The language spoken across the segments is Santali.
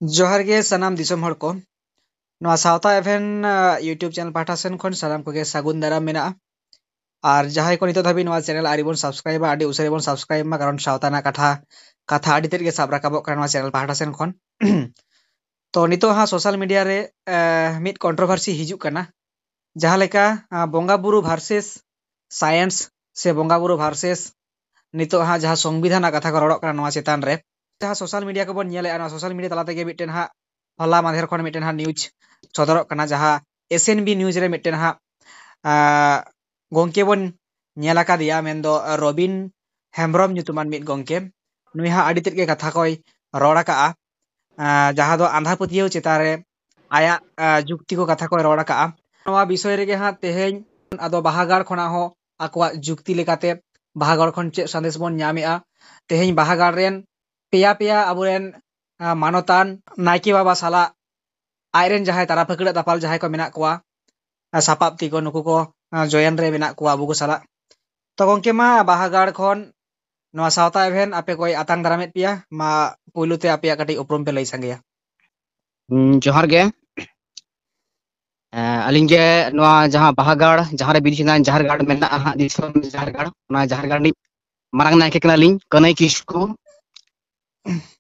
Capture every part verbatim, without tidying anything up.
ᱡᱚᱦᱟᱨ ᱜᱮ ᱥᱟᱱᱟᱢ ᱫᱤᱥᱚᱢ ᱦᱚᱲ ᱠᱚ᱾ ᱱᱚᱣᱟ ᱥᱟᱶᱛᱟ ᱮᱵᱷᱮᱱ, ᱟ, YouTube ᱪᱮᱱᱮᱞ ᱯᱟᱦᱴᱟ ᱥᱮᱱ ᱠᱷᱚᱱ ᱥᱟᱱᱟᱢ ᱠᱚᱜᱮ ᱥᱟᱹᱜᱩᱱ ᱫᱟᱨᱟᱢ ᱢᱮᱱᱟᱜᱼᱟ᱾ ᱟᱨ ᱡᱟᱦᱟᱸᱭ ᱠᱚ ᱱᱤᱛᱚᱜ ᱫᱷᱟᱹᱵᱤᱡ ᱱᱚᱣᱟ ᱪᱮᱱᱮᱞ ᱟᱹᱣᱨᱤ ᱵᱚᱱ ᱥᱟᱵᱥᱠᱨᱟᱭᱤᱵᱟ, ᱟᱹᱰᱤ ᱩᱥᱟᱹᱨᱟ ᱵᱚᱱ ᱥᱟᱵᱥᱠᱨᱟᱭᱤᱵ ᱢᱟ, ᱠᱟᱨᱚᱱ ᱥᱟᱶᱛᱟ ᱨᱮᱱᱟᱜ ᱠᱟᱛᱷᱟ, ᱠᱟᱛᱷᱟ ᱟᱹᱰᱤ ᱛᱮᱫ ᱜᱮ ᱥᱟᱵ ᱨᱟᱠᱟᱵᱚᱜ ᱠᱟᱱᱟ ᱱᱚᱣᱟ ᱪᱮᱱᱮᱞ ᱯᱟᱦᱴᱟ ᱥᱮᱱ ᱠᱷᱚᱱ᱾ ᱛᱚ ᱱᱤᱛᱚᱜ ᱦᱟᱸᱜ ᱥᱳᱥᱟᱞ ᱢᱤᱰᱤᱭᱟ ᱨᱮ, ᱮ, ᱢᱤᱫ ᱠᱚᱱᱴᱨᱳᱵᱷᱟᱨᱥᱤ ᱦᱤᱡᱩᱜ ᱠᱟᱱᱟ, ᱡᱟᱦᱟᱸ ᱞᱮᱠᱟ, ᱟ, ᱵᱚᱸᱜᱟ ᱵᱩᱨᱩ ᱵᱷᱟᱨᱥᱮᱥ ᱥᱟᱭᱮᱱᱥ ᱥᱮ ᱵᱚᱸᱜᱟ ᱵᱩᱨᱩ ᱵᱷᱟᱨᱥᱮᱥ ᱱᱤᱛᱚᱜ ᱦᱟᱸᱜ ᱡᱟᱦᱟᱸ ᱥᱚᱝᱵᱤᱫᱷᱟᱱ ᱨᱮᱱᱟᱜ ᱠᱟᱛᱷᱟ ᱠᱚ ᱨᱚᱲᱚᱜ ᱠᱟᱱᱟ ᱱᱚᱣᱟ ᱪᱮᱛᱟᱱ ᱨᱮ, ᱡᱟᱦᱟᱸ ᱥᱳᱥᱟᱞ ᱢᱤᱰᱤᱭᱟ ᱠᱚᱵᱚᱱ ᱧᱮᱞᱮᱫᱼᱟ, ᱱᱚᱣᱟ ᱥᱳᱥᱟᱞ ᱢᱤᱰᱤᱭᱟ ᱛᱟᱞᱟ ᱛᱮᱜᱮ ᱢᱤᱫᱴᱮᱱ ᱦᱟᱸᱜ ᱦᱚᱞᱟ ᱢᱟᱫᱷᱮᱨ ᱠᱷᱚᱱ ᱢᱤᱫᱴᱮᱱ ᱦᱟᱸᱜ ᱱᱤᱭᱩᱡᱽ ᱥᱚᱫᱚᱨᱚᱜ ᱠᱟᱱᱟ, ᱡᱟᱦᱟᱸ ᱮᱥ ᱮᱱ ᱵᱤ ᱱᱤᱭᱩᱡᱽ ᱨᱮ ᱢᱤᱫᱴᱮᱱ ᱦᱟᱸᱜ, ᱟ, ᱜᱚᱝᱠᱮ ᱵᱚᱱ ᱧᱮᱞ ᱟᱠᱟᱫᱮᱭᱟ, ᱢᱮᱱᱫᱚ ᱨᱚᱵᱤᱱ ᱦᱮᱢᱵᱨᱚᱢ ᱧᱩᱛᱩᱢᱟᱱ ᱢᱤᱫ ᱜᱚᱝᱠᱮ᱾ ᱱᱩᱭ ᱦᱟᱸᱜ ᱟᱹᱰᱤ ᱛᱮᱫ ᱜᱮ ᱠᱟᱛᱷᱟ ᱠᱚᱭ ᱨᱚᱲ ᱟᱠᱟᱜᱼᱟ, ᱟ, ᱡᱟᱦᱟᱸ ᱫᱚ ᱟᱸᱫᱷᱟ ᱯᱟᱹᱛᱭᱟᱹᱣ ᱪᱮᱛᱟᱱ ᱨᱮ ᱟᱭᱟᱜ, ᱟ, ᱡᱩᱠᱛᱤ ᱠᱚ ᱠᱟᱛᱷᱟ ᱠᱚᱭ ᱨᱚᱲ ᱟᱠᱟᱜᱼᱟ᱾ ᱱᱚᱣᱟ ᱵᱤᱥᱚᱭ ᱨᱮᱜᱮ ᱦᱟᱸᱜ ᱛᱮᱦᱮᱧ ᱟᱫᱚ ᱵᱟᱦᱟᱜᱟᱲ ᱠᱷᱚᱱᱟᱜ ᱦᱚᱸ ᱟᱠᱚᱣᱟᱜ ᱡᱩᱠᱛᱤ ᱞᱮᱠᱟᱛᱮ ᱵᱟᱦᱟᱜᱟᱲ ᱠᱷᱚᱱ ᱪᱮᱫ ᱥᱟᱸᱫᱮᱥ ᱵᱚᱱ ᱧᱟᱢᱮᱜᱼᱟ, ᱛᱮᱦᱮᱧ ᱵᱟᱦᱟᱜᱟᱲ ᱨᱮᱱ ᱯᱮᱭᱟ ᱯᱮᱭᱟ ᱟᱵᱚᱨᱮᱱ, ᱟ, ᱢᱟᱱᱚᱛᱟᱱ ᱱᱟᱭᱠᱮ ᱵᱟᱵᱟ ᱥᱟᱞᱟᱜ ᱟᱡᱨᱮᱱ ᱡᱟᱦᱟᱸᱭ ᱛᱟᱨᱟ ᱯᱷᱟᱹᱠᱲᱟᱹᱜ ᱫᱟᱯᱟᱞ ᱡᱟᱦᱟᱸᱭ ᱠᱚ ᱢᱮᱱᱟᱜ ᱠᱚᱣᱟ, ᱟ, ᱥᱟᱯᱟᱵ ᱛᱤ ᱠᱚ, ᱱᱩᱠᱩ ᱠᱚ, ᱟ, ᱡᱚᱭᱮᱱ ᱨᱮ ᱢᱮᱱᱟᱜ ᱠᱚᱣᱟ ᱟᱵᱚ ᱠᱚ ᱥᱟᱞᱟᱜ᱾ ᱛᱚ ᱜᱚᱝᱠᱮ, ᱢᱟ ᱵᱟᱦᱟᱜᱟᱲ ᱠᱷᱚᱱ ᱱᱚᱣᱟ ᱥᱟᱶᱛᱟ ᱮᱵᱷᱮᱱ ᱟᱯᱮ ᱠᱚᱭ ᱟᱛᱟᱝ ᱫᱟᱨᱟᱢᱮᱫ ᱯᱮᱭᱟ, ᱢᱟ ᱯᱩᱭᱞᱩ ᱛᱮ ᱟᱯᱮᱭᱟᱜ ᱠᱟᱹᱴᱤᱡ ᱩᱯᱨᱩᱢ ᱯᱮ ᱞᱟᱹᱭ ᱥᱟᱸᱜᱮᱭᱟ᱾ ᱦᱩᱸ, ᱡᱚᱦᱟᱨ ᱜᱮ᱾ ᱮᱸ, ᱟᱹᱞᱤᱧ ᱜᱮ ᱱᱚᱣᱟ ᱡᱟᱦᱟᱸ ᱵᱟᱦᱟᱜᱟᱲ, ᱡᱟᱦᱟᱸ ᱨᱮ ᱵᱤᱫᱩ ᱪᱟᱸᱫᱟᱱ ᱡᱟᱦᱮᱨ ᱜᱟᱲ ᱢᱮᱱᱟᱜᱼᱟ ᱦᱟᱸᱜ, ᱫᱤᱥᱚᱢ ᱡᱟᱦᱮᱨ ᱜᱟᱲ, ᱚᱱᱟ ᱡᱟᱦᱮᱨ ᱜᱟᱲ ᱨᱤᱱᱤᱡ ᱢᱟᱨᱟᱝ ᱱᱟᱭᱠᱮ ᱠᱟᱱᱟᱞᱤᱧ, ᱠᱟᱹᱱᱟᱹᱭ ᱠᱤᱥᱠᱩ᱾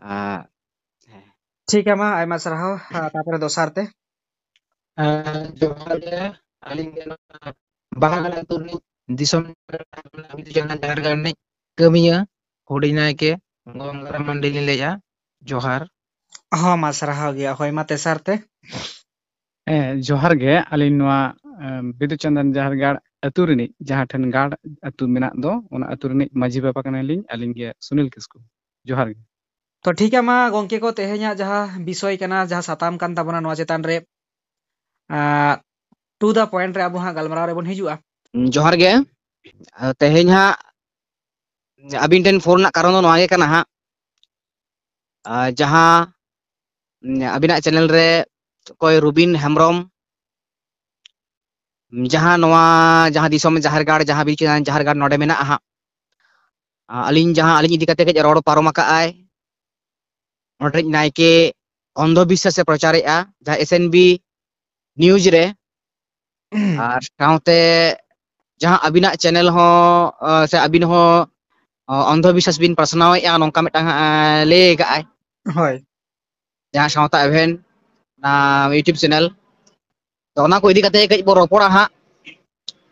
ᱟᱸ, ᱦᱮᱸ᱾ ᱴᱷᱤᱠ ᱜᱮᱭᱟ, ᱢᱟ ᱟᱭᱢᱟ ᱥᱟᱨᱦᱟᱣ᱾ ᱟᱨ ᱛᱟᱨᱯᱚᱨᱮ ᱫᱚᱥᱟᱨ ᱛᱮ? ᱟᱸ, ᱡᱚᱦᱟᱨ ᱜᱮ, ᱟᱹᱞᱤᱧ ᱜᱮ ᱱᱚᱣᱟ ᱵᱟᱦᱟᱜᱟᱲ ᱟᱹᱛᱩ ᱨᱤᱱᱤᱡ ᱫᱤᱥᱚᱢ ᱵᱤᱫᱩ ᱪᱟᱸᱫᱟᱱ ᱡᱟᱦᱮᱨ ᱜᱟᱲ ᱨᱤᱱᱤᱡ ᱠᱟᱹᱢᱤᱭᱟᱹ ᱦᱩᱰᱤᱧ ᱱᱟᱭᱠᱮ ᱜᱚᱝᱜᱟᱨᱟᱢ ᱢᱟᱱᱰᱤ ᱞᱤᱧ ᱞᱟᱹᱭᱮᱫᱼᱟ᱾ ᱡᱚᱦᱟᱨ᱾ ᱦᱚᱸ, ᱢᱟ ᱥᱟᱨᱦᱟᱣ ᱜᱮ᱾ ᱦᱳᱭ, ᱢᱟ ᱛᱮᱥᱟᱨ ᱛᱮ? ᱦᱮᱸ, ᱡᱚᱦᱟᱨ ᱜᱮ᱾ ᱟᱹᱞᱤᱧ ᱱᱚᱣᱟ, ᱮᱢ, ᱵᱤᱫᱩ ᱪᱟᱸᱫᱟᱱ ᱡᱟᱦᱮᱨ ᱜᱟᱲ ᱟᱹᱛᱩ ᱨᱤᱱᱤᱡ, ᱡᱟᱦᱟᱸ ᱴᱷᱮᱱ ᱜᱟᱲ ᱟᱹᱛᱩ ᱢᱮᱱᱟᱜ ᱫᱚ, ᱚᱱᱟ ᱟᱹᱛᱩ ᱨᱤᱱᱤᱡ ᱢᱟᱹᱡᱷᱤ ᱵᱟᱵᱟ ᱠᱟᱱᱟᱞᱤᱧ, ᱟᱹᱞᱤᱧ ᱜᱮ ᱥᱩᱱᱤᱞ ᱠᱤᱥᱠᱩ᱾ ᱡᱚᱦᱟᱨ ᱜᱮ᱾ ᱛᱚ ᱴᱷᱤᱠ ᱜᱮᱭᱟ, ᱢᱟ ᱜᱚᱝᱠᱮ ᱠᱚ, ᱛᱮᱦᱮᱧᱟᱜ ᱡᱟᱦᱟᱸ ᱵᱤᱥᱚᱭ ᱠᱟᱱᱟ, ᱡᱟᱦᱟᱸ ᱥᱟᱛᱟᱢ ᱠᱟᱱ ᱛᱟᱵᱚᱱᱟ, ᱱᱚᱣᱟ ᱪᱮᱛᱟᱱ ᱨᱮ, ᱟᱸ, to the point ᱨᱮ ᱟᱵᱚ ᱦᱟᱸᱜ ᱜᱟᱞᱢᱟᱨᱟᱣ ᱨᱮᱵᱚᱱ ᱦᱤᱡᱩᱜᱼᱟ᱾ ᱡᱚᱦᱟᱨ ᱜᱮ᱾ ᱛᱮᱦᱮᱧ ᱦᱟᱸᱜ ᱟᱹᱵᱤᱱ ᱴᱷᱮᱱ ᱯᱷᱳᱱ ᱨᱮᱱᱟᱜ ᱠᱟᱨᱚᱱ ᱫᱚ ᱱᱚᱣᱟ ᱜᱮ ᱠᱟᱱᱟ ᱦᱟᱸᱜ, ᱟᱨ ᱡᱟᱦᱟᱸ, ᱩᱢ, ᱟᱹᱵᱤᱱᱟᱜ ᱪᱮᱱᱮᱞ ᱨᱮ ᱚᱠᱚᱭ ᱨᱩᱵᱤᱱ ᱦᱮᱢᱵᱨᱚᱢ, ᱩᱢ, ᱡᱟᱦᱟᱸ ᱱᱚᱣᱟ, ᱡᱟᱦᱟᱸ ᱫᱤᱥᱚᱢ ᱡᱟᱦᱮᱨ ᱜᱟᱲ, ᱡᱟᱦᱟᱸ ᱵᱤᱨ ᱪᱟᱸᱫᱟᱱ ᱡᱟᱦᱮᱨ ᱜᱟᱲ ᱱᱚᱰᱮ ᱢᱮᱱᱟᱜᱼᱟ ᱦᱟᱸᱜ, ᱟ, ᱟᱹᱞᱤᱧ ᱡᱟᱦᱟᱸ, ᱟᱹᱞᱤᱧ ᱤᱫᱤ ᱠᱟᱛᱮ ᱠᱟᱹᱡ ᱨᱚᱲ ᱯᱟᱨᱚᱢ ᱟᱠᱟᱫ ᱟᱭ, ᱱᱚᱰᱮ ᱨᱤᱡ ᱱᱟᱭᱠᱮ ᱚᱱᱫᱷᱚ ᱵᱤᱥᱥᱟᱥ ᱮ ᱯᱨᱚᱪᱟᱨᱮᱜᱼᱟ, ᱡᱟᱦᱟᱸ ᱮᱥ ᱮᱱ ᱵᱤ ᱱᱤᱭᱩᱡᱽ ᱨᱮ, ᱟᱨ ᱥᱟᱶᱛᱮ ᱡᱟᱦᱟᱸ ᱟᱹᱵᱤᱱᱟᱜ ᱪᱮᱱᱮᱞ ᱦᱚᱸ, ᱟᱸ, ᱥᱮ ᱟᱹᱵᱤᱱ ᱦᱚᱸ, ᱟᱸ, ᱚᱱᱫᱷᱚ ᱵᱤᱥᱥᱟᱥ ᱵᱤᱱ ᱯᱟᱥᱱᱟᱣᱮᱫᱼᱟ, ᱱᱚᱝᱠᱟ ᱢᱤᱫᱴᱟᱝ ᱦᱟᱸᱜ, ᱟᱸ, ᱞᱟᱹᱭ ᱟᱠᱟᱫᱼᱟᱭ᱾ ᱦᱳᱭ᱾ ᱡᱟᱦᱟᱸ ᱥᱟᱶᱛᱟ ᱮᱵᱷᱮᱱ, ᱚᱱᱟ YouTube ᱪᱮᱱᱮᱞ᱾ ᱛᱚ, ᱚᱱᱟ ᱠᱚ ᱤᱫᱤ ᱠᱟᱛᱮ ᱠᱟᱹᱡ ᱵᱚ ᱨᱚᱯᱚᱲᱟ ᱦᱟᱸᱜ᱾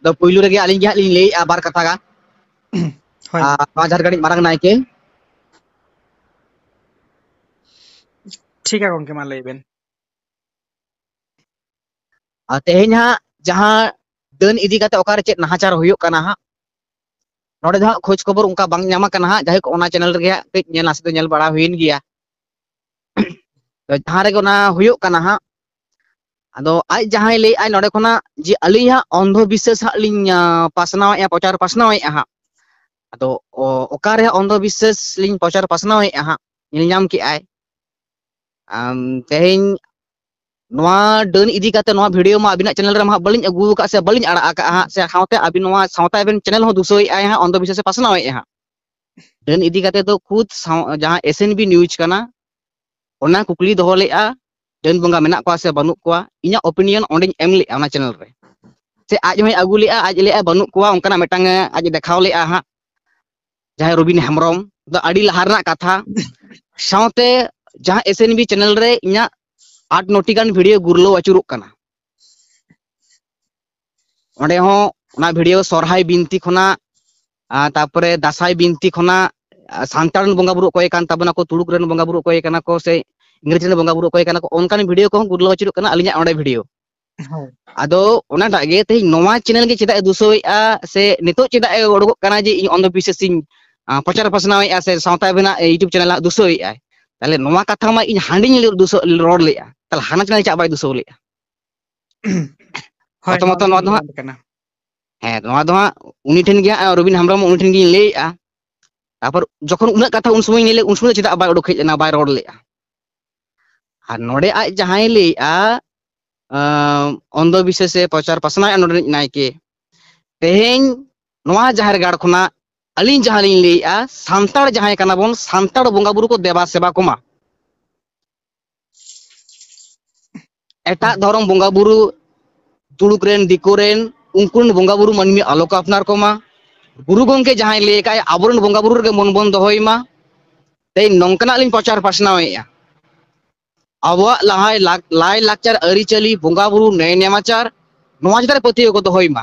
ᱫᱚ ᱯᱩᱭᱞᱩ ᱨᱮᱜᱮ ᱟᱹᱞᱤᱧ ᱜᱮ ᱦᱟᱸᱜ ᱞᱤᱧ ᱞᱟᱹᱭᱮᱫᱼᱟ ᱵᱟᱨ ᱠᱟᱛᱷᱟ ᱜᱟᱱ᱾ ᱦᱳᱭ᱾ ᱟᱨ ᱱᱚᱣᱟ ᱡᱷᱟᱲᱠᱷᱚᱸᱰ ᱨᱤᱱᱤᱡ ᱢᱟᱨᱟᱝ ᱱᱟᱭᱠᱮ᱾ ᱴᱷᱤᱠᱟ ᱜᱚᱝᱠᱮ, ᱢᱟ ᱞᱟᱹᱭ ᱵᱮᱱ᱾ ᱟᱨ ᱛᱮᱦᱮᱧ ᱦᱟᱸᱜ ᱡᱟᱦᱟᱸ ᱰᱟᱹᱱ ᱤᱫᱤ ᱠᱟᱛᱮ ᱚᱠᱟᱨᱮ ᱪᱮᱫ ᱱᱟᱦᱟᱪᱟᱨ ᱦᱩᱭᱩᱜ ᱠᱟᱱᱟ ᱦᱟᱸᱜ, ᱱᱚᱰᱮ ᱫᱚ ᱦᱟᱸᱜ ᱠᱷᱳᱡᱽ ᱠᱷᱚᱵᱚᱨ ᱚᱱᱠᱟ ᱵᱟᱝ ᱧᱟᱢ ᱟᱠᱟᱱᱟ ᱦᱟᱸᱜ᱾ ᱡᱟᱭᱦᱳᱠ, ᱚᱱᱟ ᱪᱮᱱᱮᱞ ᱨᱮᱜᱮ ᱦᱟᱸᱜ ᱠᱟᱹᱡ ᱧᱮᱞ ᱱᱟᱥᱮ ᱫᱚ ᱧᱮᱞ ᱵᱟᱲᱟ ᱦᱩᱭᱮᱱ ᱜᱮᱭᱟ᱾ ᱛᱚ, ᱡᱟᱦᱟᱸ ᱨᱮᱜᱮ ᱚᱱᱟ ᱦᱩᱭᱩᱜ ᱠᱟᱱᱟ ᱦᱟᱸᱜ, ᱟᱫᱚ ᱟᱡ ᱡᱟᱦᱟᱸᱭ ᱞᱟᱹᱭᱮᱫᱼᱟᱭ ᱱᱚᱰᱮ ᱠᱷᱚᱱᱟᱜ ᱡᱮ ᱟᱹᱞᱤᱧ ᱦᱟᱸᱜ ᱚᱱᱫᱷᱚ ᱵᱤᱥᱥᱟᱥ ᱦᱟᱸᱜ ᱞᱤᱧ, ᱟᱸ, ᱯᱟᱥᱱᱟᱣᱮᱫᱼᱟ, ᱯᱨᱚᱪᱟᱨ ᱯᱟᱥᱱᱟᱣᱮᱫᱼᱟ ᱦᱟᱸᱜ᱾ ᱟᱫᱚ ᱚ-, ᱚᱠᱟᱨᱮ ᱦᱟᱸᱜ ᱚᱱᱫᱷᱚ ᱵᱤᱥᱥᱟᱥ ᱞᱤᱧ ᱯᱨᱚᱪᱟᱨ ᱯᱟᱥᱱᱟᱣᱮᱫᱼᱟ ᱦᱟᱸᱜ, ᱧᱮᱞ ᱧᱟᱢ ᱠᱮᱫᱼᱟᱭ᱾ ᱟᱢ, ᱛᱮᱦᱮᱧ ᱱᱚᱣᱟ ᱰᱟᱹᱱ ᱤᱫᱤ ᱠᱟᱛᱮ ᱱᱚᱣᱟ ᱵᱷᱤᱰᱤᱭᱳ ᱢᱟ ᱟᱹᱵᱤᱱᱟᱜ ᱪᱮᱱᱮᱞ ᱨᱮᱢᱟ ᱦᱟᱸᱜ ᱵᱟᱹᱞᱤᱧ ᱟᱹᱜᱩ ᱟᱠᱟᱫ ᱥᱮ ᱵᱟᱹᱞᱤᱧ ᱟᱲᱟᱜ ᱟᱠᱟᱫᱼᱟ ᱦᱟᱸᱜ, ᱥᱮ ᱥᱟᱶᱛᱮ ᱟᱹᱵᱤᱱ ᱱᱚᱣᱟ ᱥᱟᱶᱛᱟ ᱮᱵᱷᱮᱱ ᱪᱮᱱᱮᱞ ᱦᱚᱸ ᱫᱩᱥᱟᱹᱣᱮᱫᱼᱟᱭ ᱦᱟᱸᱜ, ᱚᱱᱫᱷᱚ ᱵᱤᱥᱥᱟᱥ ᱮ ᱯᱟᱥᱱᱟᱣᱮᱫᱼᱟ ᱦᱟᱸᱜ᱾ ᱰᱟᱹᱱ ᱤᱫᱤ ᱠᱟᱛᱮ ᱫᱚ ᱠᱷᱩᱫ ᱥᱟᱶ-, ᱡᱟᱦᱟᱸ ᱮᱥ ᱮᱱ ᱵᱤ ᱱᱤᱭᱩᱡᱽ ᱠᱟᱱᱟ, ᱚᱱᱟ ᱠᱩᱠᱞᱤ ᱫᱚᱦᱚ ᱞᱮᱫᱼᱟ, ᱰᱟᱹᱱ ᱵᱚᱸᱜᱟ ᱢᱮᱱᱟᱜ ᱠᱚᱣᱟ ᱥᱮ ᱵᱟᱹᱱᱩᱜ ᱠᱚᱣᱟ, ᱤᱧᱟᱹᱜ ᱚᱯᱤᱱᱤᱭᱚᱱ ᱚᱸᱰᱮᱧ ᱮᱢ ᱞᱮᱫᱼᱟ ᱚᱱᱟ ᱪᱮᱱᱮᱞ ᱨᱮ᱾ ᱥᱮ ᱟᱡ ᱦᱚᱸᱭ ᱟᱹᱜᱩ ᱞᱮᱫᱼᱟ, ᱟᱡ ᱞᱟᱹᱭᱮᱫᱼᱟ ᱵᱟᱹᱱᱩᱜ ᱠᱚᱣᱟ, ᱚᱱᱠᱟᱱᱟᱜ ᱢᱤᱫᱴᱟᱝ ᱟᱡ ᱮ ᱫᱮᱠᱷᱟᱣ ᱞᱮᱫᱼᱟ ᱦᱟᱸᱜ, ᱡᱟᱦᱟᱸᱭ ᱨᱚᱵᱤᱱ ᱦᱮᱢᱵᱨᱚᱢ, ᱫᱚ ᱟᱹᱰᱤ ᱞᱟᱦᱟ ᱨᱮᱱᱟᱜ ᱠᱟᱛᱷᱟ᱾ ᱥᱟᱶᱛᱮ ᱡᱟᱦᱟᱸ ᱮᱥ ᱮᱱ ᱵᱤ ᱪᱮᱱᱮᱞ ᱨᱮ ᱤᱧᱟᱹᱜ ᱟᱴ ᱱᱚᱴᱤ ᱜᱟᱱ ᱵᱷᱤᱰᱤᱭᱳ ᱜᱩᱨᱞᱟᱹᱣ ᱟᱹᱪᱩᱨᱚᱜ ᱠᱟᱱᱟ᱾ ᱚᱸᱰᱮ ᱦᱚᱸ ᱚᱱᱟ ᱵᱷᱤᱰᱤᱭᱳ ᱥᱚᱨᱦᱟᱭ ᱵᱤᱱᱛᱤ ᱠᱷᱚᱱᱟᱜ, ᱟᱨ ᱛᱟᱨᱯᱚᱨᱮ ᱫᱟᱸᱥᱟᱭ ᱵᱤᱱᱛᱤ ᱠᱷᱚᱱᱟᱜ, ᱟᱨ ᱥᱟᱱᱛᱟᱲ ᱨᱮᱱ ᱵᱚᱸᱜᱟ ᱵᱩᱨᱩ ᱚᱠᱚᱭ ᱠᱟᱱ ᱛᱟᱵᱚᱱᱟ ᱠᱚ, ᱛᱩᱲᱩᱠ ᱨᱮᱱ ᱵᱚᱸᱜᱟ ᱵᱩᱨᱩ ᱚᱠᱚᱭ ᱠᱟᱱᱟ ᱠᱚ, ᱥᱮ ᱤᱝᱨᱮᱡᱽ ᱨᱮᱱ ᱵᱚᱸᱜᱟ ᱵᱩᱨᱩ ᱚᱠᱚᱭ ᱠᱟᱱᱟ ᱠᱚ, ᱚᱱᱠᱟᱱ ᱵᱷᱤᱰᱤᱭᱳ ᱠᱚᱦᱚᱸ ᱜᱩᱨᱞᱟᱹᱣ ᱟᱹᱪᱩᱨᱚᱜ ᱠᱟᱱᱟ ᱟᱹᱞᱤᱧᱟᱜ ᱚᱸᱰᱮ ᱵᱷᱤᱰᱤᱭᱳ᱾ ᱦᱳᱭ᱾ ᱟᱫᱚ ᱚᱱᱟᱴᱟᱜ ᱜᱮ ᱛᱮᱦᱮᱧ ᱱᱚᱣᱟ ᱪᱮᱱᱮᱞ ᱜᱮ ᱪᱮᱫᱟᱜ ᱮ ᱫᱩᱥᱟᱹᱣᱮᱫᱼᱟ, ᱥᱮ ᱱᱤᱛᱚᱜ ᱪᱮᱫᱟᱜ ᱮ ᱩᱰᱩᱠᱚᱜ ᱠᱟᱱᱟ ᱡᱮ ᱤᱧ ᱚᱱᱫᱷᱚ ᱵᱤᱥᱥᱟᱥ ᱤᱧ, ᱟᱸ, ᱯᱨᱚᱪᱟᱨ ᱯᱟᱥᱱᱟᱣᱮᱫᱼᱟ, ᱥᱮ ᱥᱟᱶᱛᱟ ᱟᱵᱮᱱᱟᱜ YouTube ᱪᱮᱱᱮᱞ ᱦᱟᱸᱜ ᱫᱩᱥᱟᱹᱣᱮᱫᱼᱟᱭ? ᱛᱟᱦᱞᱮ ᱱᱚᱣᱟ ᱠᱟᱛᱷᱟ ᱢᱟ ᱤᱧ ᱦᱟᱸᱰᱮᱧ ᱫᱩᱥᱟᱹᱣ, ᱨᱚᱲ ᱞᱮᱫᱼᱟ, ᱛᱟᱦᱞᱮ ᱦᱟᱱᱟ ᱪᱮᱱᱮᱞ ᱪᱮᱫᱟᱜ ᱵᱟᱭ ᱫᱩᱥᱟᱹᱣ ᱞᱮᱫᱼᱟ? ᱦᱳᱭ, ᱯᱨᱚᱛᱷᱚᱢᱚᱛᱚ ᱱᱚᱣᱟ ᱫᱚ ᱦᱟᱸᱜ, ᱵᱟᱝ ᱠᱟᱱᱟ᱾ ᱦᱮᱸ, ᱱᱚᱣᱟ ᱫᱚ ᱦᱟᱸᱜ ᱩᱱᱤ ᱴᱷᱮᱱ ᱜᱮ ᱦᱟᱸᱜ, ᱨᱚᱵᱤᱱ ᱦᱮᱢᱵᱨᱚᱢ ᱩᱱᱤ ᱴᱷᱮᱱ ᱜᱤᱧ ᱞᱟᱹᱭᱮᱫᱼᱟ᱾ ᱛᱟᱨᱯᱚᱨ ᱡᱚᱠᱷᱚᱱ ᱩᱱᱟᱹᱜ ᱠᱟᱛᱷᱟ ᱩᱱ ᱥᱚᱢᱚᱭ ᱤᱧ ᱞᱟᱹᱭ ᱞᱮᱫ, ᱩᱱ ᱥᱚᱢᱚᱭ ᱫᱚ ᱪᱮᱫᱟᱜ ᱵᱟᱭ ᱩᱰᱩᱠ ᱦᱮᱡ ᱞᱮᱱᱟ, ᱵᱟᱭ ᱨᱚᱲ ᱞᱮᱫᱼᱟ? ᱟᱨ ᱱᱚᱰᱮ ᱟᱡ ᱡᱟᱦᱟᱸᱭ ᱞᱟᱹᱭᱮᱫᱼᱟ, ᱟᱸ, ᱚᱱᱫᱷᱚ ᱵᱤᱥᱥᱟᱥ ᱮ ᱯᱨᱚᱪᱟᱨ ᱯᱟᱥᱱᱟᱣᱮᱫᱼᱟ ᱱᱚᱰᱮ ᱨᱤᱱᱤᱡ ᱱᱟᱭᱠᱮ, ᱛᱮᱦᱮᱧ ᱱᱚᱣᱟ ᱡᱟᱦᱮᱨ ᱜᱟᱲ ᱠᱷᱚᱱᱟᱜ ᱟᱹᱞᱤᱧ ᱡᱟᱦᱟᱸ ᱞᱤᱧ ᱞᱟᱹᱭᱮᱫᱼᱟ, ᱥᱟᱱᱛᱟᱲ ᱡᱟᱦᱟᱸᱭ ᱠᱟᱱᱟ ᱵᱚᱱ, ᱥᱟᱱᱛᱟᱲ ᱵᱚᱸᱜᱟ ᱵᱩᱨᱩ ᱠᱚ ᱫᱮᱵᱟ ᱥᱮᱵᱟ ᱠᱚᱢᱟ᱾ ᱮᱴᱟᱜ ᱫᱷᱚᱨᱚᱢ ᱵᱚᱸᱜᱟ ᱵᱩᱨᱩ, ᱛᱩᱲᱩᱠ ᱨᱮᱱ, ᱫᱤᱠᱩ ᱨᱮᱱ, ᱩᱱᱠᱩ ᱨᱮᱱ ᱵᱚᱸᱜᱟ ᱵᱩᱨᱩ ᱢᱟᱹᱱᱢᱤ ᱟᱞᱚ ᱠᱚ ᱟᱯᱱᱟᱨ ᱠᱚᱢᱟ᱾ ᱜᱩᱨᱩ ᱜᱚᱢᱠᱮ ᱡᱟᱦᱟᱸᱭ ᱞᱟᱹᱭ ᱟᱠᱟᱫ, ᱟᱵᱚᱨᱮᱱ ᱵᱚᱸᱜᱟ ᱵᱩᱨᱩ ᱨᱮᱜᱮ ᱢᱚᱱ ᱵᱚᱱ ᱫᱚᱦᱚᱭ ᱢᱟ᱾ ᱛᱮᱦᱮᱧ ᱱᱚᱝᱠᱟᱱᱟᱜ ᱞᱤᱧ ᱯᱨᱚᱪᱟᱨ ᱯᱟᱥᱱᱟᱣᱮᱫᱼᱟ, ᱟᱵᱚᱣᱟᱜ ᱞᱟᱦᱟᱭ ᱞᱟᱠ-, ᱞᱟᱭ ᱞᱟᱠᱪᱟᱨ, ᱟᱹᱨᱤᱪᱟᱹᱞᱤ, ᱵᱚᱸᱜᱟ ᱵᱩᱨᱩ, ᱱᱮᱭ ᱱᱮᱢᱟᱪᱟᱨ, ᱱᱚᱣᱟ ᱪᱮᱛᱟᱱ ᱨᱮ ᱯᱟᱹᱛᱭᱟᱹᱣ ᱠᱚ ᱫᱚᱦᱚᱭ ᱢᱟ᱾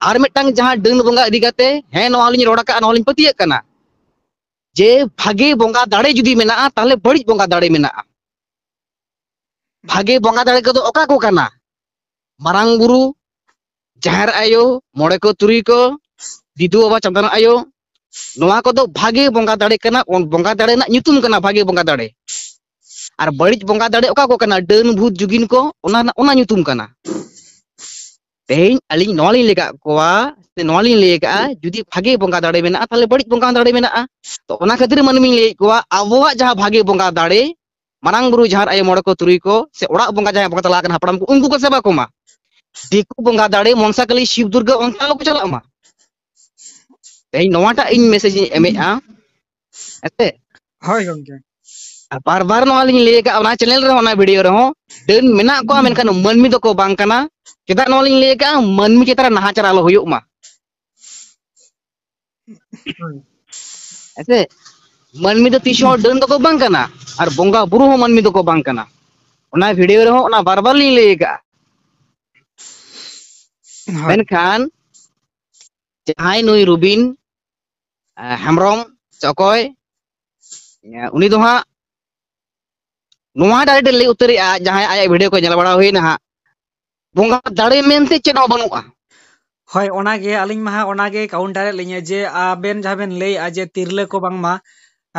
ᱟᱨ ᱢᱤᱫᱴᱟᱝ ᱡᱟᱦᱟᱸ ᱰᱟᱹᱱ ᱵᱚᱸᱜᱟ ᱤᱫᱤ ᱠᱟᱛᱮ, ᱦᱮᱸ, ᱱᱚᱣᱟ ᱞᱤᱧ ᱨᱚᱲ ᱟᱠᱟᱫᱼᱟ, ᱱᱚᱣᱟ ᱞᱤᱧ ᱯᱟᱹᱛᱭᱟᱹᱜ ᱠᱟᱱᱟ ᱡᱮ ᱵᱷᱟᱜᱮ ᱵᱚᱸᱜᱟ ᱫᱟᱲᱮ ᱡᱩᱫᱤ ᱢᱮᱱᱟᱜᱼᱟ, ᱛᱟᱦᱚᱞᱮ ᱵᱟᱹᱲᱤᱡ ᱵᱚᱸᱜᱟ ᱫᱟᱲᱮ ᱢᱮᱱᱟᱜᱼᱟ᱾ ᱵᱷᱟᱜᱮ ᱵᱚᱸᱜᱟ ᱫᱟᱲᱮ ᱠᱚᱫᱚ ᱚᱠᱟ ᱠᱚ ᱠᱟᱱᱟ? ᱢᱟᱨᱟᱝ ᱵᱩᱨᱩ, ᱡᱟᱦᱮᱨ ᱟᱭᱳ, ᱢᱚᱬᱮ ᱠᱚ ᱛᱩᱨᱩᱭ ᱠᱚ, ᱵᱤᱫᱩ ᱵᱟᱵᱟ ᱪᱟᱸᱫᱟᱱ ᱟᱭᱳ, ᱱᱚᱣᱟ ᱠᱚᱫᱚ ᱵᱷᱟᱜᱮ ᱵᱚᱸᱜᱟ ᱫᱟᱲᱮ ᱠᱟᱱᱟ᱾ ᱚᱱ-, ᱵᱚᱸᱜᱟ ᱫᱟᱲᱮ ᱨᱮᱱᱟᱜ ᱧᱩᱛᱩᱢ ᱠᱟᱱᱟ ᱵᱷᱟᱜᱮ ᱵᱚᱸᱜᱟ ᱫᱟᱲᱮ᱾ ᱟᱨ ᱵᱟᱹᱲᱤᱡ ᱵᱚᱸᱜᱟ ᱫᱟᱲᱮ ᱚᱠᱟ ᱠᱚ ᱠᱟᱱᱟ? ᱰᱟᱹᱱ, ᱵᱷᱩᱛ, ᱡᱩᱜᱤᱱ ᱠᱚ, ᱚᱱᱟ ᱨᱮᱱᱟᱜ, ᱚᱱᱟ ᱧᱩᱛᱩᱢ ᱠᱟᱱᱟ᱾ ᱛᱮᱦᱮᱧ ᱟᱹᱞᱤᱧ ᱱᱚᱣᱟ ᱞᱤᱧ ᱞᱟᱹᱭ ᱠᱟᱜ ᱠᱚᱣᱟ, ᱥᱮ ᱱᱚᱣᱟ ᱞᱤᱧ ᱞᱟᱹᱭ ᱠᱟᱜᱼᱟ, ᱡᱩᱫᱤ ᱵᱷᱟᱜᱮ ᱵᱚᱸᱜᱟ ᱫᱟᱲᱮ ᱢᱮᱱᱟᱜᱼᱟ, ᱛᱟᱦᱚᱞᱮ ᱵᱟᱹᱲᱤᱡ ᱵᱚᱸᱜᱟ ᱫᱟᱲᱮ ᱢᱮᱱᱟᱜᱼᱟ᱾ ᱛᱚ, ᱚᱱᱟ ᱠᱷᱟᱹᱛᱤᱨ ᱢᱟᱹᱱᱢᱤᱧ ᱞᱟᱹᱭᱮᱫ ᱠᱚᱣᱟ, ᱟᱵᱚᱣᱟᱜ ᱡᱟᱦᱟᱸ ᱵᱷᱟᱜᱮ ᱵᱚᱸᱜᱟ ᱫᱟᱲᱮ, ᱢᱟᱨᱟᱝ ᱵᱩᱨᱩ, ᱡᱟᱦᱮᱨ ᱟᱭᱳ, ᱢᱚᱬᱮ ᱠᱚ ᱛᱩᱨᱩᱭ ᱠᱚ, ᱥᱮ ᱚᱲᱟᱜ ᱵᱚᱸᱜᱟ ᱡᱟᱦᱟᱸᱭ ᱵᱚᱸᱜᱟ ᱛᱟᱞᱟ ᱟᱠᱟᱱ ᱦᱟᱯᱲᱟᱢ ᱠᱚ, ᱩᱱᱠᱩ ᱠᱚ ᱥᱮᱵᱟ ᱠᱚᱢᱟ᱾ ᱫᱤᱠᱩ ᱵᱚᱸᱜᱟ ᱫᱟᱲᱮ, ᱢᱚᱱᱥᱟ ᱠᱟᱞᱤ, ᱥᱤᱵ ᱫᱩᱨᱜᱟᱹ, ᱚᱱᱛᱮ ᱟᱞᱚ ᱠᱚ ᱪᱟᱞᱟᱜ ᱢᱟ᱾ ᱛᱮᱦᱮᱧ ᱱᱚᱣᱟᱴᱟᱜ ᱤᱧ ᱢᱮᱥᱮᱡᱽ ᱤᱧ ᱮᱢᱮᱫᱼᱟ, ᱦᱮᱸᱥᱮ? ᱦᱳᱭ ᱜᱚᱝᱠᱮ᱾ ᱟᱨ ᱵᱟᱨ ᱵᱟᱨ ᱱᱚᱣᱟ ᱞᱤᱧ ᱞᱟᱹᱭ ᱟᱠᱟᱫᱼᱟ, ᱚᱱᱟ ᱪᱮᱱᱮᱞ ᱨᱮᱦᱚᱸ, ᱚᱱᱟ ᱵᱷᱤᱰᱤᱭᱳ ᱨᱮᱦᱚᱸ, ᱰᱟᱹᱱ ᱢᱮᱱᱟᱜ ᱠᱚᱣᱟ, ᱢᱮᱱᱠᱷᱟᱱ ᱢᱟᱹᱱᱢᱤ ᱫᱚᱠᱚ ᱵᱟᱝ ᱠᱟᱱᱟ᱾ ᱪᱮᱫᱟᱜ ᱱᱚᱣᱟ ᱞᱤᱧ ᱞᱟᱹᱭ ᱟᱠᱟᱫᱼᱟ? ᱢᱟᱹᱱᱢᱤ ᱪᱮᱛᱟᱱ ᱨᱮ ᱱᱟᱦᱟᱪᱟᱨ ᱟᱞᱚ ᱦᱩᱭᱩᱜ ᱢᱟ᱾ ᱦᱳᱭ᱾ ᱦᱮᱸᱥᱮ? ᱢᱟᱹᱱᱢᱤ ᱫᱚ ᱛᱤᱥ ᱦᱚᱸ ᱰᱟᱹᱱ ᱫᱚᱠᱚ ᱵᱟᱝ ᱠᱟᱱᱟ, ᱟᱨ ᱵᱚᱸᱜᱟ ᱵᱩᱨᱩ ᱦᱚᱸ ᱢᱟᱹᱱᱢᱤ ᱫᱚᱠᱚ ᱵᱟᱝ ᱠᱟᱱᱟ᱾ ᱚᱱᱟ ᱵᱷᱤᱰᱤᱭᱳ ᱨᱮᱦᱚᱸ ᱚᱱᱟ ᱵᱟᱨ ᱵᱟᱨ ᱞᱤᱧ ᱞᱟᱹᱭ ᱟᱠᱟᱫᱼᱟ᱾ ᱦᱳᱭ᱾ ᱢᱮᱱᱠᱷᱟᱱ ᱡᱟᱦᱟᱸᱭ ᱱᱩᱭ ᱨᱩᱵᱤᱱ, ᱮ, ᱦᱮᱢᱵᱨᱚᱢ ᱥᱮ ᱚᱠᱚᱭ, ᱮ, ᱩᱱᱤ ᱫᱚ ᱦᱟᱸᱜ ᱱᱚᱣᱟ direct ᱞᱟᱹᱭ ᱩᱛᱟᱹᱨᱮᱜᱼᱟ, ᱡᱟᱦᱟᱸᱭ ᱟᱭᱟᱜ ᱵᱷᱤᱰᱤᱭᱳ ᱠᱚ ᱧᱮᱞ ᱵᱟᱲᱟ ᱦᱩᱭᱱᱟ ᱦᱟᱸᱜ, ᱵᱚᱸᱜᱟ ᱫᱟᱲᱮ ᱢᱮᱱᱛᱮ ᱪᱮᱫ ᱦᱚᱸ ᱵᱟᱹᱱᱩᱜᱼᱟ᱾ ᱦᱳᱭ, ᱚᱱᱟᱜᱮ ᱟᱹᱞᱤᱧ ᱢᱟ ᱦᱟᱸᱜ ᱚᱱᱟᱜᱮ counter ᱮᱫ ᱞᱤᱧᱟᱹ ᱡᱮ ᱟᱵᱮᱱ ᱡᱟᱦᱟᱸ ᱵᱮᱱ ᱞᱟᱹᱭᱮᱜᱼᱟ ᱡᱮ ᱛᱤᱨᱞᱟᱹ ᱠᱚ ᱵᱟᱝᱢᱟ,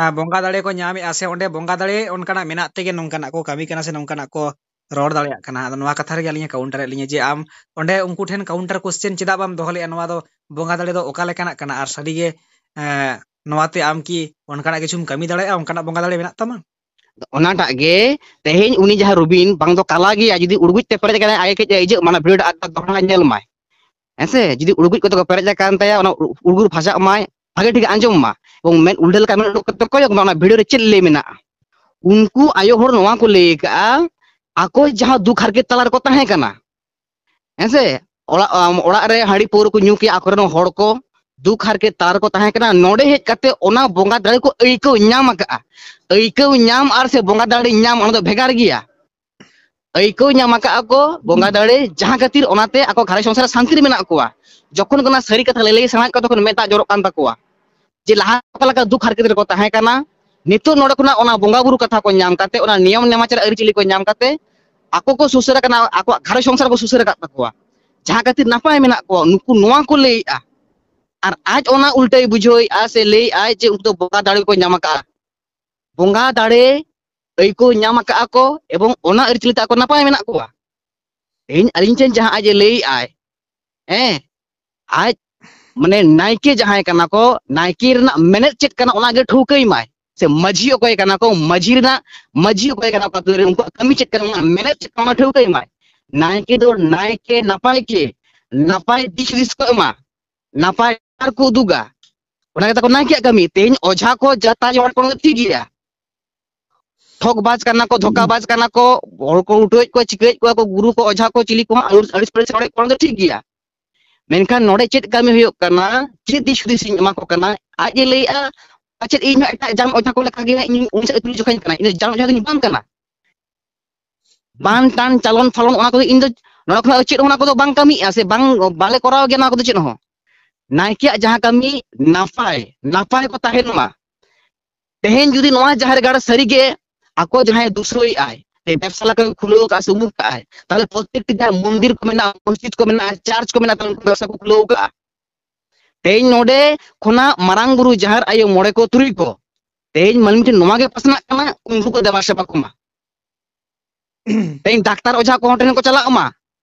ᱟ, ᱵᱚᱸᱜᱟ ᱫᱟᱲᱮ ᱠᱚ ᱧᱟᱢᱮᱜᱼᱟ, ᱥᱮ ᱚᱸᱰᱮ ᱵᱚᱸᱜᱟ ᱫᱟᱲᱮ ᱚᱱᱠᱟᱱᱟᱜ ᱢᱮᱱᱟᱜ ᱛᱮᱜᱮ ᱱᱚᱝᱠᱟᱱᱟᱜ ᱠᱚ ᱠᱟᱹᱢᱤ ᱠᱟᱱᱟ ᱥᱮ ᱱᱚᱝᱠᱟᱱᱟᱜ ᱠᱚ ᱨᱚᱲ ᱫᱟᱲᱮᱭᱟᱜ ᱠᱟᱱᱟ᱾ ᱟᱫᱚ ᱱᱚᱣᱟ ᱠᱟᱛᱷᱟ ᱨᱮᱜᱮ ᱟᱹᱞᱤᱧ ᱮ counter ᱮᱫ ᱞᱤᱧᱟᱹ ᱡᱮ ᱟᱢ ᱚᱸᱰᱮ ᱩᱱᱠᱩ ᱴᱷᱮᱱ counter question ᱪᱮᱫᱟᱜ ᱵᱟᱢ ᱫᱚᱦᱚ ᱞᱮᱜᱼᱟ? ᱱᱚᱣᱟ ᱫᱚ ᱵᱚᱸᱜᱟ ᱫᱟᱲᱮ ᱫᱚ ᱚᱠᱟ ᱞᱮᱠᱟᱱᱟᱜ ᱠᱟᱱᱟ? ᱟᱨ ᱥᱟᱹᱨᱤᱜᱮ, ᱮᱸ, ᱱᱚᱣᱟᱛᱮ ᱟᱢ ᱠᱤ ᱚᱱᱠᱟᱱᱟᱜ ᱠᱤᱪᱷᱩᱢ ᱠᱟᱹᱢᱤ ᱫᱟᱲᱮᱭᱟᱜᱼᱟ? ᱚᱱᱠᱟᱱᱟᱜ ᱵᱚᱸᱜᱟ ᱫᱟᱲᱮ ᱢᱮᱱᱟᱜ ᱛᱟᱢᱟ? ᱚᱱᱟᱴᱟᱜ ᱜᱮ ᱛᱮᱦᱮᱧ ᱩᱱᱤ ᱡᱟᱦᱟᱸ ᱨᱩᱵᱤᱱ ᱵᱟᱝ ᱫᱚ ᱠᱟᱞᱟ ᱜᱮᱭᱟ, ᱡᱩᱫᱤ ᱩᱲᱜᱩᱡ ᱛᱮ ᱯᱮᱨᱮᱡ ᱟᱠᱟᱱᱟᱭ, ᱟᱡ ᱠᱟᱹᱡ ᱤᱡᱟᱹᱜ ᱢᱟᱱᱟ ᱵᱷᱤᱰᱤᱭᱳ ᱟᱨ ᱫᱚᱦᱲᱟ ᱧᱮᱞ ᱢᱟᱭ᱾ ᱦᱮᱸᱥᱮ, ᱡᱩᱫᱤ ᱩᱲᱜᱩᱡ ᱠᱚᱛᱮ ᱠᱚ ᱯᱮᱨᱮᱡ ᱟᱠᱟᱱ ᱛᱟᱭᱟ, ᱚᱱᱟ ᱩᱲᱜᱩᱨ ᱯᱷᱟᱥᱟᱜ ᱢᱟᱭ, ᱵᱷᱟᱜᱮ ᱴᱷᱤᱠ ᱟᱸᱡᱚᱢ ᱢᱟ, ᱮᱵᱚᱝ ᱢᱮᱫ ᱩᱞᱰᱟᱹ ᱞᱮᱠᱟ ᱢᱮᱫ ᱩᱰᱩᱠ ᱠᱟᱛᱮ ᱠᱚᱭᱚᱜ ᱢᱟ, ᱚᱱᱟ ᱵᱷᱤᱰᱤᱭᱳ ᱨᱮ ᱪᱮᱫ ᱞᱟᱹᱭ ᱢᱮᱱᱟᱜᱼᱟ᱾ ᱩᱱᱠᱩ ᱟᱭᱳ ᱦᱚᱲ ᱱᱚᱣᱟ ᱠᱚ ᱞᱟᱹᱭ ᱟᱠᱟᱜᱼᱟ, ᱟᱠᱚ ᱡᱟᱦᱟᱸ ᱫᱩᱠ ᱦᱟᱨᱠᱮᱛ ᱛᱟᱞᱟ ᱨᱮᱠᱚ ᱛᱟᱦᱮᱸ ᱠᱟᱱᱟ, ᱦᱮᱸᱥᱮ, ᱚᱲᱟᱜ ᱟᱢ, ᱚᱲᱟᱜ ᱨᱮ ᱦᱟᱺᱰᱤ ᱯᱟᱹᱣᱨᱟᱹ ᱠᱚ ᱧᱩ ᱠᱮᱭᱟ, ᱟᱠᱚᱨᱮᱱ ᱦᱚᱲ ᱠᱚ ᱫᱩᱠ ᱦᱟᱨᱠᱮᱛ ᱛᱟᱞᱟ ᱨᱮᱠᱚ ᱛᱟᱦᱮᱸ ᱠᱟᱱᱟ᱾ ᱱᱚᱰᱮ ᱦᱮᱡ ᱠᱟᱛᱮ ᱚᱱᱟ ᱵᱚᱸᱜᱟ ᱫᱟᱲᱮ ᱠᱚ ᱟᱹᱭᱠᱟᱹᱣ ᱧᱟᱢ ᱟᱠᱟᱫᱼᱟ᱾ ᱟᱹᱭᱠᱟᱹᱣ ᱧᱟᱢ ᱟᱨ ᱥᱮ ᱵᱚᱸᱜᱟ ᱫᱟᱲᱮ ᱧᱟᱢ, ᱚᱱᱟ ᱫᱚ ᱵᱷᱮᱜᱟᱨ ᱜᱮᱭᱟ᱾ ᱟᱹᱭᱠᱟᱹᱣ ᱧᱟᱢ ᱟᱠᱟᱫᱼᱟ ᱠᱚ ᱵᱚᱸᱜᱟ ᱫᱟᱲᱮ, ᱡᱟᱦᱟᱸ ᱠᱷᱟᱹᱛᱤᱨ ᱚᱱᱟᱛᱮ ᱟᱠᱚ ᱜᱷᱟᱨᱚᱸᱡᱽ ᱥᱚᱝᱥᱟᱨ ᱨᱮ ᱥᱟᱱᱛᱤ ᱨᱮ ᱢᱮᱱᱟᱜ ᱠᱚᱣᱟ᱾ ᱡᱚᱠᱷᱚᱱ ᱠᱚ ᱚᱱᱟ ᱥᱟᱹᱨᱤ ᱠᱟᱛᱷᱟ ᱞᱟᱹᱞᱟᱹᱭ ᱥᱮᱬᱟᱭᱮᱫ ᱠᱚᱣᱟ, ᱛᱚᱠᱷᱚᱱ ᱢᱮᱫ ᱫᱟᱜ ᱡᱚᱨᱚᱜ ᱠᱟᱱ ᱛᱟᱠᱚᱣᱟ ᱡᱮ ᱞᱟᱦᱟ ᱚᱠᱟ ᱞᱮᱠᱟ ᱫᱩᱠ ᱦᱟᱨᱠᱮᱛ ᱨᱮᱠᱚ ᱛᱟᱦᱮᱸ ᱠᱟᱱᱟ, ᱱᱤᱛᱚᱜ ᱱᱚᱰᱮ ᱠᱷᱚᱱᱟᱜ ᱚᱱᱟ ᱵᱚᱸᱜᱟ ᱵᱩᱨᱩ ᱠᱟᱛᱷᱟ ᱠᱚ ᱧᱟᱢ ᱠᱟᱛᱮ, ᱚᱱᱟ ᱱᱤᱭᱚᱢ ᱱᱮᱢᱟᱪᱟᱨ ᱟᱹᱨᱤᱪᱟᱹᱞᱤ ᱠᱚ ᱧᱟᱢ ᱠᱟᱛᱮ ᱟᱠᱚ ᱠᱚ ᱥᱩᱥᱟᱹᱨ ᱟᱠᱟᱱᱟ, ᱟᱠᱚᱣᱟᱜ ᱜᱷᱟᱨᱚᱸᱡᱽ ᱥᱚᱝᱥᱟᱨ ᱠᱚ ᱥᱩᱥᱟᱹᱨ ᱟᱠᱟᱫ ᱛᱟᱠᱚᱣᱟ, ᱡᱟᱦᱟᱸ ᱠᱷᱟᱹᱛᱤᱨ ᱱᱟᱯᱟᱭ ᱢᱮᱱᱟᱜ ᱠᱚᱣᱟ᱾ ᱱᱩᱠᱩ ᱱᱚᱣᱟ ᱠᱚ ᱞᱟᱹᱭᱮᱫᱼᱟ, ᱟᱨ ᱟᱡ ᱚᱱᱟ ᱩᱞᱴᱟᱹᱭ ᱵᱩᱡᱷᱟᱹᱣᱮᱫᱼᱟ ᱥᱮ ᱞᱟᱹᱭᱮᱫᱼᱟᱭ ᱡᱮ ᱩᱱᱠᱩ ᱫᱚ ᱵᱚᱸᱜᱟ ᱫᱟᱲᱮ ᱠᱚ ᱧᱟᱢ ᱟᱠᱟᱫᱼᱟ, ᱵᱚᱸᱜᱟ ᱫᱟᱲᱮ ᱟᱹᱭᱠᱟᱹᱣ ᱧᱟᱢ ᱟᱠᱟᱫᱼᱟ ᱠᱚ ᱮᱵᱚᱝ ᱚᱱᱟ ᱟᱹᱨᱤᱪᱟᱹᱞᱤ ᱛᱮ ᱟᱠᱚ ᱱᱟᱯᱟᱭ ᱢᱮᱱᱟᱜ ᱠᱚᱣᱟ᱾ ᱛᱮᱦᱮᱧ ᱟᱹᱞᱤᱧ ᱴᱷᱮᱱ ᱡᱟᱦᱟᱸ ᱟᱡ ᱮ ᱞᱟᱹᱭᱮᱫᱼᱟᱭ, ᱦᱮᱸ, ᱟᱡ ᱢᱟᱱᱮ ᱱᱟᱭᱠᱮ ᱡᱟᱦᱟᱸᱭ ᱠᱟᱱᱟ ᱠᱚ, ᱱᱟᱭᱠᱮ ᱨᱮᱱᱟᱜ ᱢᱮᱱᱮᱛ ᱪᱮᱫ ᱠᱟᱱᱟ ᱚᱱᱟ ᱜᱮ ᱴᱷᱟᱹᱣᱠᱟᱹᱭ ᱢᱟᱭ, ᱥᱮ ᱢᱟᱹᱡᱷᱤ ᱚᱠᱚᱭ ᱠᱟᱱᱟ ᱠᱚ, ᱢᱟᱹᱡᱷᱤ ᱨᱮᱱᱟᱜ, ᱢᱟᱹᱡᱷᱤ ᱚᱠᱚᱭ ᱠᱟᱱᱟ ᱠᱚ, ᱟᱹᱛᱩ ᱨᱮ ᱩᱱᱠᱩᱣᱟᱜ ᱠᱟᱹᱢᱤ ᱪᱮᱫ ᱠᱟᱱᱟ ᱚᱱᱟ ᱢᱮᱱᱮᱛ ᱪᱮᱫ ᱠᱟᱱᱟ ᱚᱱᱟ ᱴᱷᱟᱹᱣᱠᱟᱹᱭ ᱢᱟᱭ᱾ ᱱᱟᱭᱠᱮ ᱫᱚ ᱱᱟᱭᱠᱮ ᱱᱟᱯᱟᱭ ᱠᱮ, ᱱᱟᱯᱟᱭ ᱫᱤᱥ ᱦᱩᱫᱤᱥ ᱠᱚ ᱮᱢᱟ, ᱱᱟᱯᱟᱭ ᱰᱟᱦᱟᱨ ᱠᱚ ᱩᱫᱩᱜᱟ᱾ ᱚᱱᱟ ᱜᱮ ᱛᱟᱠᱚ ᱱᱟᱭᱠᱮᱭᱟᱜ ᱠᱟᱹᱢᱤ᱾ ᱛᱮᱦᱮᱧ ᱚᱡᱷᱟ ᱠᱚ ᱡᱟᱛᱟ ᱡᱚᱲ ᱠᱚ ᱴᱷᱤᱠ ᱜᱮᱭᱟ, ᱴᱷᱚᱠ ᱵᱟᱡ ᱠᱟᱱᱟ ᱠᱚ, ᱫᱷᱳᱠᱟ ᱵᱟᱡ ᱠᱟᱱᱟ ᱠᱚ, ᱦᱚᱲ ᱠᱚ ᱩᱴᱟᱹᱣᱮᱫ ᱠᱚᱣᱟ, ᱪᱤᱠᱟᱹᱭᱮᱫ ᱠᱚᱣᱟ ᱠᱚ, ᱜᱩᱨᱩ ᱠᱚ, ᱚᱡᱷᱟ ᱠᱚ, ᱪᱤᱞᱤ ᱠᱚᱦᱚᱸ ᱟᱹᱲᱤᱥ, ᱟᱹᱲᱤᱥ ᱯᱟᱹᱲᱤᱥ ᱨᱚᱲᱮᱫ ᱠᱚᱣᱟ, ᱚᱱᱟ ᱫᱚ ᱴᱷᱤᱠ ᱜᱮᱭᱟ᱾ ᱢᱮᱱᱠᱷᱟᱱ ᱱᱚᱰᱮ ᱪᱮᱫ ᱠᱟᱹᱢᱤ ᱦᱩᱭᱩᱜ ᱠᱟᱱᱟ, ᱪᱮᱫ ᱫᱤᱥ ᱦᱩᱫᱤᱥ ᱤᱧ ᱮᱢᱟ ᱠᱚ ᱠᱟᱱᱟ? ᱟᱡ ᱮ ᱞᱟᱹᱭᱮᱫᱼᱟ, ᱯᱟᱪᱮᱫ ᱤᱧ ᱦᱚᱸ ᱮᱴᱟᱜ ᱡᱟᱱ ᱚᱡᱷᱟ ᱠᱚ ᱞᱮᱠᱟ ᱜᱮ ᱤᱧ ᱩᱱᱤ ᱥᱟᱶ ᱛᱩᱞᱩᱡ ᱡᱚᱠᱷᱟᱧ ᱠᱟᱱᱟ, ᱤᱧ ᱫᱚ ᱡᱟᱱ ᱚᱡᱷᱟ ᱫᱚᱧ ᱵᱟᱝ ᱠᱟᱱᱟ᱾ ᱵᱟᱱ ᱴᱟᱱ ᱪᱟᱞᱚᱱ ᱯᱷᱟᱞᱚᱱ ᱚᱱᱟ ᱠᱚᱫᱚ ᱤᱧ ᱫᱚ ᱱᱚᱰᱮ ᱠᱷᱚᱱᱟᱜ ᱪᱮᱫ ᱦᱚᱸ ᱚᱱᱟ ᱠᱚᱫᱚ ᱵᱟᱝ ᱠᱟᱹᱢᱤᱜᱼᱟ, ᱥᱮ ᱵᱟᱝ, ᱵᱟᱞᱮ ᱠᱚᱨᱟᱣ ᱜᱮᱭᱟ ᱱᱚᱣᱟ ᱠᱚᱫᱚ ᱪᱮᱫ ᱦᱚᱸ᱾ ᱱᱟᱭᱠᱮᱭᱟᱜ ᱡᱟᱦᱟᱸ ᱠᱟᱹᱢᱤ ᱱᱟᱯᱟᱭ, ᱱᱟᱯᱟᱭ ᱠᱚ ᱛᱟᱦᱮᱱ ᱢᱟ᱾ ᱛᱮᱦᱮᱧ ᱡᱩᱫᱤ ᱱᱚᱣᱟ ᱡᱟᱦᱮᱨ ᱜᱟᱲ ᱥᱟᱹᱨᱤᱜᱮ ᱟᱠᱚ ᱡᱟᱦᱟᱸᱭ ᱫᱩᱥᱨᱚᱭᱮᱫ ᱟᱭ, ᱥᱮ ᱵᱮᱵᱽᱥᱟ ᱞᱮᱠᱟ ᱠᱚ ᱠᱷᱩᱞᱟᱹᱣ ᱟᱠᱟᱫ ᱥᱮ ᱩᱢᱩᱠ ᱠᱟᱜ ᱟᱭ, ᱛᱟᱦᱞᱮ ᱯᱨᱚᱛᱮᱠᱴᱤ ᱡᱟᱦᱟᱸ ᱢᱚᱱᱫᱤᱨ ᱠᱚ ᱢᱮᱱᱟᱜᱼᱟ, ᱢᱚᱥᱡᱤᱫ ᱠᱚ ᱢᱮᱱᱟᱜᱼᱟ, ᱪᱟᱨᱪ ᱠᱚ ᱢᱮᱱᱟᱜᱼᱟ, ᱛᱟᱦᱞᱮ ᱩᱱᱠᱩ ᱵᱮᱵᱽᱥᱟ ᱠᱚ ᱠᱷᱩᱞᱟᱹᱣ ᱟᱠᱟᱫᱼᱟ᱾ ᱛᱮᱦᱮᱧ ᱱᱚᱰᱮ ᱠᱷᱚᱱᱟᱜ ᱢᱟᱨᱟᱝ ᱵᱩᱨᱩ, ᱡᱟᱦᱮᱨ ᱟᱭᱳ, ᱢᱚᱬᱮ ᱠᱚ, ᱛᱩᱨᱩᱭ ᱠᱚ, ᱛᱮᱦᱮᱧ ᱢᱟᱹᱱᱢᱤ ᱴᱷᱮᱱ ᱱᱚᱣᱟ ᱜᱮ ᱯᱟᱥᱱᱟᱜ ᱠᱟᱱᱟ, ᱩᱱᱠᱩ ᱠᱚ ᱫᱮᱵᱟ ᱥᱮᱵᱟ ᱠᱚᱢᱟ᱾ ᱛᱮᱦᱮᱧ ᱰᱟᱠᱛᱟᱨ ᱚᱡᱷᱟ ᱠᱚᱦᱚᱸ ᱴᱷᱮᱱ ᱠᱚ ᱪᱟᱞᱟᱜ ᱢᱟ,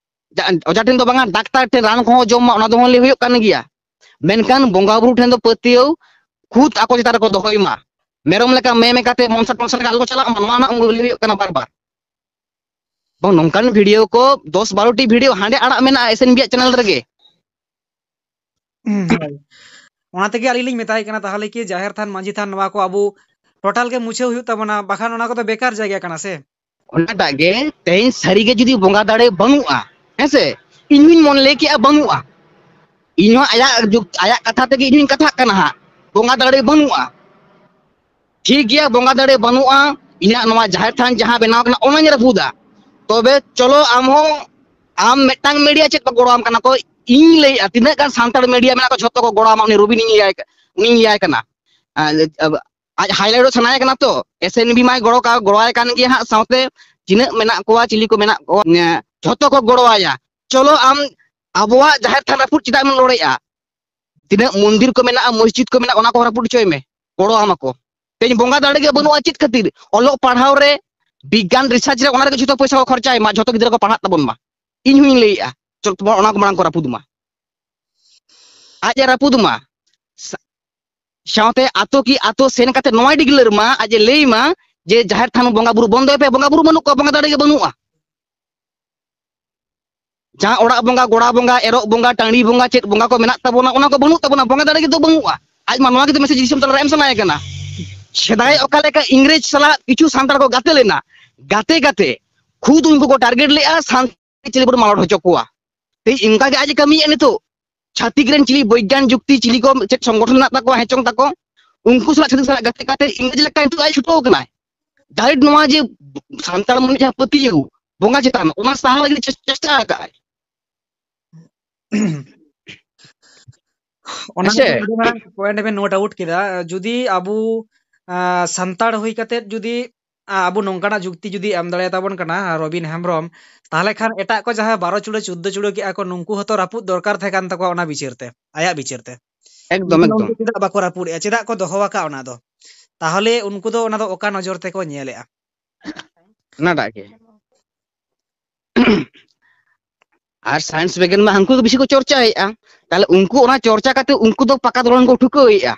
ᱡᱟ-, ᱚᱡᱷᱟ ᱴᱷᱮᱱ ᱫᱚ ᱵᱟᱝᱟ, ᱰᱟᱠᱛᱟᱨ ᱴᱷᱮᱱ ᱨᱟᱱ ᱠᱚᱦᱚᱸ ᱡᱚᱢ ᱢᱟ, ᱚᱱᱟ ᱫᱚ ᱦᱚᱸ ᱞᱟᱹᱭ ᱦᱩᱭᱩᱜ ᱠᱟᱱ ᱜᱮᱭᱟ᱾ ᱢᱮᱱᱠᱷᱟᱱ ᱵᱚᱸᱜᱟ ᱵᱩᱨᱩ ᱴᱷᱮᱱ ᱫᱚ ᱯᱟᱹᱛᱭᱟᱹᱣ ᱠᱷᱩᱫ ᱟᱠᱚ ᱪᱮᱛᱟᱱ ᱨᱮᱠᱚ ᱫᱚᱦᱚᱭ ᱢᱟ᱾ ᱢᱮᱨᱚᱢ ᱞᱮᱠᱟ ᱢᱮ ᱢᱮ ᱠᱟᱛᱮ ᱢᱚᱱᱥᱟ ᱴᱚᱱᱥᱟ ᱞᱮᱠᱟ ᱟᱞᱚ ᱠᱚ ᱪᱟᱞᱟᱜ ᱢᱟ, ᱱᱚᱣᱟ ᱨᱮᱱᱟᱜ ᱞᱟᱹᱭ ᱦᱩᱭᱩᱜ ᱠᱟᱱᱟ ᱵᱟᱨ ᱵᱟᱨ᱾ ᱵᱟᱝ, ᱱᱚᱝᱠᱟᱱ ᱵᱷᱤᱰᱤᱭᱳ ᱠᱚ ᱫᱚᱥ ᱵᱟᱨᱚ ᱴᱤ ᱵᱷᱤᱰᱤᱭᱳ ᱦᱟᱸᱰᱮ ᱟᱲᱟᱜ ᱢᱮᱱᱟᱜᱼᱟ ᱮᱥ ᱮᱱ ᱵᱤ ᱟᱜ ᱪᱮᱱᱮᱞ ᱨᱮᱜᱮ᱾ ᱦᱳᱭ᱾ ᱚᱱᱟ ᱛᱮᱜᱮ ᱟᱹᱞᱤᱧ ᱞᱤᱧ ᱢᱮᱛᱟᱭ ᱠᱟᱱᱟ, ᱛᱟᱦᱚᱞᱮ ᱠᱤ ᱡᱟᱦᱮᱨ ᱛᱷᱟᱱ, ᱢᱟᱹᱡᱷᱤ ᱛᱷᱟᱱ, ᱱᱚᱣᱟ ᱠᱚ ᱟᱵᱚ ᱴᱳᱴᱟᱞ ᱜᱮ ᱢᱩᱪᱷᱟᱹᱣ ᱦᱩᱭᱩᱜ ᱛᱟᱵᱚᱱᱟ, ᱵᱟᱠᱷᱟᱱ ᱚᱱᱟ ᱠᱚᱫᱚ ᱵᱮᱠᱟᱨ ᱡᱟᱭᱜᱟ ᱠᱟᱱᱟ ᱥᱮ᱾ ᱚᱱᱟᱴᱟᱜ ᱜᱮ ᱛᱮᱦᱮᱧ ᱥᱟᱹᱨᱤᱜᱮ ᱡᱩᱫᱤ ᱵᱚᱸᱜᱟ ᱫᱟᱲᱮ ᱵᱟᱹᱱᱩᱜᱼᱟ, ᱦᱮᱸᱥᱮ, ᱤᱧ ᱦᱚᱧ ᱢᱚᱱᱮ ᱞᱟᱹᱭ ᱠᱮᱜᱼᱟ ᱵᱟᱹᱱᱩᱜᱼᱟ, ᱤᱧ ᱦᱚᱸ ᱟᱭᱟᱜ ᱡᱩᱠ-, ᱟᱭᱟᱜ ᱠᱟᱛᱷᱟ ᱛᱮᱜᱮ ᱤᱧ ᱦᱚᱧ ᱠᱟᱛᱷᱟᱜ ᱠᱟᱱᱟ ᱦᱟᱸᱜ, ᱵᱚᱸᱜᱟ ᱫᱟᱲᱮ ᱵᱟᱹᱱᱩᱜᱼᱟ᱾ ᱴᱷᱤᱠ ᱜᱮᱭᱟ, ᱵᱚᱸᱜᱟ ᱫᱟᱲᱮ ᱵᱟᱹᱱᱩᱜᱼᱟ, ᱤᱧᱟᱹᱜ ᱱᱚᱣᱟ ᱡᱟᱦᱮᱨ ᱛᱷᱟᱱ ᱡᱟᱦᱟᱸ ᱵᱮᱱᱟᱣ ᱠᱟᱱᱟ ᱚᱱᱟᱧ ᱨᱟᱹᱯᱩᱫᱟ᱾ ᱛᱚᱵᱮ ᱪᱚᱞᱚ ᱟᱢ ᱦᱚᱸ, ᱟᱢ ᱢᱤᱫᱴᱟᱝ ᱢᱤᱰᱤᱭᱟ ᱪᱮᱫ ᱠᱚ ᱜᱚᱲᱚ ᱟᱢ ᱠᱟᱱᱟ ᱠᱚ? ᱤᱧ ᱞᱟᱹᱭᱮᱜᱼᱟ, ᱛᱤᱱᱟᱹᱜ ᱜᱟᱱ ᱥᱟᱱᱛᱟᱲ ᱢᱤᱰᱤᱭᱟ ᱢᱮᱱᱟᱜ ᱠᱚ ᱡᱷᱚᱛᱚ ᱠᱚ ᱜᱚᱲᱚ ᱟᱢᱟ, ᱩᱱᱤ ᱨᱚᱵᱤᱱ ᱤᱧ ᱤᱭᱟᱹᱭ ᱠᱟ-, ᱩᱱᱤᱧ ᱤᱭᱟᱹᱭ ᱠᱟᱱᱟ᱾ ᱟᱨ, ᱟᱨ ᱟᱡ ᱦᱟᱭᱞᱟᱭᱤᱴ ᱥᱟᱱᱟᱭᱮ ᱠᱟᱱᱟ ᱛᱚ, ᱮᱥ ᱮᱱ ᱵᱤ ᱢᱟᱭ ᱜᱚᱲᱚ ᱠᱟ-, ᱜᱚᱲᱚᱣᱟᱭ ᱠᱟᱱ ᱜᱮᱭᱟ ᱦᱟᱸᱜ, ᱥᱟᱶᱛᱮ ᱛᱤᱱᱟᱹᱜ ᱢᱮᱱᱟᱜ ᱠᱚᱣᱟ, ᱪᱤᱞᱤ ᱠᱚ ᱢᱮᱱᱟᱜ ᱠᱚᱣᱟ, ᱡᱷᱚᱛᱚ ᱠᱚ ᱜᱚᱲᱚᱣᱟᱭᱟ᱾ ᱪᱚᱞᱚ ᱟᱢ ᱟᱵᱚᱣᱟᱜ ᱡᱟᱦᱮᱨ ᱛᱷᱟᱱ ᱨᱟᱹᱯᱩᱫ ᱪᱮᱫᱟᱜ ᱮᱢ ᱞᱟᱹᱲᱦᱟᱹᱭᱮᱜᱼᱟ? ᱛᱤᱱᱟᱹᱜ ᱢᱚᱱᱫᱤᱨ ᱠᱚ ᱢᱮᱱᱟᱜᱼᱟ, ᱢᱚᱥᱡᱤᱫ ᱠᱚ ᱢᱮᱱᱟᱜᱼᱟ, ᱚᱱᱟ ᱠᱚ ᱨᱟᱹᱯᱩᱫ ᱦᱚᱪᱚᱭ ᱢᱮ, ᱜᱚᱲᱚ ᱟᱢᱟ ᱠᱚ᱾ ᱛᱮᱦᱮᱧ ᱵᱚᱸᱜᱟ ᱫᱟᱲᱮ ᱜᱮ ᱵᱟᱹᱱᱩᱜᱼᱟ, ᱪᱮᱫ ᱠᱷᱟᱹᱛᱤᱨ? ᱚᱞᱚᱜ ᱯᱟᱲᱦᱟᱣ ᱨᱮ, ᱵᱤᱜᱽᱜᱟᱱ ᱨᱤᱥᱟᱨᱪ ᱨᱮ, ᱚᱱᱟ ᱨᱮᱜᱮ ᱡᱷᱚᱛᱚ ᱯᱚᱭᱥᱟ ᱠᱚ ᱠᱷᱚᱨᱪᱟᱭ ᱢᱟ, ᱡᱷᱚᱛᱚ ᱜᱤᱫᱽᱨᱟᱹ ᱠᱚ ᱯᱟᱲᱦᱟᱜ ᱛᱟᱵᱚᱱ ᱢᱟ᱾ ᱤᱧ ᱦᱚᱧ ᱞᱟᱹᱭᱮᱜᱼᱟ, ᱪᱚᱞ ᱛᱚᱵᱮ ᱚᱱᱟ ᱠᱚ ᱢᱟᱲᱟᱝ ᱠᱚ ᱨᱟᱹᱯᱩᱫ ᱢᱟ, ᱟᱡ ᱮ ᱨᱟᱹᱯᱩᱫ ᱢᱟ᱾ ᱥᱟ-, ᱥᱟᱶᱛᱮ ᱟᱛᱳ ᱠᱤ ᱟᱛᱳ ᱥᱮᱱ ᱠᱟᱛᱮ ᱱᱚᱣᱟᱭ ᱰᱤᱜᱽᱞᱟᱹᱨ ᱢᱟ, ᱟᱡ ᱮ ᱞᱟᱹᱭ ᱢᱟ ᱡᱮ ᱡᱟᱦᱮᱨ ᱛᱷᱟᱱ ᱵᱚᱸᱜᱟ ᱵᱩᱨᱩ ᱵᱚᱱᱫᱚᱭ ᱯᱮ, ᱵᱚᱸᱜᱟ ᱵᱩᱨᱩ ᱵᱟᱹᱱᱩᱜ ᱠᱚᱣᱟ, ᱵᱚᱸᱜᱟ ᱫᱟᱲᱮ ᱜᱮ ᱵᱟᱹᱱᱩᱜᱼᱟ᱾ ᱡᱟᱦᱟᱸ ᱚᱲᱟᱜ ᱵᱚᱸᱜᱟ, ᱜᱚᱲᱟ ᱵᱚᱸᱜᱟ, ᱮᱨᱚᱜ ᱵᱚᱸᱜᱟ, ᱴᱟᱺᱰᱤ ᱵᱚᱸᱜᱟ, ᱪᱮᱫ ᱵᱚᱸᱜᱟ ᱠᱚ ᱢᱮᱱᱟᱜ ᱛᱟᱵᱚᱱᱟ, ᱚᱱᱟ ᱠᱚ ᱵᱟᱹᱱᱩᱜ ᱛᱟᱵᱚᱱᱟ, ᱵᱚᱸᱜᱟ ᱫᱟᱲᱮ ᱜᱮ ᱫᱚ ᱵᱟᱹᱱᱩᱜᱼᱟ᱾ ᱟᱡ ᱢᱟ ᱱᱚᱣᱟ ᱜᱮ ᱫᱚ ᱢᱮᱥᱮᱡᱽ ᱫᱤᱥᱚᱢ ᱛᱟᱞᱟᱨᱮ ᱮᱢ ᱥᱟᱱᱟᱭᱮ ᱠᱟᱱᱟ᱾ ᱥᱮᱫᱟᱭ ᱚᱠᱟ ᱞᱮᱠᱟ ᱤᱝᱨᱮᱡᱽ ᱥᱟᱞᱟᱜ ᱠᱤᱪᱷᱩ ᱥᱟᱱᱛᱟᱲ ᱠᱚ ᱜᱟᱛᱮ ᱞᱮᱱᱟ, ᱜᱟᱛᱮ ᱜᱟᱛᱮ ᱠᱷᱩᱫ ᱩᱱᱠᱩ ᱠᱚ ᱴᱟᱨᱜᱮᱴ ᱞᱮᱜᱼᱟ, ᱥᱟᱱᱛᱟᱲ ᱪᱤᱞᱤ ᱵᱚᱱ ᱢᱟᱞᱚᱴ ᱦᱚᱪᱚ ᱠᱚᱣᱟ᱾ ᱛᱮᱦᱮᱧ ᱤᱱᱠᱟ ᱜᱮ ᱟᱡ ᱮ ᱠᱟᱹᱢᱤᱭᱮᱫᱼᱟ ᱱᱤᱛᱚᱜ᱾ ᱪᱷᱟᱹᱛᱤᱠ ᱨᱮᱱ ᱪᱤᱞᱤ ᱵᱳᱭᱜᱟᱱ ᱡᱩᱠᱛᱤ, ᱪᱤᱞᱤ ᱠᱚ ᱪᱮᱫ ᱥᱚᱝᱜᱚᱴᱷᱚᱱ ᱢᱮᱱᱟᱜ ᱛᱟᱠᱚᱣᱟ, ᱦᱮᱸ ᱪᱚᱝ ᱛᱟᱠᱚ, ᱩᱱᱠᱩ ᱥᱟᱞᱟᱜ ᱪᱷᱟᱹᱛᱤᱠ ᱥᱟᱞᱟᱜ ᱜᱟᱛᱮ ᱠᱟᱛᱮ ᱤᱝᱨᱮᱡᱽ ᱞᱮᱠᱟ ᱱᱤᱛᱚᱜ ᱟᱡ ᱪᱷᱩᱴᱟᱹᱣ ᱠᱟᱱᱟᱭ᱾ ᱰᱟᱭᱨᱮᱠᱴ ᱱᱚᱣᱟ ᱡᱮ ᱥᱟᱱᱛᱟᱲ ᱢᱚᱱᱮ ᱡᱟᱦᱟᱸ ᱯᱟᱹᱛᱭᱟᱹᱣ ᱵᱚᱸᱜᱟ ᱪᱮᱛᱟᱱ, ᱚᱱᱟ ᱥᱟᱦᱟ ᱞᱟᱹᱜᱤᱫ ᱪᱮᱥ-, ᱪᱮᱥᱴᱟ ᱟᱠᱟᱫ ᱟᱭ᱾ ᱚᱱᱟ ᱦᱮᱸᱥᱮ? ᱢᱤᱫᱴᱮᱱ ᱟᱹᱰᱤ ᱢᱟᱨᱟᱝ ᱯᱚᱭᱮᱱᱴ ᱵᱮᱱ ᱱᱳᱴ ᱟᱣᱩᱴ ᱠᱮᱫᱟ᱾ ᱡᱩᱫᱤ ᱟᱵᱚ, ᱟᱸ, ᱥᱟᱱᱛᱟᱲ ᱦᱩᱭ ᱠᱟᱛᱮ ᱡᱩᱫᱤ, ᱟᱸ, ᱟᱵᱚ ᱱᱚᱝᱠᱟᱱᱟᱜ ᱡᱩᱠᱛᱤ ᱡᱩᱫᱤ ᱮᱢ ᱫᱟᱲᱮᱭᱟᱛᱟᱵᱚᱱ ᱠᱟᱱᱟ, ᱟᱸ, ᱨᱚᱵᱤᱱ ᱦᱮᱢᱵᱨᱚᱢ, ᱛᱟᱦᱚᱞᱮ ᱠᱷᱟᱱ ᱮᱴᱟᱜ ᱠᱚ ᱡᱟᱦᱟᱸ ᱵᱟᱨᱚ ᱪᱩᱲᱟᱹ ᱪᱳᱫᱽᱫᱳ ᱪᱩᱲᱟᱹ ᱠᱮᱜᱼᱟ ᱠᱚ, ᱱᱩᱠᱩ ᱦᱚᱸᱛᱚ ᱨᱟᱹᱯᱩᱫ ᱫᱚᱨᱠᱟᱨ ᱛᱟᱦᱮᱸ ᱠᱟᱱ ᱛᱟᱠᱚᱣᱟ ᱚᱱᱟ ᱵᱤᱪᱟᱹᱨ ᱛᱮ, ᱟᱭᱟᱜ ᱵᱤᱪᱟᱹᱨ ᱛᱮ᱾ ᱮᱠᱫᱚᱢ, ᱞᱮᱠᱤᱱ ᱮᱠᱫᱚᱢ᱾ ᱩᱱᱠᱩ ᱪᱮᱫᱟᱜ ᱵᱟᱠᱚ ᱨᱟᱹᱯᱩᱫ ᱮᱜᱼᱟ? ᱪᱮᱫᱟᱜ ᱠᱚ ᱫᱚᱦᱚ ᱟᱠᱟᱫ ᱚᱱᱟ ᱫᱚ? ᱛᱟᱦᱚᱞᱮ ᱩᱱᱠᱩ ᱫᱚ ᱚᱱᱟ ᱫᱚ ᱚᱠᱟ ᱱᱚᱡᱚᱨ ᱛᱮᱠᱚ ᱧᱮᱞᱮᱜᱼᱟ? ᱚᱱᱟᱴᱟᱜ ᱜᱮ᱾ ᱟᱨ ᱥᱟᱭᱮᱱᱥ ᱵᱤᱜᱽᱜᱟᱱ ᱢᱟ ᱦᱟᱱᱠᱩ ᱜᱮ ᱵᱮᱥᱤ ᱠᱚ ᱪᱚᱨᱪᱟᱭᱮᱫᱼᱟ᱾ ᱛᱟᱦᱞᱮ ᱩᱱᱠᱩ ᱚᱱᱟ ᱪᱚᱨᱪᱟ ᱠᱟᱛᱮ ᱩᱱᱠᱩ ᱫᱚ ᱯᱟᱠᱟ ᱫᱚᱞᱟᱱ ᱠᱚ ᱴᱷᱩᱠᱟᱹᱣᱮᱫᱼᱟ᱾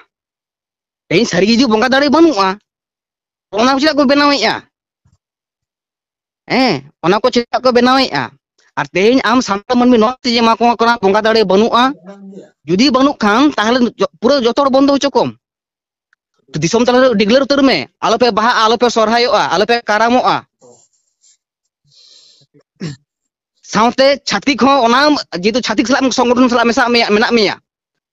ᱛᱮᱦᱮᱧ ᱥᱟᱹᱨᱤ ᱡᱩᱫᱤ ᱵᱚᱸᱜᱟ ᱫᱟᱲᱮ ᱵᱟᱹᱱᱩᱜᱼᱟ, ᱚᱱᱟ ᱠᱚ ᱪᱮᱫᱟᱜ ᱠᱚ ᱵᱮᱱᱟᱣᱮᱫᱼᱟ? ᱦᱮᱸ, ᱚᱱᱟ ᱠᱚ ᱪᱮᱫᱟᱜ ᱠᱚ ᱵᱮᱱᱟᱣᱮᱫᱼᱟ? ᱟᱨ ᱛᱮᱦᱮᱧ ᱟᱢ ᱥᱟᱱᱛᱟᱲ ᱢᱟᱹᱱᱢᱤ ᱱᱚᱣᱟ ᱛᱮ ᱡᱮ ᱮᱢᱟ ᱠᱚ ᱠᱟᱱᱟ, ᱵᱚᱸᱜᱟ ᱫᱟᱲᱮ ᱵᱟᱹᱱᱩᱜᱼᱟ, ᱡᱩᱫᱤ ᱵᱟᱹᱱᱩᱜ ᱠᱷᱟᱱ ᱛᱟᱦᱞᱮ ᱡᱚ-, ᱯᱩᱨᱟᱹ ᱡᱚᱛᱚ ᱦᱚᱲ ᱵᱚᱱᱫᱚ ᱦᱚᱪᱚ ᱠᱚᱢ᱾ ᱫᱤᱥᱚᱢ ᱛᱟᱞᱟᱨᱮ ᱰᱤᱜᱽᱞᱟᱹᱨ ᱩᱛᱟᱹᱨ ᱢᱮ, ᱟᱞᱚᱯᱮ ᱵᱟᱦᱟᱜᱼᱟ, ᱟᱞᱚᱯᱮ ᱥᱚᱨᱦᱟᱭᱚᱜᱼᱟ, ᱟᱞᱚᱯᱮ ᱠᱟᱨᱟᱢᱚᱜᱼᱟ᱾ ᱥᱟᱶᱛᱮ ᱪᱷᱟᱹᱛᱤᱠ ᱦᱚᱸ ᱚᱱᱟ, ᱡᱮᱦᱮᱛᱩ ᱪᱷᱟᱹᱛᱤᱠ ᱥᱟᱞᱟᱜ ᱥᱚᱝᱜᱚᱴᱷᱚᱱ ᱥᱟᱞᱟᱜ ᱢᱮᱥᱟ ᱢᱮᱭᱟ, ᱢᱮᱱᱟᱜ ᱢᱮᱭᱟ,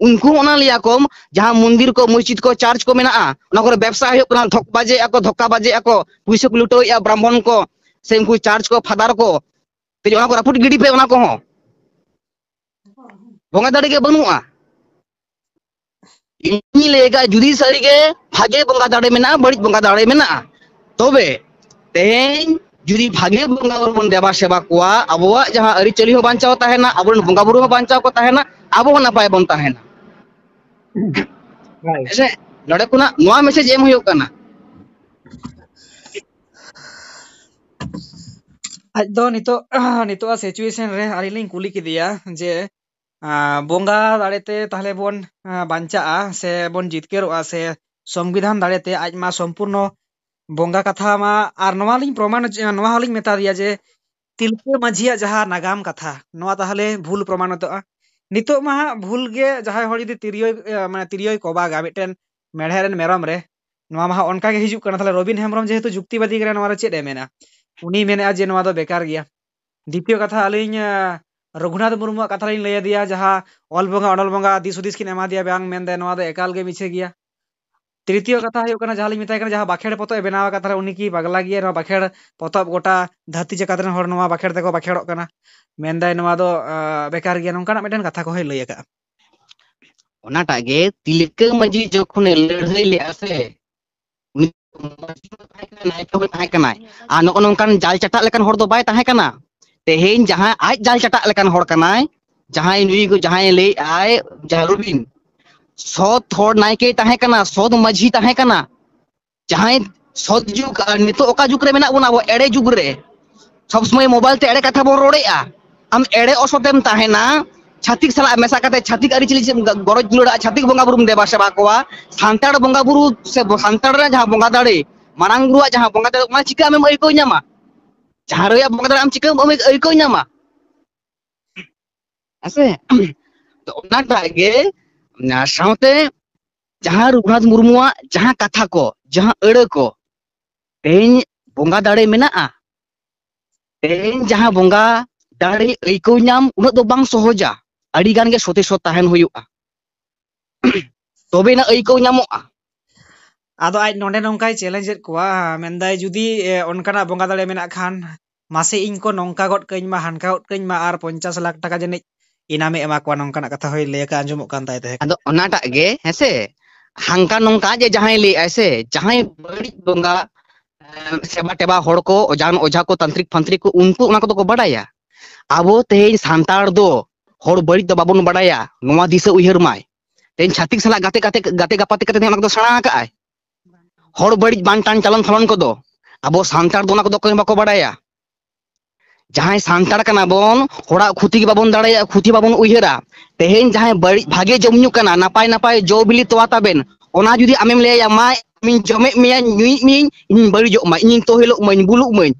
ᱩᱱᱠᱩ ᱦᱚᱸ ᱚᱱᱟ ᱞᱟᱹᱭᱟ ᱠᱚ, ᱡᱟᱦᱟᱸ ᱢᱚᱱᱫᱤᱨ ᱠᱚ, ᱢᱚᱥᱡᱤᱫ ᱠᱚ, ᱪᱟᱨᱪ ᱠᱚ ᱢᱮᱱᱟᱜᱼᱟ, ᱚᱱᱟ ᱠᱚᱨᱮ ᱵᱮᱵᱽᱥᱟ ᱦᱩᱭᱩᱜ ᱠᱟᱱᱟ, ᱫᱷᱚᱠ ᱵᱟᱡᱮᱭᱮᱫᱼᱟ ᱠᱚ, ᱫᱷᱚᱠᱟ ᱵᱟᱡᱮᱭᱮᱫᱼᱟ ᱠᱚ, ᱯᱩᱭᱥᱟᱹ ᱠᱚ ᱞᱩᱴᱟᱹᱣᱮᱫᱼᱟ ᱵᱨᱟᱦᱢᱚᱱ ᱠᱚ, ᱥᱮ ᱩᱱᱠᱩ ᱪᱟᱨᱪ ᱠᱚ, ᱯᱷᱟᱫᱟᱨ ᱠᱚ, ᱛᱮ ᱚᱱᱟ ᱠᱚ ᱨᱟᱹᱯᱩᱫ ᱜᱤᱰᱤ ᱯᱮ, ᱚᱱᱟ ᱠᱚᱦᱚᱸ᱾ ᱵᱚᱸᱜᱟ ᱫᱟᱲᱮ ᱜᱮ ᱵᱟᱹᱱᱩᱜᱼᱟ᱾ ᱤᱧ ᱞᱟᱹᱭ ᱠᱟᱜ, ᱡᱩᱫᱤ ᱥᱟᱹᱨᱤᱜᱮ ᱵᱷᱟᱜᱮ ᱵᱚᱸᱜᱟ ᱫᱟᱲᱮ ᱢᱮᱱᱟᱜᱼᱟ, ᱵᱟᱹᱲᱤᱡ ᱵᱚᱸᱜᱟ ᱫᱟᱲᱮ ᱢᱮᱱᱟᱜᱼᱟ, ᱛᱚᱵᱮ ᱛᱮᱦᱮᱧ ᱡᱩᱫᱤ ᱵᱷᱟᱜᱮ ᱵᱚᱸᱜᱟ ᱵᱩᱨᱩ ᱵᱚᱱ ᱫᱮᱵᱟ ᱥᱮᱵᱟ ᱠᱚᱣᱟ, ᱟᱵᱚᱣᱟᱜ ᱡᱟᱦᱟᱸ ᱟᱹᱨᱤᱪᱟᱹᱞᱤ ᱦᱚᱸ ᱵᱟᱧᱪᱟᱣ ᱛᱟᱦᱮᱱᱟ, ᱟᱵᱚᱨᱮᱱ ᱵᱚᱸᱜᱟ ᱵᱩᱨᱩ ᱦᱚᱸ ᱵᱟᱧᱪᱟᱣ ᱠᱚ ᱛᱟᱦᱮᱱᱟ, ᱟᱵᱚ ᱦᱚᱸ ᱱᱟᱯᱟᱭ ᱵᱚᱱ ᱛᱟᱦᱮᱱᱟ᱾ ᱦᱮᱸᱥᱮ? ᱱᱚᱰᱮ ᱠᱷᱚᱱᱟᱜ ᱱᱚᱣᱟ ᱢᱮᱥᱮᱡᱽ ᱮᱢ ᱦᱩᱭᱩᱜ ᱠᱟᱱᱟ᱾ ᱟᱡ ᱫᱚ ᱱᱤᱛᱚᱜ ᱱᱤᱛᱚᱜᱟᱜ ᱥᱤᱪᱩᱭᱮᱥᱚᱱ ᱨᱮ ᱟᱹᱞᱤᱧ ᱞᱤᱧ ᱠᱩᱞᱤ ᱠᱮᱫᱮᱭᱟ ᱡᱮ ᱟᱸ, ᱵᱚᱸᱜᱟ ᱫᱟᱲᱮᱛᱮ ᱛᱟᱦᱞᱮ ᱵᱚᱱ ᱟᱸ, ᱵᱟᱧᱪᱟᱜᱼᱟ ᱥᱮ ᱵᱚᱱ ᱡᱤᱛᱠᱟᱹᱨᱚᱜᱼᱟ ᱥᱮ ᱥᱚᱝᱵᱤᱫᱷᱟᱱ ᱫᱟᱲᱮᱛᱮ ᱟᱡ ᱢᱟ ᱥᱚᱢᱯᱩᱨᱱᱚ ᱵᱚᱸᱜᱟ ᱠᱟᱛᱷᱟ ᱢᱟ᱾ ᱟᱨ ᱱᱚᱣᱟ ᱞᱤᱧ ᱯᱨᱚᱢᱟᱱ ᱦᱚᱪᱚ- ᱱᱚᱣᱟ ᱦᱚᱸᱞᱤᱧ ᱢᱮᱛᱟ ᱫᱮᱭᱟ ᱡᱮ ᱛᱤᱞᱠᱟᱹ ᱢᱟᱹᱡᱷᱤᱭᱟᱜ ᱡᱟᱦᱟᱸ ᱱᱟᱜᱟᱢ ᱠᱟᱛᱷᱟ, ᱱᱚᱣᱟ ᱛᱟᱦᱞᱮ ᱵᱷᱩᱞ ᱯᱨᱚᱢᱟᱱᱚᱛᱚᱜᱼᱟ᱾ ᱱᱤᱛᱚᱜ ᱢᱟ ᱦᱟᱸᱜ ᱵᱷᱩᱞ ᱜᱮ, ᱡᱟᱦᱟᱸᱭ ᱦᱚᱲ ᱡᱩᱫᱤ ᱛᱤᱨᱭᱳᱭ ᱮ, ᱢᱟᱱᱮ ᱛᱤᱨᱭᱳᱭ ᱠᱚᱵᱟᱜᱟ ᱢᱤᱫᱴᱮᱱ ᱢᱮᱲᱦᱮᱫ ᱨᱮᱱ ᱢᱮᱨᱚᱢ ᱨᱮ, ᱱᱚᱣᱟ ᱢᱟ ᱦᱟᱸᱜ ᱚᱱᱠᱟ ᱜᱮ ᱦᱤᱡᱩᱜ ᱠᱟᱱᱟ᱾ ᱛᱟᱦᱞᱮ ᱨᱚᱵᱤᱱ ᱦᱮᱢᱵᱨᱚᱢ ᱡᱮᱦᱮᱛᱩ ᱡᱩᱠᱛᱤᱵᱟᱫᱤ ᱠᱟᱱᱟ, ᱱᱚᱣᱟ ᱨᱮ ᱪᱮᱫ ᱮ ᱢᱮᱱᱟ? ᱩᱱᱤ ᱢᱮᱱᱮᱫᱼᱟ ᱡᱮ ᱱᱚᱣᱟ ᱫᱚ ᱵᱮᱠᱟᱨ ᱜᱮᱭᱟ᱾ ᱫᱤᱛᱤᱭᱚ ᱠᱟᱛᱷᱟ, ᱟᱹᱞᱤᱧ ᱟᱸ, ᱨᱚᱜᱷᱩᱱᱟᱛᱷ ᱢᱩᱨᱢᱩᱣᱟᱜ ᱠᱟᱛᱷᱟ ᱞᱤᱧ ᱞᱟᱹᱭ ᱟᱫᱮᱭᱟ, ᱡᱟᱦᱟᱸ ᱚᱞ ᱵᱚᱸᱜᱟ ᱚᱱᱚᱞ ᱵᱚᱸᱜᱟ ᱫᱤᱥ ᱦᱩᱫᱤᱥ ᱠᱤᱱ ᱮᱢᱟ ᱫᱮᱭᱟ, ᱵᱟᱝ ᱢᱮᱱᱫᱟᱭ ᱱᱚᱣᱟ ᱫᱚ ᱮᱠᱟᱞ ᱜᱮ ᱢᱤᱪᱷᱟᱹ ᱜᱮᱭᱟ᱾ ᱛᱨᱤᱛᱤᱭᱚ ᱠᱟᱛᱷᱟ ᱦᱩᱭᱩᱜ ᱠᱟᱱᱟ, ᱡᱟᱦᱟᱸ ᱞᱤᱧ ᱢᱮᱛᱟᱭ ᱠᱟᱱᱟ, ᱡᱟᱦᱟᱸ ᱵᱟᱠᱷᱮᱲ ᱯᱚᱛᱚᱵ ᱮ ᱵᱮᱱᱟᱣ ᱟᱠᱟᱫ, ᱛᱟᱦᱞᱮ ᱩᱱᱤ ᱠᱤ ᱯᱟᱜᱽᱞᱟ ᱜᱮᱭᱟ? ᱱᱚᱣᱟ ᱵᱟᱠᱷᱮᱲ ᱯᱚᱛᱚᱵ ᱜᱚᱴᱟ ᱫᱷᱟᱹᱨᱛᱤ ᱡᱟᱠᱟᱛ ᱨᱮᱱ ᱦᱚᱲ ᱱᱚᱣᱟ ᱵᱟᱠᱷᱮᱲ ᱛᱮᱠᱚ ᱵᱟᱠᱷᱮᱲᱚᱜ ᱠᱟᱱᱟ, ᱢᱮᱱᱫᱟᱭ ᱱᱚᱣᱟ ᱫᱚ ᱟᱸ, ᱵᱮᱠᱟᱨ ᱜᱮᱭᱟ, ᱱᱚᱝᱠᱟᱱᱟᱜ ᱢᱤᱫᱴᱮᱱ ᱠᱟᱛᱷᱟ ᱠᱚᱦᱚᱸᱭ ᱞᱟᱹᱭ ᱟᱠᱟᱫᱼᱟ᱾ ᱚᱱᱟᱴᱟᱜ ᱜᱮ ᱛᱤᱞᱠᱟᱹ ᱢᱟᱹᱡᱷᱤ ᱡᱚᱠᱷᱚᱱᱮ ᱞᱟᱹᱲᱦᱟᱹᱭ ᱞᱮᱫᱼᱟ ᱥᱮ, ᱩᱱᱤ ᱢᱟᱹᱡᱷᱤ ᱦᱚᱸ ᱛᱟᱦᱮᱸ ᱠᱟᱱᱟᱭ, ᱱᱟᱭᱠᱮ ᱦᱚᱸ ᱛᱟᱦᱮᱸ ᱠᱟᱱᱟᱭ, ᱟᱨ ᱱᱚᱜᱼᱚ ᱱᱚᱝᱠᱟᱱ ᱡᱟᱞ ᱪᱟᱴᱟᱜ ᱞᱮᱠᱟᱱ ᱦᱚᱲ ᱫᱚ ᱵᱟᱭ ᱛᱟᱦᱮᱸ ᱠᱟᱱᱟ᱾ ᱛᱮᱦᱮᱧ ᱡᱟᱦᱟᱸᱭ ᱟᱡ ᱡᱟᱞ ᱪᱟᱴᱟᱜ ᱞᱮᱠᱟᱱ ᱦᱚᱲ ᱠᱟᱱᱟᱭ, ᱡᱟᱦᱟᱸᱭ ᱱᱩᱭ ᱠᱚ ᱡᱟᱦᱟᱸᱭ ᱞᱟᱹᱭᱮᱫ ᱟᱭ, ᱡᱟᱦᱟᱸ ᱨᱚᱵᱤᱱ, ᱥᱚᱛ ᱦᱚᱲ ᱱᱟᱭᱠᱮᱭ ᱛᱟᱦᱮᱸ ᱠᱟᱱᱟ, ᱥᱚᱛ ᱢᱟᱹᱡᱷᱤ ᱛᱟᱦᱮᱸ ᱠᱟᱱᱟ, ᱡᱟᱦᱟᱸᱭ ᱥᱚᱛ ᱡᱩᱜᱽ, ᱟᱨ ᱱᱤᱛᱚᱜ ᱚᱠᱟ ᱡᱩᱜᱽ ᱨᱮ ᱢᱮᱱᱟᱜ ᱵᱚᱱᱟ, ᱟᱵᱚ ᱮᱲᱮ ᱡᱩᱜᱽ ᱨᱮ, ᱥᱚᱵ ᱥᱚᱢᱚᱭ ᱢᱳᱵᱟᱭᱤᱞ ᱛᱮ ᱮᱲᱮ ᱠᱟᱛᱷᱟ ᱵᱚᱱ ᱨᱚᱲᱮᱫᱼᱟ᱾ ᱟᱢ ᱮᱲᱮ ᱚᱥᱚᱛᱮᱢ ᱛᱟᱦᱮᱱᱟ, ᱪᱷᱟᱹᱛᱤᱠ ᱥᱟᱞᱟᱜ ᱢᱮᱥᱟ ᱠᱟᱛᱮ ᱪᱷᱟᱹᱛᱤᱠ ᱟᱹᱨᱤᱪᱟᱹᱞᱤ ᱪᱮᱫ ᱮᱢ ᱜᱚᱨᱚᱡᱽ ᱫᱩᱞᱟᱹᱲᱟᱜᱼᱟ, ᱪᱷᱟᱹᱛᱤᱠ ᱵᱚᱸᱜᱟ ᱵᱩᱨᱩᱢ ᱫᱮᱵᱟ ᱥᱮᱵᱟ ᱠᱚᱣᱟ, ᱥᱟᱱᱛᱟᱲ ᱵᱚᱸᱜᱟ ᱵᱩᱨᱩ ᱥᱮ ᱥᱟᱱᱛᱟᱲ ᱨᱮᱱᱟᱜ ᱡᱟᱦᱟᱸ ᱵᱚᱸᱜᱟ ᱫᱟᱲᱮ, ᱢᱟᱨᱟᱝ ᱵᱩᱨᱩᱣᱟᱜ ᱡᱟᱦᱟᱸ ᱵᱚᱸᱜᱟ ᱫᱟᱲᱮ, ᱚᱱᱟ ᱪᱤᱠᱟᱹ ᱟᱢᱮᱢ ᱟᱹᱭᱠᱟᱹᱣ ᱧᱟᱢᱟ? ᱡᱟᱦᱟᱸ ᱨᱮᱭᱟᱜ ᱵᱚᱸᱜᱟ ᱫᱟᱲᱮ ᱟᱢ ᱪᱤᱠᱟᱹᱢ ᱟᱹᱭ-, ᱟᱹᱭᱠᱟᱹᱣ ᱧᱟᱢᱟ? ᱦᱮᱸ ᱥᱮ? ᱛᱚ ᱚᱱᱟᱴᱟᱜ ᱜᱮ, ᱚᱱᱟ ᱥᱟᱶᱛᱮ ᱡᱟᱦᱟᱸ ᱨᱚᱜᱷᱩᱱᱟᱛᱷ ᱢᱩᱨᱢᱩᱣᱟᱜ ᱡᱟᱦᱟᱸ ᱠᱟᱛᱷᱟ ᱠᱚ, ᱡᱟᱦᱟᱸ ᱟᱹᱲᱟᱹ ᱠᱚ, ᱛᱮᱦᱮᱧ ᱵᱚᱸᱜᱟ ᱫᱟᱲᱮ ᱢᱮᱱᱟᱜᱼᱟ, ᱛᱮᱦᱮᱧ ᱡᱟᱦᱟᱸ ᱵᱚᱸᱜᱟ ᱥᱟᱱᱛᱟᱲᱤ ᱟᱹᱭᱠᱟᱹᱣ ᱧᱟᱢ ᱩᱱᱟᱹᱜ ᱫᱚ ᱵᱟᱝ ᱥᱚᱦᱚᱡᱟ᱾ ᱟᱹᱰᱤ ᱜᱟᱱ ᱜᱮ ᱥᱚᱛᱮ ᱥᱚᱛ ᱛᱟᱦᱮᱱ ᱦᱩᱭᱩᱜᱼᱟ, ᱛᱚᱵᱮᱱᱟ ᱟᱹᱭᱠᱟᱹᱣ ᱧᱟᱢᱚᱜᱼᱟ᱾ ᱟᱫᱚ ᱟᱡ ᱱᱚᱰᱮ ᱱᱚᱝᱠᱟᱭ ᱪᱮᱞᱮᱧᱡᱽ ᱮᱫ ᱠᱚᱣᱟ, ᱢᱮᱱᱫᱟᱭ ᱡᱩᱫᱤ ᱮ, ᱚᱱᱠᱟᱱᱟᱜ ᱵᱚᱸᱜᱟ ᱫᱟᱲᱮ ᱢᱮᱱᱟᱜ ᱠᱷᱟᱱ ᱢᱟᱥᱮ ᱤᱧ ᱠᱚ ᱱᱚᱝᱠᱟ ᱜᱚᱫ ᱠᱟᱹᱧ ᱢᱟ, ᱦᱟᱱᱠᱟ ᱜᱚᱫ ᱠᱟᱹᱧ ᱢᱟ, ᱟᱨ ᱯᱚᱧᱪᱟᱥ ᱞᱟᱠᱷ ᱴᱟᱠᱟ ᱡᱟᱹᱱᱤᱡ ᱤᱱᱟᱢᱮ ᱮᱢᱟ ᱠᱚᱣᱟ, ᱱᱚᱝᱠᱟᱱᱟᱜ ᱠᱟᱛᱷᱟ ᱦᱚᱸᱭ ᱞᱟᱹᱭ ᱟᱠᱟᱫ, ᱟᱸᱡᱚᱢᱚᱜ ᱠᱟᱱ ᱛᱟᱭ ᱛᱟᱦᱮᱸ ᱠᱟᱱᱟ᱾ ᱟᱫᱚ ᱚᱱᱟᱴᱟᱜ ᱜᱮ ᱦᱮᱸᱥᱮ, ᱦᱟᱱᱠᱟ ᱱᱚᱝᱠᱟ ᱡᱮ ᱡᱟᱦᱟᱸᱭ ᱞᱟᱹᱭᱮᱫᱼᱟᱭ ᱥᱮ, ᱡᱟᱦᱟᱸᱭ ᱵᱟᱹᱲᱤᱡ ᱵᱚᱸᱜᱟ, ᱮ, ᱥᱮᱵᱟ ᱴᱮᱵᱟ ᱦᱚᱲ ᱠᱚ, ᱚᱡᱟᱱ ᱚᱡᱷᱟ ᱠᱚ, ᱛᱟᱱᱛᱨᱤᱠ ᱯᱷᱟᱱᱛᱨᱤᱠ ᱠᱚ, ᱩᱱᱠᱩ ᱚᱱᱟ ᱠᱚᱫᱚ ᱠᱚ ᱵᱟᱰᱟᱭᱟ᱾ ᱟᱵᱚ ᱛᱮᱦᱮᱧ ᱥᱟᱱᱛᱟᱲ ᱫᱚ ᱦᱚᱲ ᱵᱟᱹᱲᱤᱡ ᱫᱚ ᱵᱟᱵᱚᱱ ᱵᱟᱰᱟᱭᱟ, ᱱᱚᱣᱟ ᱫᱤᱥᱟᱹ ᱩᱭᱦᱟᱹᱨ ᱢᱟᱭ᱾ ᱛᱮᱦᱮᱧ ᱪᱷᱟᱹᱛᱤᱠ ᱥᱟᱞᱟᱜ ᱜᱟᱛᱮ ᱜᱟᱛᱮ ᱜᱟᱛᱮ ᱜᱟᱯᱟᱛᱮ ᱠᱟᱛᱮ ᱚᱱᱟ ᱠᱚᱫᱚ ᱥᱮᱬᱟ ᱟᱠᱟᱫᱼᱟᱭ᱾ ᱦᱚᱲ ᱵᱟᱹᱲᱤᱡ ᱵᱟᱝ ᱴᱟᱱ ᱪᱟᱞᱚᱱ ᱯᱷᱟᱞᱚᱱ ᱠᱚᱫᱚ ᱟᱵᱚ ᱥᱟᱱᱛᱟᱲ ᱫᱚ ᱚᱱᱟ ᱠᱚᱫᱚ ᱚᱠᱚᱭ ᱦᱚᱸ ᱵᱟᱠᱚ ᱵᱟᱰᱟᱭᱟ᱾ ᱡᱟᱦᱟᱸᱭ ᱥᱟᱱᱛᱟᱲ ᱠᱟᱱᱟ ᱵᱚᱱ, ᱦᱚᱲᱟᱜ ᱠᱷᱚᱛᱤ ᱜᱮ ᱵᱟᱵᱚᱱ ᱫᱟᱲᱮᱭᱟᱜᱼᱟ, ᱠᱷᱚᱛᱤ ᱵᱟᱵᱚᱱ ᱩᱭᱦᱟᱹᱨᱟ᱾ ᱛᱮᱦᱮᱧ ᱡᱟᱦᱟᱸᱭ ᱵᱟᱹᱲᱤᱡ ᱵᱷᱟᱜᱮ ᱡᱚᱢ ᱧᱩ ᱠᱟᱱᱟ, ᱱᱟᱯᱟᱭ ᱱᱟᱯᱟᱭ ᱡᱚ ᱵᱤᱞᱤ ᱛᱚᱣᱟ ᱛᱟᱵᱮᱱ, ᱚᱱᱟ ᱡᱩᱫᱤ ᱟᱢᱮᱢ ᱞᱟᱹᱭᱟ, "ᱢᱟ ᱤᱧ ᱡᱚᱢᱮᱫ ᱢᱮᱭᱟ, ᱧᱩᱭᱮᱫ ᱢᱮᱭᱟᱧ, ᱤᱧ ᱵᱟᱹᱲᱤᱡᱚᱜ ᱢᱟ, ᱤᱧᱤᱧ ᱛᱚᱦᱮᱞᱚᱜ ᱢᱟᱹᱧ, ᱵᱩᱞᱩᱜ ᱢᱟᱹᱧ",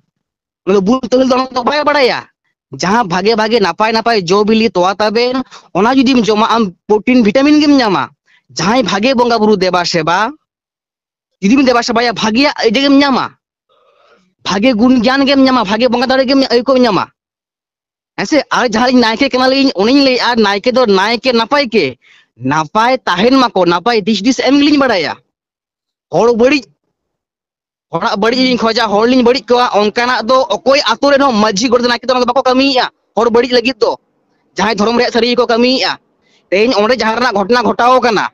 ᱩᱱᱤ ᱫᱚ ᱵᱩᱞ ᱛᱚᱦᱮᱞ ᱫᱚ ᱚᱱᱟ ᱫᱚ ᱵᱟᱭ ᱵᱟᱲᱟᱭᱟ᱾ ᱡᱟᱦᱟᱸ ᱵᱷᱟᱜᱮ ᱵᱷᱟᱜᱮ ᱱᱟᱯᱟᱭ ᱱᱟᱯᱟᱭ ᱡᱚ ᱵᱤᱞᱤ ᱛᱚᱣᱟ ᱛᱟᱵᱮᱱ, ᱚᱱᱟ ᱡᱩᱫᱤᱢ ᱡᱚᱢᱟ, ᱟᱢ ᱯᱨᱳᱴᱤᱱ ᱵᱷᱤᱴᱟᱢᱤᱱ ᱜᱮᱢ ᱧᱟᱢᱟ᱾ ᱡᱟᱦᱟᱸᱭ ᱵᱷᱟᱜᱮ ᱵᱚᱸᱜᱟ ᱵᱩᱨᱩ ᱫᱮᱵᱟ ᱥᱮᱵᱟ, ᱡᱩᱫᱤᱢ ᱫᱮᱵᱟ ᱥᱮᱵᱟᱭᱟ, ᱵᱷᱟᱜᱮᱭᱟᱜ ᱤᱭᱟᱹ ᱜᱮᱢ ᱧᱟᱢᱟ, ᱵᱷᱟᱜᱮ ᱜᱩᱱ ᱜᱮᱭᱟᱱ ᱜᱮᱢ ᱧᱟᱢᱟ, ᱵᱷᱟᱜᱮ ᱵᱚᱸᱜᱟ ᱫᱟᱲᱮ ᱜᱮᱢ ᱟᱹᱭᱠᱟᱹᱣ ᱧᱟᱢᱟ᱾ ᱦᱮᱸ ᱥᱮ? ᱟᱨ ᱡᱟᱦᱟᱸ ᱤᱧ ᱱᱟᱭᱠᱮ ᱠᱟᱱᱟᱞᱤᱧ, ᱩᱱᱤᱧ ᱞᱟᱹᱭᱮᱫᱼᱟ, ᱱᱟᱭᱠᱮ ᱫᱚ ᱱᱟᱭᱠᱮ ᱱᱟᱯᱟᱭ ᱠᱮ, ᱱᱟᱯᱟᱭ ᱛᱟᱦᱮᱱ ᱢᱟᱠᱚ, ᱱᱟᱯᱟᱭ ᱫᱤᱥ ᱫᱤᱥ ᱮᱢ ᱜᱮᱞᱤᱧ ᱵᱟᱲᱟᱭᱟ᱾ ᱦᱚᱲ ᱵᱟᱹᱲᱤᱡ, ᱦᱚᱲᱟᱜ ᱵᱟᱹᱲᱤᱡ ᱞᱤᱧ ᱠᱷᱚᱡᱟ, ᱦᱚᱲ ᱞᱤᱧ ᱵᱟᱹᱲᱤᱡ ᱠᱚᱣᱟ, ᱚᱱᱠᱟᱱᱟᱜ ᱫᱚ ᱚᱠᱚᱭ ᱟᱛᱳ ᱨᱮᱱ ᱦᱚᱸ ᱢᱟᱹᱡᱷᱤ ᱜᱚᱰᱮᱛ ᱱᱟᱭᱠᱮ ᱫᱚ ᱚᱱᱟ ᱫᱚ ᱵᱟᱠᱚ ᱠᱟᱹᱢᱤᱭᱮᱫᱼᱟ ᱦᱚᱲ ᱵᱟᱹᱲᱤᱡ ᱞᱟᱹᱜᱤᱫ ᱫᱚ᱾ ᱡᱟᱦᱟᱸᱭ ᱫᱷᱚᱨᱚᱢ ᱨᱮᱭᱟᱜ ᱥᱟᱹᱨᱤ ᱜᱮᱠᱚ ᱠᱟᱹᱢᱤᱭᱮᱫᱼᱟ᱾ ᱛᱮᱦᱮᱧ ᱚᱸᱰᱮ ᱡᱟᱦᱟᱸ ᱨᱮᱱᱟᱜ ᱜᱷᱚᱴᱚᱱᱟ ᱜᱷᱚᱴᱟᱣ ᱟᱠᱟᱱᱟ,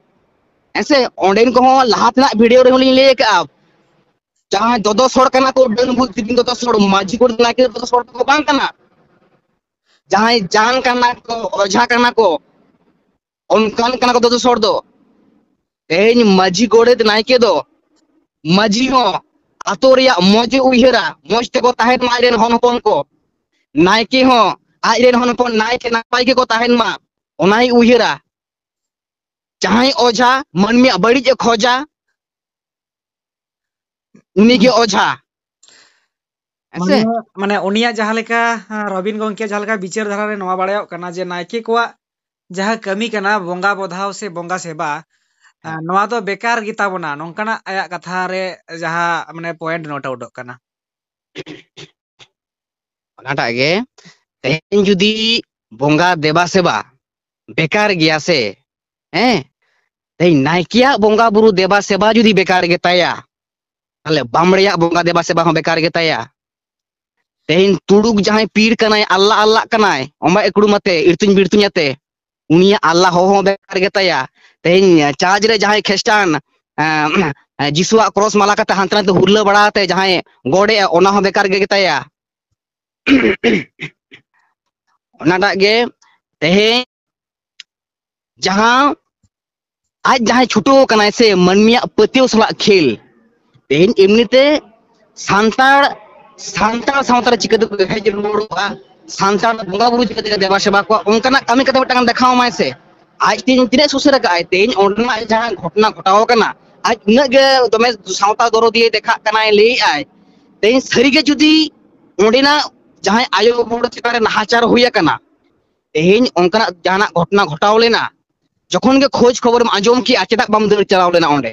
ᱦᱮᱸ ᱥᱮ, ᱚᱸᱰᱮᱱ ᱠᱚᱦᱚᱸ ᱞᱟᱦᱟ ᱛᱮᱱᱟᱜ ᱵᱷᱤᱰᱤᱭᱳ ᱨᱮᱦᱚᱸ ᱞᱤᱧ ᱞᱟᱹᱭ ᱟᱠᱟᱫᱼᱟ, ᱡᱟᱦᱟᱸᱭ ᱫᱚᱫᱚᱥ ᱦᱚᱲ ᱠᱟᱱᱟ ᱠᱚ, ᱰᱟᱹᱱ ᱵᱷᱩᱛ ᱫᱤᱯᱤᱱ ᱫᱚᱫᱚᱥ ᱦᱚᱲ, ᱢᱟᱹᱡᱷᱤ ᱜᱚᱰᱮᱛ ᱱᱟᱭᱠᱮ ᱫᱚᱫᱚᱥ ᱦᱚᱲ ᱫᱚᱠᱚ ᱵᱟᱝ ᱠᱟᱱᱟ᱾ ᱡᱟᱦᱟᱸᱭ ᱡᱟᱱ ᱠᱟᱱᱟ ᱠᱚ, ᱚᱡᱷᱟ ᱠᱟᱱᱟ ᱠᱚ, ᱚᱱᱠᱟᱱ ᱠᱟᱱᱟ ᱠᱚ ᱫᱚᱫᱚᱥ ᱦᱚᱲ ᱫᱚ᱾ ᱛᱮᱦᱮᱧ ᱢᱟᱹᱡᱷᱤ ᱜᱚᱰᱮᱛ ᱱᱟᱭᱠᱮ ᱫᱚ, ᱢᱟᱹᱡᱷᱤ ᱦᱚᱸ ᱟᱛᱳ ᱨᱮᱭᱟᱜ ᱢᱚᱡᱽ ᱮ ᱩᱭᱦᱟᱹᱨᱟ, ᱢᱚᱡᱽ ᱛᱮᱠᱚ ᱛᱟᱦᱮᱱ ᱢᱟ ᱟᱡ ᱨᱮᱱ ᱦᱚᱱ ᱦᱚᱯᱚᱱ ᱠᱚ᱾ ᱱᱟᱭᱠᱮ ᱦᱚᱸ ᱟᱡ ᱨᱮᱱ ᱦᱚᱱ ᱦᱚᱯᱚᱱ ᱱᱟᱭᱠᱮ ᱱᱟᱯᱟᱭ ᱜᱮᱠᱚ ᱛᱟᱦᱮᱱ ᱢᱟ, ᱚᱱᱟᱭ ᱩᱭᱦᱟᱹᱨᱟ᱾ ᱡᱟᱦᱟᱸᱭ ᱚᱡᱷᱟ ᱢᱟᱹᱱᱢᱤᱭᱟᱜ ᱵᱟᱹᱲᱤᱡ ᱮ ᱠᱷᱚᱡᱟ, ᱩᱱᱤᱜᱮ ᱚᱡᱷᱟ᱾ ᱦᱮᱸ ᱥᱮ? ᱢᱟᱱᱮ, ᱢᱟᱱᱮ ᱩᱱᱤᱭᱟᱜ ᱡᱟᱦᱟᱸ ᱞᱮᱠᱟ, ᱦᱮᱸ, ᱨᱚᱵᱤᱱ ᱜᱚᱢᱠᱮ ᱡᱟᱦᱟᱸ ᱞᱮᱠᱟ ᱵᱤᱪᱟᱹᱨ ᱫᱷᱟᱨᱟ ᱨᱮ ᱱᱚᱣᱟ ᱵᱟᱲᱟᱭᱚᱜ ᱠᱟᱱᱟ ᱡᱮ ᱱᱟᱭᱠᱮ ᱠᱚᱣᱟᱜ ᱡᱟᱦᱟᱸ ᱠᱟᱹᱢᱤ ᱠᱟᱱᱟ ᱵᱚᱸᱜᱟ ᱵᱚᱫᱷᱟᱣ ᱥᱮ ᱵᱚᱸᱜᱟ ᱥᱮᱵᱟ, ᱦᱮᱸ᱾ ᱱᱚᱣᱟ ᱫᱚ ᱵᱮᱠᱟᱨ ᱜᱮᱛᱟ ᱵᱚᱱᱟ, ᱱᱚᱝᱠᱟᱱᱟᱜ ᱟᱭᱟᱜ ᱠᱟᱛᱷᱟ ᱨᱮ ᱡᱟᱦᱟᱸ ᱢᱟᱱᱮ ᱯᱚᱭᱮᱱᱴ ᱱᱳᱴ ᱟᱣᱩᱴᱚᱜ ᱠᱟᱱᱟ᱾ ᱚᱱᱟᱴᱟᱜ ᱜᱮ, ᱛᱮᱦᱮᱧ ᱡᱩᱫᱤ ᱵᱚᱸᱜᱟ ᱫᱮᱵᱟ ᱥᱮᱵᱟ ᱵᱮᱠᱟᱨ ᱜᱮᱭᱟ ᱥᱮ, ᱦᱮᱸ, ᱛᱮᱦᱮᱧ ᱱᱟᱭᱠᱮᱭᱟᱜ ᱵᱚᱸᱜᱟ ᱵᱩᱨᱩ ᱫᱮᱵᱟ ᱥᱮᱵᱟ ᱡᱩᱫᱤ ᱵᱮᱠᱟᱨ ᱜᱮᱛᱟᱭᱟ, ᱛᱟᱦᱞᱮ ᱵᱟᱢᱲᱮᱭᱟᱜ ᱵᱚᱸᱜᱟ ᱫᱮᱵᱟ ᱥᱮᱵᱟ ᱦᱚᱸ ᱵᱮᱠᱟᱨ ᱜᱮᱛᱟᱭᱟ᱾ ᱛᱮᱦᱮᱧ ᱛᱩᱲᱩᱠ ᱡᱟᱦᱟᱸᱭ ᱯᱤᱲ ᱠᱟᱱᱟᱭ, ᱟᱞᱞᱟ ᱟᱞᱞᱟᱜ ᱠᱟᱱᱟᱭ, ᱚᱢᱵᱟ ᱮᱠᱲᱩᱢ ᱟᱛᱮ, ᱤᱲᱛᱩᱧ ᱵᱤᱲᱛᱩᱧ ᱟᱛᱮ, ᱩᱱᱤᱭᱟᱜ ᱟᱞᱞᱟ ᱦᱚᱦᱚ ᱦᱚᱸ ᱵᱮᱠᱟᱨ ᱜᱮᱛᱟᱭᱟ᱾ ᱛᱮᱦᱮᱧ ᱪᱟᱨᱪ ᱨᱮ ᱡᱟᱦᱟᱸᱭ ᱠᱷᱨᱤᱥᱴᱟᱱ, ᱮᱸ, ᱡᱤᱥᱩᱣᱟᱜ ᱠᱨᱚᱥ ᱢᱟᱞᱟ ᱠᱟᱛᱮ ᱦᱟᱱᱛᱮ ᱱᱟᱛᱮ ᱦᱩᱨᱞᱟᱹ ᱵᱟᱲᱟ ᱟᱛᱮ ᱡᱟᱦᱟᱸᱭ ᱜᱚᱰ ᱮᱜᱼᱟ, ᱚᱱᱟ ᱦᱚᱸ ᱵᱮᱠᱟᱨ ᱜᱮ ᱜᱮᱛᱟᱭᱟ᱾ ᱚᱱᱟᱴᱟᱜ ᱜᱮ ᱛᱮᱦᱮᱧ ᱡᱟᱦᱟᱸ ᱟᱡ ᱡᱟᱦᱟᱸᱭ ᱪᱷᱩᱴᱟᱹᱣ ᱟᱠᱟᱱᱟᱭ ᱥᱮ ᱢᱟᱹᱱᱢᱤᱭᱟᱜ ᱯᱟᱹᱛᱭᱟᱹᱣ ᱥᱟᱞᱟᱜ ᱠᱷᱮᱞ, ᱛᱮᱦᱮᱧ ᱮᱢᱱᱤᱛᱮ ᱥᱟᱱᱛᱟᱲ, ᱥᱟᱱᱛᱟᱲ ᱥᱟᱶᱛᱟ ᱨᱮ ᱪᱤᱠᱟᱹᱛᱮ ᱦᱮᱡ ᱨᱩᱣᱟᱹᱲᱚᱜᱼᱟ, ᱥᱟᱱᱛᱟᱲ ᱵᱚᱸᱜᱟ ᱵᱩᱨᱩ ᱪᱤᱠᱟᱹᱛᱮ ᱫᱮᱵᱟ ᱥᱮᱵᱟ ᱠᱚᱣᱟ, ᱚᱱᱠᱟᱱᱟᱜ ᱠᱟᱹᱢᱤ ᱠᱟᱛᱮ ᱢᱤᱫᱴᱟᱝ ᱫᱮᱠᱷᱟᱣ ᱟᱢᱟᱭ ᱥᱮ᱾ ᱟᱡ ᱛᱮᱦᱮᱧ ᱛᱤᱱᱟᱹᱜ ᱥᱩᱥᱟᱹᱨ ᱟᱠᱟᱫ ᱟᱭ, ᱛᱮᱦᱮᱧ ᱚᱸᱰᱮᱱᱟᱜ ᱡᱟᱦᱟᱸ ᱜᱷᱚᱴᱚᱱᱟ ᱜᱷᱚᱴᱟᱣ ᱟᱠᱟᱱᱟ, ᱟᱡ ᱩᱱᱟᱹᱜ ᱜᱮ ᱫᱚᱢᱮ ᱥᱟᱶᱛᱟ ᱫᱚᱨᱚᱫᱤᱭᱟᱹ ᱫᱮᱠᱷᱟᱜ ᱠᱟᱱᱟᱭ, ᱞᱟᱹᱭᱮᱫ ᱟᱭ, ᱛᱮᱦᱮᱧ ᱥᱟᱹᱨᱤᱜᱮ ᱡᱩᱫᱤ ᱚᱸᱰᱮᱱᱟᱜ ᱡᱟᱦᱟᱸᱭ ᱟᱭᱳ ᱦᱚᱲ ᱪᱮᱛᱟᱱ ᱨᱮ ᱱᱟᱦᱟᱪᱟᱨ ᱦᱩᱭ ᱟᱠᱟᱱᱟ, ᱛᱮᱦᱮᱧ ᱚᱱᱠᱟᱱᱟᱜ ᱡᱟᱦᱟᱱᱟᱜ ᱜᱷᱚᱴᱚᱱᱟ ᱜᱷᱚᱴᱟᱣ ᱞᱮᱱᱟ, ᱡᱚᱠᱷᱚᱱ ᱜᱮ ᱠᱷᱳᱡᱽ ᱠᱷᱚᱵᱚᱨᱮᱢ ᱟᱸᱡᱚᱢ ᱠᱮᱜᱼᱟ, ᱪᱮᱫᱟᱜ ᱵᱟᱢ ᱫᱟᱹᱲ ᱪᱟᱞᱟᱣ ᱞᱮᱱᱟ ᱚᱸᱰᱮ?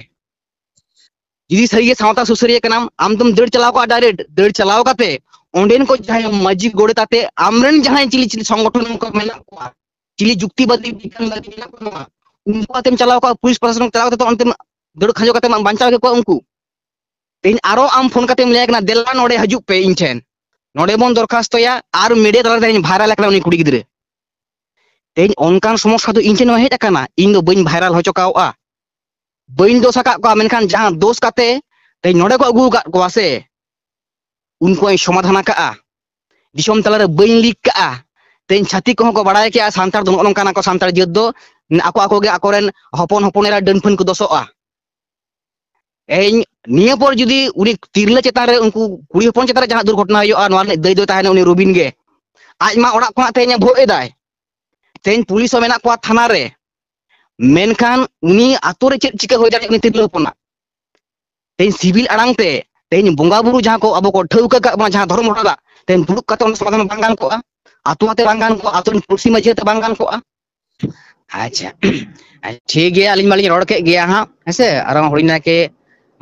ᱡᱩᱫᱤ ᱥᱟᱹᱨᱤᱜᱮ ᱥᱟᱶᱛᱟ ᱥᱩᱥᱟᱹᱨᱤᱭᱟᱹ ᱠᱟᱱᱟᱢ, ᱟᱢ ᱫᱚᱢ ᱫᱟᱹᱲ ᱪᱟᱞᱟᱣ ᱠᱚᱜᱼᱟ, ᱰᱟᱭᱨᱮᱠᱴ ᱫᱟᱹᱲ ᱪᱟᱞᱟᱣ ᱠᱟᱛᱮ ᱚᱸᱰᱮᱱ ᱠᱚ ᱡᱟᱦᱟᱸᱭ ᱢᱟᱹᱡᱷᱤ ᱜᱚᱰᱮᱛ ᱟᱛᱮ ᱟᱢᱨᱮᱱ ᱡᱟᱦᱟᱸᱭ ᱪᱤᱞᱤ ᱪᱤᱞᱤ ᱥᱚᱝᱜᱚᱴᱷᱚᱱ ᱠᱚ ᱢᱮᱱᱟᱜ ᱠᱚᱣᱟ, ᱪᱤᱞᱤ ᱡᱩᱠᱛᱤᱵᱟᱫᱤ ᱵᱤᱜᱽᱜᱟᱱᱵᱟᱫᱤ ᱢᱮᱱᱟᱜ ᱠᱚᱣᱟ, ᱩᱱᱠᱩ ᱟᱛᱮᱢ ᱪᱟᱞᱟᱣ ᱠᱚᱜᱼᱟ, ᱯᱩᱞᱤᱥ ᱯᱨᱚᱥᱟᱥᱚᱱ ᱪᱟᱞᱟᱣ ᱠᱟᱛᱮ ᱚᱱᱛᱮᱢ ᱫᱟᱹᱲ ᱠᱷᱟᱸᱡᱚ ᱠᱟᱛᱮ ᱵᱟᱧᱪᱟᱣ ᱠᱮᱠᱚᱣᱟ ᱩᱱᱠᱩ᱾ ᱛᱮᱦᱮᱧ ᱟᱨᱚ ᱟᱢ ᱯᱷᱳᱱ ᱠᱟᱛᱮᱢ ᱞᱟᱹᱭ ᱠᱟᱱᱟ, "ᱫᱮᱞᱟ ᱱᱚᱰᱮ ᱦᱤᱡᱩᱜ ᱯᱮ ᱤᱧ ᱴᱷᱮᱱ, ᱱᱚᱰᱮ ᱵᱚᱱ ᱫᱚᱨᱠᱷᱟᱥᱛᱚᱭᱟ ᱟᱨ ᱢᱤᱰᱤᱭᱟ ᱛᱟᱞᱟᱨᱮ ᱛᱮᱦᱮᱧ ᱵᱷᱟᱭᱨᱟᱞ ᱟᱠᱟᱱᱟ ᱩᱱᱤ ᱠᱩᱲᱤ ᱜᱤᱫᱽᱨᱟᱹ᱾" ᱛᱮᱦᱮᱧ ᱚᱱᱠᱟᱱ ᱥᱚᱢᱚᱥᱥᱟ ᱫᱚ ᱤᱧ ᱴᱷᱮᱱ ᱦᱚᱸ ᱦᱮᱡ ᱟᱠᱟᱱᱟ, ᱤᱧ ᱫᱚ ᱵᱟᱹᱧ ᱵᱷᱟᱭᱨᱟᱞ ᱦᱚᱪᱚ ᱠᱟᱣᱜᱼᱟ, ᱵᱟᱹᱧ ᱫᱳᱥ ᱟᱠᱟᱫ ᱠᱚᱣᱟ, ᱢᱮᱱᱠᱷᱟᱱ ᱡᱟᱦᱟᱸ ᱫᱳᱥ ᱠᱟᱛᱮ ᱛᱮᱦᱮᱧ ᱱᱚᱰᱮ ᱠᱚ ᱟᱹᱜᱩ ᱟᱠᱟᱫ ᱠᱚᱣᱟ ᱥᱮ, ᱩᱱᱠᱩᱣᱟᱜ ᱤᱧ ᱥᱚᱢᱟᱫᱷᱟᱱ ᱟᱠᱟᱫᱼᱟ, ᱫᱤᱥᱚᱢ ᱛᱟᱞᱟᱨᱮ ᱵᱟᱹᱧ ᱞᱤᱠ ᱠᱟᱜᱼᱟ᱾ ᱛᱮᱦᱮᱧ ᱪᱷᱟᱹᱛᱤᱠ ᱠᱚᱦᱚᱸ ᱠᱚ ᱵᱟᱲᱟᱭ ᱠᱮᱜᱼᱟ ᱥᱟᱱᱛᱟᱲ ᱫᱚ ᱱᱚᱜᱼᱚ ᱱᱚᱝᱠᱟᱱᱟ ᱠᱚ, ᱥᱟᱱᱛᱟᱲ ᱡᱟᱹᱛ ᱫᱚ ᱟᱠᱚ ᱟᱠᱚ ᱜᱮ ᱟᱠᱚᱨᱮᱱ ᱦᱚᱯᱚᱱ ᱦᱚᱯᱚᱱ ᱮᱨᱟ ᱰᱟᱹᱱ ᱯᱷᱟᱹᱱ ᱠᱚ ᱫᱚᱥᱚᱜᱼᱟ᱾ ᱤᱧ ᱱᱤᱭᱟᱹ ᱯᱚᱨ ᱡᱩᱫᱤ ᱩᱱᱤ ᱛᱤᱨᱞᱟᱹ ᱪᱮᱛᱟᱱ ᱨᱮ, ᱩᱱᱠᱩ ᱠᱩᱲᱤ ᱦᱚᱯᱚᱱ ᱪᱮᱛᱟᱱ ᱨᱮ ᱡᱟᱦᱟᱸ ᱫᱩᱨᱜᱷᱚᱴᱚᱱᱟ ᱦᱩᱭᱩᱜᱼᱟ, ᱱᱚᱣᱟ ᱨᱤᱱᱤᱡ ᱫᱟᱹᱭ ᱫᱚᱭ ᱛᱟᱦᱮᱱᱟ ᱩᱱᱤ ᱨᱚᱵᱤᱱ ᱜᱮ᱾ ᱟᱡ ᱢᱟ ᱚᱲᱟᱜ ᱠᱷᱚᱱᱟᱜ ᱛᱮᱦᱮᱧ ᱮ ᱵᱷᱳᱜ ᱮᱫᱟᱭ, ᱛᱮᱦᱮᱧ ᱯᱩᱞᱤᱥ ᱦᱚᱸ ᱢᱮᱱᱟᱜ ᱠᱚᱣᱟ ᱛᱷᱟᱱᱟ ᱨᱮ, ᱢᱮᱱᱠᱷᱟᱱ ᱩᱱᱤ ᱟᱛᱳ ᱨᱮ ᱪᱮᱫ ᱪᱤᱠᱟᱹ ᱦᱩᱭ ᱫᱟᱲᱮᱭᱟᱜᱼᱟ ᱩᱱᱤ ᱛᱤᱨᱞᱟᱹ ᱦᱚᱯᱚᱱᱟᱜ? ᱛᱮᱦᱮᱧ ᱥᱤᱵᱤᱞ ᱟᱲᱟᱝ ᱛᱮ ᱛᱮᱦᱮᱧ ᱵᱚᱸᱜᱟ ᱵᱩᱨᱩ ᱡᱟᱦᱟᱸ ᱠᱚ ᱟᱵᱚ ᱠᱚ ᱴᱷᱟᱹᱣᱠᱟᱹ ᱠᱟᱜ ᱵᱚᱱᱟ, ᱡᱟᱦᱟᱸ ᱫᱷᱚᱨᱚᱢ ᱦᱚᱲᱟᱜ, ᱛᱮᱦᱮᱧ ᱫᱩᱲᱩᱵ ᱠᱟᱛᱮ ᱚᱱᱟ ᱥᱚᱢᱟᱫᱷᱟᱱ ᱵᱟᱝ ᱜᱟᱱ ᱠᱚᱜᱼᱟ? ᱟᱛᱳ ᱟᱛᱮ ᱵᱟᱝ ᱜᱟᱱ ᱠᱚᱜᱼᱟ? ᱟᱛᱳ ᱨᱮᱱ ᱯᱩᱲᱥᱤ ᱢᱟᱹᱡᱷᱤ ᱟᱛᱮ ᱵᱟᱝ ᱜᱟᱱ ᱠᱚᱜᱼᱟ? ᱟᱪᱪᱷᱟ, ᱴᱷᱤᱠ ᱜᱮᱭᱟ, ᱟᱹᱞᱤᱧ ᱢᱟᱞᱤᱧ ᱨᱚᱲ ᱠᱮᱫ ᱜᱮᱭᱟ ᱦᱟᱸᱜ, ᱦᱮᱸ ᱥᱮ? ᱟᱨᱚ ᱦᱩᱰᱤᱧ ᱱᱟᱭᱠᱮ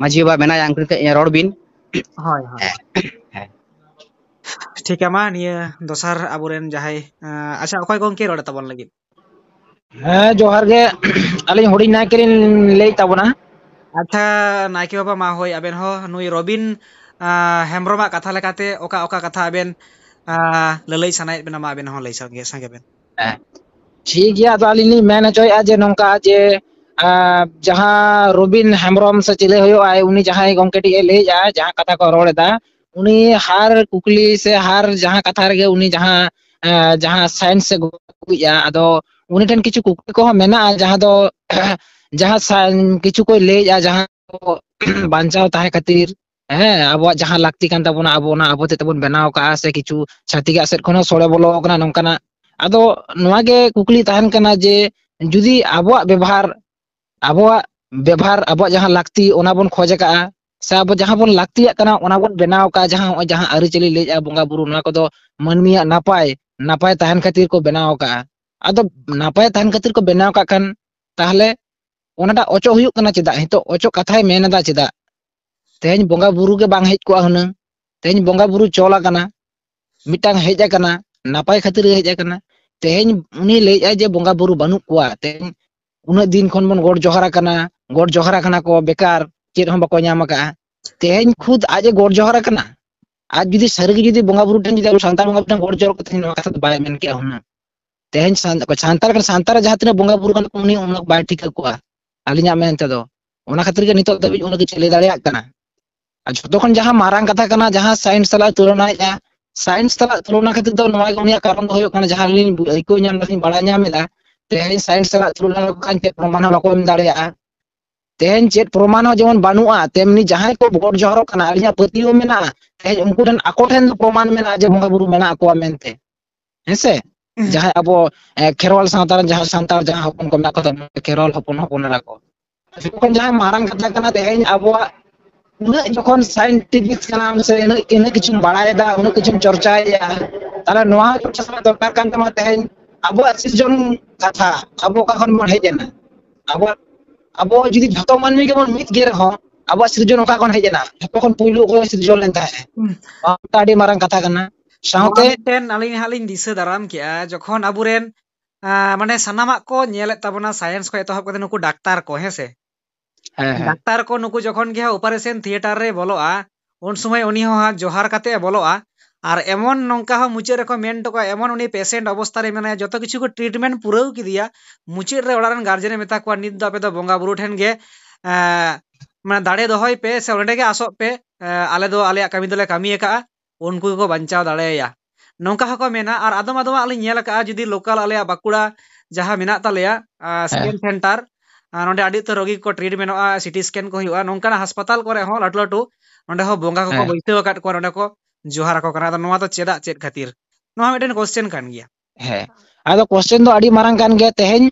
ᱢᱟᱹᱡᱷᱤ ᱵᱟᱵᱟ ᱢᱮᱱᱟᱭᱟ, ᱩᱱᱠᱩ ᱴᱷᱮᱱ ᱨᱚᱲ ᱵᱤᱱ᱾ ᱦᱳᱭ, ᱦᱳᱭ᱾ ᱦᱮᱸ, ᱦᱮᱸ᱾ ᱴᱷᱤᱠᱟ ᱢᱟ, ᱱᱤᱭᱟᱹ ᱫᱚᱥᱟᱨ ᱟᱵᱚᱨᱮᱱ ᱡᱟᱦᱟᱸᱭ, ᱟᱸ, ᱟᱪᱪᱷᱟ, ᱚᱠᱚᱭ ᱜᱚᱝᱠᱮ ᱨᱚᱲᱮᱫ ᱛᱟᱵᱚᱱ ᱞᱟᱹᱜᱤᱫ? ᱦᱮᱸ, ᱡᱚᱦᱟᱨ ᱜᱮ᱾ ᱟᱹᱞᱤᱧ ᱦᱩᱰᱤᱧ ᱱᱟᱭᱠᱮ ᱞᱤᱧ ᱞᱟᱹᱭᱮᱫ ᱛᱟᱵᱚᱱᱟ᱾ ᱟᱪᱪᱷᱟ, ᱱᱟᱭᱠᱮ ᱵᱟᱵᱟ, ᱢᱟ ᱦᱳᱭ, ᱟᱵᱮᱱ ᱦᱚᱸ ᱱᱩᱭ ᱨᱚᱵᱤᱱ, ᱟᱸ, ᱦᱮᱢᱵᱨᱚᱢᱟᱜ ᱠᱟᱛᱷᱟ ᱞᱮᱠᱟᱛᱮ ᱚᱠᱟ ᱚᱠᱟ ᱠᱟᱛᱷᱟ ᱟᱵᱮᱱ, ᱟᱸ, ᱞᱟᱹᱞᱟᱹᱭ ᱥᱟᱱᱟᱭᱮᱫ ᱵᱮᱱᱟ, ᱢᱟ ᱟᱵᱮᱱ ᱦᱚᱸ ᱞᱟᱹᱭ ᱥᱟᱸᱜᱮ, ᱥᱟᱸᱜᱮ ᱵᱮᱱ᱾ ᱦᱮᱸ, ᱴᱷᱤᱠ ᱜᱮᱭᱟ᱾ ᱟᱫᱚ ᱟᱹᱞᱤᱧ ᱞᱤᱧ ᱢᱮᱱ ᱦᱚᱪᱚᱭᱮᱫᱼᱟ ᱡᱮ ᱱᱚᱝᱠᱟ ᱡᱮ, ᱟᱸ, ᱡᱟᱦᱟᱸ ᱨᱚᱵᱤᱱ ᱦᱮᱢᱵᱨᱚᱢ ᱥᱮ ᱪᱤᱞᱤ ᱦᱩᱭᱩᱜᱼᱟᱭ, ᱩᱱᱤ ᱡᱟᱦᱟᱸᱭ ᱜᱚᱝᱠᱮ ᱴᱷᱮᱡ ᱮ ᱞᱟᱹᱭᱮᱫᱼᱟ, ᱡᱟᱦᱟᱸ ᱠᱟᱛᱷᱟ ᱠᱚ ᱨᱚᱲ ᱮᱫᱟ, ᱩᱱᱤ ᱦᱟᱨ ᱠᱩᱠᱞᱤ ᱥᱮ ᱦᱟᱨ ᱡᱟᱦᱟᱸ ᱠᱟᱛᱷᱟ ᱨᱮᱜᱮ ᱩᱱᱤ ᱡᱟᱦᱟᱸ, ᱟᱸ, ᱡᱟᱦᱟᱸ ᱥᱟᱭᱮᱱᱥ ᱮ ᱟᱹᱜᱩᱭᱮᱫᱼᱟ, ᱟᱫᱚ ᱩᱱᱤ ᱴᱷᱮᱱ ᱠᱤᱪᱷᱩ ᱠᱩᱠᱞᱤ ᱠᱚᱦᱚᱸ ᱢᱮᱱᱟᱜᱼᱟ, ᱡᱟᱦᱟᱸ ᱫᱚ ᱡᱟᱦᱟᱸ ᱥᱟ-, ᱠᱤᱪᱷᱩ ᱠᱚᱭ ᱞᱟᱹᱭᱮᱫᱼᱟ, ᱡᱟᱦᱟᱸ ᱠᱚ ᱵᱟᱧᱪᱟᱣ ᱛᱟᱦᱮᱸ ᱠᱷᱟᱹᱛᱤᱨ, ᱦᱮᱸ, ᱟᱵᱚᱣᱟᱜ ᱡᱟᱦᱟᱸ ᱞᱟᱹᱠᱛᱤ ᱠᱟᱱ ᱛᱟᱵᱚᱱᱟ, ᱟᱵᱚ ᱚᱱᱟ ᱟᱵᱚ ᱛᱮᱫ ᱛᱮᱵᱚᱱ ᱵᱮᱱᱟᱣ ᱠᱟᱜᱼᱟ, ᱥᱮ ᱠᱤᱪᱷᱩ ᱪᱷᱟᱹᱛᱤᱠᱟᱜ ᱥᱮᱫ ᱠᱷᱚᱱ ᱦᱚᱸ ᱥᱚᱲᱮ ᱵᱚᱞᱚ ᱟᱠᱟᱱᱟ, ᱱᱚᱝᱠᱟᱱᱟᱜ᱾ ᱟᱫᱚ ᱱᱚᱣᱟ ᱜᱮ ᱠᱩᱠᱞᱤ ᱛᱟᱦᱮᱱ ᱠᱟᱱᱟ ᱡᱮ ᱡᱩᱫᱤ ᱟᱵᱚᱣᱟᱜ ᱵᱮᱵᱷᱟᱨ, ᱟᱵᱚᱣᱟᱜ ᱵᱮᱵᱷᱟᱨ, ᱟᱵᱚᱣᱟᱜ ᱡᱟᱦᱟᱸ ᱞᱟᱹᱠᱛᱤ, ᱚᱱᱟ ᱵᱚᱱ ᱠᱷᱚᱡ ᱟᱠᱟᱜᱼᱟ, ᱥᱮ ᱟᱵᱚ ᱡᱟᱦᱟᱸ ᱵᱚᱱ ᱞᱟᱹᱠᱛᱤᱭᱟᱜ ᱠᱟᱱᱟ, ᱚᱱᱟ ᱵᱚᱱ ᱵᱮᱱᱟᱣ ᱟᱠᱟᱜᱼᱟ, ᱡᱟᱦᱟᱸ ᱱᱚᱜᱼᱚᱭ ᱡᱟᱦᱟᱸ ᱟᱹᱨᱤᱪᱟᱹᱞᱤ ᱞᱟᱹᱭᱮᱫᱼᱟ, ᱵᱚᱸᱜᱟ ᱵᱩᱨᱩ, ᱱᱚᱣᱟ ᱠᱚᱫᱚ ᱢᱟᱹᱱᱢᱤᱭᱟᱜ ᱱᱟᱯᱟᱭ, ᱱᱟᱯᱟᱭ ᱛᱟᱦᱮᱱ ᱠᱷᱟᱹᱛᱤᱨ ᱠᱚ ᱵᱮᱱᱟᱣ ᱟᱠᱟᱜᱼᱟ᱾ ᱟᱫᱚ ᱱᱟᱯᱟᱭ ᱛᱟᱦᱮᱱ ᱠᱷᱟᱹᱛᱤᱨ ᱠᱚ ᱵᱮᱱᱟᱣ ᱟᱠᱟᱫ ᱠᱷᱟᱱ, ᱛᱟᱦᱚᱞᱮ ᱚᱱᱟᱴᱟᱜ ᱚᱪᱚᱜ ᱦᱩᱭᱩᱜ ᱠᱟᱱᱟ ᱪᱮᱫᱟᱜ? ᱱᱤᱛᱚᱜ ᱚᱪᱚᱜ ᱠᱟᱛᱷᱟᱭ ᱢᱮᱱ ᱮᱫᱟ ᱪᱮᱫᱟᱜ? ᱛᱮᱦᱮᱧ ᱵᱚᱸᱜᱟ ᱵᱩᱨᱩ ᱜᱮ ᱵᱟᱝ ᱦᱮᱡ ᱠᱚᱜᱼᱟ ᱦᱩᱱᱟᱹᱝ᱾ ᱛᱮᱦᱮᱧ ᱵᱚᱸᱜᱟ ᱵᱩᱨᱩ ᱪᱚᱞ ᱟᱠᱟᱱᱟ, ᱢᱤᱫᱴᱟᱝ ᱦᱮᱡ ᱟᱠᱟᱱᱟ, ᱱᱟᱯᱟᱭ ᱠᱷᱟᱹᱛᱤᱨ ᱜᱮ ᱦᱮᱡ ᱟᱠᱟᱱᱟ᱾ ᱛᱮᱦᱮᱧ ᱩᱱᱤ ᱞᱟᱹᱭᱮᱫᱼᱟᱭ ᱡᱮ ᱵᱚᱸᱜᱟ ᱵᱩᱨᱩ ᱵᱟᱹᱱᱩᱜ ᱠᱚᱣᱟ, ᱛᱮᱦᱮᱧ ᱩᱱᱟᱹᱜ ᱫᱤᱱ ᱠᱷᱚᱱ ᱵᱚᱱ ᱜᱚᱰ ᱡᱚᱦᱟᱨ ᱟᱠᱟᱱᱟ, ᱜᱚᱰ ᱡᱚᱦᱟᱨ ᱟᱠᱟᱱᱟ ᱠᱚ ᱵᱮᱠᱟᱨ, ᱪᱮᱫ ᱦᱚᱸ ᱵᱟᱠᱚ ᱧᱟᱢ ᱟᱠᱟᱫᱼᱟ᱾ ᱛᱮᱦᱮᱧ ᱠᱷᱩᱫ ᱟᱡ ᱮ ᱜᱚᱰ ᱡᱚᱦᱟᱨ ᱟᱠᱟᱱᱟ᱾ ᱟᱡ ᱡᱩᱫᱤ ᱥᱟᱹᱨᱤ ᱜᱮ ᱡᱩᱫᱤ ᱵᱚᱸᱜᱟ ᱵᱩᱨᱩ ᱴᱷᱮᱱ ᱡᱩᱫᱤ ᱟᱵᱚ ᱥᱟᱱᱛᱟᱲ ᱵᱚᱸᱜᱟ ᱵᱩᱨᱩ ᱴᱷᱮᱱ ᱜᱚᱰ ᱡᱚᱦᱟᱨ ᱠᱟᱛᱮ ᱱᱚᱣᱟ ᱠᱟᱛᱷᱟ ᱫᱚ ᱵᱟᱭ ᱢᱮᱱ ᱠᱮᱭᱟ ᱦᱩᱱᱟᱹᱝ᱾ ᱛᱮᱦᱮᱧ ᱥᱟᱱ-, ᱥᱟᱱᱛᱟᱲ ᱠᱟᱱ, ᱥᱟᱱᱛᱟᱲ ᱡᱟᱦᱟᱸ ᱛᱤᱱᱟᱹᱜ ᱵᱚᱸᱜᱟ ᱵᱩᱨᱩ ᱠᱟᱱᱟ ᱠᱚ, ᱩᱱᱤ ᱩᱱᱟᱹᱜ ᱵᱟᱭ ᱴᱷᱤᱠᱟᱹ ᱠᱚᱣᱟ, ᱟᱹᱞᱤᱧᱟᱜ ᱢᱮᱱ ᱛᱮᱫᱚ᱾ ᱚᱱᱟ ᱠᱷᱟᱹᱛᱤᱨ ᱜᱮ ᱱᱤᱛᱚᱜ ᱫᱷᱟᱹᱵᱤᱡ ᱩᱱᱟᱹᱜ ᱠᱤᱪᱷᱩ ᱞᱟᱹᱭ ᱫᱟᱲᱮᱭᱟᱜ ᱠᱟᱱᱟ᱾ ᱟᱨ ᱡᱷᱚᱛᱚ ᱠᱷᱚᱱ ᱡᱟᱦᱟᱸ ᱢᱟᱨᱟᱝ ᱠᱟᱛᱷᱟ ᱠᱟᱱᱟ, ᱡᱟᱦᱟᱸ ᱥᱟᱭᱮᱱᱥ ᱥᱟᱞᱟᱜ ᱛᱩᱞᱚᱱᱟᱭᱮᱫᱼᱟ, ᱥᱟᱭᱮᱱᱥ ᱥᱟᱞᱟᱜ ᱛᱩᱞᱚᱱᱟ ᱠᱷᱟᱹᱛᱤᱨ ᱫᱚ ᱱᱚᱣᱟ ᱜᱮ ᱩᱱᱤᱭᱟᱜ ᱠᱟᱨᱚᱱ ᱫᱚ ᱦᱩᱭᱩᱜ ᱠᱟᱱᱟ, ᱡᱟᱦᱟᱸ ᱟᱹᱞᱤᱧ ᱟᱹᱭᱠᱟᱹᱣ ᱧᱟᱢ ᱫᱟᱞᱤᱧ, ᱵᱟᱲᱟᱭ ᱧᱟᱢ ᱮᱫᱟ, ᱛᱮᱦᱮᱧ ᱥᱟᱭᱮᱱᱥ ᱥᱟᱞᱟᱜ ᱛᱩᱞᱚᱱᱟ ᱞᱮᱠᱚ ᱠᱷᱟᱱ ᱪᱮᱫ ᱯᱨᱚᱢᱟᱱ ᱦᱚᱸ ᱵᱟᱠᱚ ᱮᱢ ᱫᱟᱲᱮᱭᱟᱜᱼᱟ᱾ ᱛᱮᱦᱮᱧ ᱪᱮᱫ ᱯᱨᱚᱢᱟᱱ ᱦᱚᱸ ᱡᱮᱢᱚᱱ ᱵᱟᱹᱱᱩᱜᱼᱟ, ᱛᱮᱢᱱᱤ ᱡᱟᱦᱟᱸᱭ ᱠᱚ ᱜᱚᱰ ᱡᱚᱦᱚᱨᱚᱜ ᱠᱟᱱᱟ, ᱟᱹᱞᱤᱧᱟᱜ ᱯᱟᱹᱛᱭᱟᱹᱣ ᱢᱮᱱᱟᱜᱼᱟ, ᱛᱮᱦᱮᱧ ᱩᱱᱠᱩ ᱴᱷᱮᱱ ᱟᱠᱚ ᱴᱷᱮᱱ ᱫᱚ ᱯᱨᱚᱢᱟᱱ ᱢᱮᱱᱟᱜᱼᱟ ᱡᱮ ᱵᱚᱸᱜᱟ ᱵᱩᱨᱩ ᱢᱮᱱᱟᱜ ᱠᱚᱣᱟ ᱢᱮᱱᱛᱮ᱾ ᱦᱮᱸᱥᱮ? ᱦᱩᱸ᱾ ᱡᱟᱦᱟᱸᱭ ᱟᱵᱚ, ᱮ, ᱠᱷᱮᱨᱣᱟᱞ ᱥᱟᱶᱛᱟ ᱨᱮᱱ ᱡᱟᱦᱟᱸ ᱥᱟᱱᱛᱟᱲ ᱡᱟᱦᱟᱸ ᱦᱚᱯᱚᱱ ᱠᱚ ᱢᱮᱱᱟᱜ ᱠᱚ ᱛᱟᱵᱚᱱᱟ, ᱠᱷᱮᱨᱣᱟᱞ ᱦᱚᱯᱚᱱ, ᱦᱚᱯᱚᱱ ᱮᱨᱟ ᱠᱚ, ᱡᱚᱠᱷᱚᱱ ᱡᱟᱦᱟᱸ ᱢᱟᱨᱟᱝ ᱠᱟᱛᱷᱟ ᱠᱟᱱᱟ, ᱛᱮᱦᱮᱧ ᱟᱵᱚᱣᱟᱜ ᱩᱱᱟᱹᱜ ᱡᱚᱠᱷᱚᱱ ᱥᱟᱭᱮᱱᱴᱤᱯᱷᱤᱠ ᱠᱟᱱᱟᱢ ᱥᱮ ᱩᱱᱟᱹᱜ, ᱩᱱᱟᱹᱜ ᱠᱤᱪᱷᱩᱢ ᱵᱟᱲᱟᱭᱮᱫᱟ, ᱩᱱᱟᱹᱜ ᱠᱤᱪᱷᱩᱢ ᱪᱚᱨᱪᱟᱭᱮᱫᱟ, ᱛᱟᱦᱞᱮ ᱱᱚᱣᱟ ᱪᱚᱨᱪᱟ ᱨᱮᱱᱟᱜ ᱫᱚᱨᱠᱟᱨ ᱠᱟᱱ ᱛᱟᱢᱟ᱾ ᱛᱮᱦᱮᱧ ᱟᱵᱚᱣᱟᱜ ᱥᱤᱨᱡᱚᱱ ᱠᱟᱛᱷᱟ, ᱟᱵᱚ ᱚᱠᱟ ᱠᱷᱚᱱ ᱵᱚᱱ ᱦᱮᱡ ᱮᱱᱟ, ᱟᱵᱚᱣᱟᱜ, ᱟᱵᱚ ᱡᱩᱫᱤ ᱡᱷᱚᱛᱚ ᱢᱟᱹᱱᱢᱤ ᱜᱮᱵᱚᱱ ᱢᱤᱫ ᱜᱮ ᱨᱮᱦᱚᱸ, ᱟᱵᱚᱣᱟᱜ ᱥᱤᱨᱡᱚᱱ ᱚᱠᱟ ᱠᱷᱚᱱ ᱦᱮᱡ ᱮᱱᱟ, ᱡᱷᱚᱛᱚ ᱠᱷᱚᱱ ᱯᱩᱭᱞᱩ ᱚᱠᱚᱭ ᱥᱤᱨᱡᱚᱱ ᱞᱮᱱ ᱛᱟᱦᱮᱸᱫ? ᱦᱩᱸ᱾ ᱱᱚᱣᱟ ᱢᱤᱫᱴᱟᱝ ᱟᱹᱰᱤ ᱢᱟᱨᱟᱝ ᱠᱟᱛᱷᱟ ᱠᱟᱱᱟ᱾ ᱥᱟᱶᱛᱮ ᱢᱤᱫᱴᱮᱱ ᱟᱹᱞᱤᱧ ᱦᱟᱸᱜ ᱞᱤᱧ ᱫᱤᱥᱟᱹ ᱫᱟᱨᱟᱢ ᱠᱮᱜᱼᱟ, ᱡᱚᱠᱷᱚᱱ ᱟᱵᱚᱨᱮᱱ ᱟᱸ, ᱢᱟᱱᱮ ᱥᱟᱱᱟᱢᱟᱜ ᱠᱚ ᱧᱮᱞᱮᱫ ᱛᱟᱵᱚᱱᱟ, ᱥᱟᱭᱮᱱᱥ ᱠᱷᱚᱱ ᱮᱛᱚᱦᱚᱵ ᱠᱟᱛᱮ ᱱᱩᱠᱩ ᱰᱟᱠᱛᱟᱨ ᱠᱚ, ᱦᱮᱸ ᱥᱮ? ᱦᱮᱸ, ᱦᱮᱸ᱾ ᱰᱟᱠᱛᱟᱨ ᱠᱚ ᱱᱩᱠᱩ ᱡᱚᱠᱷᱚᱱ ᱜᱮ ᱦᱟᱸᱜ ᱚᱯᱟᱨᱮᱥᱚᱱ ᱛᱷᱤᱭᱮᱴᱟᱨ ᱨᱮ ᱵᱚᱞᱚᱜᱼᱟ, ᱩᱱ ᱥᱚᱢᱚᱭ ᱩᱱᱤ ᱦᱚᱸ ᱦᱟᱸᱜ ᱡᱚᱦᱟᱨ ᱠᱟᱛᱮ ᱮ ᱵᱚᱞᱚᱜᱼᱟ᱾ ᱟᱨ ᱮᱢᱚᱱ ᱱᱚᱝᱠᱟ ᱦᱚᱸ ᱢᱩᱪᱟᱹᱫ ᱨᱮᱠᱚ ᱢᱮᱱ ᱦᱚᱴᱚ ᱠᱟᱜᱼᱟ, ᱮᱢᱚᱱ ᱩᱱᱤ ᱯᱮᱥᱮᱱᱴ ᱚᱵᱚᱥᱛᱟ ᱨᱮ ᱢᱮᱱᱟᱭᱟ, ᱡᱚᱛᱚ ᱠᱤᱪᱷᱩ ᱠᱚ ᱴᱨᱤᱴᱢᱮᱱᱴ ᱯᱩᱨᱟᱹᱣ ᱠᱮᱫᱮᱭᱟ, ᱢᱩᱪᱟᱹᱫ ᱨᱮ ᱚᱲᱟᱜ ᱨᱮᱱ ᱜᱟᱨᱡᱮᱱ ᱮ ᱢᱮᱛᱟ ᱠᱚᱣᱟ, "ᱱᱤᱛ ᱫᱚ ᱟᱯᱮ ᱫᱚ ᱵᱚᱸᱜᱟ ᱵᱩᱨᱩ ᱴᱷᱮᱱ ᱜᱮ, ᱮᱸ, ᱢᱟᱱᱮ ᱫᱟᱲᱮ ᱫᱚᱦᱚᱭ ᱯᱮ ᱥᱮ ᱚᱸᱰᱮ ᱜᱮ ᱟᱥᱚᱜ ᱯᱮ, ᱮᱸ, ᱟᱞᱮ ᱫᱚ ᱟᱞᱮᱭᱟᱜ ᱠᱟᱹᱢᱤ ᱫᱚᱞᱮ ᱠᱟᱹᱢᱤ ᱟᱠᱟᱜᱼᱟ, ᱩᱱᱠᱩ ᱜᱮᱠᱚ ᱵᱟᱧᱪᱟᱣ ᱫᱟᱲᱮᱭᱟᱭᱟ", ᱱᱚᱝᱠᱟ ᱦᱚᱸᱠᱚ ᱢᱮᱱᱟ᱾ ᱟᱨ ᱟᱫᱚᱢ ᱟᱫᱚᱢᱟᱜ ᱞᱤᱧ ᱧᱮᱞ ᱟᱠᱟᱜᱼᱟ, ᱡᱩᱫᱤ ᱞᱳᱠᱟᱞ ᱟᱞᱮᱭᱟᱜ ᱵᱟᱸᱠᱩᱲᱟ ᱡᱟᱦᱟᱸ ᱢᱮᱱᱟᱜ ᱛᱟᱞᱮᱭᱟ, ᱟᱸ, ᱦᱮᱸ᱾ ᱥᱠᱮᱱ ᱥᱮᱱᱴᱟᱨ, ᱟᱸ, ᱱᱚᱸᱰᱮ ᱟᱹᱰᱤ ᱩᱛᱟᱹᱨ ᱨᱳᱜᱤ ᱠᱚ ᱴᱨᱤᱴ ᱢᱮᱱᱚᱜᱼᱟ, ᱥᱤᱴᱤ ᱥᱠᱮᱱ ᱠᱚ ᱦᱩᱭᱩᱜᱼᱟ, ᱱᱚᱝᱠᱟᱱᱟᱜ ᱦᱟᱥᱯᱟᱛᱟᱞ ᱠᱚᱨᱮ ᱦᱚᱸ ᱞᱟᱹᱴᱩ ᱞᱟᱹᱴᱩ ᱱᱚᱸᱰᱮ ᱦᱚᱸ ᱵᱚᱸᱜᱟ ᱠᱚᱠᱚ ᱦᱮᱸ᱾ ᱵᱟᱹᱭᱥᱟᱹᱣ ᱟᱠᱟᱫ ᱠᱚᱣᱟ, ᱱᱚᱸᱰᱮ ᱠᱚ ᱡᱚᱦᱟᱨ ᱟᱠᱚ ᱠᱟᱱᱟ᱾ ᱟᱫᱚ ᱱᱚᱣᱟ ᱫᱚ ᱪᱮᱫᱟᱜ, ᱪᱮᱫ ᱠᱷᱟᱹᱛᱤᱨ? ᱱᱚᱣᱟ ᱢᱤᱫᱴᱮᱱ ᱠᱚᱥᱪᱮᱱ ᱠᱟᱱ ᱜᱮᱭᱟ᱾ ᱦᱮᱸ, ᱟᱫᱚ ᱠᱚᱥᱪᱮᱱ ᱫᱚ ᱟᱹᱰᱤ ᱢᱟᱨᱟᱝ ᱠᱟᱱ ᱜᱮᱭᱟ᱾ ᱛᱮᱦᱮᱧ,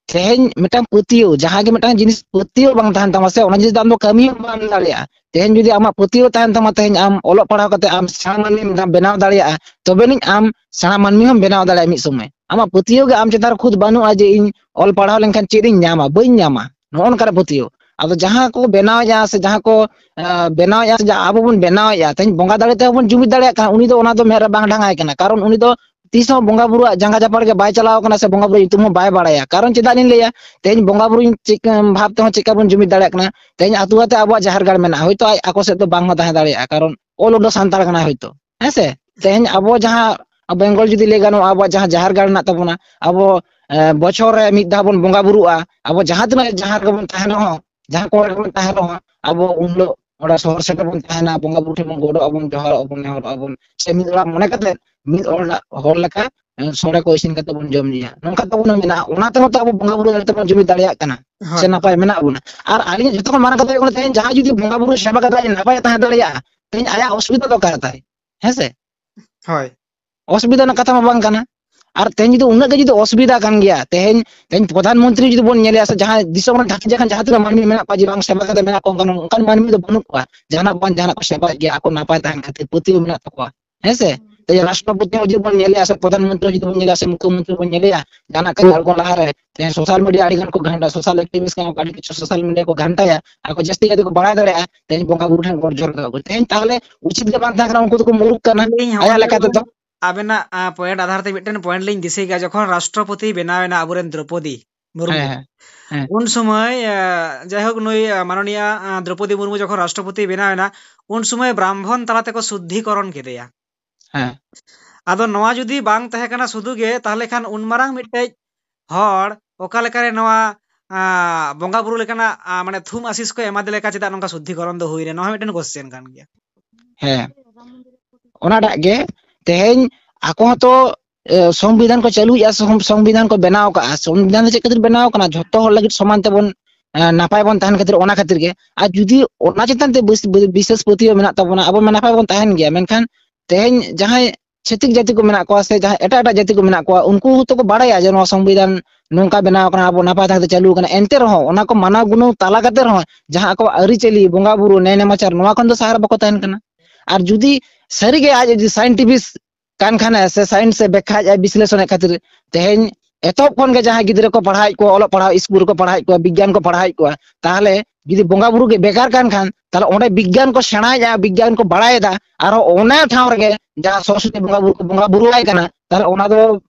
ᱛᱮᱦᱮᱧ ᱢᱤᱫᱴᱟᱝ ᱯᱟᱹᱛᱭᱟᱹᱣ, ᱡᱟᱦᱟᱸ ᱜᱮ ᱢᱤᱫᱴᱟᱝ ᱡᱤᱱᱤᱥ ᱯᱟᱹᱛᱭᱟᱹᱣ ᱵᱟᱝ ᱛᱟᱦᱮᱱ ᱛᱟᱢᱟ ᱥᱮ, ᱚᱱᱟ ᱡᱤᱱᱤᱥ ᱫᱚ ᱟᱢ ᱫᱚ ᱠᱟᱹᱢᱤ ᱦᱚᱸ ᱵᱟᱢ ᱫᱟᱲᱮᱭᱟᱜᱼᱟ᱾ ᱛᱮᱦᱮᱧ ᱡᱩᱫᱤ ᱟᱢᱟᱜ ᱯᱟᱹᱛᱭᱟᱹᱣ ᱛᱟᱦᱮᱱ ᱛᱟᱢᱟ, ᱛᱮᱦᱮᱧ ᱟᱢ ᱚᱞᱚᱜ ᱯᱟᱲᱦᱟᱣ ᱠᱟᱛᱮ ᱟᱢ ᱥᱮᱬᱟ ᱢᱟᱹᱱᱢᱤᱢ ᱵᱮᱱᱟᱣ ᱫᱟᱲᱮᱭᱟᱜᱼᱟ, ᱛᱚᱵᱮ ᱟᱹᱱᱤᱡ ᱟᱢ ᱥᱮᱬᱟ ᱢᱟᱹᱱᱢᱤ ᱦᱚᱸᱢ ᱵᱮᱱᱟᱣ ᱫᱟᱲᱮᱭᱟᱜᱼᱟ ᱢᱤᱫ ᱥᱚᱢᱚᱭ᱾ ᱟᱢᱟᱜ ᱯᱟᱹᱛᱭᱟᱹᱣ ᱜᱮ ᱟᱢ ᱪᱮᱛᱟᱱ ᱨᱮ ᱠᱷᱩᱫ ᱵᱟᱹᱱᱩᱜᱼᱟ ᱡᱮ ᱤᱧ ᱚᱞ ᱯᱟᱲᱦᱟᱣ ᱞᱮᱱᱠᱷᱟᱱ ᱪᱮᱫ ᱤᱧ ᱧᱟᱢᱟ, ᱵᱟᱹᱧ ᱧᱟᱢᱟ, ᱱᱚᱜᱼᱚ ᱱᱚᱝᱠᱟᱱᱟᱜ ᱯᱟᱹᱛᱭᱟᱹᱣ᱾ ᱟᱫᱚ ᱡᱟᱦᱟᱸ ᱠᱚ ᱵᱮᱱᱟᱣᱮᱫᱼᱟ ᱥᱮ ᱡᱟᱦᱟᱸ ᱠᱚ, ᱟᱸ, ᱵᱮᱱᱟᱣᱮᱫᱼᱟ ᱥᱮ ᱡᱟᱦᱟᱸ ᱟᱵᱚ ᱵᱚᱱ ᱵᱮᱱᱟᱣᱮᱫᱼᱟ, ᱛᱮᱦᱮᱧ ᱵᱚᱸᱜᱟ ᱫᱟᱲᱮ ᱛᱮᱦᱚᱸ ᱵᱚᱱ ᱡᱩᱢᱤᱫ ᱫᱟᱲᱮᱭᱟᱜ ᱠᱟᱱᱟ, ᱩᱱᱤ ᱫᱚ ᱚᱱᱟ ᱫᱚ ᱢᱮᱫ ᱨᱮ ᱵᱟᱝ ᱰᱷᱟᱝᱟᱭ ᱠᱟᱱᱟ᱾ ᱠᱟᱨᱚᱱ ᱩᱱᱤ ᱫᱚ ᱛᱤᱥ ᱦᱚᱸ ᱵᱚᱸᱜᱟ ᱵᱩᱨᱩᱣᱟᱜ ᱡᱟᱸᱜᱟ ᱡᱟᱯᱟᱜ ᱨᱮᱜᱮ ᱵᱟᱭ ᱪᱟᱞᱟᱣ ᱠᱟᱱᱟ ᱥᱮ ᱵᱚᱸᱜᱟ ᱵᱩᱨᱩ ᱧᱩᱛᱩᱢ ᱦᱚᱸ ᱵᱟᱭ ᱵᱟᱲᱟᱭᱟ᱾ ᱠᱟᱨᱚᱱ ᱪᱮᱫᱟᱜ ᱞᱤᱧ ᱞᱟᱹᱭᱟ, ᱛᱮᱦᱮᱧ ᱵᱚᱸᱜᱟ ᱵᱩᱨᱩ ᱪᱮᱫ ᱵᱷᱟᱵ ᱛᱮᱦᱚᱸ ᱪᱮᱫᱠᱟ ᱵᱚᱱ ᱡᱩᱢᱤᱫ ᱫᱟᱲᱮᱭᱟᱜ ᱠᱟᱱᱟ᱾ ᱛᱮᱦᱮᱧ ᱟᱹᱛᱩ ᱟᱛᱮ ᱟᱵᱚᱣᱟᱜ ᱡᱟᱦᱮᱨ ᱜᱟᱲ ᱢᱮᱱᱟᱜᱼᱟ, ᱦᱚᱭᱛᱳ ᱟᱡ ᱟᱠᱚ ᱥᱮᱫ ᱫᱚ ᱵᱟᱝ ᱦᱚᱸ ᱛᱟᱦᱮᱸ ᱫᱟᱲᱮᱭᱟᱜᱼᱟ, ᱠᱟᱨᱚᱱ ᱚᱞ ᱩᱰᱟᱹ ᱥᱟᱱᱛᱟᱲ ᱠᱟᱱᱟᱭ ᱦᱚᱭᱛᱳ, ᱦᱮᱸ ᱥᱮ? ᱛᱮᱦᱮᱧ ᱟᱵᱚ ᱡᱟᱦᱟᱸ ᱵᱮᱝᱜᱚᱞ ᱡᱩᱫᱤ ᱞᱟᱹᱭ ᱜᱟᱱᱚᱜᱼᱟ, ᱟᱵᱚᱣᱟᱜ ᱡᱟᱦᱟᱸ ᱡᱟᱦᱮᱨ ᱜᱟᱲ ᱢᱮᱱᱟᱜ ᱛᱟᱵᱚᱱᱟ, ᱟᱵᱚ, ᱮ, ᱵᱚᱪᱷᱚᱨ ᱨᱮ ᱢᱤᱫ ᱫᱷᱟᱣ ᱵᱚᱱ ᱵᱚᱸᱜᱟ ᱵᱩᱨᱩᱜᱼᱟ᱾ ᱟᱵᱚ ᱡᱟᱦᱟᱸ ᱛᱤᱱᱟᱹᱜ ᱡᱟᱦᱟᱸ ᱨᱮᱜᱮ ᱵᱚᱱ ᱛᱟᱦᱮᱱ ᱨᱮᱦᱚᱸ, ᱡᱟᱦᱟᱸ ᱠᱚᱨᱮ ᱜᱮᱵᱚᱱ ᱛᱟᱦᱮᱱ ᱨᱮᱦᱚᱸ, ᱟᱵᱚ ᱩᱱ ᱦᱤᱞᱳᱜ ᱚᱸᱰᱮ ᱥᱚᱦᱚᱨ ᱥᱮᱴᱮᱨ ᱵᱚᱱ ᱛᱟᱦᱮᱱᱟ, ᱵᱚᱸᱜᱟ ᱵᱩᱨᱩ ᱴᱷᱮᱱ ᱵᱚᱱ ᱜᱚᱰᱚᱜ ᱟᱵᱚᱱ, ᱡᱚᱦᱟᱨᱚᱜ ᱟᱵᱚᱱ, ᱱᱮᱦᱚᱨᱚᱜ ᱟᱵᱚᱱ, ᱥᱮ ᱢᱤᱫ ᱚᱲᱟᱜ ᱢᱚᱱᱮ ᱠᱟᱛᱮ ᱢᱤᱫ ᱚᱲᱟᱜ ᱦᱚᱲ ᱞᱮᱠᱟ, ᱮ, ᱥᱚᱲᱮ ᱠᱚ ᱤᱥᱤᱱ ᱠᱟᱛᱮ ᱵᱚᱱ ᱡᱚᱢ ᱧᱩᱭᱟ᱾ ᱱᱚᱝᱠᱟ ᱛᱟᱵᱚᱱ ᱢᱮᱱᱟᱜᱼᱟ᱾ ᱚᱱᱟ ᱛᱮᱦᱚᱸ ᱛᱚ ᱟᱵᱚ ᱵᱚᱸᱜᱟ ᱵᱩᱨᱩ ᱫᱟᱲᱮ ᱛᱮᱵᱚᱱ ᱡᱩᱢᱤᱫ ᱫᱟᱲᱮᱭᱟᱜ ᱠᱟᱱᱟ, ᱦᱳᱭ᱾ ᱥᱮ ᱱᱟᱯᱟᱭ ᱢᱮᱱᱟᱜ ᱵᱚᱱᱟ᱾ ᱟᱨ ᱟᱹᱞᱤᱧᱟᱜ ᱡᱚᱛᱚ ᱠᱷᱚᱱ ᱢᱟᱨᱟᱝ ᱠᱟᱛᱷᱟ ᱦᱩᱭᱩᱜ ᱠᱟᱱᱟ, ᱛᱮᱦᱮᱧ ᱡᱟᱦᱟᱸᱭ ᱡᱩᱫᱤ ᱵᱚᱸᱜᱟ ᱵᱩᱨᱩ ᱥᱮᱵᱟ ᱠᱟᱛᱮ ᱟᱡ ᱱᱟᱯᱟᱭ ᱛᱟᱦᱮᱸ ᱫᱟᱲᱮᱭᱟᱜᱼᱟ, ᱛᱮᱦᱮᱧ ᱟᱭᱟᱜ ᱚᱥᱩᱵᱤᱫᱷᱟ ᱫᱚ ᱚᱠᱟ ᱨᱮ ᱛᱟᱭ? ᱦᱮᱸ ᱥᱮ? ᱦᱳᱭ᱾ ᱚᱥᱩᱵᱤᱫᱷᱟ ᱨᱮᱱᱟᱜ ᱠᱟᱛᱷᱟ ᱢᱟ ᱵᱟᱝ ᱠᱟᱱᱟ᱾ ᱟᱨ ᱛᱮᱦᱮᱧ ᱡᱩᱫᱤ ᱩᱱᱟᱹᱜ ᱜᱮ ᱡᱩᱫᱤ ᱚᱥᱩᱵᱤᱫᱷᱟ ᱠᱟᱱ ᱜᱮᱭᱟ, ᱛᱮᱦᱮᱧ, ᱛᱮᱦᱮᱧ ᱯᱨᱚᱫᱷᱟᱱ ᱢᱚᱱᱛᱨᱤ ᱡᱩᱫᱤ ᱵᱚᱱ ᱧᱮᱞᱮᱭᱟ ᱥᱮ, ᱡᱟᱦᱟᱸᱭ ᱫᱤᱥᱚᱢ ᱨᱮ ᱡᱟᱦᱟᱸ ᱛᱤᱱᱟᱹᱜ ᱢᱟᱹᱱᱢᱤ ᱢᱮᱱᱟᱜ ᱠᱚᱣᱟ ᱡᱮ ᱵᱟᱝ ᱥᱮᱵᱟ ᱠᱟᱛᱮ ᱢᱮᱱᱟᱜ ᱠᱚᱣᱟ, ᱚᱱᱠᱟᱱ, ᱚᱱᱠᱟᱱ ᱢᱟᱹᱱᱢᱤ ᱫᱚ ᱵᱟᱹᱱᱩᱜ ᱠᱚᱣᱟ᱾ ᱡᱟᱦᱟᱱᱟᱜ ᱵᱟᱝ ᱡᱟᱦᱟᱱᱟᱜ ᱠᱚ ᱥᱮᱵᱟᱭᱮᱫ ᱜᱮᱭᱟ, ᱟᱠᱚ ᱱᱟᱯᱟᱭ ᱛᱟᱦᱮᱱ ᱠᱷᱟᱹᱛᱤᱨ ᱯᱟᱹᱛᱭᱟᱹᱣ ᱢᱮᱱᱟᱜ ᱛᱟᱠᱚᱣᱟ᱾ ᱦᱮᱸ ᱥᱮ? ᱛᱮᱦᱮᱧ ᱨᱟᱥᱴᱨᱚᱯᱚᱛᱤ ᱦᱚᱸ ᱡᱩᱫᱤ ᱵᱚᱱ ᱧᱮᱞᱮᱭᱟ, ᱥᱮ ᱯᱨᱚᱫᱷᱟᱱ ᱢᱚᱱᱛᱨᱤ ᱦᱚᱸ ᱡᱩᱫᱤ ᱵᱚᱱ ᱧᱮᱞᱮᱭᱟ, ᱥᱮ ᱢᱩᱠᱷᱭᱚᱢᱚᱱᱛᱨᱤ ᱵᱚᱱ ᱧᱮᱞᱮᱭᱟ, ᱡᱟᱦᱟᱱᱟᱜ ᱠᱟᱹᱢᱤ ᱟᱬᱜᱚ ᱞᱟᱦᱟᱨᱮ ᱛᱮᱦᱮᱧ ᱥᱳᱥᱟᱞ ᱢᱤᱰᱤᱭᱟ ᱟᱹᱰᱤ ᱜᱟᱱ ᱠᱚ ᱜᱷᱟᱱᱴᱟ, ᱥᱳᱥᱟᱞ ᱮᱠᱴᱤᱵᱷᱤᱥᱴ ᱠᱟᱱᱟ ᱠᱚ, ᱟᱹᱰᱤ ᱠᱤᱪᱷᱩ ᱥᱳᱥᱟᱞ ᱢᱤᱰᱤᱭᱟ ᱠᱚ ᱜᱷᱟᱱᱴᱟᱭᱟ, ᱟᱠᱚ ᱡᱟᱹᱥᱛᱤ ᱠᱟᱛᱮ ᱠᱚ ᱵᱟᱲᱟᱭ ᱫᱟᱲᱮᱭᱟᱜᱼᱟ ᱛᱮᱦᱮᱧ ᱵᱚᱸᱜᱟ ᱵᱩᱨᱩ ᱴᱷᱮᱱ ᱜᱚᱰ ᱡᱚᱦᱟᱨ ᱫᱚᱦᱚ ᱠᱚ᱾ ᱛᱮᱦᱮᱧ ᱛᱟᱦᱚᱞᱮ ᱩᱪᱤᱛ ᱜᱮ ᱵᱟᱝ ᱛᱟᱦᱮᱸ ᱠᱟᱱᱟ, ᱩᱱᱠᱩ ᱫᱚᱠᱚ ᱢᱩᱨᱩᱠ ᱠᱟᱱᱟ᱾ ᱟᱹᱞᱤᱧ ᱦᱚᱸ ᱟᱭᱟᱜ ᱚᱸᱰᱮ ᱞᱮᱠᱟ ᱛᱮᱫᱚ ᱟᱵᱮᱱᱟᱜ, ᱟ, ᱯᱚᱭᱮᱱᱴ ᱟᱫᱷᱟᱨ ᱛᱮ ᱢᱤᱫᱴᱮᱱ ᱯᱚᱭᱮᱱᱴ ᱞᱤᱧ ᱫᱤᱥᱟᱹᱭ ᱜᱮᱭᱟ, ᱡᱚᱠᱷᱚᱱ ᱨᱟᱥᱴᱨᱚᱯᱚᱛᱤ ᱵᱮᱱᱟᱣ ᱮᱱᱟ ᱟᱵᱚᱨᱮᱱ ᱫᱨᱚᱯᱚᱫᱤ ᱢᱩᱨᱢᱩ, ᱦᱮᱸ, ᱦᱮᱸ, ᱦᱮᱸ᱾ ᱩᱱ ᱥᱚᱢᱚᱭ, ᱟ, ᱡᱟᱭᱦᱳᱠ, ᱱᱩᱭ, ᱟ, ᱢᱟᱱᱚᱱᱤᱭᱟ, ᱟ, ᱫᱨᱚᱯᱚᱫᱤ ᱢᱩᱨᱢᱩ ᱡᱚᱠᱷᱚᱱ ᱨᱟᱥᱴᱨᱚᱯᱚᱛᱤ ᱵᱮᱱᱟᱣ ᱮᱱᱟ, ᱩᱱ ᱥᱚᱢᱚᱭ ᱵᱨᱟᱦᱢᱚᱱ ᱛᱟᱞᱟ ᱛᱮᱠᱚ ᱥᱩᱫᱽᱫᱷᱤᱠᱚᱨᱚᱱ ᱠᱮᱫᱮᱭᱟ᱾ ᱦᱮᱸ᱾ ᱟᱫᱚ ᱱᱚᱣᱟ ᱡᱩᱫᱤ ᱵᱟᱝ ᱛᱟᱦᱮᱸ ᱠᱟᱱᱟ ᱥᱩᱫᱷᱩ ᱜᱮ, ᱛᱟᱦᱚᱞᱮ ᱠᱷᱟᱱ ᱩᱱ ᱢᱟᱨᱟᱝ ᱢᱤᱫᱴᱮᱡ ᱦᱚᱲ ᱚᱠᱟ ᱞᱮᱠᱟᱨᱮ ᱱᱚᱣᱟ, ᱟ, ᱵᱚᱸᱜᱟ ᱵᱩᱨᱩ ᱞᱮᱠᱟᱱᱟᱜ, ᱟ, ᱢᱟᱱᱮ ᱛᱷᱩᱢ ᱟᱥᱤᱥ ᱠᱚ ᱮᱢᱟ ᱫᱮ ᱞᱮᱠᱟ ᱪᱮᱫᱟᱜ ᱱᱚᱝᱠᱟ ᱥᱩᱫᱽᱫᱷᱤᱠᱚᱨᱚᱱ ᱫᱚ ᱦᱩᱭ ᱮᱱᱟ? ᱱᱚᱣᱟ ᱦᱚᱸ ᱢᱤᱫᱴᱮᱱ ᱠᱚᱥᱪᱮᱱ ᱠᱟᱱ ᱜᱮᱭᱟ᱾ ᱦᱮᱸ, ᱚᱱᱟᱴᱟᱜ ᱜᱮ᱾ ᱛᱮᱦᱮᱧ ᱟᱠᱚ ᱦᱚᱸᱛᱚ, ᱮ, ᱥᱚᱝᱵᱤᱫᱷᱟᱱ ᱠᱚ ᱪᱟᱹᱞᱩᱭᱮᱫᱼᱟ, ᱥᱚᱝ-, ᱥᱚᱝᱵᱤᱫᱷᱟᱱ ᱠᱚ ᱵᱮᱱᱟᱣ ᱠᱟᱜᱼᱟ᱾ ᱥᱚᱝᱵᱤᱫᱷᱟᱱ ᱫᱚ ᱪᱮᱫ ᱠᱷᱟᱹᱛᱤᱨ ᱵᱮᱱᱟᱣ ᱠᱟᱱᱟ? ᱡᱷᱚᱛᱚ ᱦᱚᱲ ᱞᱟᱹᱜᱤᱫ ᱥᱚᱢᱟᱱ ᱛᱮᱵᱚᱱ, ᱮ, ᱱᱟᱯᱟᱭ ᱵᱚᱱ ᱛᱟᱦᱮᱱ ᱠᱷᱟᱹᱛᱤᱨ, ᱚᱱᱟ ᱠᱷᱟᱹᱛᱤᱨ ᱜᱮ᱾ ᱟᱨ ᱡᱩᱫᱤ ᱚᱱᱟ ᱪᱮᱛᱟᱱ ᱛᱮ ᱵᱤᱥ-, ᱵᱤᱥᱮᱥ ᱯᱟᱹᱛᱭᱟᱹᱣ ᱢᱮᱱᱟᱜ ᱛᱟᱵᱚᱱᱟ, ᱟᱵᱚ ᱢᱟ ᱱᱟᱯᱟᱭ ᱵᱚᱱ ᱛᱟᱦᱮᱱ ᱜᱮᱭᱟ, ᱢᱮᱱᱠᱷᱟᱱ ᱛᱮᱦᱮᱧ ᱡᱟᱦᱟᱸᱭ ᱪᱷᱟᱹᱛᱤᱠ ᱡᱟᱹᱛᱤ ᱠᱚ ᱢᱮᱱᱟᱜ ᱠᱚᱣᱟ ᱥᱮ ᱡᱟᱦᱟᱸᱭ ᱮᱴᱟᱜ ᱮᱴᱟᱜ ᱡᱟᱹᱛᱤ ᱠᱚ ᱢᱮᱱᱟᱜ ᱠᱚᱣᱟ, ᱩᱱᱠᱩ ᱦᱚᱸᱛᱚ ᱠᱚ ᱵᱟᱲᱟᱭᱟ ᱡᱮ ᱱᱚᱣᱟ ᱥᱚᱝᱵᱤᱫᱷᱟᱱ ᱱᱚᱝᱠᱟ ᱵᱮᱱᱟᱣ ᱠᱟᱱᱟ, ᱟᱵᱚ ᱱᱟᱯᱟᱭ ᱛᱟᱦᱮᱸ ᱠᱟᱛᱮ ᱪᱟᱹᱞᱩ ᱠᱟᱱᱟ᱾ ᱮᱱᱛᱮ ᱨᱮᱦᱚᱸ ᱚᱱᱟ ᱠᱚ ᱢᱟᱱᱟᱣ ᱜᱩᱱᱟᱹᱣ ᱛᱟᱞᱟ ᱠᱟᱛᱮ ᱨᱮᱦᱚᱸ ᱡᱟᱦᱟᱸ ᱟᱠᱚᱣᱟᱜ ᱟᱹᱨᱤᱪᱟᱹᱞᱤ, ᱵᱚᱸᱜᱟ ᱵᱩᱨᱩ, ᱱᱮᱭ ᱱᱮᱢᱟᱪᱟᱨ, ᱱᱚᱣᱟ ᱠᱷᱚᱱ ᱫᱚ ᱥᱟᱦᱟ ᱨᱮ ᱵᱟᱠᱚ ᱛᱟᱦᱮᱱ ᱠᱟᱱᱟ᱾ ᱟᱨ ᱡᱩᱫᱤ ᱥᱟᱹᱨᱤᱜᱮ ᱟᱡ ᱡᱩᱫᱤ ᱥᱟᱭᱮᱱᱴᱤᱯᱷᱤᱥᱴ ᱠᱟᱱ ᱠᱷᱟᱱᱮ ᱥᱮ ᱥᱟᱭᱮᱱᱥ ᱮ ᱵᱮᱠᱷᱟᱡ ᱟᱭ, ᱵᱤᱥᱞᱮᱥᱚᱱᱮᱫ ᱠᱷᱟᱹᱛᱤᱨ, ᱛᱮᱦᱮᱧ ᱮᱛᱚᱦᱚᱵ ᱠᱷᱚᱱ ᱜᱮ ᱡᱟᱦᱟᱸᱭ ᱜᱤᱫᱽᱨᱟᱹ ᱠᱚ ᱯᱟᱲᱦᱟᱣᱮᱫ ᱠᱚᱣᱟ, ᱚᱞᱚᱜ ᱯᱟᱲᱦᱟᱣ ᱤᱥᱠᱩᱞ ᱨᱮᱠᱚ ᱯᱟᱲᱦᱟᱣᱮᱫ ᱠᱚᱣᱟ, ᱵᱤᱜᱽᱜᱟᱱ ᱠᱚ ᱯᱟᱲᱦᱟᱣᱮᱫ ᱠᱚᱣᱟ, ᱛᱟᱦᱚᱞᱮ ᱡᱩᱫᱤ ᱵᱚᱸᱜᱟ ᱵᱩᱨᱩ ᱜᱮ ᱵᱮᱠᱟᱨ ᱠᱟᱱ ᱠᱷᱟᱱ, ᱛᱟᱦᱚᱞᱮ ᱚᱸᱰᱮ ᱵᱤᱜᱽᱜᱟᱱ ᱠᱚ ᱥᱮᱬᱟᱭᱮᱫᱼᱟ, ᱵᱤᱜᱽᱜᱟᱱ ᱠᱚ ᱵᱟᱲᱟᱭᱮᱫᱟ, ᱟᱨᱦᱚᱸ ᱚᱱᱟ ᱴᱷᱟᱶ ᱨᱮᱜᱮ ᱡᱟᱦᱟᱸ ᱥᱚᱨᱚᱥᱚᱛᱤ ᱵᱚᱸᱜᱟ ᱵᱩᱨᱩ ᱠᱚ ᱵᱚᱸᱜᱟ ᱵᱩᱨᱩ ᱟᱭ ᱠᱟᱱᱟ, ᱛᱟᱦᱚᱞᱮ ᱚᱱᱟ ᱫᱚ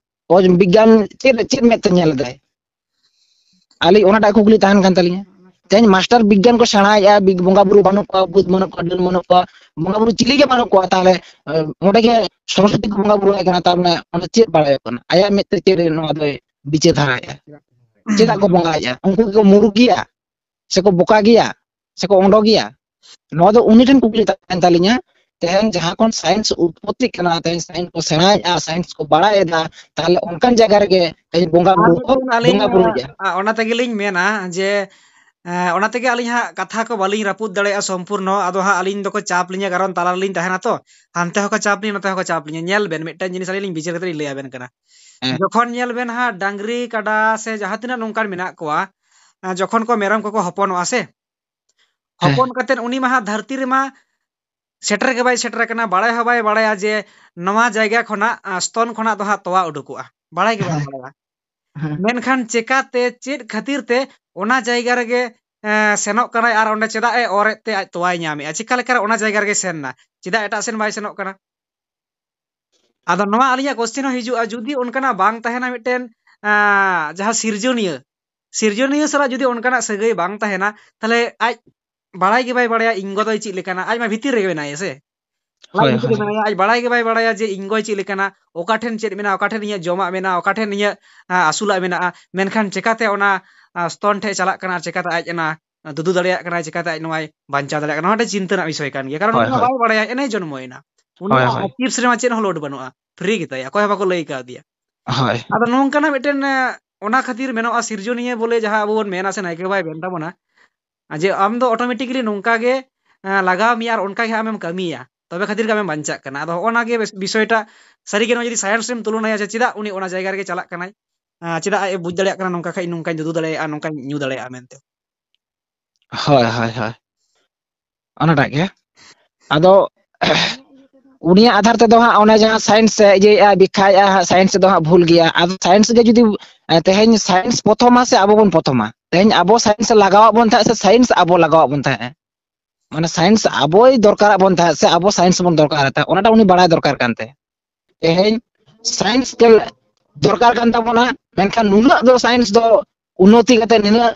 ᱚ-, ᱵᱤᱜᱽᱜᱟᱱ ᱪᱮᱫ, ᱪᱮᱫ ᱢᱮᱫ ᱛᱮ ᱧᱮᱞ ᱮᱫᱟᱭ? ᱟᱹᱞᱤᱧ ᱚᱱᱟᱴᱟᱜ ᱠᱩᱠᱞᱤ ᱛᱟᱦᱮᱱ ᱠᱟᱱ ᱛᱟᱹᱞᱤᱧᱟ᱾ ᱛᱮᱦᱮᱧ ᱢᱟᱥᱴᱟᱨ ᱵᱤᱜᱽᱜᱟᱱ ᱠᱚ ᱥᱮᱬᱟᱭᱮᱫᱼᱟ, ᱵᱤᱜᱽ-, ᱵᱚᱸᱜᱟ ᱵᱩᱨᱩ ᱵᱟᱹᱱᱩᱜ ᱠᱚᱣᱟ, ᱵᱩᱫ ᱵᱟᱹᱱᱩᱜ ᱠᱚᱣᱟ, ᱰᱟᱹᱱ ᱵᱟᱹᱱᱩᱜ ᱠᱚᱣᱟ, ᱵᱚᱸᱜᱟ ᱵᱩᱨᱩ ᱪᱤᱞᱤ ᱜᱮ ᱵᱟᱹᱱᱩᱜ ᱠᱚᱣᱟ, ᱛᱟᱦᱚᱞᱮ, ᱮ, ᱚᱸᱰᱮ ᱜᱮ ᱥᱚᱨᱚᱥᱚᱛᱤ ᱠᱚ ᱵᱚᱸᱜᱟ ᱵᱩᱨᱩ ᱟᱭ ᱠᱟᱱᱟ, ᱛᱟᱨ ᱢᱟᱱᱮ ᱚᱸᱰᱮ ᱪᱮᱫ ᱵᱟᱲᱟᱭᱚᱜ ᱠᱟᱱᱟ? ᱟᱭᱟᱜ ᱢᱮᱫ ᱛᱮ ᱪᱮᱫ ᱮ ᱱᱚᱣᱟ ᱫᱚᱭ ᱵᱤᱪᱟᱹᱨ ᱫᱷᱟᱨᱟᱭᱮᱫᱼᱟ? ᱪᱮᱫᱟᱜ ᱠᱚ ᱵᱚᱸᱜᱟᱭᱮᱫᱼᱟ? ᱩᱱᱠᱩ ᱠᱚ ᱢᱩᱨᱩᱠ ᱜᱮᱭᱟ? ᱥᱮᱠᱚ ᱵᱚᱠᱟ ᱜᱮᱭᱟ? ᱥᱮᱠᱚ ᱚᱸᱰᱚ ᱜᱮᱭᱟ? ᱱᱚᱣᱟ ᱫᱚ ᱩᱱᱤ ᱴᱷᱮᱱ ᱠᱩᱠᱞᱤ ᱛᱟᱦᱮᱱ ᱛᱟᱹᱞᱤᱧᱟ᱾ ᱛᱮᱦᱮᱧ ᱡᱟᱦᱟᱸ ᱠᱷᱚᱱ ᱥᱟᱭᱮᱱᱥ ᱩᱛᱯᱚᱛᱛᱤᱜ ᱠᱟᱱᱟ, ᱛᱮᱦᱮᱧ ᱥᱟᱭᱮᱱᱥ ᱠᱚ ᱥᱮᱬᱟᱭᱮᱫᱼᱟ, ᱥᱟᱭᱮᱱᱥ ᱠᱚ ᱵᱟᱲᱟᱭᱮᱫᱟ, ᱛᱟᱦᱚᱞᱮ ᱚᱱᱠᱟᱱ ᱡᱟᱭᱜᱟ ᱨᱮᱜᱮ ᱛᱮᱦᱮᱧ ᱵᱚᱸᱜᱟ ᱟᱨ ᱵᱩᱨᱩ ᱠᱚ ᱢᱤᱫᱴᱮᱱ ᱟᱹᱞᱤᱧ, ᱵᱚᱸᱜᱟ ᱵᱩᱨᱩᱭᱮᱫᱼᱟ᱾ ᱟ, ᱚᱱᱟ ᱛᱮᱜᱮᱞᱤᱧ ᱢᱮᱱᱟ ᱡᱮ, ᱮ, ᱚᱱᱟ ᱛᱮᱜᱮ ᱟᱹᱞᱤᱧ ᱦᱟᱸᱜ ᱠᱟᱛᱷᱟ ᱠᱚ ᱵᱟᱹᱞᱤᱧ ᱨᱟᱹᱯᱩᱫ ᱫᱟᱲᱮᱭᱟᱜᱼᱟ ᱥᱚᱢᱯᱩᱨᱱᱚ᱾ ᱟᱫᱚ ᱦᱟᱸᱜ ᱟᱹᱞᱤᱧ ᱫᱚᱠᱚ ᱪᱟᱯ ᱞᱤᱧᱟ, ᱠᱟᱨᱚᱱ ᱛᱟᱞᱟ ᱨᱮᱞᱤᱧ ᱛᱟᱦᱮᱱᱟ ᱛᱚ, ᱦᱟᱱᱛᱮ ᱦᱚᱸᱠᱚ ᱪᱟᱯ ᱞᱤᱧᱟ, ᱱᱚᱛᱮ ᱦᱚᱸᱠᱚ ᱪᱟᱯ ᱞᱤᱧᱟ᱾ ᱧᱮᱞ ᱵᱮᱱ, ᱢᱤᱫᱴᱮᱱ ᱡᱤᱱᱤᱥ ᱟᱹᱞᱤᱧ ᱞᱤᱧ ᱵᱤᱪᱟᱹᱨ ᱠᱟᱛᱮ ᱞᱤᱧ ᱞᱟᱹᱭ ᱟᱵᱮᱱ ᱠᱟᱱᱟ᱾ ᱦᱮᱸ᱾ ᱡᱚᱠᱷᱚᱱ ᱧᱮᱞ ᱵᱮᱱ ᱦᱟᱸᱜ, ᱰᱟᱝᱨᱤ ᱠᱟᱰᱟ ᱥᱮ ᱡᱟᱦᱟᱸ ᱛᱤᱱᱟᱹᱜ ᱱᱚᱝᱠᱟᱱ ᱢᱮᱱᱟᱜ ᱠᱚᱣᱟ, ᱟ, ᱡᱚᱠᱷᱚᱱ ᱠᱚ ᱢᱮᱨᱚᱢ ᱠᱚᱠᱚ ᱦᱚᱯᱚᱱᱚᱜᱼᱟ ᱥᱮ, ᱦᱮᱸ᱾ ᱦᱚᱯᱚᱱ ᱠᱟᱛᱮᱫ ᱩᱱᱤ ᱢᱟ ᱦᱟᱸᱜ ᱫᱷᱟᱹᱨᱛᱤ ᱨᱮᱢᱟ ᱥᱮᱴᱮᱨ ᱜᱮ ᱵᱟᱭ ᱥᱮᱴᱮᱨ ᱟᱠᱟᱱᱟ, ᱵᱟᱲᱟᱭ ᱦᱚᱸ ᱵᱟᱭ ᱵᱟᱲᱟᱭᱟ ᱡᱮ ᱱᱚᱣᱟ ᱡᱟᱭᱜᱟ ᱠᱷᱚᱱᱟᱜ, ᱟᱸ, ᱥᱛᱚᱱ ᱠᱷᱚᱱᱟᱜ ᱫᱚ ᱦᱟᱸᱜ ᱛᱚᱣᱟ ᱩᱰᱩᱠᱚᱜᱼᱟ, ᱵᱟᱲᱟᱭ ᱜᱮ ᱵᱟᱭ ᱵᱟᱲᱟᱭᱟ᱾ ᱦᱮᱸ᱾ ᱢᱮᱱᱠᱷᱟᱱ ᱪᱮᱠᱟᱛᱮ, ᱪᱮᱫ ᱠᱷᱟᱹᱛᱤᱨ ᱛᱮ ᱚᱱᱟ ᱡᱟᱭᱜᱟ ᱨᱮᱜᱮ, ᱮᱸ, ᱥᱮᱱᱚᱜ ᱠᱟᱱᱟᱭ ᱟᱨ ᱚᱸᱰᱮ ᱪᱮᱫᱟᱜ ᱮ ᱚᱨᱮᱫ ᱛᱮ ᱟᱡ ᱛᱚᱣᱟᱭ ᱧᱟᱢᱮᱜᱼᱟ? ᱪᱮᱠᱟ ᱞᱮᱠᱟᱨᱮ ᱚᱱᱟ ᱡᱟᱭᱜᱟ ᱨᱮᱜᱮ ᱥᱮᱱ ᱮᱱᱟ? ᱪᱮᱫᱟᱜ ᱮᱴᱟᱜ ᱥᱮᱱ ᱵᱟᱭ ᱥᱮᱱᱚᱜ ᱠᱟᱱᱟ? ᱟᱫᱚ ᱱᱚᱣᱟ ᱟᱹᱞᱤᱧᱟᱜ question ᱦᱚᱸ ᱦᱤᱡᱩᱜᱼᱟ, ᱡᱩᱫᱤ ᱚᱱᱠᱟᱱᱟᱜ ᱵᱟᱝ ᱛᱟᱦᱮᱱᱟ ᱢᱤᱫᱴᱮᱱ, ᱟᱸ, ᱡᱟᱦᱟᱸ ᱥᱤᱨᱡᱚᱱᱤᱭᱟᱹ, ᱥᱤᱨᱡᱚᱱᱤᱭᱟᱹ ᱥᱟᱞᱟᱜ ᱡᱩᱫᱤ ᱚᱱᱠᱟᱱᱟᱜ ᱥᱟᱹᱜᱟᱹᱭ ᱵᱟᱝ ᱛᱟᱦᱮᱱᱟ, ᱛᱟᱦᱞᱮ ᱟᱡ ᱵᱟᱲᱟᱭ ᱜᱮ ᱵᱟᱭ ᱵᱟᱲᱟᱭᱟ ᱤᱧ ᱜᱚ ᱫᱚᱭ ᱪᱮᱫ ᱞᱮᱠᱟᱱᱟ, ᱟᱡ ᱢᱟ ᱵᱷᱤᱛᱤᱨ ᱨᱮᱜᱮ ᱢᱮᱱᱟᱭᱟ ᱥᱮ, ᱞᱟᱡ ᱦᱳᱭ, ᱵᱷᱤᱛᱤᱨ ᱨᱮ ᱦᱳᱭ᱾ ᱢᱮᱱᱟᱭᱟ, ᱟᱡ ᱵᱟᱲᱟᱭ ᱜᱮ ᱵᱟᱭ ᱵᱟᱲᱟᱭᱟ ᱡᱮ ᱤᱧ ᱜᱚᱭ ᱪᱮᱫ ᱞᱮᱠᱟᱱᱟ, ᱚᱠᱟ ᱴᱷᱮᱱ ᱪᱮᱫ ᱢᱮᱱᱟᱜᱼᱟ, ᱚᱠᱟ ᱴᱷᱮᱱ ᱤᱧᱟᱹᱜ ᱡᱚᱢᱟᱜ ᱢᱮᱱᱟᱜᱼᱟ, ᱚᱠᱟ ᱴᱷᱮᱱ ᱤᱧᱟᱹᱜ, ᱟᱸ, ᱟᱹᱥᱩᱞᱟᱜ ᱢᱮᱱᱟᱜᱼᱟ, ᱢᱮᱱᱠᱷᱟᱱ ᱪᱮᱠᱟᱛᱮ ᱚᱱᱟ, ᱟᱸ, ᱥᱛᱚᱱ ᱴᱷᱮᱡ ᱪᱟᱞᱟᱜ ᱠᱟᱱᱟ, ᱪᱮᱠᱟᱛᱮ ᱟᱡ ᱚᱱᱟ ᱫᱩᱫᱩ ᱫᱟᱲᱮᱭᱟᱜ ᱠᱟᱱᱟᱭ, ᱪᱮᱠᱟᱛᱮ ᱟᱡ ᱱᱚᱣᱟᱭ ᱵᱟᱧᱪᱟᱣ ᱫᱟᱲᱮᱭᱟᱜ ᱠᱟᱱᱟ, ᱱᱚᱣᱟ ᱢᱤᱫᱴᱮᱱ ᱪᱤᱱᱛᱟᱹ ᱨᱮᱱᱟᱜ ᱵᱤᱥᱚᱭ ᱠᱟᱱ ᱜᱮᱭᱟ, ᱠᱟᱨᱚᱱ ᱦᱳᱭ, ᱩᱱᱤ ᱢᱟ ᱦᱳᱭ᱾ ᱵᱟᱭ ᱵᱟᱲᱟᱭᱟ, ᱮᱱᱮᱭ ᱡᱚᱱᱢᱚᱭᱮᱱᱟ, ᱦᱳᱭ, ᱩᱱᱤᱭᱟᱜ ᱦᱳᱭ᱾ ᱪᱤᱯᱥ ᱨᱮᱢᱟ ᱪᱮᱫ ᱦᱚᱸ load ᱵᱟᱹᱱᱩᱜᱼᱟ, free ᱜᱮᱛᱟᱭᱟ, ᱚᱠᱚᱭ ᱦᱚᱸ ᱵᱟᱠᱚ ᱞᱟᱹᱭ ᱠᱟᱣᱫᱮᱭᱟ᱾ ᱦᱳᱭ᱾ ᱟᱫᱚ ᱱᱚᱝᱠᱟᱱᱟᱜ ᱢᱤᱫᱴᱮᱱ, ᱮᱸ, ᱚᱱᱟ ᱠᱷᱟᱹᱛᱤᱨ ᱢᱮᱱᱚᱜᱼᱟ ᱥᱤᱨᱡᱚᱱᱤᱭᱟᱹ ᱵᱚᱞᱮ ᱡᱟᱦᱟᱸ ᱟᱵᱚ ᱵᱚᱱ ᱢᱮᱱᱟ ᱥᱮ ᱱᱟᱭᱠᱮ ᱵᱟᱵᱟᱭ ᱢᱮᱱ ᱛᱟᱵᱚᱱᱟ, ᱡᱮ ᱟᱢ ᱫᱚ automatically ᱱᱚᱝᱠᱟ ᱜᱮ, ᱮᱸ, ᱞᱟᱜᱟᱣ ᱢᱮᱭᱟ ᱟᱨ ᱚᱱᱠᱟ ᱜᱮ ᱟᱢᱮᱢ ᱠᱟᱹᱢᱤᱭᱟ, ᱛᱚᱵᱮ ᱠᱷᱟᱹᱛᱤᱨ ᱜᱮ ᱟᱢᱮᱢ ᱵᱟᱧᱪᱟᱜ ᱠᱟᱱᱟ᱾ ᱟᱫᱚ ᱦᱚᱸᱜᱼᱚ ᱱᱟ ᱜᱮ ᱵᱮᱥ-, ᱵᱤᱥᱚᱭᱴᱟ ᱥᱟᱹᱨᱤ ᱜᱮ ᱱᱚᱣᱟ ᱡᱩᱫᱤ science ᱨᱮᱢ ᱛᱩᱞᱚᱱᱟᱭᱟ ᱡᱮ ᱪᱮᱫᱟᱜ ᱩᱱᱤ ᱚᱱᱟ ᱡᱟᱭᱜᱟ ᱨᱮᱜᱮ ᱪᱟᱞᱟᱜ ᱠᱟᱱᱟᱭ, ᱮᱸ, ᱪᱮᱫᱟᱜ ᱟᱡ ᱮ ᱵᱩᱡᱽ ᱫᱟᱲᱮᱭᱟᱜ ᱠᱟᱱᱟ ᱱᱚᱝᱠᱟ ᱠᱷᱟᱡ ᱤᱧ ᱱᱚᱝᱠᱟᱧ ᱫᱩᱫᱩ ᱫᱟᱲᱮᱭᱟᱜᱼᱟ, ᱱᱚᱝᱠᱟᱧ ᱧᱩ ᱫᱟᱲᱮᱭᱟᱜᱼᱟ ᱢᱮᱱᱛᱮ᱾ ᱦᱳᱭ, ᱦᱳᱭ, ᱦᱳᱭ᱾ ᱚᱱᱟᱴᱟᱜ ᱜᱮ᱾ ᱟᱫᱚ ᱩᱱᱤᱭᱟᱜ ᱟᱫᱷᱟᱨ ᱛᱮᱫᱚ ᱦᱟᱸᱜ ᱚᱱᱟ ᱡᱟᱦᱟᱸ science ᱮ ᱤᱭᱟᱹᱭᱮᱜᱼᱟ, ᱵᱮᱠᱠᱷᱟᱭᱮᱜᱼᱟ ᱦᱟᱸᱜ, science ᱫᱚ ᱦᱟᱸᱜ ᱵᱷᱩᱞ ᱜᱮᱭᱟ᱾ ᱟᱫᱚ science ᱜᱮ ᱡᱩᱫᱤ, ᱮ, ᱛᱮᱦᱮᱧ science ᱯᱨᱚᱛᱷᱚᱢᱟ ᱥᱮ ᱟᱵᱚ ᱵᱚᱱ ᱯᱨᱚᱛᱷᱚᱢᱟ? ᱛᱮᱦᱮᱧ ᱟᱵᱚ science ᱞᱟᱜᱟᱣᱟᱜ ᱵᱚᱱ ᱛᱟᱦᱮᱸᱫ ᱥᱮ science ᱟᱵᱚ ᱞᱟᱜᱟᱣᱟᱜ ᱵᱚᱱ ᱛᱟᱦᱮᱸᱫ? ᱢᱟᱱᱮ science ᱟᱵᱚᱭ ᱫᱚᱨᱠᱟᱨᱟᱜ ᱵᱚᱱ ᱛᱟᱦᱮᱸᱫ ᱥᱮ ᱟᱵᱚ science ᱵᱚᱱ ᱫᱚᱨᱠᱟᱨᱮᱫ ᱛᱟᱦᱮᱸᱫ, ᱚᱱᱟᱴᱟᱜ ᱩᱱᱤ ᱵᱟᱲᱟᱭ ᱫᱚᱨᱠᱟᱨ ᱠᱟᱱ ᱛᱟᱭᱟ᱾ ᱛᱮᱦᱮᱧ science ᱜᱮ ᱫᱚᱨᱠᱟᱨ ᱠᱟᱱ ᱛᱟᱵᱚᱱᱟ, ᱢᱮᱱᱠᱷᱟᱱ ᱱᱩᱱᱟᱹᱜ ᱫᱚ science ᱫᱚ ᱩᱱᱱᱚᱛᱤ ᱠᱟᱛᱮ ᱱᱤᱱᱟᱹᱜ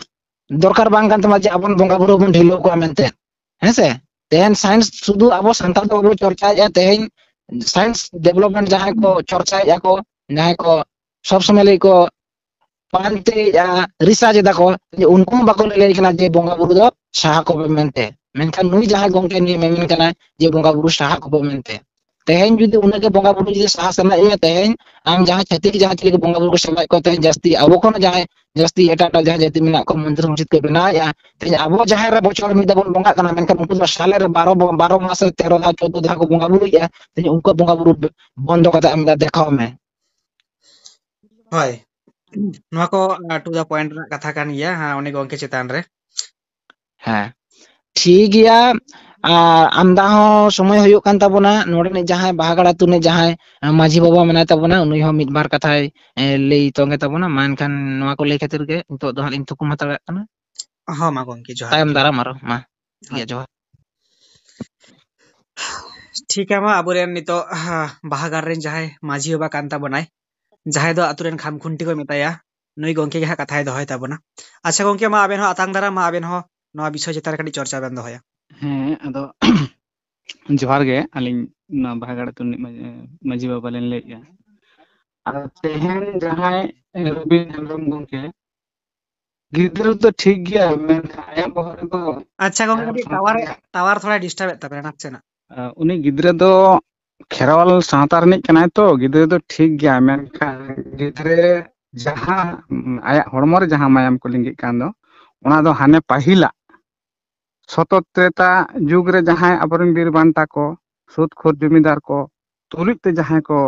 ᱫᱚᱨᱠᱟᱨ ᱵᱟᱝ ᱠᱟᱱ ᱛᱟᱢᱟ ᱡᱮ ᱟᱵᱚ ᱵᱚᱸᱜᱟ ᱵᱩᱨᱩ ᱵᱚᱱ ᱰᱷᱤᱞᱟᱹᱣ ᱠᱚᱣᱟ ᱢᱮᱱᱛᱮ, ᱦᱮᱸ ᱥᱮ? ᱛᱮᱦᱮᱧ science ᱥᱩᱫᱷᱩ ᱟᱵᱚ ᱥᱟᱱᱛᱟᱲ ᱫᱚ ᱵᱟᱵᱚ ᱪᱚᱨᱪᱟᱭᱮᱫᱼᱟ, ᱛᱮᱦᱮᱧ science development ᱡᱟᱦᱟᱸᱭ ᱠᱚ ᱪᱚᱨᱪᱟᱭᱮᱫᱼᱟ ᱠᱚ, ᱡᱟᱦᱟᱸᱭ ᱠᱚ ᱥᱚᱵ ᱥᱚᱢᱚᱭ ᱞᱟᱹᱜᱤᱫ ᱠᱚ ᱯᱟᱱᱛᱮᱭᱮᱫᱼᱟ, research ᱮᱫᱟ ᱠᱚ, ᱡᱮ ᱩᱱᱠᱩ ᱦᱚᱸ ᱵᱟᱠᱚ ᱞᱟᱹᱭ ᱠᱟᱱᱟ ᱡᱮ ᱵᱚᱸᱜᱟ ᱵᱩᱨᱩ ᱫᱚ ᱥᱟᱦᱟ ᱠᱚᱯᱮ ᱢᱮᱱᱛᱮ᱾ ᱢᱮᱱᱠᱷᱟᱱ ᱱᱩᱭ ᱡᱟᱦᱟᱸᱭ ᱜᱚᱢᱠᱮ ᱱᱩᱭ ᱢᱮᱢᱮᱱ ᱠᱟᱱᱟᱭ ᱡᱮ ᱵᱚᱸᱜᱟ ᱵᱩᱨᱩ ᱥᱟᱦᱟ ᱠᱚᱯᱮ ᱢᱮᱱᱛᱮ᱾ ᱛᱮᱦᱮᱧ ᱡᱩᱫᱤ ᱩᱱᱟᱹᱜ ᱜᱮ ᱵᱚᱸᱜᱟ ᱵᱩᱨᱩ ᱡᱩᱫᱤ ᱥᱟᱦᱟ ᱥᱟᱱᱟᱭᱮᱫ ᱢᱮᱭᱟ, ᱛᱮᱦᱮᱧ ᱟᱢ ᱡᱟᱦᱟᱸ ᱪᱷᱟᱹᱛᱤᱠ ᱡᱟᱦᱟᱸ ᱪᱤᱞᱤ ᱠᱚ ᱵᱚᱸᱜᱟ ᱵᱩᱨᱩ ᱠᱚ ᱥᱮᱵᱟᱭᱮᱫ ᱠᱚᱣᱟ, ᱛᱮᱦᱮᱧ ᱡᱟᱹᱥᱛᱤ ᱟᱵᱚ ᱠᱷᱚᱱ ᱡᱟᱦᱟᱸᱭ ᱡᱟᱹᱥᱛᱤ ᱮᱴᱟᱜ ᱮᱴᱟᱜ ᱡᱟᱦᱟᱸ ᱡᱟᱹᱛᱤ ᱢᱮᱱᱟᱜ ᱠᱚᱣᱟ, ᱢᱚᱱᱫᱤᱨ ᱢᱚᱥᱡᱤᱫ ᱠᱚ ᱵᱮᱱᱟᱣᱮᱫᱼᱟ, ᱛᱮᱦᱮᱧ ᱟᱵᱚ ᱡᱟᱦᱮᱨ ᱨᱮ ᱵᱚᱪᱷᱚᱨ ᱢᱤᱫ ᱫᱷᱟᱣ ᱵᱚᱱ ᱵᱚᱸᱜᱟᱜ ᱠᱟᱱᱟ, ᱢᱮᱱᱠᱷᱟᱱ ᱩᱱᱠᱩ ᱫᱚ ᱥᱟᱞᱮ ᱨᱮ ᱵᱟᱨᱚ ᱵᱚ-, ᱵᱟᱨᱚ ᱢᱟᱥ ᱨᱮ ᱛᱮᱨᱚ ᱫᱷᱟᱣ, ᱪᱳᱫᱽᱫᱳ ᱫᱷᱟᱣ ᱠᱚ ᱵᱚᱸᱜᱟ ᱵᱩᱨᱩᱭᱮᱫᱼᱟ᱾ ᱛᱮᱦᱮᱧ ᱩᱱᱠᱩᱣᱟᱜ ᱵᱚᱸᱜᱟ ᱵᱩᱨᱩ ᱵᱚᱱᱫᱚ ᱠᱟᱛᱮ ᱟᱢ ᱫᱚ ᱫᱮᱠᱷᱟᱣ ᱢᱮ᱾ ᱦᱳᱭ, ᱱᱚᱣᱟ ᱠᱚ, ᱟ, to the point ᱨᱮᱱᱟᱜ ᱠᱟᱛᱷᱟ ᱠᱟᱱ ᱜᱮᱭᱟ, ᱦᱮᱸ, ᱩᱱᱤ ᱜᱚᱢᱠᱮ ᱪᱮᱛᱟᱱ ᱨᱮ᱾ ᱦᱮᱸ, ᱴᱷᱤᱠ ᱜᱮᱭᱟ᱾ ᱟᱨ ᱟᱢᱫᱟ ᱦᱚᱸ ᱥᱚᱢᱚᱭ ᱦᱩᱭᱩᱜ ᱠᱟᱱ ᱛᱟᱵᱚᱱᱟ᱾ ᱱᱚᱰᱮᱱᱤᱡ ᱡᱟᱦᱟᱸᱭ ᱵᱟᱦᱟᱜᱟᱲ ᱟᱹᱛᱩ ᱨᱤᱱᱤᱡ ᱡᱟᱦᱟᱸᱭ, ᱮ, ᱢᱟᱹᱡᱷᱤ ᱵᱟᱵᱟ ᱢᱮᱱᱟᱭ ᱛᱟᱵᱚᱱᱟ, ᱩᱱᱤ ᱦᱚᱸ ᱢᱤᱫ ᱵᱟᱨ ᱠᱟᱛᱷᱟᱭ, ᱮ, ᱞᱟᱹᱭ ᱛᱚᱝ ᱜᱮ ᱛᱟᱵᱚᱱᱟ᱾ ᱢᱟ ᱮᱱᱠᱷᱟᱱ ᱱᱚᱣᱟ ᱠᱚ ᱞᱟᱹᱭ ᱠᱷᱟᱹᱛᱤᱨ ᱜᱮ ᱱᱤᱛᱚᱜ ᱫᱚ ᱦᱟᱸᱜ ᱞᱤᱧ ᱛᱷᱩᱠᱩᱢ ᱦᱟᱛᱟᱲ ᱠᱟᱜ ᱠᱟᱱᱟ᱾ ᱦᱚᱸ, ᱢᱟ ᱜᱚᱢᱠᱮ, ᱡᱚᱦᱟᱨ ᱛᱟᱭᱚᱢ ᱜᱮ᱾ ᱫᱟᱨᱟᱢ ᱟᱨᱚ, ᱢᱟ᱾ ᱦᱳᱭ᱾ ᱤᱭᱟᱹ, ᱡᱚᱦᱟᱨ᱾ ᱴᱷᱤᱠ ᱜᱮᱭᱟ, ᱢᱟ ᱟᱵᱚᱨᱮᱱ ᱱᱤᱛᱚᱜ, ᱦᱟ, ᱵᱟᱦᱟᱜᱟᱲ ᱨᱮᱱ ᱡᱟᱦᱟᱸᱭ ᱢᱟᱹᱡᱷᱤ ᱵᱟᱵᱟ ᱠᱟᱱ ᱛᱟᱵᱚᱱᱟᱭ, ᱡᱟᱦᱟᱸᱭ ᱫᱚ ᱟᱛᱳ ᱨᱮᱱ ᱠᱷᱟᱢ ᱠᱷᱩᱱᱴᱤ ᱠᱚ ᱢᱮᱛᱟᱭᱟ, ᱱᱩᱭ ᱜᱚᱢᱠᱮ ᱜᱮ ᱦᱟᱸᱜ ᱠᱟᱛᱷᱟᱭ ᱫᱚᱦᱚᱭ ᱛᱟᱵᱚᱱᱟ᱾ ᱟᱪᱪᱷᱟ ᱜᱚᱢᱠᱮ, ᱢᱟ ᱟᱵᱮᱱ ᱦᱚᱸ ᱟᱛᱟᱝ ᱫᱟᱨᱟᱢ, ᱢᱟ ᱟᱵᱮᱱ ᱦᱚᱸ ᱱᱚᱣᱟ ᱵᱤᱥᱚᱭ ᱪᱮᱛᱟᱱ ᱨᱮ ᱠᱟᱹᱴᱤᱡ ᱪᱚᱨᱪᱟ ᱵᱮᱱ ᱫᱚᱦᱚᱭᱟ᱾ ᱦᱮᱸ, ᱟᱫᱚ ᱡᱚᱦᱟᱨ ᱜᱮ, ᱟᱹᱞᱤᱧ ᱱᱚᱣᱟ ᱵᱟᱦᱟᱜᱟᱲ ᱟᱹᱛᱩ ᱨᱤᱱᱤᱡ ᱢᱟᱹᱡᱷᱤ, ᱢᱟᱹᱡᱷᱤ ᱵᱟᱵᱟ ᱞᱤᱧ ᱞᱟᱹᱭᱮᱫᱼᱟ᱾ ᱟᱫᱚ ᱛᱮᱦᱮᱧ ᱡᱟᱦᱟᱸᱭ ᱨᱚᱵᱤᱱ ᱦᱮᱢᱵᱨᱚᱢ ᱜᱚᱢᱠᱮ, ᱜᱤᱫᱽᱨᱟᱹ ᱫᱚ ᱴᱷᱤᱠ ᱜᱮᱭᱟ, ᱢᱮᱱᱠᱷᱟᱱ ᱟᱭᱟᱜ ᱵᱚᱦᱚᱜ ᱨᱮᱫᱚ ᱴᱟᱣᱟᱨ ᱛᱷᱚᱲᱟ ᱰᱤᱥᱴᱟᱵ ᱮᱫ ᱛᱟᱵᱮᱱᱟ ᱱᱟᱥᱮᱱᱟᱜ᱾ ᱩᱱᱤ ᱜᱤᱫᱽᱨᱟᱹ ᱫᱚ ᱠᱷᱮᱨᱣᱟᱞ ᱥᱟᱶᱛᱟ ᱨᱤᱱᱤᱡ ᱠᱟᱱᱟᱭ ᱛᱚ, ᱜᱤᱫᱽᱨᱟᱹ ᱫᱚ ᱴᱷᱤᱠ ᱜᱮᱭᱟ, ᱢᱮᱱᱠᱷᱟᱱ ᱜᱤᱫᱽᱨᱟᱹ ᱡᱟᱦᱟᱸ, ᱟᱭᱟᱜ ᱦᱚᱲᱢᱚ ᱨᱮ ᱡᱟᱦᱟᱸ ᱢᱟᱭᱟᱢ ᱠᱚ ᱞᱤᱸᱜᱤᱜ ᱠᱟᱱ ᱫᱚ, ᱚᱱᱟ ᱫᱚ ᱦᱟᱱᱮ ᱯᱟᱹᱦᱤᱞᱟᱜ ᱥᱚᱛᱚ ᱛᱨᱮᱛᱟ ᱡᱩᱜᱽ ᱨᱮ ᱡᱟᱦᱟᱸᱭ ᱟᱵᱚᱨᱮᱱ ᱵᱤᱨ ᱵᱟᱱᱴᱟ ᱠᱚ, ᱥᱩᱫ ᱠᱷᱳᱨ ᱡᱚᱢᱤᱫᱟᱨ ᱠᱚ ᱛᱩᱞᱩᱡ ᱛᱮ ᱡᱟᱦᱟᱸᱭ ᱠᱚ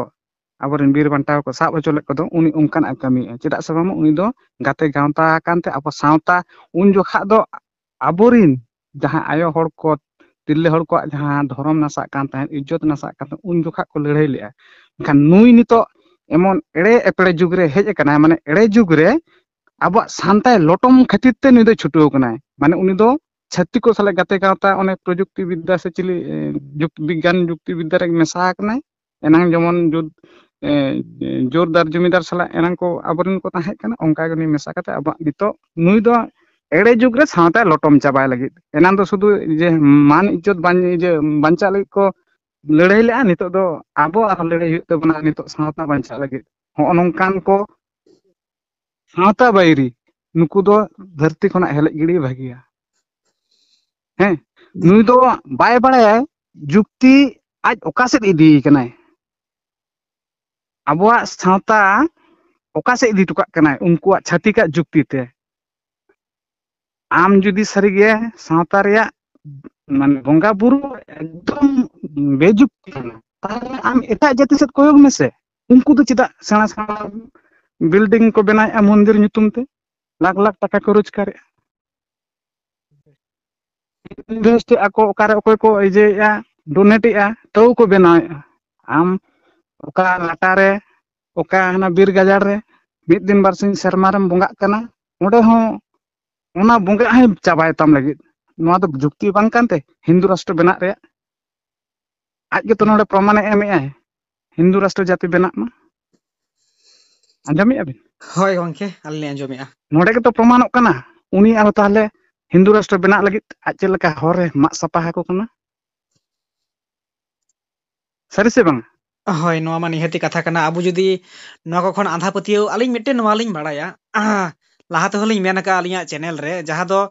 ᱟᱵᱚᱨᱮᱱ ᱵᱤᱨ ᱵᱟᱱᱴᱟ ᱠᱚ ᱥᱟᱵ ᱦᱚᱪᱚ ᱞᱮᱫ ᱠᱚᱫᱚ, ᱩᱱᱤ ᱚᱱᱠᱟᱱᱟᱜ ᱮ ᱠᱟᱹᱢᱤᱭᱮᱫᱼᱟ᱾ ᱪᱮᱫᱟᱜ ᱥᱮ ᱵᱟᱝ, ᱩᱱᱤ ᱫᱚ ᱜᱟᱛᱮ ᱜᱟᱶᱛᱟ ᱟᱠᱟᱱ ᱛᱮ ᱟᱵᱚ ᱥᱟᱶᱛᱟ ᱩᱱ ᱡᱚᱠᱷᱟᱜ ᱫᱚ ᱟᱵᱚᱨᱤᱱ ᱡᱟᱦᱟᱸ ᱟᱭᱳ ᱦᱚᱲ ᱠᱚ, ᱛᱤᱨᱞᱟᱹ ᱦᱚᱲ ᱠᱚᱣᱟᱜ ᱡᱟᱦᱟᱸ ᱫᱷᱚᱨᱚᱢ ᱱᱟᱥᱟᱜ ᱠᱟᱱ ᱛᱟᱦᱮᱸᱫ, ᱤᱡᱽᱡᱚᱛ ᱱᱟᱥᱟᱜ ᱠᱟᱱ ᱛᱟᱦᱮᱸᱫ, ᱩᱱ ᱡᱚᱠᱷᱟᱜ ᱠᱚ ᱞᱟᱹᱲᱦᱟᱹᱭ ᱞᱮᱫᱼᱟ᱾ ᱢᱮᱱᱠᱷᱟᱱ ᱱᱩᱭ ᱱᱤᱛᱚᱜ ᱮᱢᱚᱱ ᱮᱲᱮ ᱮᱯᱲᱮ ᱡᱩᱜᱽ ᱨᱮ ᱦᱮᱡ ᱟᱠᱟᱱᱟᱭ, ᱢᱟᱱᱮ ᱮᱲᱮ ᱡᱩᱜᱽ ᱨᱮ ᱟᱵᱚᱣᱟᱜ ᱥᱟᱱᱛᱟᱭ ᱞᱚᱴᱚᱢ ᱠᱷᱟᱹᱛᱤᱨ ᱛᱮ ᱱᱩᱭ ᱫᱚᱭ ᱪᱷᱩᱴᱟᱹᱣ ᱠᱟᱱᱟᱭ᱾ ᱢᱟᱱᱮ ᱩᱱᱤ ᱫᱚ ᱪᱷᱟᱹᱛᱤᱠ ᱠᱚ ᱥᱟᱞᱟᱜ ᱜᱟᱛᱮ ᱜᱟᱶᱛᱟ, ᱚᱱᱮ ᱯᱨᱚᱡᱩᱠᱛᱤ ᱵᱤᱫᱽᱫᱟ ᱥᱮ ᱪᱤᱞᱤ, ᱮ, ᱡᱩᱠ-, ᱵᱤᱜᱽᱜᱟᱱ ᱡᱩᱠᱛᱤ ᱵᱤᱫᱽᱫᱟ ᱨᱮ ᱢᱮᱥᱟ ᱟᱠᱟᱱᱟᱭ᱾ ᱮᱱᱟᱝ ᱡᱮᱢᱚᱱ ᱡᱩᱫ-, ᱮ, ᱡᱳᱨᱫᱟᱨ ᱡᱚᱢᱤᱫᱟᱨ ᱥᱟᱞᱟᱜ ᱮᱱᱟᱝ ᱠᱚ ᱟᱵᱚᱨᱮᱱ ᱠᱚ ᱛᱟᱦᱮᱸ ᱠᱟᱱᱟ, ᱚᱱᱠᱟ ᱜᱮ ᱩᱱᱤ ᱢᱮᱥᱟ ᱠᱟᱛᱮ ᱟᱵᱚᱣᱟᱜ ᱱᱤᱛᱚᱜ ᱱᱩᱭ ᱫᱚ ᱮᱲᱮ ᱡᱩᱜᱽ ᱨᱮ ᱥᱟᱶᱛᱟᱭ ᱞᱚᱴᱚᱢ ᱪᱟᱵᱟᱭ ᱞᱟᱹᱜᱤᱫ᱾ ᱮᱱᱟᱝ ᱫᱚ ᱥᱩᱫᱷᱩ ᱡᱮ ᱢᱟᱱ ᱤᱡᱽᱡᱚᱛ ᱵᱟᱧ-, ᱤᱭᱟᱹ, ᱵᱟᱧᱪᱟᱜ ᱞᱟᱹᱜᱤᱫ ᱠᱚ ᱞᱟᱹᱲᱦᱟᱹᱭ ᱞᱮᱜᱼᱟ, ᱱᱤᱛᱚᱜ ᱫᱚ ᱟᱵᱚ ᱟᱨᱦᱚᱸ ᱞᱟᱹᱲᱦᱟᱹᱭ ᱦᱩᱭᱩᱜ ᱛᱟᱵᱚᱱᱟ ᱱᱤᱛᱚᱜ ᱥᱟᱶᱛᱟ ᱵᱟᱧᱪᱟᱜ ᱞᱟᱹᱜᱤᱫ᱾ ᱦᱚᱸᱜᱼᱚ ᱱᱚᱝᱠᱟᱱ ᱠᱚ ᱥᱟᱶᱛᱟ ᱵᱟᱹᱭᱨᱤ, ᱱᱩᱠᱩ ᱫᱚ ᱫᱷᱟᱹᱨᱛᱤ ᱠᱷᱚᱱᱟᱜ ᱦᱮᱞᱮᱡ ᱜᱤᱰᱤ ᱵᱷᱟᱹᱜᱤᱭᱟ᱾ ᱦᱮᱸ, ᱱᱩᱭ ᱫᱚ ᱵᱟᱭ ᱵᱟᱲᱟᱭᱟ ᱡᱩᱠᱛᱤ ᱟᱡ ᱚᱠᱟ ᱥᱮᱫ ᱤᱫᱤᱭᱮ ᱠᱟᱱᱟᱭ, ᱟᱵᱚᱣᱟᱜ ᱥᱟᱶᱛᱟ ᱚᱠᱟ ᱥᱮᱫ ᱤᱫᱤ ᱦᱚᱴᱚ ᱠᱟᱜ ᱠᱟᱱᱟᱭ ᱩᱱᱠᱩᱣᱟᱜ ᱪᱷᱟᱹᱛᱤᱠᱟᱜ ᱡᱩᱠᱛᱤ ᱛᱮ᱾ ᱟᱢ ᱡᱩᱫᱤ ᱥᱟᱹᱨᱤᱜᱮ ᱥᱟᱶᱛᱟ ᱨᱮᱭᱟᱜ, ᱢᱟᱱᱮ, ᱵᱚᱸᱜᱟ ᱵᱩᱨᱩ ᱮᱠᱫᱚᱢ ᱵᱮᱡᱩᱠᱛᱤ ᱠᱟᱱᱟ, ᱛᱟᱦᱞᱮ ᱟᱢ ᱮᱴᱟᱜ ᱡᱟᱹᱛᱤ ᱥᱮᱫ ᱠᱚᱭᱚᱜ ᱢᱮᱥᱮ᱾ ᱩᱱᱠᱩ ᱫᱚ ᱪᱮᱫᱟᱜ ᱥᱮᱬᱟ ᱥᱮᱬᱟ ᱵᱤᱞᱰᱤᱝ ᱠᱚ ᱵᱮᱱᱟᱣᱮᱫᱼᱟ ᱢᱚᱱᱫᱤᱨ ᱧᱩᱛᱩᱢ ᱛᱮ, ᱞᱟᱠᱷ ᱞᱟᱠᱷ ᱴᱟᱠᱟ ᱠᱚ ᱨᱳᱡᱽᱜᱟᱨᱮᱫᱼᱟ? ᱤᱱᱵᱷᱮᱥᱴ ᱮᱫᱼᱟ ᱠᱚ, ᱚᱠᱟᱨᱮ ᱚᱠᱚᱭ ᱠᱚ ᱤᱭᱟᱹᱭᱮᱫᱼᱟ, ᱰᱳᱱᱮᱴ ᱮᱫᱼᱟ, ᱛᱟᱹᱣ ᱠᱚ ᱵᱮᱱᱟᱣᱮᱫᱼᱟ᱾ ᱟᱢ ᱚᱠᱟ ᱞᱟᱴᱟ ᱨᱮ, ᱚᱠᱟ ᱦᱟᱱᱟ ᱵᱤᱨ ᱜᱟᱡᱟᱲ ᱨᱮ ᱢᱤᱫ ᱫᱤᱱ ᱵᱟᱨ ᱥᱤᱧ ᱥᱮᱨᱢᱟ ᱨᱮᱢ ᱵᱚᱸᱜᱟᱜ ᱠᱟᱱᱟ, ᱚᱸᱰᱮ ᱦᱚᱸ ᱚᱱᱟ ᱵᱚᱸᱜᱟ ᱦᱚᱸᱭ ᱪᱟᱵᱟᱭ ᱛᱟᱢ ᱞᱟᱹᱜᱤᱫ᱾ ᱱᱚᱣᱟ ᱫᱚ ᱡᱩᱠᱛᱤ ᱵᱟᱝ ᱠᱟᱱᱛᱮ ᱦᱤᱱᱫᱩ ᱨᱟᱥᱴᱨᱚ ᱵᱮᱱᱟᱜ ᱨᱮᱭᱟᱜ? ᱟᱡ ᱜᱮᱛᱚ ᱱᱚᱰᱮ ᱯᱨᱚᱢᱟᱱᱮ ᱮᱢᱮᱜᱼᱟᱭ, ᱦᱤᱱᱫᱩ ᱨᱟᱥᱴᱨᱚ ᱡᱟᱹᱛᱤ ᱵᱮᱱᱟᱜ ᱢᱟ᱾ ᱟᱸᱡᱚᱢᱮᱜᱼᱟ ᱵᱤᱱ? ᱦᱳᱭ ᱜᱚᱝᱠᱮ, ᱟᱹᱞᱤᱧ ᱞᱤᱧ ᱟᱸᱡᱚᱢᱮᱜᱼᱟ᱾ ᱱᱚᱰᱮ ᱜᱮᱛᱚ ᱯᱨᱚᱢᱟᱱᱚᱜ ᱠᱟᱱᱟ, ᱩᱱᱤ ᱟᱨᱦᱚᱸ ᱛᱟᱦᱞᱮ ᱦᱤᱱᱫᱩ ᱨᱟᱥᱴᱨᱚ ᱵᱮᱱᱟᱜ ᱞᱟᱹᱜᱤᱫ ᱟᱡ ᱪᱮᱫ ᱞᱮᱠᱟ ᱦᱚᱨ ᱮ ᱢᱟᱜ ᱥᱟᱯᱷᱟ ᱟᱠᱚ ᱠᱟᱱᱟ᱾ ᱥᱟᱹᱨᱤ ᱥᱮ ᱵᱟᱝ? ᱦᱳᱭ, ᱱᱚᱣᱟ ᱢᱟ ᱱᱤᱦᱟᱹᱛᱤ ᱠᱟᱛᱷᱟ ᱠᱟᱱᱟ᱾ ᱟᱵᱚ ᱡᱩᱫᱤ ᱱᱚᱣᱟ ᱠᱚ ᱠᱷᱚᱱ ᱟᱸᱫᱷᱟ ᱯᱟᱹᱛᱭᱟᱹᱣ, ᱟᱹᱞᱤᱧ ᱢᱤᱫᱴᱮᱱ ᱱᱚᱣᱟ ᱞᱤᱧ ᱵᱟᱲᱟᱭᱟ, ᱞᱟᱦᱟ ᱛᱮᱦᱚᱸ ᱞᱤᱧ ᱢᱮᱱ ᱟᱠᱟᱫᱼᱟ ᱟᱹᱞᱤᱧᱟᱜ ᱪᱮᱱᱮᱞ ᱨᱮ, ᱡᱟᱦᱟᱸ ᱫᱚ,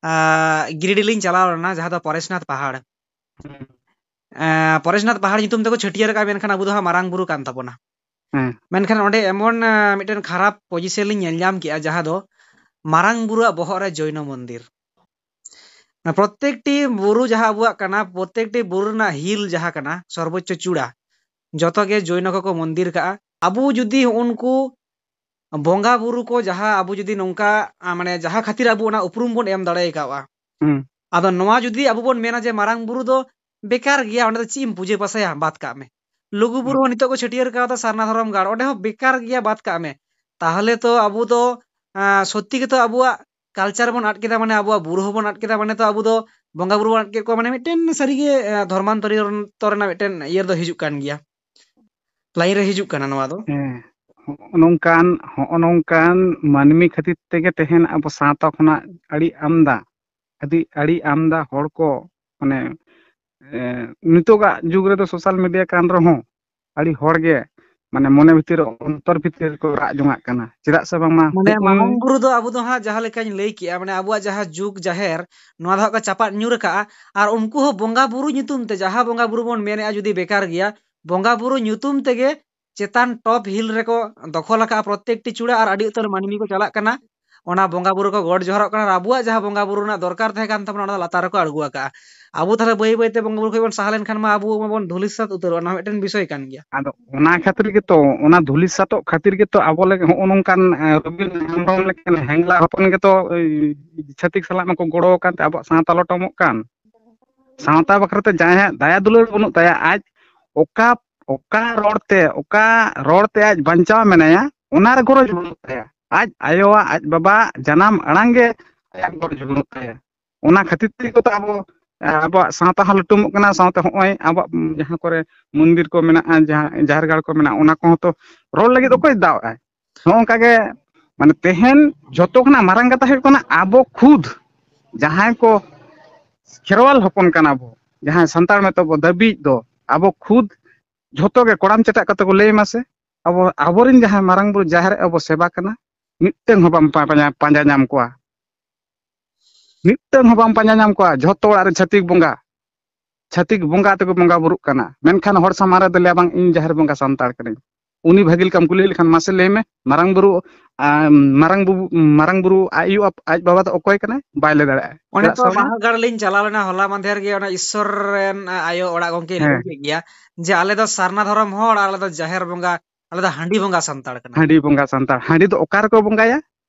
ᱟᱸ, ᱜᱤᱨᱤᱰᱤ ᱞᱤᱧ ᱪᱟᱞᱟᱣ ᱞᱮᱱᱟ, ᱡᱟᱦᱟᱸ ᱫᱚ ᱯᱚᱨᱮᱥᱱᱟᱛᱷ ᱯᱟᱦᱟᱲ᱾ ᱦᱩᱸ᱾ ᱮᱸ, ᱯᱚᱨᱮᱥᱱᱟᱛᱷ ᱯᱟᱦᱟᱲ ᱧᱩᱛᱩᱢ ᱛᱮᱠᱚ ᱪᱷᱟᱹᱴᱭᱟᱹᱨ ᱟᱠᱟᱫᱼᱟ, ᱢᱮᱱᱠᱷᱟᱱ ᱟᱵᱚ ᱫᱚ ᱦᱟᱸᱜ ᱢᱟᱨᱟᱝ ᱵᱩᱨᱩ ᱠᱟᱱ ᱛᱟᱵᱚᱱᱟ᱾ ᱦᱮᱸ᱾ ᱢᱮᱱᱠᱷᱟᱱ ᱚᱸᱰᱮ ᱮᱢᱚᱱ, ᱮᱸ, ᱢᱤᱫᱴᱮᱱ ᱠᱷᱟᱨᱟᱯ ᱯᱚᱡᱤᱥᱚᱱ ᱞᱤᱧ ᱧᱮᱞ ᱧᱟᱢ ᱠᱮᱜᱼᱟ, ᱡᱟᱦᱟᱸ ᱫᱚ ᱢᱟᱨᱟᱝ ᱵᱩᱨᱩᱣᱟᱜ ᱵᱚᱦᱚᱜ ᱨᱮ ᱡᱚᱭᱱᱚ ᱢᱚᱱᱫᱤᱨ᱾ ᱯᱨᱚᱛᱮᱠᱴᱤ ᱵᱩᱨᱩ ᱡᱟᱦᱟᱸ ᱟᱵᱚᱣᱟᱜ ᱠᱟᱱᱟ, ᱯᱨᱚᱛᱮᱠᱴᱤ ᱵᱩᱨᱩ ᱨᱮᱱᱟᱜ ᱦᱤᱞ ᱡᱟᱦᱟᱸ ᱠᱟᱱᱟ, ᱥᱚᱨᱵᱚᱪᱪᱚ ᱪᱩᱲᱟ, ᱡᱚᱛᱚ ᱜᱮ ᱡᱚᱭᱱᱚ ᱠᱚᱠᱚ ᱢᱚᱱᱫᱤᱨ ᱠᱟᱜᱼᱟ᱾ ᱟᱵᱚ ᱡᱩᱫᱤ ᱩᱱᱠᱩ ᱵᱚᱸᱜᱟ ᱵᱩᱨᱩ ᱠᱚ ᱡᱟᱦᱟᱸ ᱟᱵᱚ ᱡᱩᱫᱤ ᱱᱚᱝᱠᱟ, ᱟ, ᱢᱟᱱᱮ ᱡᱟᱦᱟᱸ ᱠᱷᱟᱹᱛᱤᱨ ᱟᱵᱚ ᱚᱱᱟ ᱩᱯᱨᱩᱢ ᱵᱚᱱ ᱮᱢ ᱫᱟᱲᱮ ᱟᱠᱟᱫᱼᱟ, ᱦᱩᱸ᱾ ᱟᱫᱚ ᱱᱚᱣᱟ ᱡᱩᱫᱤ ᱟᱵᱚ ᱵᱚᱱ ᱢᱮᱱᱟ ᱡᱮ ᱢᱟᱨᱟᱝ ᱵᱩᱨᱩ ᱫᱚ ᱵᱮᱠᱟᱨ ᱜᱮᱭᱟ, ᱚᱸᱰᱮ ᱫᱚ ᱪᱮᱫ ᱮᱢ ᱯᱩᱡᱟᱹ ᱯᱟᱥᱟᱭᱟ, ᱵᱟᱫ ᱠᱟᱜ ᱢᱮ, ᱞᱩᱜᱩ ᱵᱩᱨᱩ ᱦᱚᱸ ᱱᱤᱛᱚᱜ ᱠᱚ ᱪᱷᱟᱹᱴᱭᱟᱹᱨ ᱠᱟᱣᱫᱟ ᱥᱟᱨᱱᱟ ᱫᱷᱚᱨᱚᱢ ᱜᱟᱲ, ᱚᱸᱰᱮ ᱦᱚᱸ ᱵᱮᱠᱟᱨ ᱜᱮᱭᱟ, ᱵᱟᱫ ᱠᱟᱜ ᱢᱮ, ᱛᱟᱦᱚᱞᱮ ᱛᱚ ᱟᱵᱚ ᱫᱚ, ᱟ, ᱥᱚᱛᱛᱤ ᱜᱮᱛᱚ ᱟᱵᱚᱣᱟᱜ ᱠᱟᱞᱪᱟᱨ ᱵᱚᱱ ᱟᱫ ᱠᱮᱫᱟ, ᱢᱟᱱᱮ ᱟᱵᱚᱣᱟᱜ ᱵᱩᱨᱩ ᱦᱚᱸᱵᱚᱱ ᱟᱫ ᱠᱮᱫᱟ, ᱢᱟᱱᱮ ᱛᱚ ᱟᱵᱚ ᱫᱚ ᱵᱚᱸᱜᱟ ᱵᱩᱨᱩ ᱵᱚᱱ ᱟᱫ ᱠᱮᱫ ᱠᱚᱣᱟ, ᱢᱟᱱᱮ ᱢᱤᱫᱴᱮᱱ ᱥᱟᱹᱨᱤᱜᱮ, ᱟ, ᱫᱷᱚᱨᱢᱟᱱᱛᱚᱨᱤᱛᱚ ᱨᱮᱱᱟᱜ ᱢᱤᱫᱴᱮᱱ ᱤᱭᱟᱹ ᱫᱚ ᱦᱤᱡᱩᱜ ᱠᱟᱱ ᱜᱮᱭᱟ, ᱞᱟᱭᱤᱱ ᱨᱮ ᱦᱤᱡᱩᱜ ᱠᱟᱱᱟ ᱱᱚᱣᱟ ᱫᱚ᱾ ᱦᱮᱸ, ᱦᱚᱸᱜᱼᱚ ᱱᱚᱝᱠᱟᱱ, ᱦᱚᱸᱜᱼᱚ ᱱᱚᱝᱠᱟᱱ ᱢᱟᱹᱱᱢᱤ ᱠᱷᱟᱹᱛᱤᱨ ᱛᱮᱜᱮ ᱛᱮᱦᱮᱧ ᱟᱵᱚ ᱥᱟᱶᱛᱟ ᱠᱷᱚᱱᱟᱜ ᱟᱹᱰᱤ ᱟᱢᱫᱟ, ᱟᱹᱰᱤ, ᱟᱹᱰᱤ ᱟᱢᱫᱟ ᱦᱚᱲ ᱠᱚ, ᱢᱟᱱᱮ, ᱮ, ᱱᱤᱛᱚᱜᱟᱜ ᱡᱩᱜᱽ ᱨᱮᱫᱚ ᱥᱳᱥᱟᱞ ᱢᱤᱰᱤᱭᱟ ᱠᱟᱱ ᱨᱮᱦᱚᱸ, ᱟᱹᱰᱤ ᱦᱚᱲ ᱜᱮ, ᱢᱟᱱᱮ, ᱢᱚᱱᱮ ᱵᱷᱤᱛᱤᱨ ᱨᱮ, ᱚᱱᱛᱚᱨ ᱵᱷᱤᱛᱤᱨ ᱨᱮᱠᱚ ᱨᱟᱜ ᱡᱚᱝᱟᱜ ᱠᱟᱱᱟ᱾ ᱪᱮᱫᱟᱜ ᱥᱮ ᱵᱟᱝᱢᱟ ᱢᱟᱱᱮ, ᱦᱩᱸ, ᱢᱟᱨᱟᱝ ᱵᱩᱨᱩ ᱫᱚ ᱟᱵᱚ ᱫᱚ ᱦᱟᱸᱜ ᱡᱟᱦᱟᱸ ᱞᱮᱠᱟᱧ ᱞᱟᱹᱭ ᱠᱮᱜᱼᱟ, ᱢᱟᱱᱮ, ᱟᱵᱚᱣᱟᱜ ᱡᱟᱦᱟᱸ ᱡᱩᱜᱽ ᱡᱟᱦᱮᱨ, ᱱᱚᱣᱟ ᱫᱚ ᱦᱟᱸᱜ ᱠᱚ ᱪᱟᱯᱟᱫ ᱧᱩᱨ ᱟᱠᱟᱜᱼᱟ᱾ ᱟᱨ ᱩᱱᱠᱩ ᱦᱚᱸ ᱵᱚᱸᱜᱟ ᱵᱩᱨᱩ ᱧᱩᱛᱩᱢ ᱛᱮ, ᱡᱟᱦᱟᱸ ᱵᱚᱸᱜᱟ ᱵᱩᱨᱩ ᱵᱚᱱ ᱢᱮᱱᱮᱜᱼᱟ, ᱡᱩᱫᱤ ᱵᱮᱠᱟᱨ ᱜᱮᱭᱟ, ᱵᱚᱸᱜᱟ ᱵᱩᱨᱩ ᱧᱩᱛᱩᱢ ᱛᱮᱜᱮ ᱪᱮᱛᱟᱱ ᱴᱚᱯ ᱦᱤᱞ ᱨᱮᱠᱚ ᱫᱚᱠᱷᱚᱞ ᱟᱠᱟᱜᱼᱟ, ᱯᱨᱚᱛᱮᱠᱴᱤ ᱪᱩᱲᱟᱹ, ᱟᱨ ᱟᱹᱰᱤ ᱩᱛᱟᱹᱨ ᱢᱟᱹᱱᱢᱤ ᱠᱚ ᱪᱟᱞᱟᱜ ᱠᱟᱱᱟ᱾ ᱚᱱᱟ ᱵᱚᱸᱜᱟ ᱵᱩᱨᱩ ᱠᱚ ᱜᱚᱰ ᱡᱚᱦᱟᱨᱚᱜ ᱠᱟᱱᱟ, ᱟᱨ ᱟᱵᱚᱣᱟᱜ ᱡᱟᱦᱟᱸ ᱵᱚᱸᱜᱟ ᱵᱩᱨᱩ ᱨᱮᱱᱟᱜ ᱫᱚᱨᱠᱟᱨ ᱛᱟᱦᱮᱸ ᱠᱟᱱ ᱛᱟᱵᱚᱱᱟ, ᱚᱱᱟ ᱫᱚ ᱞᱟᱛᱟᱨ ᱨᱮᱠᱚ ᱟᱬᱜᱚ ᱟᱠᱟᱜᱼᱟ᱾ ᱟᱵᱚ ᱛᱟᱦᱞᱮ ᱵᱟᱹᱭ ᱵᱟᱹᱭ ᱛᱮ ᱵᱚᱸᱜᱟ ᱵᱩᱨᱩ ᱠᱷᱚᱱ ᱵᱚᱱ ᱥᱟᱦᱟ ᱞᱮᱱᱠᱷᱟᱱ ᱢᱟ ᱟᱵᱚ ᱢᱟᱵᱚᱱ ᱫᱷᱩᱞᱤ ᱥᱟᱛ ᱩᱛᱟᱹᱨᱚᱜᱼᱟ, ᱚᱱᱟ ᱢᱤᱫᱴᱮᱱ ᱵᱤᱥᱚᱭ ᱠᱟᱱ ᱜᱮᱭᱟ᱾ ᱟᱫᱚ ᱚᱱᱟ ᱠᱷᱟᱹᱛᱤᱨ ᱜᱮᱛᱚ, ᱚᱱᱟ ᱫᱷᱩᱞᱤ ᱥᱟᱛᱚᱜ ᱠᱷᱟᱹᱛᱤᱨ ᱜᱮᱛᱚ ᱟᱵᱚ ᱞᱟᱹᱜᱤᱫ ᱦᱚᱸᱜᱼᱚ ᱱᱚᱝᱠᱟᱱ, ᱮ, ᱨᱚᱵᱤᱱ ᱦᱮᱢᱵᱨᱚᱢ ᱞᱮᱠᱟᱱ ᱦᱮᱝᱞᱟ ᱦᱚᱯᱚᱱ ᱜᱮᱛᱚ, ᱮᱭ, ᱪᱷᱟᱹᱛᱤᱠ ᱥᱟᱞᱟᱜ ᱢᱟᱠᱚ ᱜᱚᱲᱚ ᱟᱠᱟᱱ ᱛᱮ ᱟᱵᱚᱣᱟᱜ ᱥᱟᱶᱛᱟ ᱞᱚᱴᱚᱢᱚᱜ ᱠᱟᱱ᱾ ᱥᱟᱶᱛᱟ ᱵᱟᱠᱷᱨᱟ ᱛᱮ ᱡᱟᱦᱟᱸᱭᱟᱜ ᱫᱟᱭᱟ ᱫᱩᱞᱟᱹᱲ ᱵᱟᱹᱱᱩᱜ ᱛᱟᱭᱟ, ᱟᱡ ᱚᱠᱟ, ᱚᱠᱟ ᱨᱚᱲ ᱛᱮ, ᱚᱠᱟ ᱨᱚᱲ ᱛᱮ ᱟᱡ ᱵᱟᱧᱪᱟᱣ ᱢᱮᱱᱟᱭᱟ, ᱚᱱᱟ ᱨᱮ ᱜᱚᱨᱚᱡᱽ ᱵᱟᱹᱱᱩᱜ ᱛᱟᱭᱟ᱾ ᱟᱡ ᱟᱭᱳᱣᱟᱜ, ᱟᱡ ᱵᱟᱵᱟᱣᱟᱜ ᱡᱟᱱᱟᱢ ᱟᱲᱟᱝ ᱜᱮ ᱟᱭᱟᱜ ᱜᱚᱨᱚᱡᱽ ᱵᱟᱹᱱᱩᱜ ᱛᱟᱭᱟ᱾ ᱚᱱᱟ ᱠᱷᱟᱹᱛᱤᱨ ᱛᱮᱜᱮ ᱛᱚ ᱟᱵᱚ, ᱮ, ᱟᱵᱚᱣᱟᱜ ᱥᱟᱶᱛᱟ ᱦᱚᱸ ᱞᱩᱴᱩᱢᱚᱜ ᱠᱟᱱᱟ᱾ ᱥᱟᱶᱛᱮ ᱦᱚᱸᱜᱼᱚᱭ ᱟᱵᱚᱣᱟᱜ, ᱩᱢ, ᱡᱟᱦᱟᱸ ᱠᱚᱨᱮ ᱢᱚᱱᱫᱤᱨ ᱠᱚ ᱢᱮᱱᱟᱜᱼᱟ, ᱡᱟᱦᱟᱸ ᱡᱟᱦᱮᱨ ᱜᱟᱲ ᱠᱚ ᱢᱮᱱᱟᱜᱼᱟ, ᱚᱱᱟ ᱠᱚᱦᱚᱸ ᱛᱚ ᱨᱚᱲ ᱞᱟᱹᱜᱤᱫ ᱚᱠᱚᱭ ᱫᱟᱣ ᱮᱫᱼᱟᱭ? ᱱᱚᱜᱼᱚ ᱱᱚᱝᱠᱟ ᱜᱮ, ᱢᱟᱱᱮ, ᱛᱮᱦᱮᱧ ᱡᱷᱚᱛᱚ ᱠᱷᱚᱱᱟᱜ ᱢᱟᱨᱟᱝ ᱠᱟᱛᱷᱟ ᱦᱩᱭᱩᱜ ᱠᱟᱱᱟ, ᱟᱵᱚ ᱠᱷᱩᱫ ᱡᱟᱦᱟᱸᱭ ᱠᱚ ᱠᱷᱮᱨᱣᱟᱞ ᱦᱚᱯᱚᱱ ᱠᱟᱱᱟ ᱵᱚ, ᱡᱟᱦᱟᱸᱭ ᱥᱟᱱᱛᱟᱲ ᱢᱮᱱᱛᱮ ᱵᱚ ᱫᱟᱹᱵᱤᱭᱮᱫ ᱫᱚ, ᱟᱵᱚ ᱠᱷᱩᱫ ᱡᱷᱚᱛᱚ ᱜᱮ ᱠᱚᱲᱟᱢ ᱪᱮᱴᱟᱜ ᱠᱟᱛᱮ ᱠᱚ ᱞᱟᱹᱭ ᱢᱟ ᱥᱮ, ᱟᱵᱚ, ᱟᱵᱚᱨᱮᱱ ᱡᱟᱦᱟᱸᱭ ᱢᱟᱨᱟᱝ ᱵᱩᱨᱩ ᱡᱟᱦᱮᱨ ᱟᱭᱳ ᱵᱚ ᱥᱮᱵᱟ ᱠᱟᱱᱟ, ᱢᱤᱫᱴᱟᱝ ᱦᱚᱸ ᱵᱟᱢ ᱯᱟ-, ᱯᱟᱸᱡᱟ, ᱯᱟᱸᱡᱟ ᱧᱟᱢ ᱠᱚᱣᱟ, ᱢᱤᱫᱴᱟᱝ ᱦᱚᱸ ᱵᱟᱢ ᱯᱟᱸᱡᱟ ᱧᱟᱢ ᱠᱚᱣᱟ᱾ ᱡᱷᱚᱛᱚ ᱚᱲᱟᱜ ᱨᱮ ᱪᱷᱟᱹᱛᱤᱠ ᱵᱚᱸᱜᱟ, ᱪᱷᱟᱹᱛᱤᱠ ᱵᱚᱸᱜᱟ ᱛᱮᱠᱚ ᱵᱚᱸᱜᱟ ᱵᱩᱨᱩᱜ ᱠᱟᱱᱟ, ᱢᱮᱱᱠᱷᱟᱱ ᱦᱚᱲ ᱥᱟᱢᱟᱝ ᱨᱮᱫᱚ ᱞᱟᱹᱭᱟ, "ᱵᱟᱝ, ᱤᱧ ᱡᱟᱦᱮᱨ ᱵᱚᱸᱜᱟ ᱥᱟᱱᱛᱟᱲ ᱠᱟᱹᱱᱟᱹᱧ᱾" ᱩᱱᱤ ᱵᱷᱟᱹᱜᱤ ᱞᱮᱠᱟᱢ ᱠᱩᱞᱤ ᱞᱮᱠᱷᱟᱱ, ᱢᱟᱥᱮ ᱞᱟᱹᱭ ᱢᱮ, ᱢᱟᱨᱟᱝ ᱵᱩᱨᱩ, ᱟᱢ, ᱢᱟᱨᱟᱝ ᱵᱩᱨᱩ, ᱢᱟᱨᱟᱝ ᱵᱩᱨᱩ ᱟᱡ ᱟᱭᱳ, ᱟᱡ ᱵᱟᱵᱟ ᱫᱚ ᱚᱠᱚᱭ ᱠᱟᱱᱟᱭ? ᱵᱟᱭ ᱞᱟᱹᱭ ᱫᱟᱲᱮᱭᱟᱜᱼᱟ᱾ ᱚᱱᱮ ᱪᱮᱫᱟᱜ ᱛᱚ ᱥᱮ ᱚᱱᱟ ᱵᱟᱦᱟᱜᱟᱲ ᱞᱤᱧ ᱪᱟᱞᱟᱣ ᱞᱮᱱᱟ ᱦᱚᱞᱟ ᱢᱟᱫᱷᱮᱨ ᱜᱮ, ᱚᱱᱟ ᱤᱥᱥᱚᱨ ᱨᱮᱱ ᱟᱭᱳ ᱚᱲᱟᱜ ᱜᱚᱝᱠᱮᱭ ᱞᱟᱹᱭ ᱦᱮᱸ᱾ ᱠᱮᱫ ᱜᱮᱭᱟ ᱡᱮ ᱟᱞᱮ ᱫᱚ ᱥᱟᱨᱱᱟ ᱫᱷᱚᱨᱚᱢ ᱦᱚᱲ, ᱟᱞᱮ ᱫᱚ ᱡᱟᱦᱮᱨ ᱵᱚᱸᱜᱟ, ᱟᱞᱮ ᱫᱚ ᱦᱟᱺᱰᱤ ᱵᱚᱸᱜᱟ ᱥᱟᱱᱛᱟᱲ ᱠᱟᱱᱟ᱾ ᱦᱟᱺᱰᱤ ᱵᱚᱸᱜᱟ ᱥᱟᱱᱛᱟᱲ᱾ ᱦᱟᱺᱰᱤ ᱫᱚ ᱚᱠᱟ ᱨᱮᱠᱚ ᱵᱚᱸᱜᱟᱭᱟ?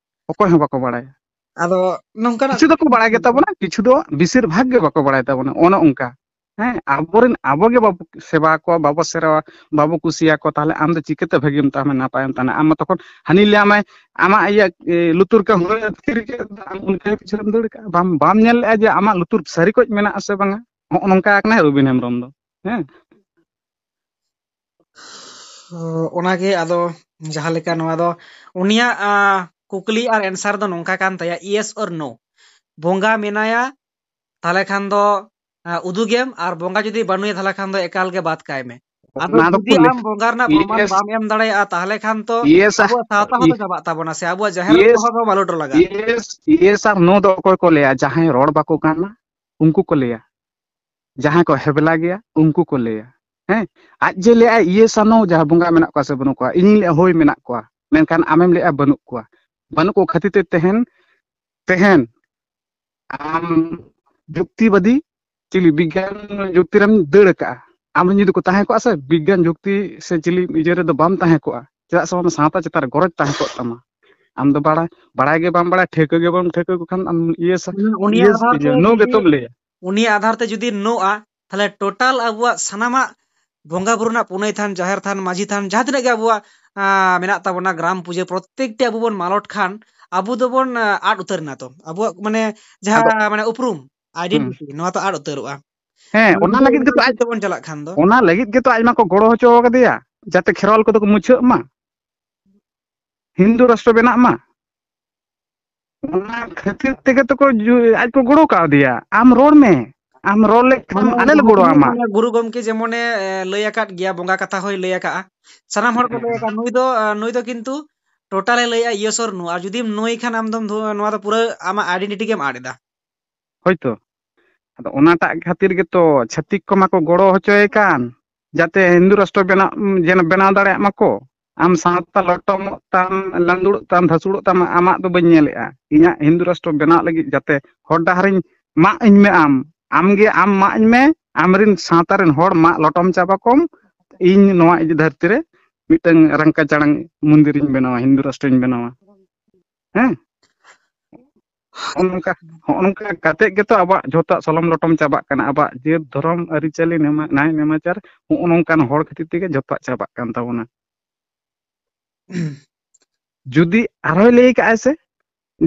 ᱚᱠᱚᱭ ᱦᱚᱸ ᱵᱟᱠᱚ ᱵᱟᱲᱟᱭᱟ᱾ ᱟᱫᱚ ᱱᱚᱝᱠᱟᱱᱟᱜ ᱠᱤᱪᱷᱩ ᱫᱚᱠᱚ ᱵᱟᱲᱟᱭ ᱜᱮᱛᱟ ᱵᱚᱱᱟ, ᱠᱤᱪᱷᱩ ᱫᱚ, ᱵᱮᱥᱤᱨ ᱵᱷᱟᱜᱽ ᱜᱮ ᱵᱟᱠᱚ ᱵᱟᱲᱟᱭ ᱛᱟᱵᱚᱱᱟ᱾ ᱚᱱᱮ ᱚᱱᱠᱟ᱾ ᱦᱮᱸ, ᱟᱵᱚᱨᱮᱱ, ᱟᱵᱚ ᱜᱮ ᱵᱟᱵᱚ ᱥᱮᱵᱟ ᱠᱚᱣᱟ, ᱵᱟᱵᱚ ᱥᱮᱨᱣᱟ, ᱵᱟᱵᱚ ᱠᱩᱥᱤᱭᱟᱠᱚ, ᱛᱟᱦᱞᱮ ᱟᱢ ᱫᱚ ᱪᱤᱠᱟᱹᱛᱮ ᱵᱷᱟᱹᱜᱤᱢ ᱛᱟᱦᱮᱱᱟ, ᱱᱟᱯᱟᱭᱮᱢ ᱛᱟᱦᱮᱱᱟ? ᱟᱢ ᱢᱟ ᱛᱚᱠᱷᱚᱱ ᱦᱟᱹᱱᱤ ᱞᱟᱹᱭᱟᱢᱟᱭ, ᱟᱢᱟᱜ ᱤᱭᱟᱹ, ᱮ, ᱞᱩᱛᱩᱨ ᱠᱟᱹᱦᱩᱲ ᱛᱤᱨ ᱨᱮᱜᱮ ᱟᱢ ᱩᱱᱤ ᱴᱷᱮᱱ ᱯᱤᱪᱷᱟᱹᱨᱮᱢ ᱫᱟᱹᱲ ᱠᱟᱜᱼᱟ᱾ ᱵᱟᱢ, ᱵᱟᱢ ᱧᱮᱞ ᱞᱮᱜᱼᱟ ᱡᱮ ᱟᱢᱟᱜ ᱞᱩᱛᱩᱨ ᱥᱟᱹᱨᱤ ᱠᱚᱡ ᱢᱮᱱᱟᱜᱼᱟ ᱥᱮ ᱵᱟᱝᱟ? ᱦᱚᱸᱜᱼᱚ ᱱᱚᱝᱠᱟ ᱠᱟᱱᱟᱭ ᱨᱚᱵᱤᱱ ᱦᱮᱢᱵᱨᱚᱢ ᱫᱚ᱾ ᱦᱮᱸ᱾ ᱚ, ᱚᱱᱟᱜᱮ ᱟᱫᱚ ᱡᱟᱦᱟᱸ ᱞᱮᱠᱟ ᱱᱚᱣᱟ ᱫᱚ ᱩᱱᱤᱭᱟᱜ, ᱟ, ᱠᱩᱠᱞᱤ ᱟᱨ answer ᱫᱚ ᱱᱚᱝᱠᱟ ᱠᱟᱱ ᱛᱟᱭᱟ, yes or no᱾ ᱵᱚᱸᱜᱟ ᱢᱮᱱᱟᱭᱟ, ᱛᱟᱦᱞᱮ ᱠᱷᱟᱱ ᱫᱚ, ᱟ, ᱩᱫᱩᱜᱮᱢ, ᱟᱨ ᱵᱚᱸᱜᱟ ᱡᱩᱫᱤ ᱵᱟᱹᱱᱩᱭᱟ, ᱛᱟᱦᱞᱮ ᱠᱷᱟᱱ ᱫᱚ ᱮᱠᱟᱞ ᱜᱮ ᱵᱟᱫ ᱠᱟᱭ ᱢᱮ᱾ ᱟᱫᱚ ᱚᱱᱟ ᱫᱚᱠᱚ ᱡᱩᱫᱤ ᱞᱟᱹᱭ, ᱟᱢ ᱵᱚᱸᱜᱟ ᱨᱮᱱᱟᱜ ᱯᱨᱚᱢᱟᱱ yes, ᱵᱟᱢ ᱮᱢ ᱫᱟᱲᱮᱭᱟᱜᱼᱟ, ᱛᱟᱦᱞᱮ ᱠᱷᱟᱱ ᱛᱚ yes, ᱟᱵᱚᱣᱟᱜ ᱥᱟᱶᱛᱟ ᱦᱚᱸᱛᱚ yes, ᱪᱟᱵᱟᱜ ᱛᱟᱵᱚᱱᱟ ᱥᱮ, ᱟᱵᱚᱣᱟᱜ ᱡᱟᱦᱮᱨ yes, ᱠᱚᱦᱚᱸ ᱛᱚ ᱢᱟᱞᱚᱴ ᱞᱟᱜᱟᱜᱼᱟ᱾ Yes, yes ᱟᱨ no ᱫᱚ ᱚᱠᱚᱭ ᱠᱚ ᱞᱟᱹᱭᱟ? ᱡᱟᱦᱟᱸᱭ ᱨᱚᱲ ᱵᱟᱠᱚ ᱜᱟᱱᱟ, ᱩᱱᱠᱩ ᱠᱚ ᱞᱟᱹᱭᱟ᱾ ᱡᱟᱦᱟᱸᱭ ᱠᱚ ᱦᱮᱵᱞᱟ ᱜᱮᱭᱟ, ᱩᱱᱠᱩ ᱠᱚ ᱞᱟᱹᱭᱟ᱾ ᱦᱮᱸ, ᱟᱡ ᱡᱮ ᱞᱟᱹᱭᱟᱭ, "ᱤᱭᱟᱹ ᱥᱟᱱᱚ ᱡᱟᱦᱟᱸ ᱵᱚᱸᱜᱟ ᱢᱮᱱᱟᱜ ᱠᱚᱣᱟ ᱥᱮ ᱵᱟᱹᱱᱩᱜ ᱠᱚᱣᱟ?" ᱤᱧᱤᱧ ᱞᱟᱹᱭᱟ, "ᱦᱳᱭ, ᱢᱮᱱᱟᱜ ᱠᱚᱣᱟ᱾" ᱢᱮᱱᱠᱷᱟᱱ ᱟᱢᱮᱢ ᱞᱟᱹᱭᱟ, "ᱵᱟᱹᱱᱩᱜ ᱠᱚᱣᱟ᱾" ᱵᱟᱹᱱᱩᱜ ᱠᱚ ᱠᱷᱟᱹᱛᱤᱨ ᱛᱮ ᱛᱮᱦᱮᱧ ᱛᱮᱦᱮᱧ ᱟᱢ ᱡᱩᱠᱛᱤᱵᱟᱫᱤ ᱪᱤᱞᱤ ᱵᱤᱜᱽᱜᱟᱱ ᱡᱩᱠᱛᱤ ᱨᱮᱢ ᱫᱟᱹᱲ ᱠᱟᱜᱼᱟ᱾ ᱟᱢ ᱨᱮᱱ ᱡᱩᱫᱤ ᱠᱚ ᱛᱟᱦᱮᱸ ᱠᱚᱜᱼᱟ ᱥᱮ ᱵᱤᱜᱽᱜᱟᱱ ᱡᱩᱠᱛᱤ ᱥᱮ ᱪᱤᱞᱤ ᱤᱭᱟᱹ ᱨᱮᱫᱚ ᱵᱟᱢ ᱛᱟᱦᱮᱸ ᱠᱚᱜᱼᱟ, ᱪᱮᱫᱟᱜ ᱥᱮ ᱟᱢ ᱥᱟᱶᱛᱟ ᱪᱮᱛᱟᱱ ᱨᱮ ᱜᱚᱨᱚᱡᱽ ᱛᱟᱦᱮᱸ ᱠᱚᱜ ᱛᱟᱢᱟ᱾ ᱟᱢ ᱫᱚ ᱵᱟᱲᱟᱭ ᱵᱟᱲᱟᱭ ᱜᱮ ᱵᱟᱢ ᱵᱟᱲᱟᱭᱟ, ᱴᱷᱟᱹᱣᱠᱟᱹ ᱜᱮ ᱵᱟᱢ ᱴᱷᱟᱹᱣᱠᱟᱹ ᱠᱚ ᱠᱷᱟᱱ ᱟᱢ ᱤᱭᱟᱹ ᱥᱟ- ᱩᱱᱤ ᱤᱭᱟᱹ ᱟᱫᱷᱟᱨ ᱛᱮ ᱤᱭᱟᱹ no ᱡᱩᱫᱤ ᱜᱮᱛᱚᱢ ᱞᱟᱹᱭᱟ᱾ ᱩᱱᱤᱭᱟᱜ ᱟᱫᱷᱟᱨ ᱛᱮ ᱡᱩᱫᱤ ᱱᱚᱜᱼᱟ, ᱛᱟᱦᱞᱮ ᱴᱳᱴᱟᱞ ᱟᱵᱚᱣᱟᱜ ᱥᱟᱱᱟᱢᱟᱜ ᱵᱚᱸᱜᱟ ᱵᱩᱨᱩ ᱨᱮᱱᱟᱜ ᱯᱩᱱᱟᱹᱭ ᱛᱷᱟᱱ, ᱡᱟᱦᱮᱨ ᱛᱷᱟᱱ, ᱢᱟᱹᱡᱷᱤ ᱛᱷᱟᱱ, ᱡᱟᱦᱟᱸ ᱛᱤᱱᱟᱹᱜ ᱜᱮ ᱟᱵᱚᱣᱟᱜ ᱟᱸ, ᱢᱮᱱᱟᱜ ᱛᱟᱵᱚᱱᱟ, ᱜᱨᱟᱢ ᱯᱩᱡᱟᱹ ᱯᱨᱚᱛᱮᱠᱴᱤ ᱟᱵᱚ ᱵᱚᱱ ᱢᱟᱞᱚᱴ ᱠᱷᱟᱱ ᱟᱵᱚ ᱫᱚᱵᱚᱱ ᱟᱸ, ᱟᱫ ᱩᱛᱟᱹᱨ ᱮᱱᱟ ᱛᱚ᱾ ᱟᱵᱚᱣᱟᱜ ᱢᱟᱱᱮ ᱟᱫᱚ ᱡᱟᱦᱟᱸ ᱢᱟᱱᱮ ᱩᱯᱨᱩᱢ, ᱦᱩᱸ᱾ ᱟᱭᱰᱮᱱᱴᱤᱴᱤ, ᱱᱚᱣᱟ ᱛᱚ ᱟᱫ ᱩᱛᱟᱹᱨᱚᱜᱼᱟ᱾ ᱦᱮᱸ, ᱢᱟᱱᱮ ᱚᱱᱟ ᱞᱟᱹᱜᱤᱫ ᱜᱮᱛᱚ ᱟᱡ ᱛᱮᱵᱚᱱ ᱪᱟᱞᱟᱜ ᱠᱷᱟᱱ ᱫᱚ᱾ ᱚᱱᱟ ᱞᱟᱹᱜᱤᱫ ᱜᱮᱛᱚ ᱟᱡ ᱢᱟᱠᱚ ᱜᱚᱲᱚ ᱦᱚᱪᱚ ᱠᱟᱫᱮᱭᱟ, ᱡᱟᱛᱮ ᱠᱷᱮᱨᱣᱟᱞ ᱠᱚᱫᱚ ᱠᱚ ᱢᱩᱪᱷᱟᱹᱜ ᱢᱟ, ᱦᱤᱱᱫᱩ ᱨᱟᱥᱴᱨᱚ ᱵᱮᱱᱟᱜ ᱢᱟ᱾ ᱚᱱᱟ ᱠᱷᱟᱹᱛᱤᱨ ᱛᱮᱜᱮ ᱛᱚᱠᱚ ᱡᱩ-, ᱟᱡ ᱠᱚ ᱜᱚᱲᱚ ᱠᱟᱣᱫᱮᱭᱟ᱾ ᱟᱢ ᱨᱚᱲ ᱢᱮ, ᱟᱢ ᱨᱚᱲ ᱞᱮᱠᱷᱟᱱ ᱢᱟᱱᱮ ᱟᱞᱮ ᱞᱮ ᱡᱟᱦᱟᱸ ᱜᱚᱲᱚ ᱛᱤᱱᱟᱹᱜ ᱟᱢᱟ᱾ ᱢᱟᱱᱮ ᱜᱩᱨᱩ ᱜᱚᱢᱠᱮ ᱡᱮᱢᱚᱱᱮ ᱮ, ᱞᱟᱹᱭ ᱟᱠᱟᱫ ᱜᱮᱭᱟ, ᱵᱚᱸᱜᱟ ᱠᱟᱛᱷᱟ ᱦᱚᱸᱭ ᱞᱟᱹᱭ ᱟᱠᱟᱫᱼᱟ, ᱥᱟᱱᱟᱢ ᱦᱚᱲ ᱠᱚ ᱞᱟᱹᱭ ᱟᱠᱟᱫᱼᱟ᱾ ᱱᱩᱭ ᱫᱚ ᱮ, ᱱᱩᱭ ᱫᱚ ᱠᱤᱱᱛᱩ ᱴᱳᱴᱟᱞᱮ ᱞᱟᱹᱭᱮᱫᱼᱟ yes or no, ᱟᱨ ᱡᱩᱫᱤᱢ ᱱᱳᱭ ᱠᱷᱟᱱ ᱟᱢ ᱫᱚᱢ ᱫᱷᱩ-, ᱱᱚᱣᱟ ᱫᱚ ᱯᱩᱨᱟᱹ ᱟᱢᱟᱜ ᱟᱭᱰᱮᱱᱴᱤᱴᱤ ᱜᱮᱢ ᱟᱫ ᱮᱫᱟ᱾ ᱦᱳᱭᱛᱳ᱾ ᱟᱫᱚ ᱚᱱᱟᱴᱟᱜ ᱠᱷᱟᱹᱛᱤᱨ ᱜᱮᱛᱚ ᱪᱷᱟᱹᱛᱤᱠ ᱠᱚᱢᱟ ᱠᱚ ᱜᱚᱲᱚ ᱦᱚᱪᱚᱭᱮ ᱠᱟᱱ, ᱡᱟᱛᱮ ᱦᱤᱱᱫᱩ ᱨᱟᱥᱴᱨᱚ ᱵᱮᱱᱟᱣ, ᱡᱮᱱᱚ ᱵᱮᱱᱟᱣ ᱫᱟᱲᱮᱭᱟᱜ ᱢᱟᱠᱚ᱾ ᱟᱢ ᱥᱟᱶᱛᱟ ᱞᱚᱴᱚᱢᱚᱜ ᱛᱟᱢ, ᱞᱟᱸᱫᱩᱲᱚᱜ ᱛᱟᱢ, ᱫᱷᱟᱥᱩᱲᱚᱜ ᱛᱟᱢ, ᱟᱢᱟᱜ ᱫᱚ ᱵᱟᱹᱧ ᱧᱮᱞᱮᱜᱼᱟ᱾ ᱤᱧᱟᱹᱜ ᱦᱤᱱᱫᱩ ᱨᱟᱥᱴᱨᱚ ᱵᱮᱱᱟᱣ ᱞᱟᱹᱜᱤᱫ ᱡᱟᱛᱮ ᱦᱚᱨ ᱰᱟᱦᱟᱨᱤᱧ ᱢᱟᱜ ᱟᱹᱧ ᱢᱮ ᱟᱢ, ᱟᱢᱜᱮ ᱟᱢ ᱢᱟᱜ ᱟᱹᱧ ᱢᱮ, ᱟᱢᱨᱮᱱ ᱥᱟᱶᱛᱟ ᱨᱮᱱ ᱦᱚᱲ ᱢᱟᱜ ᱞᱚᱴᱚᱢ ᱪᱟᱵᱟ ᱠᱚᱢ, ᱤᱧ ᱱᱚᱣᱟ ᱤᱧ ᱫᱷᱟᱹᱨᱛᱤ ᱨᱮ ᱢᱤᱫᱴᱟᱝ ᱨᱟᱝᱠᱟ ᱪᱟᱲᱟᱝ ᱢᱚᱱᱫᱤᱨᱤᱧ ᱵᱮᱱᱟᱣᱟ, ᱦᱤᱱᱫᱩ ᱨᱟᱥᱴᱨᱚᱧ ᱵᱮᱱᱟᱣᱟ᱾ ᱦᱮᱸ? ᱦᱚᱸᱜᱼᱚ ᱱᱚᱝᱠᱟ, ᱦᱚᱸᱜᱼᱚ ᱱᱚᱝᱠᱟ ᱠᱟᱛᱮ ᱜᱮᱛᱚ ᱟᱵᱚᱣᱟᱜ ᱡᱷᱚᱛᱚᱣᱟᱜ ᱥᱚᱞᱚᱢ ᱞᱚᱴᱚᱢ ᱪᱟᱵᱟᱜ ᱠᱟᱱᱟ᱾ ᱟᱵᱚᱣᱟᱜ ᱡᱟᱹᱛ, ᱫᱷᱚᱨᱚᱢ, ᱟᱹᱨᱤᱪᱟᱹᱞᱤ, ᱱᱮᱢᱟ-, ᱱᱟᱭ ᱱᱮᱢᱟᱪᱟᱨ, ᱦᱚᱸᱜᱼᱚ ᱱᱚᱝᱠᱟᱱ ᱦᱚᱲ ᱠᱷᱟᱹᱛᱤᱨ ᱛᱮᱜᱮ ᱡᱷᱚᱛᱚᱣᱟᱜ ᱪᱟᱵᱟᱜ ᱠᱟᱱ ᱛᱟᱵᱚᱱᱟ᱾ ᱡᱩᱫᱤ ᱟᱨᱦᱚᱸᱭ ᱞᱟᱹᱭ ᱠᱟᱜᱼᱟᱭ ᱥᱮ,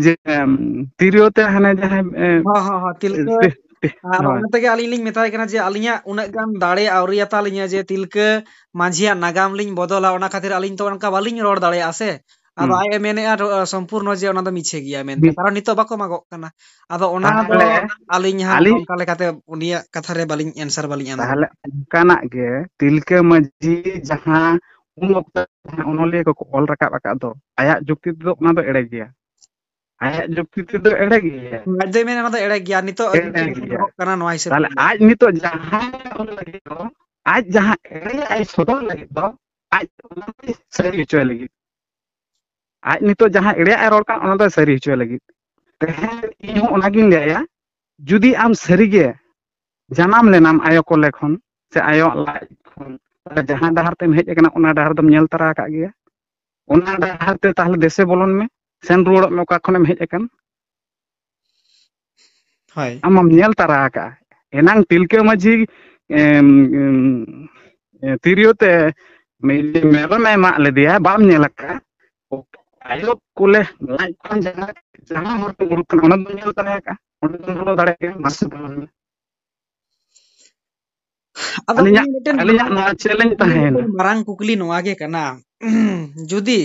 ᱡᱮ, ᱮᱢ, ᱛᱤᱨᱭᱳ ᱛᱮ ᱦᱟᱱᱮ ᱡᱟᱦᱟᱸᱭ, ᱮ, ᱦᱚᱸ, ᱦᱚᱸ, ᱦᱚᱸ, ᱛᱤᱞᱠᱟᱹ, ᱛᱤ-, ᱛᱤ-, ᱟᱨ ᱦᱳᱭ᱾ ᱚᱱᱟ ᱛᱮᱜᱮ ᱟᱹᱞᱤᱧ ᱞᱤᱧ ᱢᱮᱛᱟᱭ ᱠᱟᱱᱟ ᱡᱮ ᱟᱹᱞᱤᱧᱟᱜ ᱩᱱᱟᱹᱜ ᱜᱟᱱ ᱫᱟᱲᱮ ᱟᱹᱣᱨᱤᱭᱟᱛᱟᱞᱤᱧᱟ ᱡᱮ ᱛᱤᱞᱠᱟᱹ ᱢᱟᱹᱡᱷᱤᱭᱟᱜ ᱱᱟᱜᱟᱢ ᱞᱤᱧ ᱵᱚᱫᱚᱞᱟ, ᱚᱱᱟ ᱠᱷᱟᱹᱛᱤᱨ ᱟᱹᱞᱤᱧ ᱛᱚ ᱚᱱᱠᱟ ᱵᱟᱹᱞᱤᱧ ᱨᱚᱲ ᱫᱟᱲᱮᱭᱟᱜᱼᱟ ᱥᱮ᱾ ᱟᱫᱚ ᱦᱩᱸ᱾ ᱟᱡ ᱮ ᱢᱮᱱᱮᱫᱼᱟ, ᱨᱚ-, ᱥᱚᱢᱯᱩᱨᱱᱚ ᱡᱮ ᱚᱱᱟ ᱫᱚ ᱢᱤᱪᱷᱟᱹ ᱜᱮᱭᱟ ᱢᱮᱱᱛᱮ, ᱢᱤ- ᱠᱟᱨᱚᱱ ᱱᱤᱛᱚᱜ ᱵᱟᱠᱚ ᱢᱟᱜᱚᱜ ᱠᱟᱱᱟ᱾ ᱟᱫᱚ ᱚᱱᱟ ᱫᱚ ᱛᱟᱦᱞᱮ ᱟᱹᱞᱤᱧ ᱦᱟᱸᱜ ᱟᱹᱞᱤᱧ ᱚᱱᱠᱟ ᱞᱮᱠᱟᱛᱮ ᱩᱱᱤᱭᱟᱜ ᱠᱟᱛᱷᱟ ᱨᱮ ᱵᱟᱹᱞᱤᱧ answer ᱵᱟᱹᱞᱤᱧ ᱮᱢ ᱛᱟᱦᱞᱮ ᱫᱟᱲᱮᱭᱟᱜᱼᱟ᱾ ᱚᱱᱠᱟᱱᱟᱜ ᱜᱮ ᱛᱤᱞᱠᱟᱹ ᱢᱟᱹᱡᱷᱤ ᱡᱟᱦᱟᱸ ᱩᱱ ᱚᱠᱛᱚ ᱡᱟᱦᱟᱸ ᱚᱱᱚᱞᱤᱭᱟᱹ ᱠᱚᱠᱚ ᱚᱞ ᱨᱟᱠᱟᱵ ᱟᱠᱟᱫ ᱫᱚ, ᱟᱭᱟᱜ ᱡᱩᱠᱛᱤ ᱛᱮᱫᱚ ᱚᱱᱟ ᱫᱚ ᱮᱲᱮ ᱜᱮᱭᱟ᱾ ᱟᱭᱟᱜ ᱡᱩᱠᱛᱤ ᱛᱮᱫᱚ ᱮᱲᱮ ᱜᱮᱭᱟ᱾ ᱟᱡ ᱫᱚᱭ ᱢᱮᱱᱟ ᱚᱱᱟ ᱫᱚ ᱮᱲᱮ ᱜᱮᱭᱟ᱾ ᱱᱤᱛᱚᱜ ᱮᱲᱮ ᱱᱤᱛᱚᱜ ᱜᱮᱭᱟ᱾ ᱧᱮᱞᱚᱜ ᱠᱟᱱᱟ ᱱᱚᱣᱟ ᱦᱤᱥᱟᱹᱵ ᱛᱟᱦᱞᱮ ᱛᱮᱫᱚ᱾ ᱟᱡ ᱱᱤᱛᱚᱜ ᱡᱟᱦᱟᱸᱭ ᱚᱞ ᱞᱟᱹᱜᱤᱫ ᱫᱚ, ᱟᱡ ᱡᱟᱦᱟᱸ ᱮᱲᱮᱭᱟᱜ ᱮ ᱥᱚᱫᱚᱨ ᱞᱟᱹᱜᱤᱫ ᱫᱚ, ᱟᱡ ᱚᱱᱟᱭ ᱥᱟᱹᱨᱤ ᱦᱚᱪᱚᱭ ᱞᱟᱹᱜᱤᱫ᱾ ᱟᱡ ᱱᱤᱛᱚᱜ ᱡᱟᱦᱟᱸ ᱮᱲᱮᱭᱟᱜ ᱮ ᱨᱚᱲ ᱠᱟᱱ, ᱚᱱᱟ ᱫᱚ ᱥᱟᱹᱨᱤ ᱦᱚᱪᱚᱭ ᱞᱟᱹᱜᱤᱫ᱾ ᱛᱮᱦᱮᱧ ᱤᱧ ᱦᱚᱸ ᱚᱱᱟᱜᱤᱧ ᱞᱟᱹᱭᱟ, ᱡᱩᱫᱤ ᱟᱢ ᱥᱟᱹᱨᱤᱜᱮ ᱡᱟᱱᱟᱢ ᱞᱮᱱᱟᱢ ᱟᱭᱳ ᱠᱚᱞᱮ ᱠᱷᱚᱱ ᱥᱮ ᱟᱭᱳᱣᱟᱜ ᱞᱟᱡ ᱠᱷᱚᱱ, ᱛᱟᱦᱞᱮ ᱡᱟᱦᱟᱸ ᱰᱟᱦᱟᱨ ᱛᱮᱢ ᱦᱮᱡ ᱟᱠᱟᱱᱟ, ᱚᱱᱟ ᱰᱟᱦᱟᱨ ᱫᱚᱢ ᱧᱮᱞ ᱛᱟᱨᱟ ᱟᱠᱟᱫ ᱜᱮᱭᱟ᱾ ᱚᱱᱟ ᱰᱟᱦᱟᱨ ᱛᱮ ᱛᱟᱦᱞᱮ ᱫᱮᱥᱮ ᱵᱚᱞᱚᱱ ᱢᱮ, ᱥᱮᱱ ᱨᱩᱣᱟᱹᱲᱚᱜ ᱢᱮ ᱚᱠᱟ ᱠᱷᱚᱱᱮᱢ ᱦᱮᱡ ᱟᱠᱟᱱ᱾ ᱦᱳᱭ᱾ ᱟᱢ ᱢᱟᱢ ᱧᱮᱞ ᱛᱟᱨᱟ ᱟᱠᱟᱫᱼᱟ᱾ ᱮᱱᱟᱝ ᱛᱤᱞᱠᱟᱹ ᱢᱟᱹᱡᱷᱤ, ᱮᱢ, ᱮᱢ, ᱮ, ᱛᱤᱨᱭᱳ ᱛᱮ ᱢᱤᱫ ᱢᱮᱨᱚᱢᱮ ᱢᱟᱜ ᱞᱮᱫᱮᱭᱟ, ᱵᱟᱢ ᱧᱮᱞ ᱟᱠᱟᱫᱼᱟ᱾ ᱟᱭᱳ ᱠᱚᱞᱮ ᱞᱟᱡ ᱠᱷᱚᱱ ᱡᱟᱦᱟᱸ, ᱡᱟᱦᱟᱸ ᱦᱚᱲ ᱠᱚ ᱩᱰᱩᱠ ᱠᱟᱱᱟ, ᱚᱱᱟ ᱫᱚᱢ ᱧᱮᱞ ᱛᱟᱨᱟ ᱟᱠᱟᱫᱼᱟ᱾ ᱚᱸᱰᱮ ᱫᱚᱢ ᱵᱚᱞᱚ ᱫᱟᱲᱮᱭᱟᱜ ᱜᱮᱭᱟ, ᱢᱟᱥᱮ ᱵᱚᱞᱚᱱ ᱢᱮ᱾ ᱟᱫᱚ ᱟᱹᱞᱤᱧᱟᱜ, ᱤᱧ ᱢᱤᱫᱴᱮᱱ ᱟᱹᱞᱤᱧᱟᱜ ᱢᱟᱨᱟᱝ, ᱱᱚᱣᱟ challenge ᱤᱧ ᱛᱟᱦᱮᱸᱭᱮᱱᱟ᱾ ᱢᱤᱫᱴᱮᱱ ᱢᱟᱨᱟᱝ ᱠᱩᱠᱞᱤ ᱱᱚᱣᱟ ᱜᱮ ᱠᱟᱱᱟ, ᱡᱩᱫᱤ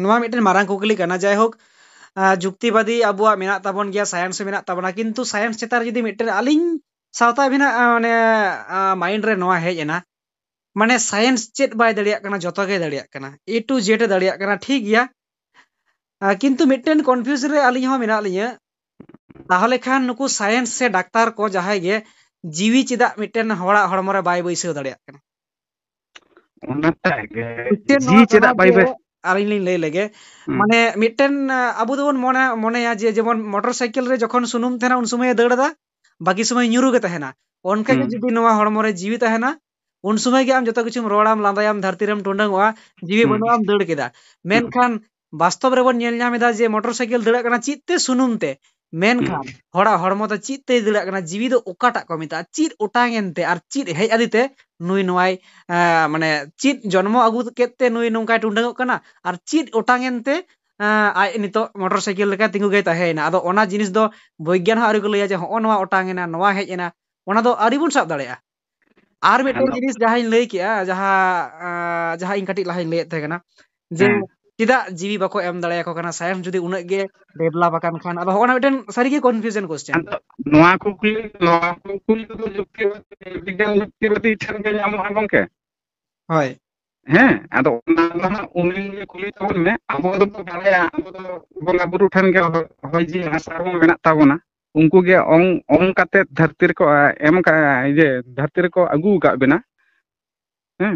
ᱱᱚᱣᱟ ᱢᱤᱫᱴᱮᱱ ᱢᱟᱨᱟᱝ ᱠᱩᱠᱞᱤ ᱠᱟᱱᱟ, ᱡᱟᱭᱦᱳᱠ, ᱟ, ᱡᱩᱠᱛᱤᱵᱟᱫᱤ ᱟᱵᱚᱣᱟᱜ ᱢᱮᱱᱟᱜ ᱛᱟᱵᱚᱱ ᱜᱮᱭᱟ, science ᱦᱚᱸ ᱢᱮᱱᱟᱜ ᱛᱟᱵᱚᱱᱟ, ᱠᱤᱱᱛᱩ science ᱪᱮᱛᱟᱱ ᱨᱮ ᱡᱩᱫᱤ ᱢᱤᱫᱴᱮᱱ ᱟᱹᱞᱤᱧ ᱥᱟᱶᱛᱟ ᱟᱵᱤᱱᱟᱜ, ᱟ, ᱢᱟᱱᱮ, ᱟ, mind ᱨᱮ ᱱᱚᱣᱟ ᱦᱮᱡ ᱮᱱᱟ, ᱢᱟᱱᱮ science ᱪᱮᱫ ᱵᱟᱭ ᱫᱟᱲᱮᱭᱟᱜ ᱠᱟᱱᱟ, ᱡᱚᱛᱚ ᱜᱮ ᱫᱟᱲᱮᱭᱟᱜ ᱠᱟᱱᱟ, A to Z ᱮ ᱫᱟᱲᱮᱭᱟᱜ ᱠᱟᱱᱟ, ᱴᱷᱤᱠ ᱜᱮᱭᱟ᱾ ᱟ, ᱠᱤᱱᱛᱩ ᱢᱤᱫᱴᱮᱱ confusion ᱨᱮ ᱟᱹᱞᱤᱧ ᱦᱚᱸ ᱢᱮᱱᱟᱜ ᱞᱤᱧᱟᱹ, ᱛᱟᱦᱚᱞᱮ ᱠᱷᱟᱱ ᱱᱩᱠᱩ science ᱥᱮ ᱰᱟᱠᱛᱟᱨ ᱠᱚ ᱡᱟᱦᱟᱸᱭ ᱜᱮ ᱡᱤᱣᱤ ᱪᱮᱫᱟᱜ ᱢᱤᱫᱴᱮᱱ ᱦᱚᱲᱟᱜ ᱦᱚᱲᱢᱚ ᱨᱮ ᱵᱟᱭ ᱵᱟᱹᱭᱥᱟᱹᱣ ᱫᱟᱲᱮᱭᱟᱜ ᱠᱟᱱᱟ? ᱚᱱᱟᱴᱟᱜ ᱜᱮ, question ᱡᱤᱣᱤ ᱱᱚᱣᱟ ᱠᱟᱱᱟ ᱪᱮᱫᱟᱜ ᱵᱟᱭ ᱡᱮ, ᱵᱟᱹᱭ- ᱟᱹᱞᱤᱧ ᱞᱤᱧ ᱞᱟᱹᱭ ᱞᱮᱜᱮ, ᱦᱩᱸ᱾ ᱢᱟᱱᱮ ᱢᱤᱫᱴᱮᱱ, ᱟ, ᱟᱵᱚ ᱫᱚᱵᱚᱱ ᱢᱚᱱᱮ, ᱢᱚᱱᱮᱭᱟ ᱡᱮ ᱡᱮᱢᱚᱱ motor cycle ᱨᱮ ᱡᱚᱠᱷᱚᱱ ᱥᱩᱱᱩᱢ ᱛᱟᱦᱮᱱᱟ ᱩᱱ ᱥᱚᱢᱚᱭᱮ ᱫᱟᱹᱲ ᱮᱫᱟ, ᱵᱟᱹᱠᱤ ᱥᱚᱢᱚᱭ ᱧᱩᱨᱩ ᱜᱮ ᱛᱟᱦᱮᱱᱟ᱾ ᱚᱱᱠᱟ ᱜᱮ ᱦᱩᱸ᱾ ᱡᱩᱫᱤ ᱱᱚᱣᱟ ᱦᱚᱲᱢᱚ ᱨᱮ ᱡᱤᱣᱤ ᱛᱟᱦᱮᱱᱟ, ᱩᱱ ᱥᱚᱢᱚᱭ ᱜᱮ ᱟᱢ ᱡᱚᱛᱚ ᱠᱤᱪᱷᱩᱢ ᱨᱚᱲᱟᱢ, ᱞᱟᱸᱫᱟᱭᱟᱢ, ᱫᱷᱟᱹᱨᱛᱤ ᱨᱮᱢ ᱴᱩᱰᱟᱹᱝᱚᱜᱼᱟ, ᱡᱤᱣᱤ ᱦᱩᱸ᱾ ᱵᱟᱹᱱᱩᱜᱼᱟ, ᱟᱢ ᱫᱟᱹᱲ ᱠᱮᱫᱟ᱾ ᱦᱩᱸ᱾ ᱢᱮᱱᱠᱷᱟᱱ ᱵᱟᱥᱛᱚᱵ ᱨᱮᱵᱚᱱ ᱧᱮᱞ ᱧᱟᱢ ᱮᱫᱟ ᱡᱮ motor cycle ᱫᱟᱹᱲᱟᱜ ᱠᱟᱱᱟ ᱪᱮᱫ ᱛᱮ? ᱥᱩᱱᱩᱢ ᱛᱮ᱾ ᱢᱮᱱᱠᱷᱟᱱ ᱦᱩᱸ᱾ ᱦᱚᱲᱟᱜ ᱦᱚᱲᱢᱚ ᱫᱚ ᱪᱮᱫ ᱛᱮᱭ ᱫᱟᱹᱲᱟᱜ ᱠᱟᱱᱟ? ᱡᱤᱣᱤ ᱫᱚ ᱚᱠᱟᱴᱟᱜ ᱠᱚ ᱢᱮᱛᱟᱜᱼᱟ? ᱪᱮᱫ ᱚᱴᱟᱝ ᱮᱱᱛᱮ ᱟᱨ ᱪᱮᱫ ᱦᱮᱡ ᱟᱫᱮ ᱛᱮ ᱱᱩᱭ ᱱᱚᱣᱟᱭ, ᱮᱸ, ᱢᱟᱱᱮ ᱪᱮᱫ ᱡᱚᱱᱢᱚ ᱟᱹᱜᱩ ᱠᱮᱫ ᱛᱮ ᱱᱩᱭ ᱱᱚᱝᱠᱟᱭ ᱴᱩᱰᱟᱹᱝᱚᱜ ᱠᱟᱱᱟ? ᱟᱨ ᱪᱮᱫ ᱚᱴᱟᱝ ᱮᱱᱛᱮ, ᱮᱸ, ᱟᱡ ᱱᱤᱛᱚᱜ motor cycle ᱞᱮᱠᱟ ᱛᱤᱸᱜᱩ ᱜᱮᱭ ᱛᱟᱦᱮᱸᱭᱮᱱᱟ? ᱟᱫᱚ ᱚᱱᱟ ᱡᱤᱱᱤᱥ ᱫᱚ ᱵᱳᱭᱜᱟᱱ ᱦᱚᱸ ᱟᱹᱣᱨᱤ ᱠᱚ ᱞᱟᱹᱭᱟ ᱡᱮ ᱦᱚᱸᱜᱼᱚ ᱱᱚᱣᱟ ᱚᱴᱟᱝ ᱮᱱᱟ, ᱱᱚᱣᱟ ᱦᱮᱡ ᱮᱱᱟ, ᱚᱱᱟ ᱫᱚ ᱟᱹᱣᱨᱤ ᱵᱚᱱ ᱥᱟᱵ ᱫᱟᱲᱮᱭᱟᱜᱼᱟ᱾ ᱟᱨ ᱢᱤᱫᱴᱮᱱ ᱟᱫᱚ ᱡᱤᱱᱤᱥ ᱡᱟᱦᱟᱸᱧ ᱞᱟᱹᱭ ᱠᱮᱜᱼᱟ, ᱡᱟᱦᱟᱸ, ᱟᱸ, ᱡᱟᱦᱟᱸ ᱤᱧ ᱠᱟᱹᱴᱤᱡ ᱞᱟᱦᱟᱧ ᱞᱟᱹᱭᱮᱫ ᱛᱟᱦᱮᱸ ᱠᱟᱱᱟ, ᱡᱮ ᱦᱮᱸ᱾ ᱪᱮᱫᱟᱜ ᱡᱤᱣᱤ ᱵᱟᱠᱚ ᱮᱢ ᱫᱟᱲᱮᱭᱟᱠᱚ ᱠᱟᱱᱟ, science ᱡᱩᱫᱤ ᱩᱱᱟᱹᱜ ᱜᱮ develop ᱟᱠᱟᱱ ᱠᱷᱟᱱ? ᱟᱫᱚ ᱦᱚᱸᱜᱼᱚ ᱱᱟ ᱢᱤᱫᱴᱮᱱ ᱥᱟᱹᱨᱤᱜᱮ confusion question᱾ ᱟᱫᱚ ᱱᱚᱣᱟ ᱠᱩᱠᱞᱤ, ᱱᱚᱣᱟ ᱠᱩᱠᱞᱤ ᱠᱚᱫᱚ ᱡᱩᱠᱛᱤ, ᱵᱤᱜᱽᱜᱟᱱ ᱡᱩᱠᱛᱤᱵᱟᱫᱤ ᱴᱷᱮᱱ ᱜᱮ ᱧᱟᱢᱚᱜᱼᱟ ᱜᱚᱝᱠᱮ᱾ ᱦᱳᱭ᱾ ᱦᱮᱸ, ᱟᱫᱚ ᱚᱱᱟ ᱫᱚ ᱦᱟᱸᱜ ᱩᱱᱤ ᱜᱮ ᱠᱩᱞᱤ ᱛᱟᱵᱚᱱ ᱢᱮ᱾ ᱟᱵᱚ ᱫᱚᱵᱚ ᱵᱟᱲᱟᱭᱟ, ᱟᱵᱚ ᱫᱚ ᱵᱚᱸᱜᱟ ᱵᱩᱨᱩ ᱴᱷᱮᱱ ᱜᱮ ᱦᱚᱭ, ᱦᱚᱭ ᱡᱤᱣᱤ ᱦᱟᱥᱟ ᱦᱚᱲᱢᱚ ᱢᱮᱱᱟᱜ ᱛᱟᱵᱚᱱᱟ᱾ ᱩᱱᱠᱩ ᱜᱮ ᱚᱝ, ᱚᱝ ᱠᱟᱛᱮ ᱫᱷᱟᱹᱨᱛᱤ ᱨᱮᱠᱚ, ᱟ, ᱮᱢ ᱠᱟ-, ᱤᱭᱟᱹ, ᱫᱷᱟᱹᱨᱛᱤ ᱨᱮᱠᱚ ᱟᱹᱜᱩ ᱟᱠᱟᱫ ᱵᱮᱱᱟ᱾ ᱦᱮᱸ,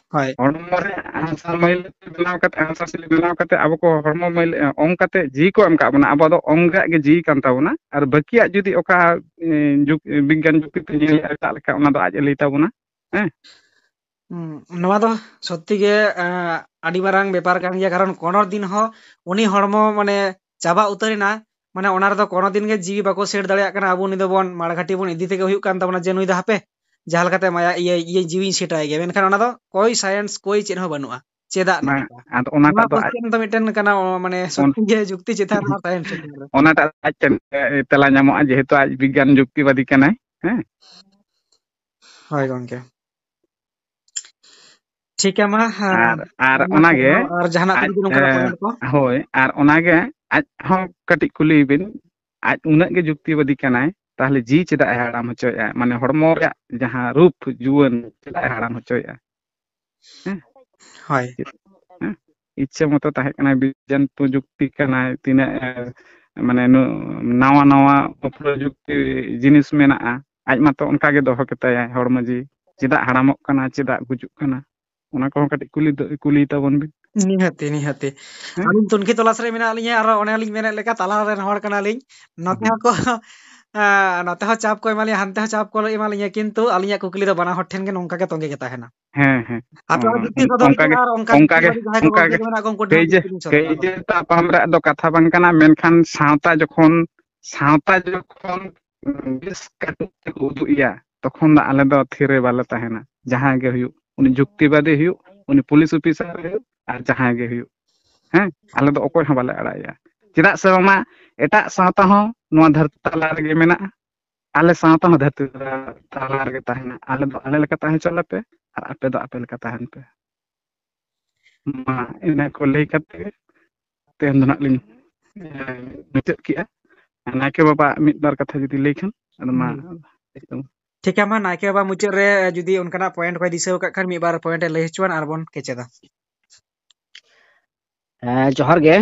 ᱦᱳᱭ᱾ ᱦᱚᱲᱢᱚ ᱨᱮ ᱦᱟᱥᱟ ᱢᱟᱹᱭᱞᱟᱹ ᱵᱮᱱᱟᱣ ᱠᱟᱛᱮ, ᱦᱟᱥᱟ ᱥᱤᱞᱤ ᱵᱮᱱᱟᱣ ᱠᱟᱛᱮ ᱟᱵᱚ ᱠᱚ ᱦᱚᱲᱢᱚ ᱢᱟᱹᱭᱞᱟᱹ, ᱚᱝ ᱠᱟᱛᱮ ᱡᱤᱣᱤ ᱠᱚ ᱮᱢ ᱠᱟᱜ ᱵᱚᱱᱟ᱾ ᱟᱵᱚ ᱫᱚ ᱚᱝ ᱨᱮᱭᱟᱜ ᱜᱮ ᱡᱤᱣᱤ ᱠᱟᱱ ᱛᱟᱵᱚᱱᱟ᱾ ᱟᱨ ᱵᱟᱹᱠᱤᱭᱟᱜ ᱡᱩᱫᱤ ᱚᱠᱟ, ᱮ, ᱡᱩᱜᱽ, ᱵᱤᱜᱽᱜᱟᱱ ᱡᱩᱠᱛᱤ ᱛᱮ ᱧᱮᱞᱮᱜᱼᱟ ᱮᱴᱟᱜ ᱞᱮᱠᱟ, ᱚᱱᱟ ᱫᱚ ᱟᱡ ᱮ ᱞᱟᱹᱭ ᱛᱟᱵᱚᱱᱟ᱾ ᱦᱮᱸ᱾ ᱦᱩᱸ, ᱱᱚᱣᱟ ᱫᱚ ᱥᱚᱛᱛᱤ ᱜᱮ, ᱮᱸ, ᱟᱹᱰᱤ ᱢᱟᱨᱟᱝ ᱵᱮᱯᱟᱨ ᱠᱟᱱ ᱜᱮᱭᱟ, ᱠᱟᱨᱚᱱ ᱠᱳᱱᱳ ᱫᱤᱱ ᱦᱚᱸ ᱩᱱᱤ ᱦᱚᱲᱢᱚ ᱢᱟᱱᱮ ᱪᱟᱵᱟ ᱩᱛᱟᱹᱨ ᱮᱱᱟ, ᱢᱟᱱᱮ ᱚᱱᱟ ᱨᱮᱫᱚ ᱠᱳᱱᱳ ᱫᱤᱱ ᱜᱮ ᱡᱤᱣᱤ ᱵᱟᱠᱚ ᱥᱮᱴ ᱫᱟᱲᱮᱭᱟᱜ ᱠᱟᱱᱟ᱾ ᱟᱵᱚ ᱩᱱᱤ ᱫᱚᱵᱚᱱ ᱢᱟᱲᱜᱷᱟᱴᱤ ᱵᱚᱱ ᱤᱫᱤ ᱛᱮᱜᱮ ᱦᱩᱭᱩᱜ ᱠᱟᱱ ᱛᱟᱵᱚᱱᱟ ᱡᱮ ᱱᱩᱭ ᱫᱚ ᱦᱟᱯᱮ ᱡᱟᱦᱟᱸ ᱞᱮᱠᱟᱛᱮ ᱢᱟᱭᱟ ᱤᱭᱟᱹ, ᱤᱭᱟᱹ ᱡᱤᱣᱤᱧ ᱥᱮᱴᱟᱭ ᱜᱮᱭᱟ, ᱢᱮᱱᱠᱷᱟᱱ ᱚᱱᱟ ᱫᱚ ᱠᱳᱭ ᱥᱟᱭᱮᱱᱥ ᱠᱳᱭ ᱪᱮᱫ ᱦᱚᱸ ᱵᱟᱹᱱᱩᱜᱼᱟ, ᱪᱮᱫᱟᱜ ᱵᱟᱝ, ᱱᱚᱝᱠᱟ? ᱟᱫᱚ ᱚᱱᱟ ᱱᱚᱣᱟ ᱴᱟᱜ ᱫᱚ ᱟᱡ ᱠᱚᱥᱪᱮᱱ ᱫᱚ ᱢᱤᱫᱴᱮᱱ ᱠᱟᱱᱟ, ᱚ, ᱢᱟᱱᱮ ᱚᱱ- ᱥᱚᱛᱛᱤ ᱜᱮ ᱡᱩᱠᱛᱤ ᱪᱮᱛᱟᱱ ᱨᱮ ᱥᱟᱭᱮᱱᱥ ᱪᱮᱛᱟᱱ ᱨᱮ᱾ ᱚᱱᱟᱴᱟᱜ ᱟᱡ ᱴᱷᱮᱱ, ᱮ, ᱛᱮᱞᱟ ᱧᱟᱢᱚᱜᱼᱟ, ᱡᱮᱦᱮᱛᱩ ᱟᱡ ᱵᱤᱜᱽᱜᱟᱱ ᱡᱩᱠᱛᱤᱵᱟᱫᱤ ᱠᱟᱱᱟᱭ᱾ ᱦᱮᱸ᱾ ᱦᱳᱭ ᱜᱚᱝᱠᱮ᱾ ᱴᱷᱤᱠ ᱜᱮᱭᱟ, ᱢᱟ, ᱦᱮᱸ, ᱟᱨ, ᱟᱨ ᱟᱭᱢᱟ ᱚᱱᱟᱜᱮ ᱥᱟᱨᱦᱟᱣ᱾ ᱟᱨ ᱡᱟᱦᱟᱱᱟᱜ ᱟᱡ, ᱡᱩᱫᱤ ᱱᱚᱝᱠᱟᱱᱟᱜ ᱮ, point ᱠᱚ? ᱦᱳᱭ, ᱟᱨ ᱚᱱᱟᱜᱮ ᱟᱡ ᱦᱚᱸ ᱠᱟᱹᱴᱤᱡ ᱠᱩᱞᱤᱭᱮ ᱵᱤᱱ, ᱟᱡ ᱩᱱᱟᱹᱜ ᱜᱮ ᱡᱩᱠᱛᱤᱵᱟᱫᱤ ᱠᱟᱱᱟᱭ, ᱛᱟᱦᱚᱞᱮ ᱡᱤᱣᱤ ᱪᱮᱫᱟᱜ ᱮ ᱦᱟᱲᱟᱢ ᱦᱚᱪᱚᱭᱮᱫᱼᱟ? ᱢᱟᱱᱮ ᱦᱚᱲᱢᱚ ᱨᱮᱭᱟᱜ ᱡᱟᱦᱟᱸ ᱨᱩᱯ ᱡᱩᱣᱟᱹᱱ ᱪᱮᱫᱟᱜ ᱮ ᱦᱟᱲᱟᱢ ᱦᱚᱪᱚᱭᱮᱫᱼᱟ? ᱦᱮᱸ? ᱦᱳᱭ᱾ ᱦᱮᱸ? ᱤᱪᱪᱷᱟᱹ ᱢᱚᱛᱚ ᱛᱟᱦᱮᱸ ᱠᱟᱱᱟᱭ, ᱵᱤᱜᱽᱜᱟᱱ ᱯᱨᱚᱡᱩᱠᱛᱤ ᱠᱟᱱᱟᱭ, ᱛᱤᱱᱟᱹᱜ, ᱮ, ᱢᱟᱱᱮ ᱱᱩ-, ᱱᱟᱣᱟ ᱱᱟᱣᱟ ᱯᱨᱚᱡᱩᱠᱛᱤ ᱡᱤᱱᱤᱥ ᱢᱮᱱᱟᱜᱼᱟ, ᱟᱡ ᱢᱟᱛᱚ ᱚᱱᱠᱟ ᱜᱮ ᱫᱚᱦᱚ ᱠᱮᱛᱟᱭᱟᱭ ᱦᱚᱲᱢᱚ ᱡᱤᱣᱤ᱾ ᱪᱮᱫᱟᱜ ᱦᱟᱲᱟᱢᱚᱜ ᱠᱟᱱᱟ, ᱪᱮᱫᱟᱜ ᱜᱩᱡᱩᱜ ᱠᱟᱱᱟ, ᱚᱱᱟ ᱠᱚᱦᱚᱸ ᱠᱟᱹᱴᱤᱡ ᱠᱩᱞᱤ ᱫᱚ, ᱠᱩᱞᱤ ᱛᱟᱵᱚᱱ ᱵᱤᱱ᱾ ᱱᱤᱦᱟᱹᱛᱤ, ᱱᱤᱦᱟᱹᱛᱤ᱾ ᱦᱮᱸ? ᱟᱹᱞᱤᱧ ᱛᱩᱱᱠᱷᱤ ᱛᱚᱞᱟᱥ ᱨᱮ ᱢᱮᱱᱟᱜ ᱞᱤᱧᱟ, ᱟᱨ ᱚᱱᱮ ᱞᱤᱧ ᱢᱮᱱᱮᱫ ᱞᱮᱠᱟ ᱛᱟᱞᱟ ᱨᱮᱱ ᱦᱚᱲ ᱠᱟᱱᱟᱞᱤᱧ᱾ ᱱᱚᱛᱮ ᱦᱩᱸ᱾ ᱦᱚᱸᱠᱚ, ᱮᱸ, ᱱᱚᱛᱮ ᱦᱚᱸ ᱪᱟᱯ ᱠᱚ ᱮᱢᱟᱞᱤᱧᱟ, ᱦᱟᱱᱛᱮ ᱦᱚᱸ ᱪᱟᱯ ᱠᱚ ᱮᱢᱟᱞᱤᱧᱟ, ᱠᱤᱱᱛᱩ ᱟᱹᱞᱤᱧᱟᱜ ᱠᱩᱠᱞᱤ ᱫᱚ ᱵᱟᱱᱟ ᱦᱚᱲ ᱴᱷᱮᱱ ᱜᱮ ᱱᱚᱝᱠᱟ ᱜᱮ ᱛᱚᱸᱜᱮ ᱜᱮ ᱛᱟᱦᱮᱱᱟ᱾ ᱦᱮᱸ, ᱦᱮᱸ᱾ ᱟᱯᱮ ᱦᱚᱸ ᱚᱱ-, ᱡᱩᱠᱛᱤ ᱥᱚᱫᱚᱨ ᱚᱱᱠᱟ ᱯᱮ ᱜᱮ, ᱟᱨ ᱚᱱᱠᱟ ᱚᱱᱠᱟ ᱜᱮ, ᱡᱩᱠᱛᱤᱵᱟᱫᱤ ᱡᱟᱦᱟᱸᱭ ᱠᱚ ᱚᱱᱠᱟ ᱜᱮ᱾ ᱜᱚᱞᱯᱚ ᱠᱟᱱᱟ ᱠᱚ ᱩᱱᱠᱩ ᱴᱷᱮᱱ ᱠᱟᱹᱭᱡᱟᱹ, ᱡᱩᱠᱛᱤ ᱵᱤᱱ ᱥᱚᱫᱚᱨᱟ᱾ ᱠᱟᱹᱭᱡᱟᱹ ᱛᱟᱯᱟᱢ ᱨᱮᱭᱟᱜ ᱫᱚ ᱠᱟᱛᱷᱟ ᱵᱟᱝ ᱠᱟᱱᱟ, ᱢᱮᱱᱠᱷᱟᱱ ᱥᱟᱶᱛᱟ ᱡᱚᱠᱷᱚᱱ, ᱥᱟᱶᱛᱟ ᱡᱚᱠᱷᱚᱱ ᱵᱮᱥ ᱠᱟᱹᱴᱩᱵ ᱛᱮᱠᱚ ᱩᱫᱩᱜ ᱮᱭᱟ, ᱛᱚᱠᱷᱚᱱ ᱫᱚ ᱟᱞᱮ ᱫᱚ ᱛᱷᱤᱨ ᱨᱮ ᱵᱟᱞᱮ ᱛᱟᱦᱮᱱᱟ᱾ ᱡᱟᱦᱟᱸᱭ ᱜᱮ ᱦᱩᱭᱩᱜ, ᱩᱱᱤ ᱡᱩᱠᱛᱤᱵᱟᱫᱤ ᱦᱩᱭᱩᱜ, ᱩᱱᱤ ᱯᱩᱞᱤᱥ ᱚᱯᱷᱤᱥᱟᱨ ᱦᱩᱭᱩᱜ, ᱟᱨ ᱡᱟᱦᱟᱸᱭ ᱜᱮ ᱦᱩᱭᱩᱜ, ᱦᱮᱸ, ᱟᱞᱮ ᱫᱚ ᱚᱠᱚᱭ ᱦᱚᱸ ᱵᱟᱞᱮ ᱟᱲᱟᱜ ᱮᱭᱟ᱾ ᱪᱮᱫᱟᱜ ᱥᱮ ᱵᱟᱝᱢᱟ ᱮᱴᱟᱜ ᱥᱟᱶᱛᱟ ᱦᱚᱸ ᱱᱚᱣᱟ ᱫᱷᱟᱹᱨᱛᱤ ᱛᱟᱞᱟ ᱨᱮᱜᱮ ᱢᱮᱱᱟᱜᱼᱟ, ᱟᱞᱮ ᱥᱟᱶᱛᱟ ᱦᱚᱸ ᱫᱷᱟᱹᱨᱛᱤ ᱛᱟᱞᱟ ᱨᱮᱜᱮ ᱛᱟᱦᱮᱱᱟ᱾ ᱟᱞᱮ ᱫᱚ ᱟᱞᱮ ᱞᱮᱠᱟ ᱛᱟᱦᱮᱸ ᱦᱚᱪᱚ ᱟᱞᱮ ᱯᱮ, ᱟᱨ ᱟᱯᱮ ᱫᱚ ᱟᱯᱮ ᱞᱮᱠᱟ ᱛᱟᱦᱮᱱ ᱯᱮ᱾ ᱢᱟ, ᱤᱱᱟᱹ ᱠᱚ ᱞᱟᱹᱭ ᱠᱟᱛᱮ ᱛᱮᱦᱮᱧ ᱫᱚ ᱱᱟᱜ ᱞᱤᱧ, ᱮ, ᱢᱩᱪᱟᱹᱫ ᱠᱮᱜᱼᱟ᱾ ᱱᱟᱭᱠᱮ ᱵᱟᱵᱟ ᱢᱤᱫ ᱵᱟᱨ ᱠᱟᱛᱷᱟ ᱡᱩᱫᱤ ᱞᱟᱹᱭ ᱠᱷᱟᱱ, ᱟᱫᱚ ᱢᱟ, ᱦᱩᱸ᱾ ᱮᱠᱫᱚᱢ᱾ ᱴᱷᱤᱠ ᱜᱮᱭᱟ, ᱢᱟ ᱱᱟᱭᱠᱮ ᱵᱟᱵᱟ ᱢᱩᱪᱟᱹᱫ ᱨᱮ ᱡᱩᱫᱤ ᱚᱱᱠᱟᱱᱟᱜ point ᱠᱚᱭ ᱫᱤᱥᱟᱹ ᱟᱠᱟᱫ ᱠᱷᱟᱱ ᱢᱤᱫ ᱵᱟᱨ point ᱮ ᱞᱟᱹᱭ ᱦᱚᱪᱚᱣᱟᱱ ᱟᱨ ᱵᱚᱱ ᱠᱮᱪᱮᱫᱟ᱾ ᱦᱮᱸ, ᱡᱚᱦᱟᱨ ᱜᱮ᱾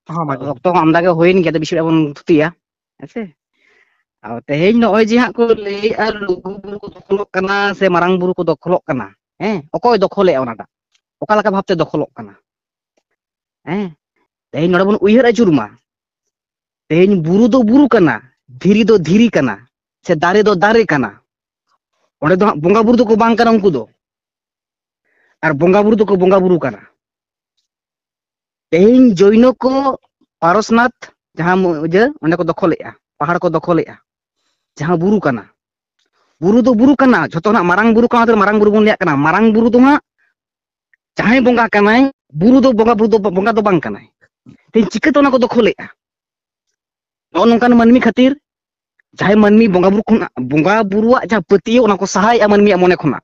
ᱦᱚᱸ, ᱢᱟ ᱡᱚᱦᱟᱨ᱾ ᱚᱠᱛᱚ ᱦᱚᱸ ᱟᱢᱫᱟ ᱜᱮ ᱦᱩᱭᱮᱱ ᱜᱮᱭᱟ, ᱟᱫᱚ ᱵᱮᱥᱤ ᱵᱟᱵᱚᱱ ᱛᱷᱩᱛᱤᱭᱟ, ᱦᱮᱸ ᱥᱮ? ᱟᱨ ᱛᱮᱦᱮᱧ ᱱᱚᱜᱼᱚᱭ ᱡᱮ ᱦᱟᱸᱜ ᱠᱚ ᱞᱟᱹᱭᱮᱫᱼᱟ, ᱞᱩᱜᱩ ᱵᱩᱨᱩ ᱠᱚ ᱫᱚᱠᱷᱚᱞᱚᱜ ᱠᱟᱱᱟ ᱥᱮ ᱢᱟᱨᱟᱝ ᱵᱩᱨᱩ ᱠᱚ ᱫᱚᱠᱷᱚᱞᱚᱜ ᱠᱟᱱᱟ, ᱦᱮᱸ, ᱚᱠᱚᱭ ᱫᱚᱠᱷᱚᱞᱮᱜᱼᱟ ᱚᱱᱟᱴᱟᱜ? ᱚᱠᱟ ᱞᱮᱠᱟ ᱵᱷᱟᱵᱛᱮ ᱫᱚᱠᱷᱚᱞᱚᱜ ᱠᱟᱱᱟ? ᱦᱮᱸ, ᱛᱮᱦᱮᱧ ᱱᱚᱰᱮ ᱵᱚᱱ ᱩᱭᱦᱟᱹᱨ ᱟᱹᱪᱩᱨ ᱢᱟ, ᱛᱮᱦᱮᱧ ᱵᱩᱨᱩ ᱫᱚ ᱵᱩᱨᱩ ᱠᱟᱱᱟ, ᱫᱷᱤᱨᱤ ᱫᱚ ᱫᱷᱤᱨᱤ ᱠᱟᱱᱟ, ᱥᱮ ᱫᱟᱨᱮ ᱫᱚ ᱫᱟᱨᱮ ᱠᱟᱱᱟ᱾ ᱚᱸᱰᱮ ᱫᱚ ᱦᱟᱸᱜ ᱵᱚᱸᱜᱟ ᱵᱩᱨᱩ ᱫᱚᱠᱚ ᱵᱟᱝ ᱠᱟᱱᱟ ᱩᱱᱠᱩ ᱫᱚ, ᱟᱨ ᱵᱚᱸᱜᱟ ᱵᱩᱨᱩ ᱫᱚᱠᱚ ᱵᱚᱸᱜᱟ ᱵᱩᱨᱩ ᱠᱟᱱᱟ᱾ ᱛᱮᱦᱮᱧ ᱡᱚᱭᱱᱚ ᱠᱚ ᱯᱟᱨᱚᱥᱱᱟᱛᱷ ᱡᱟᱦᱟᱸ ᱢᱚ-, ᱤᱭᱟᱹ, ᱚᱸᱰᱮ ᱠᱚ ᱫᱚᱠᱷᱚᱞᱮᱜᱼᱟ, ᱯᱟᱦᱟᱲ ᱠᱚ ᱫᱚᱠᱷᱚᱞᱮᱜᱼᱟ, ᱡᱟᱦᱟᱸ ᱵᱩᱨᱩ ᱠᱟᱱᱟ, ᱵᱩᱨᱩ ᱫᱚ ᱵᱩᱨᱩ ᱠᱟᱱᱟ, ᱡᱷᱚᱛᱚ ᱠᱷᱚᱱᱟᱜ ᱢᱟᱨᱟᱝ ᱵᱩᱨᱩ ᱠᱟᱱᱟ, ᱚᱱᱟᱛᱮ ᱢᱟᱨᱟᱝ ᱵᱩᱨᱩ ᱵᱚᱱ ᱞᱟᱹᱭᱟᱜ ᱠᱟᱱᱟ᱾ ᱢᱟᱨᱟᱝ ᱵᱩᱨᱩ ᱫᱚ ᱦᱟᱸᱜ ᱡᱟᱦᱟᱸᱭ ᱵᱚᱸᱜᱟ ᱠᱟᱱᱟᱭ, ᱵᱩᱨᱩ ᱫᱚ ᱵᱚᱸᱜᱟ ᱵᱩᱨᱩ ᱫᱚ ᱵᱚᱸᱜᱟ ᱫᱚ ᱵᱟᱝ ᱠᱟᱱᱟᱭ᱾ ᱛᱮᱦᱮᱧ ᱪᱤᱠᱟᱹᱛᱮ ᱚᱱᱟ ᱠᱚ ᱫᱚᱠᱷᱚᱞᱮᱜᱼᱟ? ᱱᱚᱜᱼᱚ ᱱᱚᱝᱠᱟᱱ ᱢᱟᱹᱱᱢᱤ ᱠᱷᱟᱹᱛᱤᱨ, ᱡᱟᱦᱟᱸᱭ ᱢᱟᱹᱱᱢᱤ ᱵᱚᱸᱜᱟ ᱵᱩᱨᱩ ᱠᱷᱚᱱᱟᱜ, ᱵᱚᱸᱜᱟ ᱵᱩᱨᱩᱣᱟᱜ ᱡᱟᱦᱟᱸ ᱯᱟᱹᱛᱭᱟᱹᱣ, ᱚᱱᱟ ᱠᱚ ᱥᱟᱦᱟᱭᱮᱜᱼᱟ ᱢᱟᱹᱱᱢᱤᱭᱟᱜ ᱢᱚᱱᱮ ᱠᱷᱚᱱᱟᱜ᱾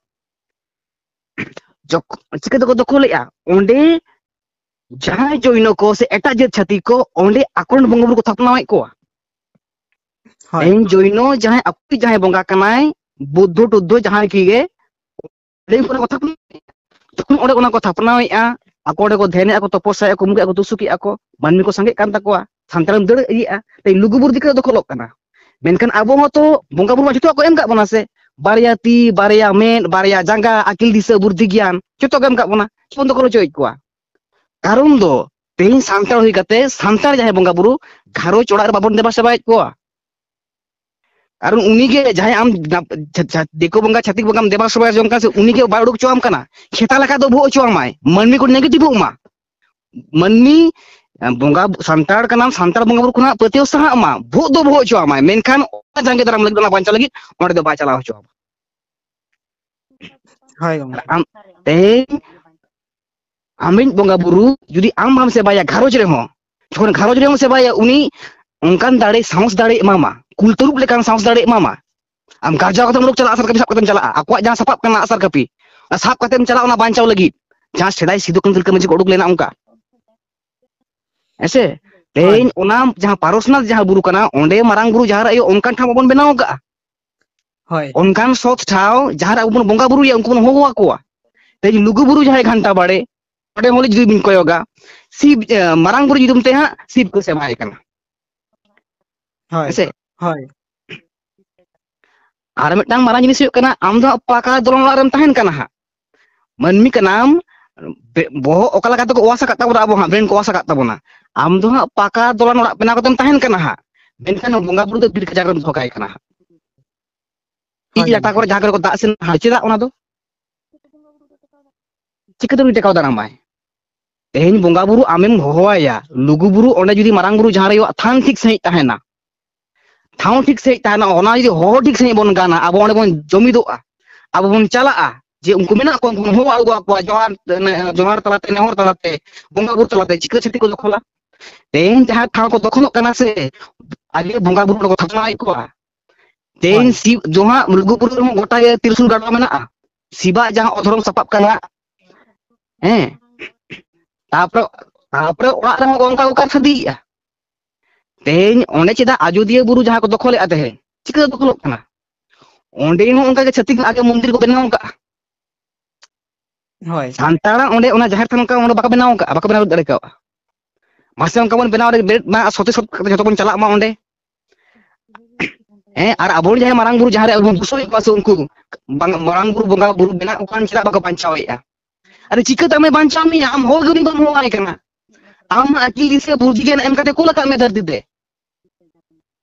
ᱡᱚᱠ-, ᱪᱤᱠᱟᱹ ᱛᱮᱠᱚ ᱫᱚᱠᱷᱚᱞᱮᱜᱼᱟ? ᱚᱸᱰᱮ ᱡᱟᱦᱟᱸᱭ ᱡᱚᱭᱱᱚ ᱠᱚ ᱥᱮ ᱮᱴᱟᱜ ᱡᱟᱹᱛ ᱪᱷᱟᱹᱛᱤᱠ ᱠᱚ ᱚᱸᱰᱮ ᱟᱠᱚᱨᱮᱱ ᱵᱚᱸᱜᱟ ᱵᱩᱨᱩ ᱠᱚ ᱛᱷᱟᱯᱱᱟᱣᱮᱫ ᱠᱚᱣᱟ᱾ ᱦᱳᱭ᱾ ᱛᱮᱦᱮᱧ ᱡᱚᱭᱱᱚ ᱡᱟᱦᱟᱸᱭ, ᱟᱠᱚ ᱡᱟᱦᱟᱸᱭ ᱵᱚᱸᱜᱟ ᱠᱟᱱᱟᱭ, ᱵᱩᱫᱽᱫᱷᱚ ᱴᱩᱫᱽᱫᱷᱚ ᱡᱟᱦᱟᱸᱭ ᱜᱮ, ᱚᱸᱰᱮ ᱠᱷᱚᱱᱟᱜ ᱠᱚ ᱛᱷᱟᱯᱱᱟᱣ, ᱡᱚᱠᱷᱚᱱ ᱚᱸᱰᱮ ᱚᱱᱟ ᱠᱚ ᱛᱷᱟᱯᱱᱟᱣᱮᱫᱼᱟ, ᱟᱠᱚ ᱚᱸᱰᱮ ᱠᱚ ᱫᱷᱮᱭᱟᱱᱮᱫᱼᱟ ᱠᱚ, ᱛᱚᱯᱚᱥᱟᱭᱮᱫᱼᱟ ᱠᱚ, ᱩᱢᱩᱜ ᱮᱫᱼᱟ ᱠᱚ, ᱛᱩᱥᱩᱠᱮᱫᱼᱟ ᱠᱚ, ᱢᱟᱹᱱᱢᱤ ᱠᱚ ᱥᱟᱸᱜᱮᱜ ᱠᱟᱱ ᱛᱟᱠᱚᱣᱟ, ᱥᱟᱱᱛᱟᱲᱮᱢ ᱫᱟᱹᱲ ᱤᱫᱤᱭᱮᱫᱼᱟ, ᱛᱮᱦᱮᱧ ᱞᱩᱜᱩᱵᱩᱨᱩ ᱫᱤᱠᱷᱟᱹ ᱫᱚᱠᱷᱚᱞᱚᱜ ᱠᱟᱱᱟ᱾ ᱢᱮᱱᱠᱷᱟᱱ ᱟᱵᱚ ᱦᱚᱸᱛᱚ ᱵᱚᱸᱜᱟ ᱵᱩᱨᱩ ᱢᱟ ᱡᱚᱛᱚᱣᱟᱜ ᱠᱚ ᱮᱢ ᱠᱟᱜ ᱵᱚᱱᱟ ᱥᱮ, ᱵᱟᱨᱭᱟ ᱛᱤ, ᱵᱟᱨᱭᱟ ᱢᱮᱫ, ᱵᱟᱨᱭᱟ ᱡᱟᱸᱜᱟ, ᱟᱹᱠᱤᱞ, ᱫᱤᱥᱟᱹ, ᱵᱩᱫᱽᱫᱷᱤ, ᱜᱮᱭᱟᱱ, ᱡᱚᱛᱚ ᱠᱚ ᱮᱢ ᱠᱟᱜ ᱵᱚᱱᱟ, ᱪᱮᱫ ᱵᱚᱱ ᱫᱚᱠᱷᱚᱞ ᱦᱚᱪᱚᱭᱮᱫ ᱠᱚᱣᱟ? ᱠᱟᱨᱚᱱ ᱫᱚ ᱛᱮᱦᱮᱧ ᱥᱟᱱᱛᱟᱲ ᱦᱩᱭ ᱠᱟᱛᱮ ᱥᱟᱱᱛᱟᱲ ᱡᱟᱦᱟᱸᱭ ᱵᱚᱸᱜᱟ ᱵᱩᱨᱩ ᱜᱷᱟᱨᱚᱸᱡᱽ ᱚᱲᱟᱜ ᱨᱮ ᱵᱟᱵᱚᱱ ᱫᱮᱵᱟ ᱥᱮᱵᱟᱭᱮᱫ ᱠᱚᱣᱟ᱾ ᱠᱟᱨᱚᱱ ᱩᱱᱤᱜᱮ ᱡᱟᱦᱟᱸᱭ ᱟᱢ ᱱᱟ-, ᱡᱷᱟ-, ᱡᱷᱟ-, ᱫᱤᱠᱩ ᱵᱚᱸᱜᱟ, ᱪᱷᱟᱹᱛᱤᱠ ᱵᱚᱸᱜᱟᱢ ᱫᱮᱵᱟ ᱥᱮᱵᱟ ᱡᱚᱝ ᱠᱟᱱ ᱥᱮ, ᱩᱱᱤᱜᱮ ᱵᱟᱭ ᱩᱰᱩᱠ ᱦᱚᱪᱚᱣᱟᱢ ᱠᱟᱱᱟ᱾ ᱠᱷᱮᱛᱟ ᱞᱮᱠᱟ ᱫᱚ ᱵᱚᱦᱚᱜ ᱦᱚᱪᱚᱣᱟᱢᱟᱭ, ᱢᱟᱹᱱᱢᱤ ᱠᱚ negative ᱚᱜ ᱢᱟ᱾ ᱢᱟᱹᱱᱢᱤ, ᱮ, ᱵᱚᱸᱜᱟ, ᱥᱟᱱᱛᱟᱲ ᱠᱟᱱᱟᱢ, ᱥᱟᱱᱛᱟᱲ ᱵᱚᱸᱜᱟ ᱵᱩᱨᱩ ᱠᱷᱚᱱᱟᱜ ᱯᱟᱹᱛᱭᱟᱹᱣ ᱥᱟᱦᱟᱜ ᱢᱟ, ᱵᱚᱦᱚᱜ ᱫᱚ ᱵᱚᱦᱚᱜ ᱦᱚᱪᱚᱣᱟᱢᱟᱭ, ᱢᱮᱱᱠᱷᱟᱱ ᱚᱱᱟ ᱡᱟᱸᱜᱮ ᱫᱟᱨᱟᱢ ᱞᱟᱹᱜᱤᱫ, ᱚᱱᱟ ᱵᱟᱧᱪᱟᱣ ᱞᱟᱹᱜᱤᱫ ᱚᱸᱰᱮ ᱫᱚ ᱵᱟᱭ ᱪᱟᱞᱟᱣ ᱦᱚᱪᱚᱣᱟᱢᱟ᱾ ᱦᱳᱭ ᱜᱚᱢᱠᱮ᱾ ᱟᱢ ᱛᱮᱦᱮᱧ ᱟᱢᱨᱮᱱ ᱵᱚᱸᱜᱟ ᱵᱩᱨᱩ ᱡᱩᱫᱤ ᱟᱢ ᱵᱟᱢ ᱥᱮᱵᱟᱭᱟ ᱜᱷᱟᱨᱚᱸᱡᱽ ᱨᱮᱦᱚᱸ, ᱡᱚᱠᱷᱚᱱ ᱜᱷᱟᱨᱚᱸᱡᱽ ᱨᱮᱦᱚᱸ ᱥᱮᱵᱟᱭᱟ, ᱩᱱᱤ ᱚᱱᱠᱟᱱ ᱫᱟᱲᱮ, ᱥᱟᱦᱚᱥ ᱫᱟᱲᱮ ᱮᱢᱟᱢᱟ, ᱠᱩᱞ ᱛᱟᱹᱨᱩᱵ ᱞᱮᱠᱟᱱ ᱥᱟᱦᱚᱥ ᱫᱟᱲᱮ ᱮᱢᱟᱢᱟ᱾ ᱟᱢ ᱜᱟᱨᱡᱟᱣ ᱠᱟᱛᱮᱢ ᱩᱰᱩᱠ ᱪᱟᱞᱟᱜᱼᱟ, ᱟᱥᱟᱨ ᱠᱟᱹᱯᱤ ᱥᱟᱵ ᱠᱟᱛᱮᱢ ᱪᱟᱞᱟᱜᱼᱟ, ᱟᱠᱚᱣᱟᱜ ᱡᱟᱦᱟᱸ ᱥᱟᱯᱟᱵ ᱠᱟᱱᱟ ᱟᱥᱟᱨ ᱠᱟᱹᱯᱤ, ᱚᱱᱟ ᱥᱟᱵ ᱠᱟᱛᱮᱢ ᱪᱟᱞᱟᱜᱼᱟ ᱚᱱᱟ ᱵᱟᱧᱪᱟᱣ ᱞᱟᱹᱜᱤᱫ, ᱡᱟᱦᱟᱸ ᱥᱮᱫᱟᱭ ᱥᱤᱫᱩ ᱠᱟᱹᱱᱩ ᱛᱤᱞᱠᱟᱹ ᱢᱟᱹᱡᱷᱤ ᱠᱚ ᱩᱰᱩᱠ ᱞᱮᱱᱟ ᱚᱱᱠᱟ᱾ ᱦᱮᱸᱥᱮ? ᱦᱳᱭ᱾ ᱛᱮᱦᱮᱧ ᱚᱱᱟ ᱡᱟᱦᱟᱸ ᱯᱟᱨᱚᱥᱱᱟᱛᱷ ᱡᱟᱦᱟᱸ ᱵᱩᱨᱩ ᱠᱟᱱᱟ, ᱚᱸᱰᱮ ᱢᱟᱨᱟᱝ ᱵᱩᱨᱩ ᱡᱟᱦᱮᱨ ᱟᱭᱳ ᱚᱱᱠᱟᱱ ᱴᱷᱟᱶ ᱵᱟᱵᱚᱱ ᱵᱮᱱᱟᱣ ᱟᱠᱟᱫᱼᱟ᱾ ᱦᱳᱭ᱾ ᱚᱱᱠᱟᱱ ᱥᱚᱛ ᱴᱷᱟᱶ ᱡᱟᱦᱟᱸ ᱨᱮ ᱟᱵᱚ ᱵᱚᱱ ᱵᱚᱸᱜᱟ ᱵᱩᱨᱩᱭᱟ, ᱩᱱᱠᱩ ᱵᱚᱱ ᱦᱚᱦᱚ ᱟᱠᱚᱣᱟ᱾ ᱛᱮᱦᱮᱧ ᱞᱩᱜᱩ ᱵᱩᱨᱩ ᱡᱟᱦᱟᱸᱭ ᱜᱷᱟᱱᱴᱟ ᱵᱟᱲᱮ, ᱚᱸᱰᱮ ᱦᱚᱸ ᱡᱩᱫᱤ ᱵᱤᱱ ᱠᱚᱭᱚᱜᱟ, ᱥᱤᱵ, ᱮ, ᱢᱟᱨᱟᱝ ᱵᱩᱨᱩ ᱧᱩᱛᱩᱢ ᱛᱮ ᱦᱟᱸᱜ ᱥᱤᱵ ᱠᱚ ᱥᱮᱵᱟᱭᱮ ᱠᱟᱱᱟ᱾ ᱦᱳᱭ᱾ ᱦᱮᱸᱥᱮ? ᱦᱳᱭ᱾ ᱟᱨ ᱢᱤᱫᱴᱟᱝ ᱢᱟᱨᱟᱝ ᱡᱤᱱᱤᱥ ᱦᱩᱭᱩᱜ ᱠᱟᱱᱟ, ᱟᱢ ᱫᱚ ᱦᱟᱸᱜ ᱯᱟᱠᱟ ᱫᱚᱞᱟᱱ ᱚᱲᱟᱜ ᱨᱮᱢ ᱛᱟᱦᱮᱱ ᱠᱟᱱᱟ ᱦᱟᱸᱜ, ᱢᱟᱹᱱᱢᱤ ᱠᱟᱱᱟᱢ, ᱵᱮ- ᱵᱚᱦᱚᱜ ᱚᱠᱟ ᱞᱮᱠᱟ ᱛᱮᱠᱚ ᱚᱣᱟᱥ ᱟᱠᱟᱫ ᱛᱟᱵᱚᱱᱟ, ᱟᱵᱚ ᱦᱟᱸᱜ ᱵᱨᱮᱱ ᱠᱚ ᱚᱣᱟᱥ ᱟᱠᱟᱫ ᱛᱟᱵᱚᱱᱟ᱾ ᱟᱢ ᱫᱚ ᱦᱟᱸᱜ ᱯᱟᱠᱟ ᱫᱚᱞᱟᱱ ᱚᱲᱟᱜ ᱵᱮᱱᱟᱣ ᱠᱟᱛᱮᱢ ᱛᱟᱦᱮᱱ ᱠᱟᱱᱟ ᱦᱟᱸᱜ, ᱢᱮᱱᱠᱷᱟᱱ ᱵᱚᱸᱜᱟ ᱵᱩᱨᱩ ᱫᱚ ᱵᱤᱨ ᱜᱟᱡᱟᱲ ᱨᱮᱢ ᱫᱚᱦᱚ ᱠᱟᱭ ᱠᱟᱱᱟ ᱦᱟᱸᱜ᱾ ᱤᱡ ᱦᱳᱭ ᱞᱟᱴᱟ ᱜᱚᱢᱠᱮ᱾ ᱠᱚᱨᱮ ᱡᱟᱦᱟᱸ ᱠᱚᱨᱮ ᱠᱚ ᱫᱟᱜ ᱥᱮᱱ ᱦᱟᱸᱜ, ᱪᱮᱫᱟᱜ ᱚᱱᱟ ᱫᱚ? ᱪᱤᱠᱟᱹᱛᱮ ᱩᱱᱤ ᱴᱮᱠᱟᱣ ᱫᱟᱨᱟᱢᱟᱭ? ᱛᱮᱦᱮᱧ ᱵᱚᱸᱜᱟ ᱵᱩᱨᱩ ᱟᱢᱮᱢ ᱦᱚᱦᱚᱣᱟᱭᱟ, ᱞᱩᱜᱩ ᱵᱩᱨᱩ ᱚᱸᱰᱮ ᱡᱩᱫᱤ ᱢᱟᱨᱟᱝ ᱵᱩᱨᱩ ᱡᱟᱦᱮᱨ ᱟᱭᱳᱣᱟᱜ ᱛᱷᱟᱱ ᱴᱷᱤᱠ ᱥᱟᱺᱦᱤᱡ ᱛᱟᱦᱮᱱᱟ, ᱴᱷᱟᱶ ᱴᱷᱤᱠ ᱥᱟᱺᱦᱤᱡ ᱛᱟᱦᱮᱱᱟ, ᱚᱱᱟ ᱡᱩᱫᱤ ᱦᱚᱦᱚ ᱴᱷᱤᱠ ᱥᱟᱺᱦᱤᱡ ᱵᱚᱱ ᱜᱟᱱᱟ, ᱟᱵᱚ ᱚᱸᱰᱮ ᱵᱚᱱ ᱡᱚᱢᱤᱫᱚᱜᱼᱟ, ᱟᱵᱚ ᱵᱚᱱ ᱪᱟᱞᱟᱜᱼᱟ, ᱡᱮ ᱩᱱᱠᱩ ᱢᱮᱱᱟᱜ ᱠᱚᱣᱟ, ᱩᱱᱠᱩ ᱵᱚᱱ ᱦᱚᱦᱚ ᱟᱹᱜᱩ ᱟᱠᱚᱣᱟ, ᱡᱚᱦᱟᱨ, ᱡᱚᱦᱟᱨ ᱛᱟᱞᱟᱛᱮ, ᱱᱮᱦᱚᱨ ᱛᱟᱞᱟᱛᱮ, ᱵᱚᱸᱜᱟ ᱵᱩᱨᱩ ᱛᱟᱞᱟᱛᱮ, ᱪᱤᱠᱟᱹ ᱪᱷᱟᱹᱛᱤᱠ ᱠᱚ ᱫᱚᱠᱷᱚᱞᱟ? ᱛᱮᱦᱮᱧ ᱡᱟᱦᱟᱸ ᱴᱷᱟᱶ ᱠᱚ ᱫᱚᱠᱷᱚᱞᱚᱜ ᱠᱟᱱᱟ ᱥᱮ, ᱟᱜᱮ ᱵᱚᱸᱜᱟ ᱵᱩᱨᱩ ᱚᱸᱰᱮ ᱠᱚ ᱛᱷᱟᱯᱱᱟᱭᱮᱫ ᱠᱚᱣᱟ, ᱛᱮᱦᱮᱧ ᱦᱳᱭ᱾ ᱥᱤᱵ ᱡᱟᱦᱟᱸ ᱞᱩᱜᱩ ᱵᱩᱨᱩ ᱨᱮᱦᱚᱸ ᱜᱚᱴᱟ ᱜᱮ ᱛᱤᱨᱥᱩᱞ ᱜᱟᱰᱣᱟ ᱢᱮᱱᱟᱜᱼᱟ, ᱥᱤᱵᱟᱜ ᱡᱟᱦᱟᱸ ᱚᱫᱷᱚᱨᱚᱢ ᱥᱟᱯᱟᱵ ᱠᱟᱱᱟ, ᱦᱮᱸ, ᱛᱟᱯᱚᱨᱮ, ᱛᱟᱯᱚᱨᱮ ᱚᱲᱟᱜ ᱨᱮᱦᱚᱸ ᱚᱱᱠᱟ ᱠᱚ ᱠᱟᱨᱥᱟᱫᱤᱭᱮᱜᱼᱟ᱾ ᱛᱮᱦᱮᱧ ᱚᱸᱰᱮ ᱪᱮᱫᱟᱜ ᱟᱡᱚᱫᱤᱭᱟᱹ ᱵᱩᱨᱩ ᱡᱟᱦᱟᱸ ᱠᱚ ᱫᱚᱠᱷᱚᱞᱮᱫᱼᱟ ᱛᱮᱦᱮᱧ, ᱪᱤᱠᱟᱹ ᱫᱚᱠᱷᱚᱞᱚᱜ ᱠᱟᱱᱟ? ᱚᱸᱰᱮ ᱦᱚᱸ ᱚᱱᱠᱟ ᱜᱮ ᱪᱷᱟᱹᱛᱤᱠ ᱟᱜᱮ ᱢᱚᱱᱫᱤᱨ ᱠᱚ ᱵᱮᱱᱟᱣ ᱠᱟᱜᱼᱟ᱾ ᱦᱳᱭ᱾ ᱥᱟᱱᱛᱟᱲᱟᱜ ᱚᱸᱰᱮ ᱚᱱᱟ ᱡᱟᱦᱮᱨ ᱛᱷᱟᱱ ᱚᱱᱠᱟ ᱚᱸᱰᱮ ᱵᱟᱠᱚ ᱵᱮᱱᱟᱣ ᱠᱟᱜᱼᱟ, ᱵᱟᱠᱚ ᱵᱮᱱᱟᱣ ᱫᱟᱲᱮ ᱠᱟᱣᱜᱼᱟ᱾ ᱢᱟᱥᱮ ᱚᱱᱠᱟ ᱵᱚᱱ ᱵᱮᱱᱟᱣ ᱨᱮ ᱵᱮᱨᱮᱫ ᱢᱟ, ᱥᱚᱛᱮ ᱥᱚᱛ ᱠᱟᱛᱮ ᱡᱚᱛᱚ ᱵᱚᱱ ᱪᱟᱞᱟᱜ ᱢᱟ ᱚᱸᱰᱮ᱾ ᱦᱮᱸ, ᱟᱨ ᱟᱵᱚᱨᱮᱱ ᱡᱟᱦᱟᱸᱭ ᱢᱟᱨᱟᱝ ᱵᱩᱨᱩ ᱡᱟᱦᱟᱸ ᱨᱮ ᱟᱵᱚ ᱵᱚᱱ ᱫᱩᱥᱟᱹᱣᱮᱫ ᱠᱚᱣᱟ ᱥᱮ ᱩᱱᱠᱩ ᱵᱟᱝ, ᱢᱟᱨᱟᱝ ᱵᱩᱨᱩ ᱵᱚᱸᱜᱟ ᱵᱩᱨᱩ ᱵᱮᱱᱟᱜ ᱠᱚ ᱠᱟᱱ, ᱪᱮᱫᱟᱜ ᱵᱟᱠᱚ ᱵᱟᱧᱪᱟᱣᱮᱫᱼᱟ? ᱟᱨ ᱪᱤᱠᱟᱹᱛᱮ ᱟᱢᱮ ᱵᱟᱧᱪᱟᱣ ᱢᱮᱭᱟ? ᱟᱢ ᱦᱚᱲ ᱜᱮ ᱩᱱᱤ ᱫᱚᱢ ᱦᱚᱦᱚᱣᱟᱭ ᱠᱟᱱᱟ᱾ ᱟᱢ ᱟᱹᱠᱤᱞ ᱫᱤᱥᱟᱹ ᱵᱩᱫᱷᱤ ᱜᱮ ᱮᱢ ᱠᱟᱛᱮ ᱠᱩᱞ ᱟᱠᱟᱫ ᱢᱮ ᱫᱷᱟᱹᱨᱛᱤ ᱛᱮ᱾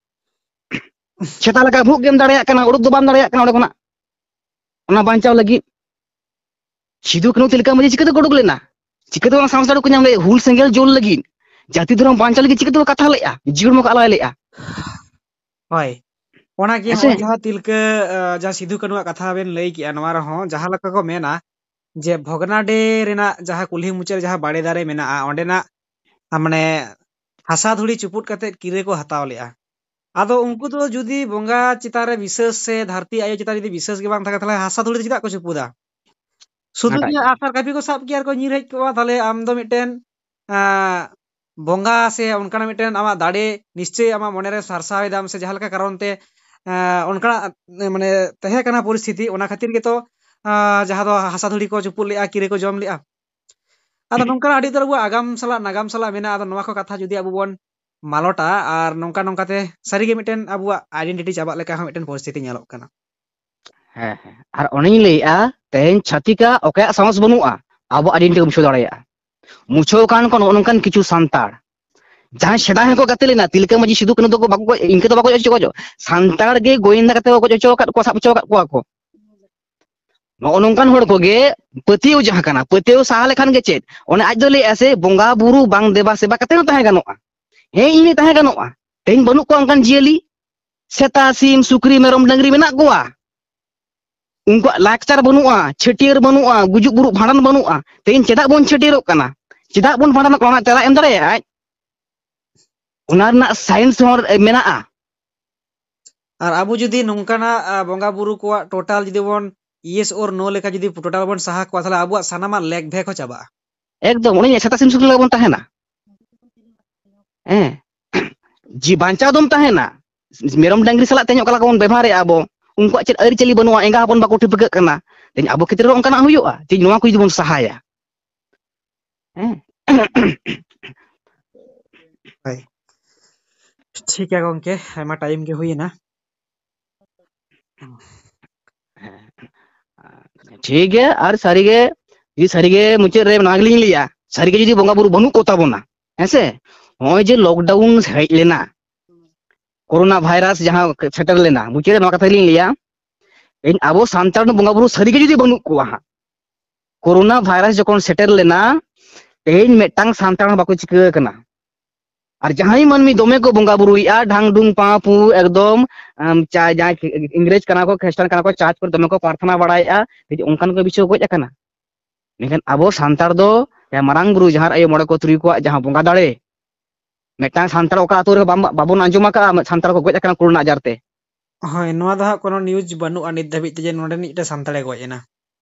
ᱥᱮᱛᱟ ᱞᱮᱠᱟ ᱵᱷᱩᱜ ᱜᱮᱢ ᱫᱟᱲᱮᱭᱟᱜ ᱠᱟᱱᱟ, ᱩᱰᱩᱠ ᱫᱚ ᱵᱟᱢ ᱫᱟᱲᱮᱭᱟᱜ ᱠᱟᱱᱟ ᱚᱸᱰᱮ ᱠᱷᱚᱱᱟᱜ᱾ ᱚᱱᱟ ᱵᱟᱧᱪᱟᱣ ᱞᱟᱹᱜᱤᱫ ᱥᱤᱫᱩ ᱠᱟᱹᱱᱦᱩ ᱛᱤᱞᱠᱟᱹ ᱢᱟᱹᱡᱷᱤ ᱪᱤᱠᱟᱹᱛᱮ ᱠᱚ ᱩᱰᱩᱠ ᱞᱮᱱᱟ? ᱪᱤᱠᱟᱹᱛᱮ ᱚᱱᱟ ᱥᱟᱦᱚᱥ ᱫᱟᱲᱮ ᱠᱚ ᱧᱟᱢ ᱞᱮᱫ? ᱦᱩᱞ ᱥᱮᱸᱜᱮᱞ ᱡᱩᱞ ᱞᱟᱹᱜᱤᱫ, ᱡᱟᱹᱛᱤ ᱫᱷᱚᱨᱚᱢ ᱵᱟᱧᱪᱟᱣ ᱞᱟᱹᱜᱤᱫ ᱪᱤᱠᱟᱹᱛᱮ ᱠᱚ ᱠᱟᱛᱷᱟ ᱞᱮᱫᱼᱟ, ᱡᱤᱭᱚᱱ ᱦᱚᱸᱠᱚ ᱟᱞᱟᱭ ᱞᱮᱫᱼᱟ? ᱦᱳᱭ, ᱚᱱᱟᱜᱮ ᱦᱮᱸ ᱥᱮ? ᱦᱚᱸᱜᱼᱚᱭ ᱡᱟᱦᱟᱸ ᱛᱤᱞᱠᱟᱹ, ᱟᱸ, ᱡᱟᱦᱟᱸ ᱥᱤᱫᱩ ᱠᱟᱹᱱᱦᱩᱣᱟᱜ ᱠᱟᱛᱷᱟ ᱵᱮᱱ ᱞᱟᱹᱭ ᱠᱮᱜᱼᱟ, ᱱᱚᱣᱟ ᱨᱮᱦᱚᱸ ᱡᱟᱦᱟᱸ ᱞᱮᱠᱟ ᱠᱚ ᱢᱮᱱᱟ ᱡᱮ ᱵᱷᱚᱜᱽᱱᱟᱰᱤ ᱨᱮᱱᱟᱜ ᱡᱟᱦᱟᱸ ᱠᱩᱞᱦᱤ ᱢᱩᱪᱟᱹᱫ ᱨᱮ ᱡᱟᱦᱟᱸ ᱵᱟᱲᱮ ᱫᱟᱨᱮ ᱢᱮᱱᱟᱜᱼᱟ, ᱚᱸᱰᱮᱱᱟᱜ, ᱟ, ᱢᱟᱱᱮ ᱦᱟᱥᱟ ᱫᱷᱩᱲᱤ ᱪᱩᱯᱩᱫ ᱠᱟᱛᱮᱫ ᱠᱤᱨᱟᱹ ᱠᱚ ᱦᱟᱛᱟᱣ ᱞᱮᱜᱼᱟ᱾ ᱟᱫᱚ ᱩᱱᱠᱩ ᱫᱚ ᱡᱩᱫᱤ ᱵᱚᱸᱜᱟ ᱪᱮᱛᱟᱱ ᱨᱮ ᱵᱤᱥᱟᱹᱥ ᱥᱮ ᱫᱷᱟᱹᱨᱛᱤ ᱟᱭᱳ ᱪᱮᱛᱟᱱ ᱨᱮ ᱡᱩᱫᱤ ᱵᱤᱥᱟᱹᱥ ᱜᱮ ᱵᱟᱝ ᱛᱟᱦᱮᱸ ᱠᱟᱱ, ᱛᱟᱦᱞᱮ ᱦᱟᱥᱟ ᱫᱷᱩᱲᱤ ᱫᱚ ᱪᱮᱫᱟᱜ ᱠᱚ ᱪᱩᱯᱩᱫᱟ? ᱥᱩᱫᱷᱩ ᱚᱱᱟᱴᱟᱜ ᱜᱮ ᱜᱮᱛᱚ᱾ ᱟᱜᱼᱥᱟᱨ ᱠᱟᱹᱯᱤ ᱠᱚ ᱥᱟᱵ ᱠᱮᱭᱟ ᱟᱨ ᱠᱚ ᱧᱤᱨ ᱦᱮᱡ ᱠᱚᱜᱼᱟ, ᱛᱟᱦᱞᱮ ᱟᱢ ᱫᱚ ᱢᱤᱫᱴᱮᱱ, ᱟᱸ, ᱵᱚᱸᱜᱟ ᱥᱮ ᱚᱱᱠᱟᱱᱟᱜ ᱢᱤᱫᱴᱮᱱ ᱟᱢᱟᱜ ᱫᱟᱲᱮ ᱱᱤᱥᱪᱚᱭ ᱟᱢᱟᱜ ᱢᱚᱱᱮᱨᱮ ᱥᱟᱨᱥᱟᱣ ᱮᱫᱟᱢ ᱥᱮ ᱡᱟᱦᱟᱸ ᱞᱮᱠᱟ ᱠᱟᱨᱚᱱ ᱛᱮ, ᱟᱸ, ᱚᱱᱠᱟᱱᱟᱜ, ᱢᱟᱱᱮ, ᱛᱟᱦᱮᱸ ᱠᱟᱱᱟ ᱯᱚᱨᱤᱥᱛᱷᱤᱛᱤ, ᱚᱱᱟ ᱠᱷᱟᱹᱛᱤᱨ ᱜᱮᱛᱚ, ᱟᱸ, ᱡᱟᱦᱟᱸ ᱫᱚ ᱦᱟᱥᱟ ᱫᱷᱩᱲᱤ ᱠᱚ ᱪᱩᱯᱩᱫ ᱞᱮᱜᱼᱟ, ᱠᱤᱨᱟᱹ ᱠᱚ ᱡᱚᱢ ᱞᱮᱜᱼᱟ᱾ ᱟᱫᱚ ᱱᱚᱝᱠᱟᱱᱟᱜ ᱟᱹᱰᱤ ᱩᱛᱟᱹᱨ ᱟᱵᱚᱣᱟᱜ ᱟᱜᱟᱢ ᱥᱟᱞᱟᱜ ᱱᱟᱜᱟᱢ ᱥᱟᱞᱟᱜ ᱢᱮᱱᱟᱜᱼᱟ᱾ ᱟᱫᱚ ᱱᱚᱣᱟ ᱠᱚ ᱠᱟᱛᱷᱟ ᱡᱩᱫᱤ ᱟᱵᱚ ᱵᱚᱱ ᱢᱟᱞᱚᱴᱟ ᱟᱨ ᱱᱚᱝᱠᱟ ᱱᱚᱝᱠᱟᱛᱮ ᱥᱟᱹᱨᱤᱜᱮ ᱢᱤᱫᱴᱮᱱ ᱟᱵᱚᱣᱟᱜ identity ᱪᱟᱵᱟᱜ ᱞᱮᱠᱟ ᱦᱚᱸ ᱢᱤᱫᱴᱮᱱ ᱯᱚᱨᱤᱥᱛᱷᱤᱛᱤ ᱧᱮᱞᱚᱜ ᱠᱟᱱᱟ᱾ ᱦᱮᱸ, ᱦᱮᱸ᱾ ᱟᱨ ᱚᱱᱮᱧ ᱞᱟᱹᱭᱮᱜᱼᱟ, ᱛᱮᱦᱮᱧ ᱪᱷᱟᱹᱛᱤᱠᱟᱜ ᱚᱠᱚᱭᱟᱜ ᱥᱟᱦᱚᱥ ᱵᱟᱹᱱᱩᱜᱼᱟ ᱟᱵᱚ ᱟᱭᱰᱮᱱᱴᱤᱴᱤ ᱢᱩᱪᱷᱟᱹᱣ ᱫᱟᱲᱮᱭᱟᱜᱼᱟ᱾ ᱢᱩᱪᱷᱟᱹᱣ ᱠᱟᱱ ᱠᱚ ᱱᱚᱜᱼᱚ ᱱᱚᱝᱠᱟᱱ ᱠᱤᱪᱷᱩ ᱥᱟᱱᱛᱟᱲ, ᱡᱟᱦᱟᱸᱭ ᱥᱮᱫᱟᱭ ᱦᱚᱸᱠᱚ ᱜᱟᱛᱮ ᱞᱮᱱᱟ, ᱛᱤᱞᱠᱟᱹ ᱢᱟᱹᱡᱷᱤ ᱥᱤᱫᱩ ᱠᱟᱹᱱᱦᱩ ᱫᱚᱠᱚ ᱵᱟᱠᱚ ᱜᱚᱡ, ᱤᱱᱠᱟᱹ ᱫᱚ ᱵᱟᱠᱚ ᱜᱚᱡ ᱦᱚᱪᱚ ᱠᱚᱣᱟ᱾ ᱥᱟᱱᱛᱟᱲ ᱜᱮ ᱜᱳᱭᱮᱱᱫᱟ ᱠᱟᱛᱮ ᱠᱚ ᱜᱚᱡ ᱦᱚᱪᱚ ᱟᱠᱟᱫ ᱠᱚᱣᱟ, ᱥᱟᱵ ᱦᱚᱪᱚ ᱟᱠᱟᱫ ᱠᱚᱣᱟ ᱠᱚ᱾ ᱱᱚᱜᱼᱚ ᱱᱚᱝᱠᱟᱱ ᱦᱚᱲ ᱠᱚᱜᱮ ᱯᱟᱹᱛᱭᱟᱹᱣ ᱡᱟᱦᱟᱸ ᱠᱟᱱᱟ, ᱯᱟᱹᱛᱭᱟᱹᱣ ᱥᱟᱦᱟ ᱞᱮᱠᱷᱟᱱ ᱜᱮ ᱪᱮᱫ? ᱚᱱᱮ ᱟᱡ ᱫᱚ ᱞᱟᱹᱭᱮᱜᱼᱟ ᱥᱮ, ᱵᱚᱸᱜᱟ ᱵᱩᱨᱩ ᱵᱟᱝ ᱫᱮᱵᱟ ᱥᱮᱵᱟ ᱠᱟᱛᱮ ᱦᱚᱸ ᱛᱟᱦᱮᱸ ᱜᱟᱱᱚᱜᱼᱟ᱾ ᱦᱮᱸ, ᱤᱧ ᱞᱟᱹᱭ ᱛᱟᱦᱮᱸ ᱜᱟᱱᱚᱜᱼᱟ᱾ ᱛᱮᱦᱮᱧ ᱵᱟᱹᱱᱩᱜ ᱠᱚᱣᱟ ᱚᱱᱠᱟᱱ ᱡᱤᱭᱟᱹᱞᱤ, ᱥᱮᱛᱟ, ᱥᱤᱢ, ᱥᱩᱠᱨᱤ, ᱢᱮᱨᱚᱢ, ᱰᱟᱹᱝᱨᱤ ᱢᱮᱱᱟᱜ ᱠᱚᱣᱟ᱾ ᱩᱱᱠᱩᱣᱟᱜ ᱞᱟᱠᱪᱟᱨ ᱵᱟᱹᱱᱩᱜᱼᱟ, ᱪᱷᱟᱹᱴᱭᱟᱹᱨ ᱵᱟᱹᱱᱩᱜᱼᱟ, ᱜᱩᱡᱩᱜ ᱵᱩᱨᱩᱜ ᱵᱷᱟᱸᱰᱟᱱ ᱵᱟᱹᱱᱩᱜᱼᱟ᱾ ᱛᱮᱦᱮᱧ ᱪᱮᱫᱟᱜ ᱵᱚᱱ ᱪᱷᱟᱹᱴᱭᱟᱹᱨᱚᱜ ᱠᱟᱱᱟ? ᱪᱮᱫᱟᱜ ᱵᱚᱱ ᱵᱷᱟᱸᱰᱟᱱᱚᱜ ᱠᱟᱱᱟ? ᱚᱱᱟ ᱛᱮᱞᱟ ᱮᱢ ᱫᱟᱲᱮᱭᱟᱜᱼᱟ ᱟᱡ? ᱚᱱᱟ ᱨᱮᱱᱟᱜ ᱥᱟᱭᱮᱱᱥ ᱦᱚᱸ ᱢᱮᱱᱟᱜᱼᱟ᱾ ᱟᱨ ᱟᱵᱚ ᱡᱩᱫᱤ ᱱᱚᱝᱠᱟᱱᱟᱜ, ᱟ, ᱵᱚᱸᱜᱟ ᱵᱩᱨᱩ ᱠᱚᱣᱟᱜ ᱴᱳᱴᱟᱞ ᱡᱩᱫᱤ ᱵᱚᱱ ᱭᱮᱥ ᱚᱨ ᱱᱳ ᱞᱮᱠᱟ ᱡᱩᱫᱤ ᱴᱳᱴᱟᱞ ᱵᱚᱱ ᱥᱟᱦᱟ ᱠᱚᱣᱟ, ᱛᱟᱦᱞᱮ ᱟᱵᱚᱣᱟᱜ ᱥᱟᱱᱟᱢᱟᱜ ᱞᱮᱠ ᱵᱷᱮᱠ ᱦᱚᱸ ᱪᱟᱵᱟᱜᱼᱟ᱾ ᱮᱠᱫᱚᱢ, ᱩᱱᱤ ᱥᱮᱛᱟ ᱥᱤᱢ ᱥᱩᱠᱨᱤ ᱞᱮᱠᱟ ᱵᱚᱱ ᱛᱟᱦᱮᱱᱟ᱾ ᱦᱮᱸ, ᱡᱤ ᱵᱟᱧᱪᱟᱣ ᱫᱚᱢ ᱛᱟᱦᱮᱱᱟ᱾ ᱢᱮᱨᱚᱢ ᱰᱟᱝᱨᱤ ᱥᱟᱞᱟᱜ ᱛᱮᱦᱮᱧ ᱚᱠᱟ ᱞᱮᱠᱟ ᱵᱚᱱ ᱵᱮᱵᱚᱦᱟᱨᱮᱫᱼᱟ ᱟᱵᱚ, ᱩᱱᱠᱩᱣᱟᱜ ᱪᱮᱫ ᱟᱹᱨᱤᱪᱟᱹᱞᱤ ᱵᱟᱹᱱᱩᱜᱼᱟ, ᱮᱸᱜᱟ ᱦᱚᱯᱚᱱ ᱵᱟᱠᱚ ᱴᱷᱤᱯᱟᱹᱠᱟᱹᱜ ᱠᱟᱱᱟ᱾ ᱛᱮᱦᱮᱧ ᱟᱵᱚ ᱠᱷᱮᱛᱨᱮ ᱨᱮ ᱚᱱᱠᱟᱱᱟᱜ ᱦᱩᱭᱩᱜᱼᱟ, ᱛᱮᱦᱮᱧ ᱱᱚᱣᱟ ᱠᱚ ᱡᱩᱫᱤ ᱵᱚᱱ ᱥᱟᱦᱟᱭᱟ᱾ ᱦᱮᱸ᱾ ᱦᱳᱭ, ᱴᱷᱤᱠ ᱜᱮᱭᱟ ᱜᱚᱝᱠᱮ, ᱟᱭᱢᱟ ᱴᱟᱭᱤᱢ ᱜᱮ ᱦᱩᱭᱮᱱᱟ᱾ ᱴᱷᱤᱠ ᱜᱮᱭᱟ, ᱟᱨ ᱥᱟᱹᱨᱤᱜᱮ, ᱡᱩᱫᱤ ᱥᱟᱹᱨᱤᱜᱮ ᱢᱩᱪᱟᱹᱫ ᱨᱮ ᱱᱚᱣᱟ ᱜᱮᱞᱤᱧ ᱞᱟᱹᱭᱟ, ᱥᱟᱹᱨᱤᱜᱮ ᱡᱩᱫᱤ ᱵᱚᱸᱜᱟ ᱵᱩᱨᱩ ᱵᱟᱹᱱᱩᱜ ᱠᱚ ᱛᱟᱵᱚᱱᱟ, ᱦᱮᱸᱥᱮ, ᱱᱚᱜᱼᱚᱭ ᱡᱮ ᱞᱚᱠᱰᱟᱣᱩᱱ ᱦᱮᱡ ᱞᱮᱱᱟ, ᱠᱳᱨᱳᱱᱟ ᱵᱷᱟᱭᱨᱟᱥ ᱡᱟᱦᱟᱸ ᱥᱮᱴᱮᱨ ᱞᱮᱱᱟ, ᱢᱩᱪᱟᱹᱫ ᱨᱮ ᱱᱚᱣᱟ ᱠᱟᱛᱷᱟ ᱞᱤᱧ ᱞᱟᱹᱭᱟ, ᱛᱮᱦᱮᱧ ᱟᱵᱚ ᱥᱟᱱᱛᱟᱲ ᱨᱮᱱ ᱵᱚᱸᱜᱟ ᱵᱩᱨᱩ ᱥᱟᱹᱨᱤᱜᱮ ᱡᱩᱫᱤ ᱵᱟᱹᱱᱩᱜ ᱠᱚᱣᱟ ᱦᱟᱸᱜ, ᱠᱳᱨᱳᱱᱟ ᱵᱷᱟᱭᱨᱟᱥ ᱡᱚᱠᱷᱚᱱ ᱥᱮᱴᱮᱨ ᱞᱮᱱᱟ, ᱛᱮᱦᱮᱧ ᱢᱤᱫᱴᱟᱝ ᱥᱟᱱᱛᱟᱲ ᱦᱚᱸ ᱵᱟᱠᱚ ᱪᱤᱠᱟᱹ ᱟᱠᱟᱱᱟ᱾ ᱟᱨ ᱡᱟᱦᱟᱸᱭ ᱢᱟᱹᱱᱢᱤ ᱫᱚᱢᱮ ᱠᱚ ᱵᱚᱸᱜᱟ ᱵᱩᱨᱩᱭᱮᱫᱼᱟ, ᱰᱷᱟᱝ ᱰᱷᱩᱝ ᱯᱟᱸ ᱯᱩ, ᱮᱠᱫᱚᱢ, ᱟᱢ, ᱪᱟ-, ᱡᱟᱦᱟᱸᱭ ᱤᱝᱨᱮᱡᱽ ᱠᱟᱱᱟ ᱠᱚ, ᱠᱷᱨᱤᱥᱴᱟᱱ ᱠᱟᱱᱟ ᱠᱚ, ᱪᱟᱨᱪ ᱠᱚᱨᱮ ᱫᱚᱢᱮ ᱠᱚ ᱯᱨᱟᱨᱛᱷᱚᱱᱟ ᱵᱟᱲᱟᱭᱮᱫᱼᱟ, ᱡᱩᱫᱤ ᱚᱱᱠᱟᱱ ᱠᱚ ᱵᱤᱥᱤ ᱠᱚ ᱜᱚᱡ ᱟᱠᱟᱱᱟ᱾ ᱢᱮᱱᱠᱷᱟᱱ ᱟᱵᱚ ᱥᱟᱱᱛᱟᱲ ᱫᱚ, ᱡᱟᱦᱟᱸᱭ ᱢᱟᱨᱟᱝ ᱵᱩᱨᱩ, ᱡᱟᱦᱮᱨ ᱟᱭᱳ, ᱢᱚᱬᱮ ᱠᱚ ᱛᱩᱨᱩᱭ ᱠᱚᱣᱟᱜ ᱡᱟᱦᱟᱸ ᱵᱚᱸᱜᱟ ᱫᱟᱲᱮ, ᱢᱤᱫᱴᱟᱝ ᱥᱟᱱᱛᱟᱲ ᱚᱠᱟ ᱟᱹᱛᱩ ᱨᱮ ᱵᱟᱢ-, ᱵᱟᱵᱚᱱ ᱟᱸᱡᱚᱢ ᱟᱠᱟᱫᱼᱟ ᱥᱟᱱᱛᱟᱲ ᱠᱚ ᱜᱚᱡ ᱟᱠᱟᱱᱟ ᱠᱳᱨᱳᱱᱟ ᱟᱡᱟᱨ ᱛᱮ? ᱦᱳᱭ, ᱱᱚᱣᱟ ᱫᱚ ᱦᱟᱸᱜ ᱠᱳᱱᱳ ᱱᱤᱭᱩᱡᱽ ᱵᱟᱹᱱᱩᱜᱼᱟ ᱱᱤᱛ ᱫᱷᱟᱹᱵᱤᱡ ᱛᱮ ᱡᱮ ᱱᱚᱰᱮ ᱢᱤᱫᱴᱮᱱ ᱥᱟᱱᱛᱟᱲᱮ ᱜᱚᱡ ᱮᱱᱟ᱾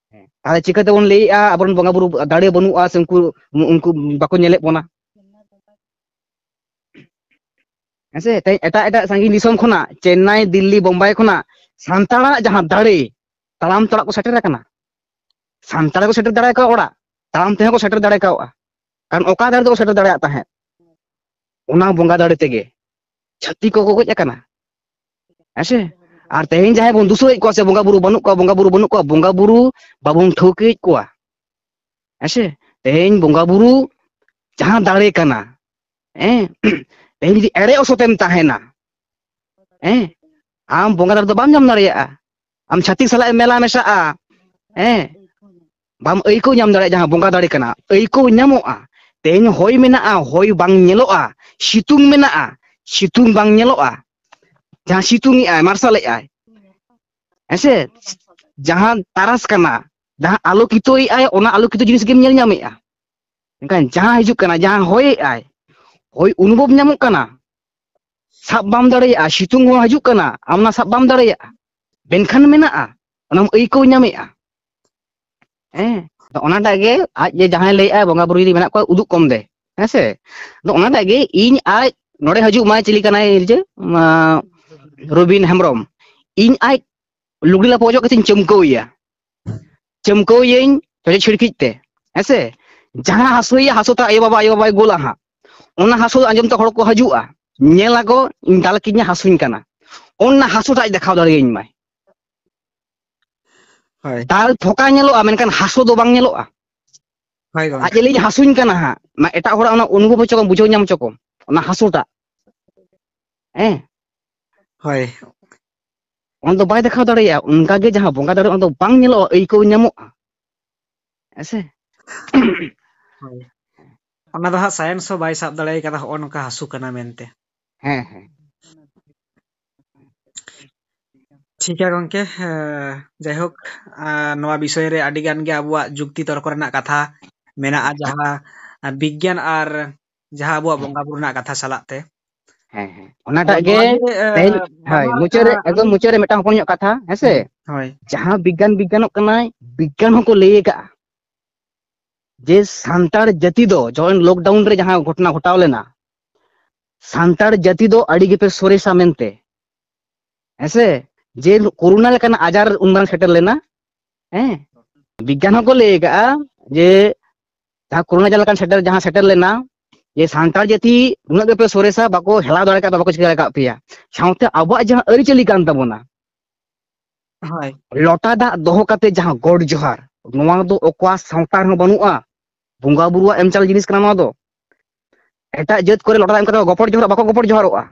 ᱛᱟᱦᱞᱮ ᱪᱤᱠᱟᱹ ᱛᱮᱵᱚᱱ ᱞᱟᱹᱭᱮᱜᱼᱟ ᱟᱵᱚᱨᱮᱱ ᱵᱚᱸᱜᱟ ᱵᱩᱨᱩ ᱫᱟᱲᱮ ᱵᱟᱹᱱᱩᱜᱼᱟ, ᱥᱮ ᱩᱱᱠᱩ, ᱩᱱᱠᱩ ᱵᱟᱠᱚ ᱧᱮᱞᱮᱫ ᱵᱚᱱᱟ? ᱦᱮᱸᱥᱮ, ᱛᱮᱦᱮᱧ ᱮᱴᱟᱜ ᱮᱴᱟᱜ ᱥᱟᱺᱜᱤᱧ ᱫᱤᱥᱚᱢ ᱠᱷᱚᱱᱟᱜ, ᱪᱮᱱᱱᱟᱭ, ᱫᱤᱞᱞᱤ, ᱵᱳᱢᱵᱟᱭ ᱠᱷᱚᱱᱟᱜ ᱥᱟᱱᱛᱟᱲᱟᱜ ᱡᱟᱦᱟᱸ ᱫᱟᱲᱮ, ᱛᱟᱲᱟᱢ ᱛᱟᱲᱟᱜ ᱠᱚ ᱥᱮᱴᱮᱨ ᱟᱠᱟᱱᱟ᱾ ᱥᱟᱱᱛᱟᱲ ᱠᱚ ᱥᱮᱴᱮᱨ ᱫᱟᱲᱮ ᱠᱟᱣᱟ ᱚᱲᱟᱜ, ᱛᱟᱲᱟᱢ ᱛᱮᱦᱚᱸ ᱠᱚ ᱥᱮᱴᱮᱨ ᱫᱟᱲᱮ ᱠᱟᱣᱟ᱾ ᱠᱟᱨᱚᱱ ᱚᱠᱟ ᱫᱟᱲᱮ ᱛᱮᱠᱚ ᱥᱮᱴᱮᱨ ᱫᱟᱲᱮᱭᱟᱜ ᱛᱟᱦᱮᱸᱫ? ᱚᱱᱟ ᱵᱚᱸᱜᱟ ᱫᱟᱲᱮ ᱛᱮᱜᱮ ᱪᱷᱟᱹᱛᱤᱠ ᱠᱚᱠᱚ ᱜᱚᱡ ᱟᱠᱟᱱᱟ᱾ ᱦᱮᱸᱥᱮ? ᱟᱨ ᱛᱮᱦᱮᱧ ᱡᱟᱦᱟᱸᱭ ᱵᱚᱱ ᱫᱩᱥᱟᱹᱣᱮᱫ ᱠᱚᱣᱟ ᱥᱮ ᱵᱚᱸᱜᱟ ᱵᱩᱨᱩ ᱵᱟᱹᱱᱩᱜ ᱠᱚᱣᱟ, ᱵᱚᱸᱜᱟ ᱵᱩᱨᱩ ᱵᱟᱹᱱᱩᱜ ᱠᱚᱣᱟ, ᱵᱚᱸᱜᱟ ᱵᱩᱨᱩ ᱵᱟᱵᱚᱱ ᱴᱷᱟᱹᱣᱠᱟᱹᱭᱮᱫ ᱠᱚᱣᱟ᱾ ᱦᱮᱸ ᱥᱮ? ᱛᱮᱦᱮᱧ ᱵᱚᱸᱜᱟ ᱵᱩᱨᱩ ᱡᱟᱦᱟᱸ ᱫᱟᱲᱮ ᱠᱟᱱᱟ, ᱦᱮᱸ, ᱛᱮᱦᱮᱧ ᱡᱩᱫᱤ ᱮᱲᱮ ᱚᱥᱚᱛᱮᱢ ᱛᱟᱦᱮᱱᱟ, ᱦᱮᱸ, ᱟᱢ ᱵᱚᱸᱜᱟ ᱫᱟᱲᱮ ᱫᱚ ᱵᱟᱢ ᱧᱟᱢ ᱫᱟᱲᱮᱭᱟᱜᱼᱟ᱾ ᱟᱢ ᱪᱷᱟᱹᱛᱤᱠ ᱥᱟᱞᱟᱜ ᱮᱢ ᱢᱮᱞᱟ ᱢᱮᱥᱟᱜᱼᱟ, ᱦᱮᱸ, ᱵᱟᱢ ᱟᱹᱭᱠᱟᱹᱣ ᱧᱟᱢ ᱫᱟᱲᱮᱭᱟᱜᱼᱟ ᱡᱟᱦᱟᱸ ᱵᱚᱸᱜᱟ ᱫᱟᱲᱮ ᱠᱟᱱᱟ᱾ ᱟᱹᱭᱠᱟᱹᱣ ᱧᱟᱢᱚᱜᱼᱟ᱾ ᱛᱮᱦᱮᱧ ᱦᱚᱭ ᱢᱮᱱᱟᱜᱼᱟ, ᱦᱚᱭ ᱵᱟᱝ ᱧᱮᱞᱚᱜᱼᱟ᱾ ᱥᱤᱛᱩᱝ ᱢᱮᱱᱟᱜᱼᱟ, ᱥᱤᱛᱩᱝ ᱵᱟᱝ ᱧᱮᱞᱚᱜᱼᱟ᱾ ᱡᱟᱦᱟᱸ ᱥᱤᱛᱩᱝ ᱮᱜᱼᱟᱭ, ᱢᱟᱨᱥᱟᱞ ᱮᱜᱼᱟᱭ, ᱦᱮᱸᱥᱮ? ᱡᱟᱦᱟᱸ ᱛᱟᱨᱟᱥ ᱠᱟᱱᱟ, ᱡᱟᱦᱟᱸ ᱟᱞᱳᱠᱤᱛᱚᱭᱮᱜᱼᱟᱭ, ᱚᱱᱟ ᱟᱞᱳᱠᱤᱛᱚ ᱡᱤᱱᱤᱥ ᱜᱮᱢ ᱧᱮᱞ ᱧᱟᱢᱮᱜᱼᱟ᱾ ᱢᱮᱱᱠᱷᱟᱱ ᱡᱟᱦᱟᱸ ᱦᱤᱡᱩᱜ ᱠᱟᱱᱟ, ᱡᱟᱦᱟᱸ ᱦᱚᱭᱮᱜᱼᱟᱭ, ᱦᱚᱭ ᱚᱱᱩᱵᱷᱚᱵ ᱧᱟᱢᱚᱜ ᱠᱟᱱᱟ, ᱥᱟᱵ ᱵᱟᱢ ᱫᱟᱲᱮᱭᱟᱜᱼᱟ᱾ ᱥᱤᱛᱩᱝ ᱦᱚᱸ ᱦᱤᱡᱩᱜ ᱠᱟᱱᱟ, ᱟᱢ ᱚᱱᱟ ᱥᱟᱵ ᱵᱟᱢ ᱫᱟᱲᱮᱭᱟᱜᱼᱟ, ᱢᱮᱱᱠᱷᱟᱱ ᱢᱮᱱᱟᱜᱼᱟ, ᱚᱱᱟᱢ ᱟᱹᱭᱠᱟᱹᱣ ᱧᱟᱢᱮᱜᱼᱟ᱾ ᱦᱮᱸ, ᱟᱫᱚ ᱚᱱᱟᱴᱟᱜ ᱜᱮ ᱟᱡ ᱡᱮ ᱡᱟᱦᱟᱸᱭ ᱞᱟᱹᱭᱮᱜᱼᱟᱭ, ᱵᱚᱸᱜᱟ ᱵᱩᱨᱩ ᱡᱩᱫᱤ ᱢᱮᱱᱟᱜ ᱠᱚᱣᱟ, ᱩᱫᱩᱜ ᱠᱚᱢ ᱫᱮ᱾ ᱦᱮᱸ ᱥᱮ? ᱟᱫᱚ ᱚᱱᱟᱴᱟᱜ ᱜᱮ ᱤᱧ ᱟᱡ ᱱᱚᱰᱮ ᱦᱤᱡᱩᱜ ᱢᱟᱭ, ᱪᱤᱞᱤ ᱠᱟᱱᱟᱭ ᱡᱮ, ᱢᱟ, ᱨᱚᱵᱤᱱ ᱦᱮᱢᱵᱨᱚᱢ, ᱤᱧ ᱟᱡ ᱞᱩᱜᱽᱲᱤ ᱞᱟᱯᱚ ᱚᱪᱚᱜ ᱠᱟᱛᱮᱧ ᱪᱟᱹᱢᱠᱟᱹᱣ ᱮᱭᱟ, ᱪᱟᱹᱢᱠᱟᱹᱣ ᱮᱭᱟᱹᱧ ᱪᱚᱪᱚ ᱪᱷᱤᱲᱠᱤᱡ ᱛᱮ᱾ ᱦᱮᱸ ᱥᱮ? ᱡᱟᱦᱟᱸ ᱦᱟᱹᱥᱩᱭᱮᱭᱟ, ᱦᱟᱹᱥᱩ ᱛᱟᱭ ᱟᱭᱳ ᱵᱟᱵᱟ, ᱟᱭᱳ ᱵᱟᱵᱟᱭ ᱜᱳᱞᱟ ᱦᱟᱸᱜ, ᱚᱱᱟ ᱦᱟᱹᱥᱩ ᱟᱸᱡᱚᱢ ᱛᱮ ᱦᱚᱲ ᱠᱚ ᱦᱤᱡᱩᱜᱼᱟ, ᱧᱮᱞ ᱟᱠᱚ, ᱤᱧ ᱫᱟᱞ ᱠᱤᱧᱟ, ᱦᱟᱹᱥᱩᱧ ᱠᱟᱱᱟ, ᱚᱱᱟ ᱦᱟᱹᱥᱩ ᱴᱟᱜ ᱫᱮᱠᱷᱟᱣ ᱫᱟᱲᱮᱭᱟᱹᱧ ᱢᱟᱭ᱾ ᱦᱳᱭ᱾ ᱫᱟᱞ ᱛᱷᱚᱠᱟ ᱧᱮᱞᱚᱜᱼᱟ, ᱢᱮᱱᱠᱷᱟᱱ ᱦᱟᱹᱥᱩ ᱫᱚ ᱵᱟᱝ ᱧᱮᱞᱚᱜᱼᱟ᱾ ᱦᱳᱭ ᱟᱡ ᱜᱚᱝᱠᱮ᱾ ᱮ ᱞᱟᱹᱭ ᱦᱟᱹᱥᱩᱧ ᱠᱟᱱᱟ ᱦᱟᱸᱜ, ᱢᱟ ᱮᱴᱟᱜ ᱦᱚᱲᱟᱜ ᱚᱱᱟ ᱚᱱᱩᱵᱷᱚᱵ ᱦᱚᱪᱚ ᱠᱚᱢ, ᱵᱩᱡᱷᱟᱹᱣ ᱧᱟᱢ ᱦᱚᱪᱚ ᱠᱚᱢ, ᱚᱱᱟ ᱦᱟᱹᱥᱩᱴᱟᱜ᱾ ᱦᱮᱸ, ᱦᱳᱭ᱾ ᱚᱱᱟ ᱫᱚ ᱵᱟᱭ ᱫᱮᱠᱷᱟᱣ ᱫᱟᱲᱮᱭᱟᱜᱼᱟ᱾ ᱚᱱᱠᱟ ᱜᱮ ᱡᱟᱦᱟᱸ ᱵᱚᱸᱜᱟ ᱫᱟᱲᱮ, ᱚᱱᱟ ᱫᱚ ᱵᱟᱝ ᱧᱮᱞᱚᱜᱼᱟ, ᱟᱹᱭᱠᱟᱹᱣ ᱧᱟᱢᱚᱜᱼᱟ᱾ ᱦᱮᱸ ᱥᱮ? ᱦᱳᱭ᱾ ᱚᱱᱟ ᱫᱚ ᱦᱟᱸᱜ ᱥᱟᱭᱮᱱᱥ ᱦᱚᱸ ᱵᱟᱭ ᱥᱟᱵ ᱫᱟᱲᱮ ᱠᱟᱫᱟ, ᱦᱚᱸᱜᱼᱚ ᱱᱚᱝᱠᱟ ᱦᱟᱹᱥᱩ ᱠᱟᱱᱟ ᱢᱮᱱᱛᱮ᱾ ᱦᱮᱸ, ᱦᱮᱸ᱾ ᱴᱷᱤᱠ ᱜᱮᱭᱟ ᱜᱚᱝᱠᱮ, ᱮ, ᱡᱟᱭᱦᱳᱠ, ᱟ, ᱱᱚᱣᱟ ᱵᱤᱥᱚᱭ ᱨᱮ ᱟᱹᱰᱤ ᱜᱟᱱ ᱜᱮ ᱟᱵᱚᱣᱟᱜ ᱡᱩᱠᱛᱤ ᱛᱚᱨᱠᱚ ᱨᱮᱱᱟᱜ ᱠᱟᱛᱷᱟ ᱢᱮᱱᱟᱜᱼᱟ, ᱡᱟᱦᱟᱸ, ᱟ, ᱵᱤᱜᱽᱜᱟᱱ ᱟᱨ ᱡᱟᱦᱟᱸ ᱟᱵᱚᱣᱟᱜ ᱵᱚᱸᱜᱟ ᱵᱩᱨᱩ ᱨᱮᱱᱟᱜ ᱠᱟᱛᱷᱟ ᱥᱟᱞᱟᱜ ᱛᱮ᱾ ᱦᱮᱸ, ᱦᱮᱸ᱾ ᱚᱱᱟᱴᱟᱜ ᱟᱫᱚ ᱜᱮ ᱱᱚᱣᱟ ᱜᱮ, ᱮ, ᱛᱮᱦᱮᱧ, ᱦᱳᱭ, ᱱᱚᱣᱟ, ᱢᱩᱪᱟᱹᱫ ᱨᱮ, ᱟ, ᱮᱠᱫᱚᱢ ᱢᱩᱪᱟᱹᱫ ᱨᱮ ᱢᱤᱫᱴᱟᱝ ᱦᱚᱯᱚᱱ ᱧᱚᱜ ᱠᱟᱛᱷᱟ, ᱦᱮᱸ ᱥᱮ? ᱦᱩᱸ, ᱦᱳᱭ᱾ ᱡᱟᱦᱟᱸ ᱵᱤᱜᱽᱜᱟᱱ ᱵᱤᱜᱽᱜᱟᱱᱚᱜ ᱠᱟᱱᱟᱭ, ᱵᱤᱜᱽᱜᱟᱱ ᱦᱚᱸᱠᱚ ᱞᱟᱹᱭ ᱟᱠᱟᱫᱼᱟ ᱡᱮ ᱥᱟᱱᱛᱟᱲ ᱡᱟᱹᱛᱤ ᱫᱚ ᱡᱚᱠᱷᱚᱱ ᱞᱚᱠᱰᱟᱣᱩᱱ ᱨᱮ ᱡᱟᱦᱟᱸ ᱜᱷᱚᱴᱚᱱᱟ ᱜᱷᱚᱴᱟᱣ ᱞᱮᱱᱟ, ᱥᱟᱱᱛᱟᱲ ᱡᱟᱹᱛᱤ ᱫᱚ ᱟᱹᱰᱤ ᱜᱮᱯᱮ ᱥᱚᱨᱮᱥᱟ ᱢᱮᱱᱛᱮ, ᱦᱮᱸ ᱥᱮ? ᱡᱮ ᱠᱳᱨᱳᱱᱟ ᱞᱮᱠᱟᱱᱟᱜ ᱟᱡᱟᱨ ᱩᱱ ᱢᱟᱨᱟᱝ ᱥᱮᱴᱮᱨ ᱞᱮᱱᱟ, ᱦᱮᱸ? ᱵᱤᱜᱽᱜᱟᱱ ᱦᱚᱸᱠᱚ ᱞᱟᱹᱭ ᱟᱠᱟᱫᱼᱟ ᱡᱮ ᱡᱟᱦᱟᱸ ᱠᱳᱨᱳᱱᱟ ᱡᱟᱦᱟᱸ ᱞᱮᱠᱟᱱ ᱥᱮᱴᱮᱨ, ᱡᱟᱦᱟᱸ ᱥᱮᱴᱮᱨ ᱞᱮᱱᱟ, ᱡᱮ ᱥᱟᱱᱛᱟᱲ ᱡᱟᱹᱛᱤ ᱩᱱᱟᱹᱜ ᱜᱮᱯᱮ ᱥᱚᱨᱮᱥᱟ, ᱵᱟᱠᱚ ᱦᱮᱞᱟᱣ ᱫᱟᱲᱮ ᱠᱟᱜ ᱯᱮᱭᱟ, ᱵᱟᱠᱚ ᱪᱤᱠᱟᱹ ᱫᱟᱲᱮ ᱠᱟᱜ ᱯᱮᱭᱟ᱾ ᱥᱟᱶᱛᱮ ᱟᱵᱚᱣᱟᱜ ᱡᱟᱦᱟᱸ ᱟᱹᱨᱤᱪᱟᱹᱞᱤ ᱠᱟᱱ ᱛᱟᱵᱚᱱᱟ, ᱦᱳᱭ᱾ ᱞᱚᱴᱟ ᱫᱟᱜ ᱫᱚᱦᱚ ᱠᱟᱛᱮ ᱡᱟᱦᱟᱸ ᱜᱚᱰ ᱡᱚᱦᱟᱨ, ᱱᱚᱣᱟ ᱫᱚ ᱚᱠᱟ ᱥᱟᱶᱛᱟ ᱨᱮᱦᱚᱸ ᱵᱟᱹᱱᱩᱜᱼᱟ᱾ ᱵᱚᱸᱜᱟ ᱵᱩᱨᱩᱣᱟᱜ ᱮᱢ ᱪᱟᱞ ᱡᱤᱱᱤᱥ ᱠᱟᱱᱟ ᱱᱚᱣᱟ ᱫᱚ᱾ ᱮᱴᱟᱜ ᱡᱟᱹᱛ ᱠᱚᱨᱮ ᱞᱚᱴᱟ ᱫᱟᱜ ᱮᱢ ᱠᱟᱛᱮ ᱜᱚᱯᱚᱲ ᱡᱚᱦᱟᱨᱚᱜ, ᱵᱟᱠᱚ ᱜᱚᱯᱚᱲ ᱡᱚᱦᱟᱨᱚᱜᱼᱟ᱾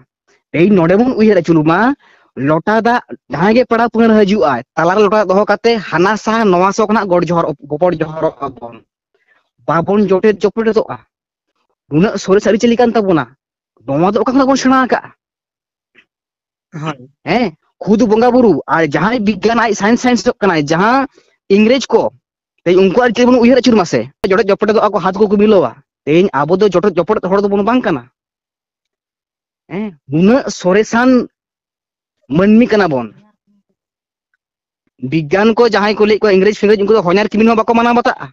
ᱛᱮᱦᱮᱧ ᱱᱚᱰᱮ ᱵᱚᱱ ᱩᱭᱦᱟᱹᱨ ᱟᱹᱪᱩᱨ ᱢᱟ, ᱞᱚᱴᱟ ᱫᱟᱜ ᱡᱟᱦᱟᱸᱭ ᱜᱮ ᱯᱮᱲᱟ ᱯᱟᱹᱲᱦᱟᱹ ᱦᱤᱡᱩᱜᱼᱟᱭ, ᱛᱟᱞᱟᱨᱮ ᱞᱚᱴᱟ ᱫᱟᱜ ᱫᱚᱦᱚ ᱠᱟᱛᱮ ᱦᱟᱱᱟ ᱥᱟᱦᱟ ᱱᱚᱣᱟ ᱥᱟᱦᱟ ᱠᱷᱚᱱᱟᱜ ᱜᱚᱰ ᱡᱚᱦᱟᱨ, ᱜᱚᱯᱚᱲ ᱡᱚᱦᱟᱨᱚᱜ ᱟᱵᱚᱱ᱾ ᱵᱟᱵᱚᱱ ᱡᱚᱴᱮᱫ ᱡᱚᱯᱚᱴᱮᱫᱚᱜᱼᱟ᱾ ᱱᱩᱱᱟᱹᱜ ᱥᱚᱨᱮᱥ ᱟᱹᱨᱤᱪᱟᱹᱞᱤ ᱠᱟᱱ ᱛᱟᱵᱚᱱᱟ, ᱱᱚᱣᱟ ᱫᱚ ᱚᱠᱟ ᱠᱷᱚᱱᱟᱜ ᱵᱚᱱ ᱥᱮᱬᱟ ᱟᱠᱟᱜᱼᱟ? ᱦᱳᱭ᱾ ᱦᱮᱸ, ᱠᱷᱩᱫ ᱵᱚᱸᱜᱟ ᱵᱩᱨᱩ ᱟᱨ ᱡᱟᱦᱟᱸᱭ ᱵᱤᱜᱽᱜᱟᱱ ᱟᱡ ᱥᱟᱭᱮᱱᱥ, ᱥᱟᱭᱮᱱᱥᱚᱜ ᱠᱟᱱᱟᱭ, ᱡᱟᱦᱟᱸ ᱤᱝᱨᱮᱡᱽ ᱠᱚ, ᱛᱮᱦᱮᱧ ᱩᱱᱠᱩᱣᱟᱜ ᱟᱹᱨᱤᱪᱟᱹᱞᱤ ᱵᱚᱱ ᱩᱭᱦᱟᱹᱨ ᱟᱹᱪᱩᱨ ᱢᱟᱥᱮ, ᱡᱚᱴᱮᱫ ᱡᱚᱯᱚᱴᱮᱫᱚᱜᱼᱟ ᱠᱚ, ᱦᱟᱛ ᱠᱚᱠᱚ ᱢᱤᱞᱟᱹᱣᱟ᱾ ᱛᱮᱦᱮᱧ ᱟᱵᱚ ᱫᱚ ᱡᱚᱴᱮᱫ ᱡᱚᱯᱚᱴᱮᱫ ᱦᱚᱲ ᱫᱚᱵᱚᱱ ᱵᱟᱝ ᱠᱟᱱᱟ᱾ ᱦᱮᱸ, ᱱᱩᱱᱟᱹᱜ ᱥᱚᱨᱮᱥᱟᱱ ᱢᱟᱹᱱᱢᱤ ᱠᱟᱱᱟ ᱵᱚᱱ᱾ ᱵᱤᱜᱽᱜᱟᱱ ᱠᱚ ᱡᱟᱦᱟᱸᱭ ᱠᱚ ᱞᱟᱹᱭᱮᱫ ᱠᱚᱣᱟ, ᱤᱝᱨᱮᱡᱽ ᱯᱷᱤᱝᱨᱮᱡᱽ, ᱩᱱᱠᱩ ᱫᱚ ᱦᱚᱧᱦᱟᱨ ᱠᱤᱢᱤᱱ ᱦᱚᱸ ᱵᱟᱠᱚ ᱢᱟᱱᱟᱣ ᱵᱟᱛᱟᱜᱼᱟ᱾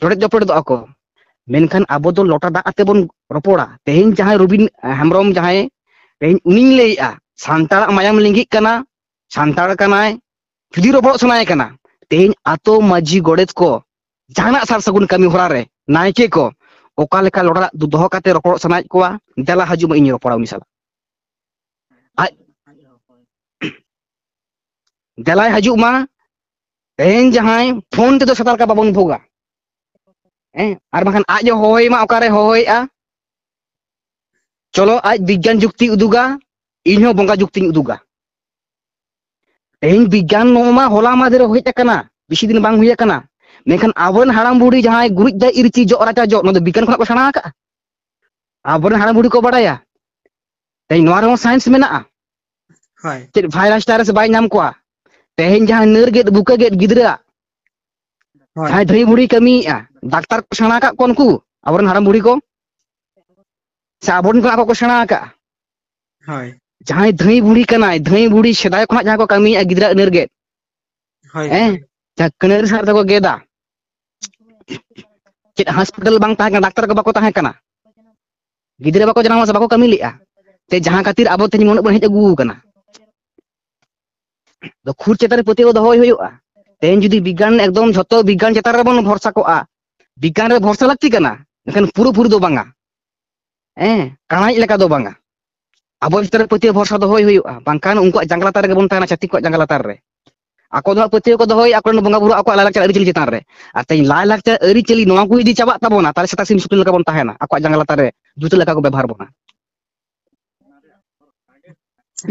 ᱡᱚᱴᱮᱫ ᱡᱚᱯᱚᱴᱮᱫᱚᱜᱼᱟ ᱠᱚ᱾ ᱢᱮᱱᱠᱷᱟᱱ ᱟᱵᱚ ᱫᱚ ᱞᱚᱴᱟ ᱫᱟᱜ ᱟᱛᱮ ᱵᱚᱱ ᱨᱚᱯᱚᱲᱟ᱾ ᱛᱮᱦᱮᱧ ᱡᱟᱦᱟᱸᱭ ᱨᱚᱵᱤᱱ ᱦᱮᱢᱵᱨᱚᱢ, ᱡᱟᱦᱟᱸᱭ ᱛᱮᱦᱮᱧ ᱩᱱᱤᱧ ᱞᱟᱹᱭᱮᱜᱼᱟ, ᱥᱟᱱᱛᱟᱲᱟᱜ ᱢᱟᱭᱟᱢ ᱞᱤᱸᱜᱤᱜ ᱠᱟᱱᱟ, ᱥᱟᱱᱛᱟᱲ ᱠᱟᱱᱟᱭ, ᱡᱩᱫᱤ ᱨᱚᱯᱚᱲᱚᱜ ᱥᱟᱱᱟᱭᱮ ᱠᱟᱱᱟ, ᱛᱮᱦᱮᱧ ᱟᱛᱳ ᱢᱟᱹᱡᱷᱤ ᱜᱚᱰᱮᱛ ᱠᱚ ᱡᱟᱦᱟᱱᱟᱜ ᱥᱟᱨ ᱥᱟᱹᱜᱩᱱ ᱠᱟᱹᱢᱤ ᱦᱚᱨᱟ ᱨᱮ ᱱᱟᱭᱠᱮ ᱠᱚ ᱚᱠᱟ ᱞᱮᱠᱟ ᱞᱚᱴᱟ ᱫᱟᱜ ᱫᱚᱦᱚ ᱠᱟᱛᱮ ᱨᱚᱯᱚᱲᱚᱜ ᱥᱟᱱᱟᱭᱮᱫ ᱠᱚᱣᱟ, ᱫᱮᱞᱟ ᱦᱤᱡᱩᱜ ᱢᱮ, ᱤᱧ ᱨᱚᱯᱚᱲᱟ ᱩᱱᱤ ᱥᱟᱞᱟᱜ᱾ ᱟᱡ ᱫᱮᱞᱟᱭ ᱦᱤᱡᱩᱜ ᱢᱟ᱾ ᱛᱮᱦᱮᱧ ᱡᱟᱦᱟᱸᱭ ᱯᱷᱳᱱ ᱛᱮᱫᱚ ᱥᱮᱛᱟ ᱞᱮᱠᱟ ᱵᱟᱵᱚᱱ ᱵᱷᱳᱜᱟ᱾ ᱦᱮᱸ, ᱟᱨ ᱵᱟᱝᱠᱷᱟᱱ ᱟᱡ ᱮ ᱦᱚᱦᱚᱭ ᱢᱟ, ᱚᱠᱟᱨᱮ ᱦᱚᱦᱚᱭᱮᱫᱼᱟ? ᱪᱚᱞᱚ, ᱟᱡ ᱵᱤᱜᱽᱜᱟᱱ ᱡᱩᱠᱛᱤ ᱩᱫᱩᱜᱟ, ᱤᱧ ᱦᱚᱸ ᱵᱚᱸᱜᱟ ᱡᱩᱠᱛᱤᱧ ᱩᱫᱩᱜᱟ᱾ ᱛᱮᱦᱮᱧ ᱵᱤᱜᱽᱜᱟᱱ ᱱᱚᱣᱟ ᱢᱟ ᱦᱚᱞᱟ ᱢᱟᱫᱷᱮᱨ ᱦᱮᱡ ᱟᱠᱟᱱᱟ, ᱵᱮᱥᱤ ᱫᱤᱱ ᱵᱟᱝ ᱦᱩᱭ ᱟᱠᱟᱱᱟ᱾ ᱢᱮᱱᱠᱷᱟᱱ ᱟᱵᱚᱨᱮᱱ ᱦᱟᱲᱟᱢ ᱵᱩᱲᱦᱤ ᱡᱟᱦᱟᱸᱭ ᱜᱩᱨᱤᱡ ᱫᱟᱜ ᱤᱨᱪᱤ, ᱡᱚᱜ ᱨᱟᱪᱟ ᱡᱚᱜ, ᱱᱚᱣᱟ ᱫᱚ ᱵᱤᱜᱽᱜᱟᱱ ᱠᱷᱚᱱᱟᱜ ᱠᱚ ᱥᱮᱬᱟ ᱟᱠᱟᱫᱼᱟ᱾ ᱟᱵᱚᱨᱮᱱ ᱦᱟᱲᱟᱢ ᱵᱩᱲᱦᱤ ᱠᱚ ᱵᱟᱲᱟᱭᱟ᱾ ᱛᱮᱦᱮᱧ ᱱᱚᱣᱟ ᱨᱮᱦᱚᱸ ᱥᱟᱭᱮᱱᱥ ᱢᱮᱱᱟᱜᱼᱟ᱾ ᱦᱳᱭ᱾ ᱪᱮᱫ ᱵᱷᱟᱭᱨᱟᱥ ᱴᱟᱭᱨᱟᱥ ᱵᱟᱭ ᱧᱟᱢ ᱠᱚᱣᱟ᱾ ᱛᱮᱦᱮᱧ ᱡᱟᱦᱟᱸ ᱱᱟᱹᱨ ᱜᱮᱫ, ᱵᱩᱠᱟᱹ ᱜᱮᱫ ᱜᱤᱫᱽᱨᱟᱹ, ᱦᱳᱭ᱾ ᱡᱟᱦᱟᱸᱭ ᱫᱷᱟᱹᱭ ᱵᱩᱲᱦᱤ ᱠᱟᱹᱢᱤᱭᱮᱫᱼᱟ, ᱰᱟᱠᱛᱟᱨ ᱠᱚ ᱥᱮᱬᱟ ᱟᱠᱟᱫ ᱠᱚᱣᱟ ᱩᱱᱠᱩ, ᱟᱵᱚᱨᱮᱱ ᱦᱟᱲᱟᱢ ᱵᱩᱲᱦᱤ ᱠᱚ? ᱥᱮ ᱟᱵᱚᱨᱮᱱ ᱠᱚ ᱟᱠᱚ ᱠᱚ ᱥᱮᱬᱟ ᱟᱠᱟᱫᱼᱟ? ᱦᱳᱭ᱾ ᱡᱟᱦᱟᱸᱭ ᱫᱷᱟᱹᱭ ᱵᱩᱲᱦᱤ ᱠᱟᱱᱟᱭ, ᱫᱷᱟᱹᱭ ᱵᱩᱲᱦᱤ ᱥᱮᱫᱟᱭ ᱠᱷᱚᱱᱟᱜ ᱡᱟᱦᱟᱸ ᱠᱚ ᱠᱟᱹᱢᱤᱭᱮᱫᱼᱟ, ᱜᱤᱫᱽᱨᱟᱹ ᱱᱟᱹᱨ ᱜᱮᱫ, ᱦᱳᱭ, ᱦᱮᱸ? ᱦᱳᱭ᱾ ᱡᱟᱦᱟᱸ ᱠᱟᱹᱱᱟᱹᱨ ᱥᱟᱨ ᱛᱮᱠᱚ ᱜᱮᱫᱟ᱾ ᱪᱮᱫ ᱦᱚᱥᱯᱤᱴᱟᱞ ᱵᱟᱝ ᱛᱟᱦᱮᱸ ᱠᱟᱱᱟ, ᱰᱟᱠᱛᱟᱨ ᱠᱚ ᱵᱟᱠᱚ ᱛᱟᱦᱮᱸ ᱠᱟᱱᱟ, ᱜᱤᱫᱽᱨᱟᱹ ᱵᱟᱠᱚ ᱡᱟᱱᱟᱢᱚᱜᱼᱟ ᱥᱮ ᱵᱟᱠᱚ ᱠᱟᱹᱢᱤ ᱞᱮᱫᱼᱟ? ᱛᱮ ᱡᱟᱦᱟᱸ ᱠᱷᱟᱹᱛᱤᱨ ᱟᱵᱚ ᱛᱮᱦᱮᱧ ᱩᱱᱟᱹᱜ ᱵᱚᱱ ᱦᱮᱡ ᱟᱹᱜᱩ ᱟᱠᱟᱱᱟ᱾ ᱫᱚ ᱠᱷᱩᱫ ᱪᱮᱛᱟᱱ ᱨᱮ ᱯᱟᱹᱛᱭᱟᱹᱣ ᱫᱚᱦᱚᱭ ᱦᱩᱭᱩᱜᱼᱟ᱾ ᱛᱮᱦᱮᱧ ᱡᱩᱫᱤ ᱵᱤᱜᱽᱜᱟᱱ, ᱮᱠᱫᱚᱢ ᱡᱷᱚᱛᱚ ᱵᱤᱜᱽᱜᱟᱱ ᱪᱮᱛᱟᱱ ᱨᱮᱵᱚᱱ ᱵᱷᱚᱨᱥᱟ ᱠᱚᱜᱼᱟ, ᱵᱤᱜᱽᱜᱟᱱ ᱨᱮ ᱵᱷᱚᱨᱥᱟ ᱞᱟᱹᱠᱛᱤ ᱠᱟᱱᱟ, ᱢᱮᱱᱠᱷᱟᱱ ᱯᱩᱨᱟᱹᱯᱩᱨᱤ ᱫᱚ ᱵᱟᱝᱟ᱾ ᱦᱮᱸ, ᱠᱟᱬᱟᱭᱤᱡ ᱞᱮᱠᱟ ᱫᱚ ᱵᱟᱝᱟ᱾ ᱟᱵᱚ ᱪᱮᱛᱟᱱ ᱨᱮ ᱯᱟᱹᱛᱭᱟᱹᱣ ᱵᱷᱚᱨᱥᱟ ᱫᱚᱦᱚᱭ ᱦᱩᱭᱩᱜᱼᱟ, ᱵᱟᱝᱠᱷᱟᱱ ᱩᱱᱠᱩᱣᱟᱜ ᱡᱟᱸᱜᱟ ᱞᱟᱛᱟᱨ ᱨᱮᱜᱮ ᱵᱚᱱ ᱛᱟᱦᱮᱱᱟ, ᱪᱷᱟᱹᱛᱤᱠ ᱠᱚᱣᱟᱜ ᱡᱟᱸᱜᱟ ᱞᱟᱛᱟᱨ ᱨᱮ᱾ ᱟᱠᱚ ᱫᱚ ᱦᱟᱸᱜ ᱯᱟᱹᱛᱭᱟᱹᱣ ᱠᱚ ᱫᱚᱦᱚᱭᱟ ᱟᱠᱚᱨᱮᱱ ᱵᱚᱸᱜᱟ ᱵᱩᱨᱩ ᱟᱠᱚᱣᱟᱜ ᱞᱟᱭᱞᱟᱠᱪᱟᱨ ᱟᱹᱨᱤᱪᱟᱹᱞᱤ ᱪᱮᱛᱟᱱ ᱨᱮ᱾ ᱟᱨ ᱛᱮᱦᱮᱧ ᱞᱟᱭᱞᱟᱠᱪᱟᱨ ᱟᱹᱨᱤᱪᱟᱹᱞᱤ ᱱᱚᱣᱟ ᱠᱚ ᱡᱩᱫᱤ ᱪᱟᱵᱟᱜ ᱛᱟᱵᱚᱱᱟ, ᱛᱟᱦᱚᱞᱮ ᱥᱮᱛᱟ ᱥᱤᱢ ᱥᱩᱠᱨᱤ ᱞᱮᱠᱟ ᱵᱚᱱ ᱛᱟᱦᱮᱱᱟ, ᱟᱠᱚᱣᱟᱜ ᱡᱟᱸᱜᱟ ᱞᱟᱛᱟᱨ ᱨᱮ ᱡᱩᱛᱟᱹ ᱞᱮᱠᱟ ᱠᱚ ᱵᱮᱵᱚᱦᱟᱨ ᱵᱚᱱᱟ᱾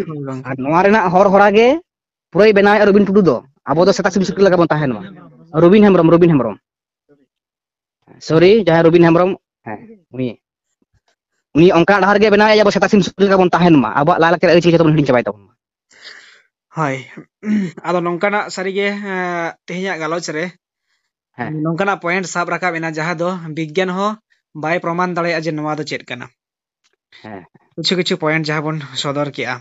ᱦᱳᱭ ᱜᱚᱝᱠᱮ᱾ ᱟᱨ ᱱᱚᱣᱟ ᱨᱮᱱᱟᱜ ᱦᱚᱨ ᱦᱚᱨᱟ ᱜᱮ ᱯᱩᱨᱟᱹᱭ ᱵᱮᱱᱟᱣᱮᱫᱼᱟ ᱨᱚᱵᱤᱱ ᱴᱩᱰᱩ ᱫᱚ᱾ ᱟᱵᱚ ᱫᱚ ᱥᱮᱛᱟ ᱥᱤᱢ ᱥᱩᱠᱨᱤ ᱞᱮᱠᱟ ᱵᱚᱱ ᱛᱟᱦᱮᱱ ᱢᱟ᱾ ᱨᱚᱵᱤᱱ ᱦᱮᱢᱵᱨᱚᱢ, ᱨᱚᱵᱤᱱ ᱦᱮᱢᱵᱨᱚᱢ᱾ ᱥᱚᱨᱤ, ᱡᱟᱦᱟᱸᱭ ᱨᱚᱵᱤᱱ ᱦᱮᱢᱵᱨᱚᱢ, ᱦᱮᱸ, ᱩᱱᱤ, ᱩᱱᱤ ᱚᱱᱠᱟ ᱰᱟᱦᱟᱨ ᱜᱮ ᱵᱮᱱᱟᱣᱮᱫᱼᱟ ᱡᱮ ᱟᱵᱚ ᱥᱮᱛᱟ ᱥᱤᱢ ᱥᱩᱠᱨᱤ ᱞᱮᱠᱟ ᱵᱚᱱ ᱛᱟᱦᱮᱱ ᱢᱟ, ᱟᱵᱚᱣᱟᱜ ᱞᱟᱭᱞᱟᱠᱪᱟᱨ ᱟᱹᱨᱤᱪᱟᱹᱞᱤ ᱡᱚᱛᱚ ᱵᱚᱱ ᱦᱤᱲᱤᱧ ᱪᱟᱵᱟᱭ ᱛᱟᱵᱚᱱ ᱢᱟ᱾ ᱦᱳᱭ᱾ ᱟᱫᱚ ᱱᱚᱝᱠᱟᱱᱟᱜ ᱥᱟᱹᱨᱤᱜᱮ, ᱮᱸ, ᱛᱮᱦᱮᱧᱟᱜ ᱜᱟᱞᱚᱪ ᱨᱮ ᱦᱮᱸ᱾ ᱱᱚᱝᱠᱟᱱᱟᱜ ᱯᱚᱭᱮᱱᱴ ᱥᱟᱵ ᱨᱟᱠᱟᱵ ᱮᱱᱟ, ᱡᱟᱦᱟᱸ ᱫᱚ ᱵᱤᱜᱽᱜᱟᱱ ᱦᱚᱸ ᱵᱟᱭ ᱯᱨᱚᱢᱟᱱ ᱫᱟᱲᱮᱭᱟᱜᱼᱟ ᱡᱮ ᱱᱚᱣᱟ ᱫᱚ ᱪᱮᱫ ᱠᱟᱱᱟ᱾ ᱦᱮᱸ᱾ ᱠᱤᱪᱷᱩ ᱠᱤᱪᱷᱩ ᱯᱚᱭᱮᱱᱴ ᱡᱟᱦᱟᱸ ᱵᱚᱱ ᱥᱚᱫᱚᱨ ᱠᱮᱜᱼᱟ᱾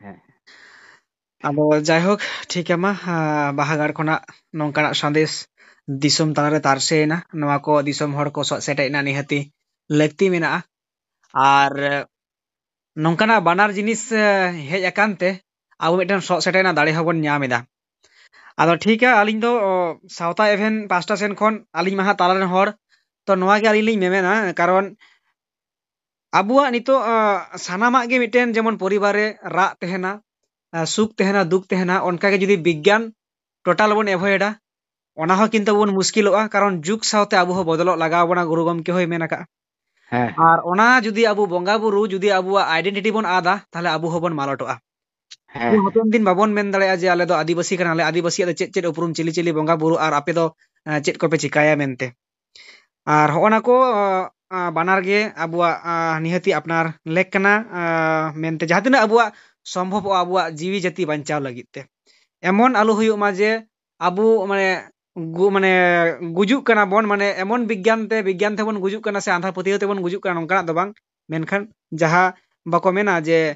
ᱦᱮᱸ᱾ ᱟᱫᱚ ᱡᱟᱭᱦᱳᱠ, ᱴᱷᱤᱠ ᱜᱮᱭᱟ, ᱢᱟ, ᱟᱸ, ᱵᱟᱦᱟᱜᱟᱲ ᱠᱷᱚᱱᱟᱜ ᱱᱚᱝᱠᱟᱱᱟᱜ ᱥᱟᱸᱫᱮᱥ ᱫᱤᱥᱚᱢ ᱛᱟᱞᱟᱨᱮ ᱛᱟᱨᱥᱮᱭᱮᱱᱟ, ᱱᱚᱣᱟ ᱠᱚ ᱫᱤᱥᱚᱢ ᱦᱚᱲ ᱠᱚ ᱥᱚᱜ ᱥᱮᱴᱮᱡ ᱨᱮᱱᱟᱜ ᱱᱤᱦᱟᱹᱛᱤ ᱞᱟᱹᱠᱛᱤ ᱢᱮᱱᱟᱜᱼᱟ᱾ ᱟᱨ ᱱᱚᱝᱠᱟᱱᱟᱜ ᱵᱟᱱᱟᱨ ᱡᱤᱱᱤᱥ, ᱮ, ᱦᱮᱡ ᱟᱠᱟᱱ ᱛᱮ ᱟᱵᱚ ᱢᱤᱫᱴᱮᱱ ᱥᱚᱜ ᱥᱮᱴᱮᱡ ᱨᱮᱱᱟᱜ ᱫᱟᱲᱮ ᱦᱚᱸᱵᱚᱱ ᱧᱟᱢ ᱮᱫᱟ᱾ ᱟᱫᱚ ᱴᱷᱤᱠᱟ, ᱟᱹᱞᱤᱧ ᱫᱚ, ᱚ, ᱥᱟᱶᱛᱟ ᱮᱵᱷᱮᱱ ᱯᱟᱦᱴᱟ ᱥᱮᱱ ᱠᱷᱚᱱ ᱟᱹᱞᱤᱧ ᱢᱟ ᱦᱟᱸᱜ ᱛᱟᱞᱟ ᱨᱮᱱ ᱦᱚᱲ, ᱛᱚ ᱱᱚᱣᱟ ᱜᱮ ᱟᱹᱞᱤᱧ ᱞᱤᱧ ᱢᱮᱢᱮᱱᱟ, ᱠᱟᱨᱚᱱ ᱟᱵᱚᱣᱟᱜ ᱱᱤᱛᱚᱜ, ᱟ, ᱥᱟᱱᱟᱢᱟᱜ ᱜᱮ ᱢᱤᱫᱴᱮᱱ ᱡᱮᱢᱚᱱ ᱯᱚᱨᱤᱵᱟᱨ ᱨᱮ ᱨᱟᱜ ᱛᱟᱦᱮᱱᱟ, ᱟ, ᱥᱩᱠ ᱛᱟᱦᱮᱱᱟ, ᱫᱩᱠ ᱛᱟᱦᱮᱱᱟ, ᱚᱱᱠᱟ ᱜᱮ ᱡᱩᱫᱤ ᱵᱤᱜᱽᱜᱟᱱ ᱴᱳᱴᱟᱞ ᱵᱚᱱ ᱮᱵᱷᱚᱭᱮᱰᱟ, ᱚᱱᱟ ᱦᱚᱸ ᱠᱤᱱᱛᱩ ᱵᱚᱱ ᱢᱩᱥᱠᱤᱞᱚᱜᱼᱟ, ᱠᱟᱨᱚᱱ ᱡᱩᱜᱽ ᱥᱟᱶᱛᱮ ᱟᱵᱚ ᱦᱚᱸ ᱵᱚᱫᱚᱞᱚᱜ ᱞᱟᱜᱟᱣ ᱵᱚᱱᱟ, ᱜᱩᱨᱩ ᱜᱚᱢᱠᱮ ᱦᱚᱸᱭ ᱢᱮᱱ ᱟᱠᱟᱫᱼᱟ᱾ ᱦᱮᱸ᱾ ᱟᱨ ᱚᱱᱟ ᱡᱩᱫᱤ ᱟᱵᱚ ᱵᱚᱸᱜᱟ ᱵᱩᱨᱩ, ᱡᱩᱫᱤ ᱟᱵᱚᱣᱟᱜ ᱟᱭᱰᱮᱱᱴᱤᱴᱤ ᱵᱚᱱ ᱟᱫᱟ, ᱛᱟᱦᱞᱮ ᱟᱵᱚ ᱦᱚᱸᱵᱚᱱ ᱢᱟᱞᱚᱴᱚᱜᱼᱟ᱾ ᱦᱮᱸ᱾ ᱟᱵᱚ ᱦᱟᱯᱮᱱ ᱫᱤᱱ ᱵᱟᱵᱚᱱ ᱢᱮᱱ ᱫᱟᱲᱮᱭᱟᱜᱼᱟ ᱡᱮ ᱟᱞᱮ ᱫᱚ ᱟᱹᱫᱤᱵᱟᱹᱥᱤ ᱠᱟᱱᱟᱞᱮ, ᱟᱹᱫᱤᱵᱟᱹᱥᱤᱭᱟᱜ ᱫᱚ ᱪᱮᱫ ᱪᱮᱫ ᱩᱯᱨᱩᱢ, ᱪᱤᱞᱤ ᱪᱤᱞᱤ ᱵᱚᱸᱜᱟ ᱵᱩᱨᱩ, ᱟᱨ ᱟᱯᱮ ᱫᱚ, ᱮ, ᱪᱮᱫ ᱠᱚᱯᱮ ᱪᱤᱠᱟᱹᱭᱟ ᱢᱮᱱᱛᱮ᱾ ᱟᱨ ᱦᱚᱸᱜᱼᱚ ᱱᱟ ᱠᱚ, ᱟ, ᱟ, ᱵᱟᱱᱟᱨ ᱜᱮ ᱟᱵᱚᱣᱟᱜ, ᱟ, ᱱᱤᱦᱟᱹᱛᱤ ᱟᱯᱱᱟᱨ ᱞᱮᱠ ᱠᱟᱱᱟ, ᱟ, ᱢᱮᱱᱛᱮ ᱡᱟᱦᱟᱸ ᱛᱤᱱᱟᱹᱜ ᱟᱵᱚᱣᱟᱜ ᱥᱚᱢᱵᱷᱚᱵᱚᱜᱼᱟ ᱟᱵᱚᱣᱟᱜ ᱡᱤᱣᱤ ᱡᱟᱹᱛᱤ ᱵᱟᱧᱪᱟᱣ ᱞᱟᱹᱜᱤᱫ ᱛᱮ᱾ ᱮᱢᱚᱱ ᱟᱞᱚ ᱦᱩᱭᱩᱜ ᱢᱟ ᱡᱮ ᱟᱵᱚ ᱢᱟᱱᱮ ᱜᱩ-, ᱢᱟᱱᱮ ᱜᱩᱡᱩᱜ ᱠᱟᱱᱟ ᱵᱚᱱ, ᱢᱟᱱᱮ ᱮᱢᱚᱱ ᱵᱤᱜᱽᱜᱟᱱ ᱛᱮ, ᱵᱤᱜᱽᱜᱟᱱ ᱛᱮᱵᱚᱱ ᱜᱩᱡᱩᱜ ᱠᱟᱱᱟ ᱥᱮ ᱟᱸᱫᱷᱟ ᱯᱟᱹᱛᱭᱟᱹᱣ ᱛᱮᱵᱚᱱ ᱜᱩᱡᱩᱜ ᱠᱟᱱᱟ, ᱱᱚᱝᱠᱟᱱᱟᱜ ᱫᱚ ᱵᱟᱝ᱾ ᱢᱮᱱᱠᱷᱟᱱ ᱡᱟᱦᱟᱸ ᱵᱟᱠᱚ ᱢᱮᱱᱟ ᱡᱮ,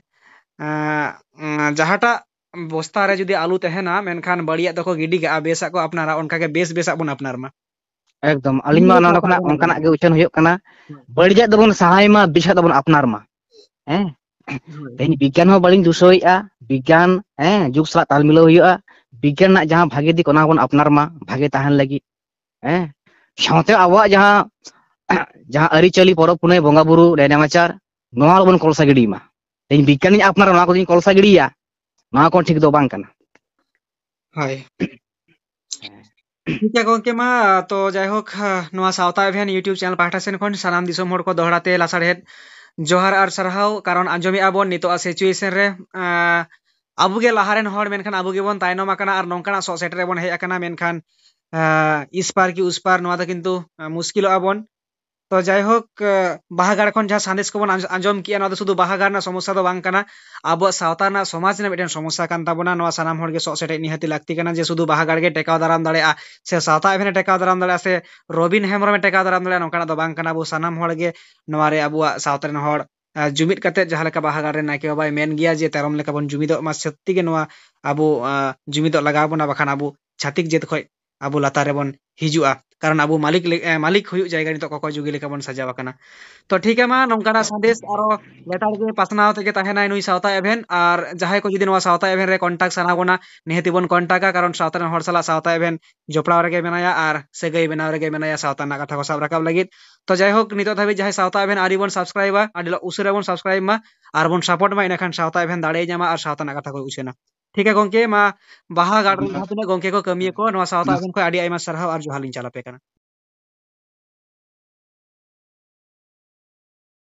ᱟᱸ, ᱩᱸ, ᱡᱟᱦᱟᱸᱴᱟᱜ ᱵᱚᱥᱛᱟ ᱨᱮ ᱡᱩᱫᱤ ᱟᱹᱞᱩ ᱛᱟᱦᱮᱱᱟ, ᱢᱮᱱᱠᱷᱟᱱ ᱵᱟᱹᱲᱤᱡᱟᱜ ᱫᱚᱠᱚ ᱜᱤᱰᱤ ᱠᱟᱜᱼᱟ, ᱵᱮᱥᱟᱜ ᱠᱚ ᱟᱯᱱᱟᱨᱟ, ᱚᱱᱠᱟᱜᱮ ᱵᱮᱥ ᱵᱮᱥᱟᱜ ᱵᱚᱱ ᱟᱯᱱᱟᱨ ᱢᱟ᱾ ᱮᱠᱫᱚᱢ, ᱟᱹᱞᱤᱧ ᱢᱟ ᱱᱚᱰᱮ ᱠᱷᱚᱱᱟᱜ ᱚᱱᱠᱟᱱᱟᱜ ᱜᱮ ᱩᱪᱷᱟᱹᱱ ᱦᱩᱭᱩᱜ ᱠᱟᱱᱟ, ᱵᱟᱹᱲᱤᱡᱟᱜ ᱫᱚᱵᱚᱱ ᱥᱟᱦᱟᱭ ᱢᱟ, ᱵᱮᱥᱟᱜ ᱫᱚᱵᱚᱱ ᱟᱯᱱᱟᱨ ᱢᱟ᱾ ᱦᱮᱸ, ᱦᱳᱭ᱾ ᱛᱮᱦᱮᱧ ᱵᱤᱜᱽᱜᱟᱱ ᱦᱚᱸ ᱵᱟᱹᱞᱤᱧ ᱫᱩᱥᱟᱹᱣᱮᱫᱼᱟ, ᱵᱤᱜᱽᱜᱟᱱ, ᱦᱮᱸ, ᱡᱩᱜᱽ ᱥᱟᱞᱟᱜ ᱛᱟᱞ ᱢᱤᱞᱟᱹᱣ ᱦᱩᱭᱩᱜᱼᱟ᱾ ᱵᱤᱜᱽᱜᱟᱱ ᱨᱮᱱᱟᱜ ᱡᱟᱦᱟᱸ ᱵᱷᱟᱜᱮ ᱫᱤᱠ, ᱚᱱᱟ ᱦᱚᱸᱵᱚᱱ ᱟᱯᱱᱟᱨ ᱢᱟ, ᱵᱷᱟᱜᱮ ᱛᱟᱦᱮᱱ ᱞᱟᱹᱜᱤᱫ᱾ ᱦᱮᱸ, ᱥᱟᱶᱛᱮ ᱟᱵᱚᱣᱟᱜ ᱡᱟᱦᱟᱸ, ᱡᱟᱦᱟᱸ ᱟᱹᱨᱤᱪᱟᱹᱞᱤ, ᱯᱚᱨᱚᱵᱽ ᱯᱩᱱᱟᱹᱭ, ᱵᱚᱸᱜᱟ ᱵᱩᱨᱩ, ᱞᱟᱭᱼᱞᱟᱠᱪᱟᱨ, ᱱᱚᱣᱟ ᱟᱞᱚᱵᱚᱱ ᱠᱚᱞᱥᱟ ᱜᱤᱰᱤ ᱢᱟ᱾ ᱛᱮᱦᱮᱧ ᱵᱤᱜᱽᱜᱟᱱᱤᱧ ᱟᱯᱱᱟᱨᱟ, ᱱᱚᱣᱟ ᱠᱚᱫᱚᱧ ᱠᱚᱞᱥᱟ ᱜᱤᱰᱤᱭᱟ, ᱱᱚᱣᱟ ᱠᱚ ᱴᱷᱤᱠ ᱫᱚ ᱵᱟᱝ ᱠᱟᱱᱟ᱾ ᱦᱳᱭ᱾ ᱴᱷᱤᱠ ᱜᱮᱭᱟ ᱜᱚᱝᱠᱮ, ᱢᱟ ᱛᱚ ᱡᱟᱭᱦᱳᱠ, ᱱᱚᱣᱟ ᱥᱟᱶᱛᱟ ᱮᱵᱷᱮᱱ YouTube channel ᱯᱟᱦᱴᱟ ᱥᱮᱱ ᱠᱷᱚᱱ ᱥᱟᱱᱟᱢ ᱫᱤᱥᱚᱢ ᱦᱚᱲ ᱠᱚ ᱫᱚᱦᱲᱟ ᱛᱮ ᱞᱟᱥᱟᱲᱦᱮᱫ ᱡᱚᱦᱟᱨ ᱟᱨ ᱥᱟᱨᱦᱟᱣ᱾ ᱠᱟᱨᱚᱱ ᱟᱸᱡᱚᱢᱮᱫᱼᱟ ᱵᱚᱱ ᱱᱤᱛᱚᱜ situation ᱨᱮ, ᱟᱸ, ᱟᱵᱚ ᱜᱮ ᱞᱟᱦᱟ ᱨᱮᱱ ᱦᱚᱲ, ᱢᱮᱱᱠᱷᱟᱱ ᱟᱵᱚ ᱜᱮᱵᱚᱱ ᱛᱟᱭᱱᱚᱢ ᱟᱠᱟᱱᱟ ᱟᱨ ᱱᱚᱝᱠᱟᱱᱟᱜ ᱥᱚᱜ ᱥᱮᱴᱮᱨ ᱨᱮᱵᱚᱱ ᱦᱮᱡ ᱟᱠᱟᱱᱟ᱾ ᱢᱮᱱᱠᱷᱟᱱ, ᱟᱸ, ᱤᱥ ᱯᱟᱨ ᱠᱤ ᱩᱥ ᱯᱟᱨ, ᱱᱚᱣᱟ ᱫᱚ ᱠᱤᱱᱛᱩ, ᱟᱸ, ᱢᱩᱥᱠᱤᱞᱚᱜᱼᱟ ᱵᱚᱱ᱾ ᱛᱚ ᱡᱟᱭᱦᱳᱠ, ᱟᱸ, ᱵᱟᱦᱟ ᱜᱟᱲ ᱠᱷᱚᱱ ᱡᱟᱦᱟᱸ ᱥᱟᱸᱫᱮᱥ ᱠᱚᱵᱚᱱ ᱟᱸᱡ-, ᱟᱸᱡᱚᱢ ᱠᱮᱜᱼᱟ, ᱱᱚᱣᱟ ᱫᱚ ᱥᱩᱫᱷᱩ ᱵᱟᱦᱟ ᱜᱟᱲ ᱨᱮᱱᱟᱜ ᱥᱚᱢᱚᱥᱥᱟ ᱫᱚ ᱵᱟᱝ ᱠᱟᱱᱟ, ᱟᱵᱚᱣᱟᱜ ᱥᱟᱶᱛᱟ ᱨᱮᱱᱟᱜ, ᱥᱚᱢᱟᱡᱽ ᱨᱮᱱᱟᱜ ᱢᱤᱫᱴᱮᱱ ᱥᱚᱢᱚᱥᱥᱟ ᱠᱟᱱ ᱛᱟᱵᱚᱱᱟ᱾ ᱱᱚᱣᱟ ᱥᱟᱱᱟᱢ ᱦᱚᱲ ᱜᱮ ᱥᱚᱜ ᱥᱮᱴᱮᱡ ᱱᱤᱦᱟᱹᱛᱤ ᱞᱟᱹᱠᱛᱤ ᱠᱟᱱᱟ, ᱡᱮ ᱥᱩᱫᱷᱩ ᱵᱟᱦᱟ ᱜᱟᱲ ᱜᱮ ᱴᱮᱠᱟᱣ ᱫᱟᱨᱟᱢ ᱫᱟᱲᱮᱭᱟᱜᱼᱟ ᱥᱮ ᱥᱟᱶᱛᱟ ᱮᱵᱷᱮᱱ ᱮ ᱴᱮᱠᱟᱣ ᱫᱟᱨᱟᱢ ᱫᱟᱲᱮᱭᱟᱜᱼᱟ ᱥᱮ ᱨᱚᱵᱤᱱ ᱦᱮᱢᱵᱨᱚᱢ ᱮ ᱴᱮᱠᱟᱣ ᱫᱟᱨᱟᱢ ᱫᱟᱲᱮᱭᱟᱜᱼᱟ, ᱱᱚᱝᱠᱟᱱᱟᱜ ᱫᱚ ᱵᱟᱝ ᱠᱟᱱᱟ᱾ ᱟᱵᱚ ᱥᱟᱱᱟᱢ ᱦᱚᱲ ᱜᱮ ᱱᱚᱣᱟ ᱨᱮ ᱟᱵᱚᱣᱟᱜ ᱥᱟᱶᱛᱟ ᱨᱮᱱ ᱦᱚᱲ, ᱟᱸ, ᱡᱩᱢᱤᱫ ᱠᱟᱛᱮᱫ, ᱡᱟᱦᱟᱸ ᱞᱮᱠᱟ ᱵᱟᱦᱟ ᱜᱟᱲ ᱨᱮ ᱱᱟᱭᱠᱮ ᱵᱟᱵᱟᱭ ᱢᱮᱱ ᱜᱮᱭᱟ ᱡᱮ ᱛᱮᱨᱚᱢ ᱞᱮᱠᱟ ᱵᱚᱱ ᱡᱩᱢᱤᱫᱚᱜ ᱢᱟ, ᱥᱚᱛᱛᱤ ᱜᱮ ᱱᱚᱣᱟ ᱟᱵᱚ, ᱟᱸ, ᱡᱩᱢᱤᱫᱚᱜ ᱞᱟᱜᱟᱣ ᱵᱚᱱᱟ, ᱵᱟᱠᱷᱟᱱ ᱟᱵᱚ ᱪᱷᱟᱹᱛᱤᱠ ᱡᱟᱹᱛ ᱠᱷᱚᱡ ᱟᱵᱚ ᱞᱟᱛᱟᱨ ᱨᱮᱵᱚᱱ ᱦᱤᱡᱩᱜᱼᱟ᱾ ᱠᱟᱨᱚᱱ ᱟᱵᱚ ᱢᱟᱹᱞᱤᱠ ᱞᱮ-, ᱮ, ᱢᱟᱹᱞᱤᱠ ᱦᱩᱭᱩᱜ ᱡᱟᱭᱜᱟ ᱱᱤᱛᱚᱜ ᱠᱚᱠᱚᱭ ᱡᱩᱜᱤ ᱞᱮᱠᱟ ᱵᱚᱱ ᱥᱟᱡᱟᱣ ᱟᱠᱟᱱᱟ᱾ ᱛᱚ ᱴᱷᱤᱠ ᱜᱮᱭᱟ, ᱢᱟ ᱱᱚᱝᱠᱟᱱᱟᱜ ᱥᱟᱸᱫᱮᱥ ᱟᱨᱚ ᱞᱮᱛᱟᱲ ᱜᱮ ᱯᱟᱥᱱᱟᱣ ᱛᱮᱜᱮ ᱛᱟᱦᱮᱱᱟᱭ ᱱᱩᱭ ᱥᱟᱶᱛᱟ ᱮᱵᱷᱮᱱ᱾ ᱟᱨ ᱡᱟᱦᱟᱸᱭ ᱠᱚ ᱡᱩᱫᱤ ᱱᱚᱣᱟ ᱥᱟᱶᱛᱟ ᱮᱵᱷᱮᱱ ᱨᱮ contact ᱥᱟᱱᱟ ᱵᱚᱱᱟ, ᱱᱤᱦᱟᱹᱛᱤ ᱵᱚᱱ ᱠᱚᱱᱴᱟᱠᱟ, ᱠᱟᱨᱚᱱ ᱥᱟᱶᱛᱟ ᱨᱮᱱ ᱦᱚᱲ ᱥᱟᱞᱟᱜ ᱥᱟᱶᱛᱟ ᱮᱵᱷᱮᱱ ᱡᱚᱯᱲᱟᱣ ᱨᱮᱜᱮ ᱢᱮᱱᱟᱭᱟ ᱟᱨ ᱥᱟᱹᱜᱟᱹᱭ ᱵᱮᱱᱟᱣ ᱨᱮᱜᱮ ᱢᱮᱱᱟᱭᱟ ᱥᱟᱶᱛᱟ ᱨᱮᱱᱟᱜ ᱠᱟᱛᱷᱟ ᱠᱚ ᱥᱟᱵ ᱨᱟᱠᱟᱵ ᱞᱟᱹᱜᱤᱫ᱾ ᱛᱚ ᱡᱟᱭᱦᱳᱠ, ᱱᱤᱛᱚᱜ ᱫᱷᱟᱹᱵᱤᱡ ᱡᱟᱦᱟᱸᱭ ᱥᱟᱶᱛᱟ ᱮᱵᱷᱮᱱ ᱟᱹᱣᱨᱤ ᱵᱚᱱ subscribeᱟ, ᱟᱹᱰᱤ ᱞᱚ-, ᱩᱥᱟᱹᱨᱟ ᱵᱚᱱ subscribe ᱢᱟ ᱟᱨ ᱵᱚᱱ support ᱢᱟ, ᱤᱱᱟᱹᱠᱷᱟᱱ ᱥᱟᱶᱛᱟ ᱮᱵᱷᱮᱱ ᱫᱟᱲᱮᱭ ᱧᱟᱢᱟ ᱟᱨ ᱥᱟᱶᱛᱟ ᱨᱮᱱᱟᱜ ᱠᱟᱛᱷᱟ ᱠᱚᱭ ᱩᱪᱷᱟᱹᱱᱟ᱾ ᱴᱷᱤᱠ ᱜᱮᱭᱟ ᱜᱚᱝᱠᱮ, ᱢᱟ ᱵᱟᱦᱟ ᱜᱟᱲ ᱨᱮᱱ ᱡᱟᱦᱟᱸ ᱛᱤᱱᱟᱹᱜ ᱜᱚᱝᱠᱮ ᱠᱚ ᱠᱟᱹᱢᱤᱭᱟᱠᱚ, ᱱᱚᱣᱟ ᱥᱟᱶᱛᱟ ᱮᱵᱷᱮᱱ ᱠᱷᱚᱱ ᱟᱹᱰᱤ ᱟᱭᱢᱟ ᱥᱟᱨᱦᱟᱣ ᱟᱨ ᱡᱚᱦᱟᱨ ᱞᱤᱧ ᱪᱟᱞ ᱟᱯᱮ ᱠᱟᱱᱟ᱾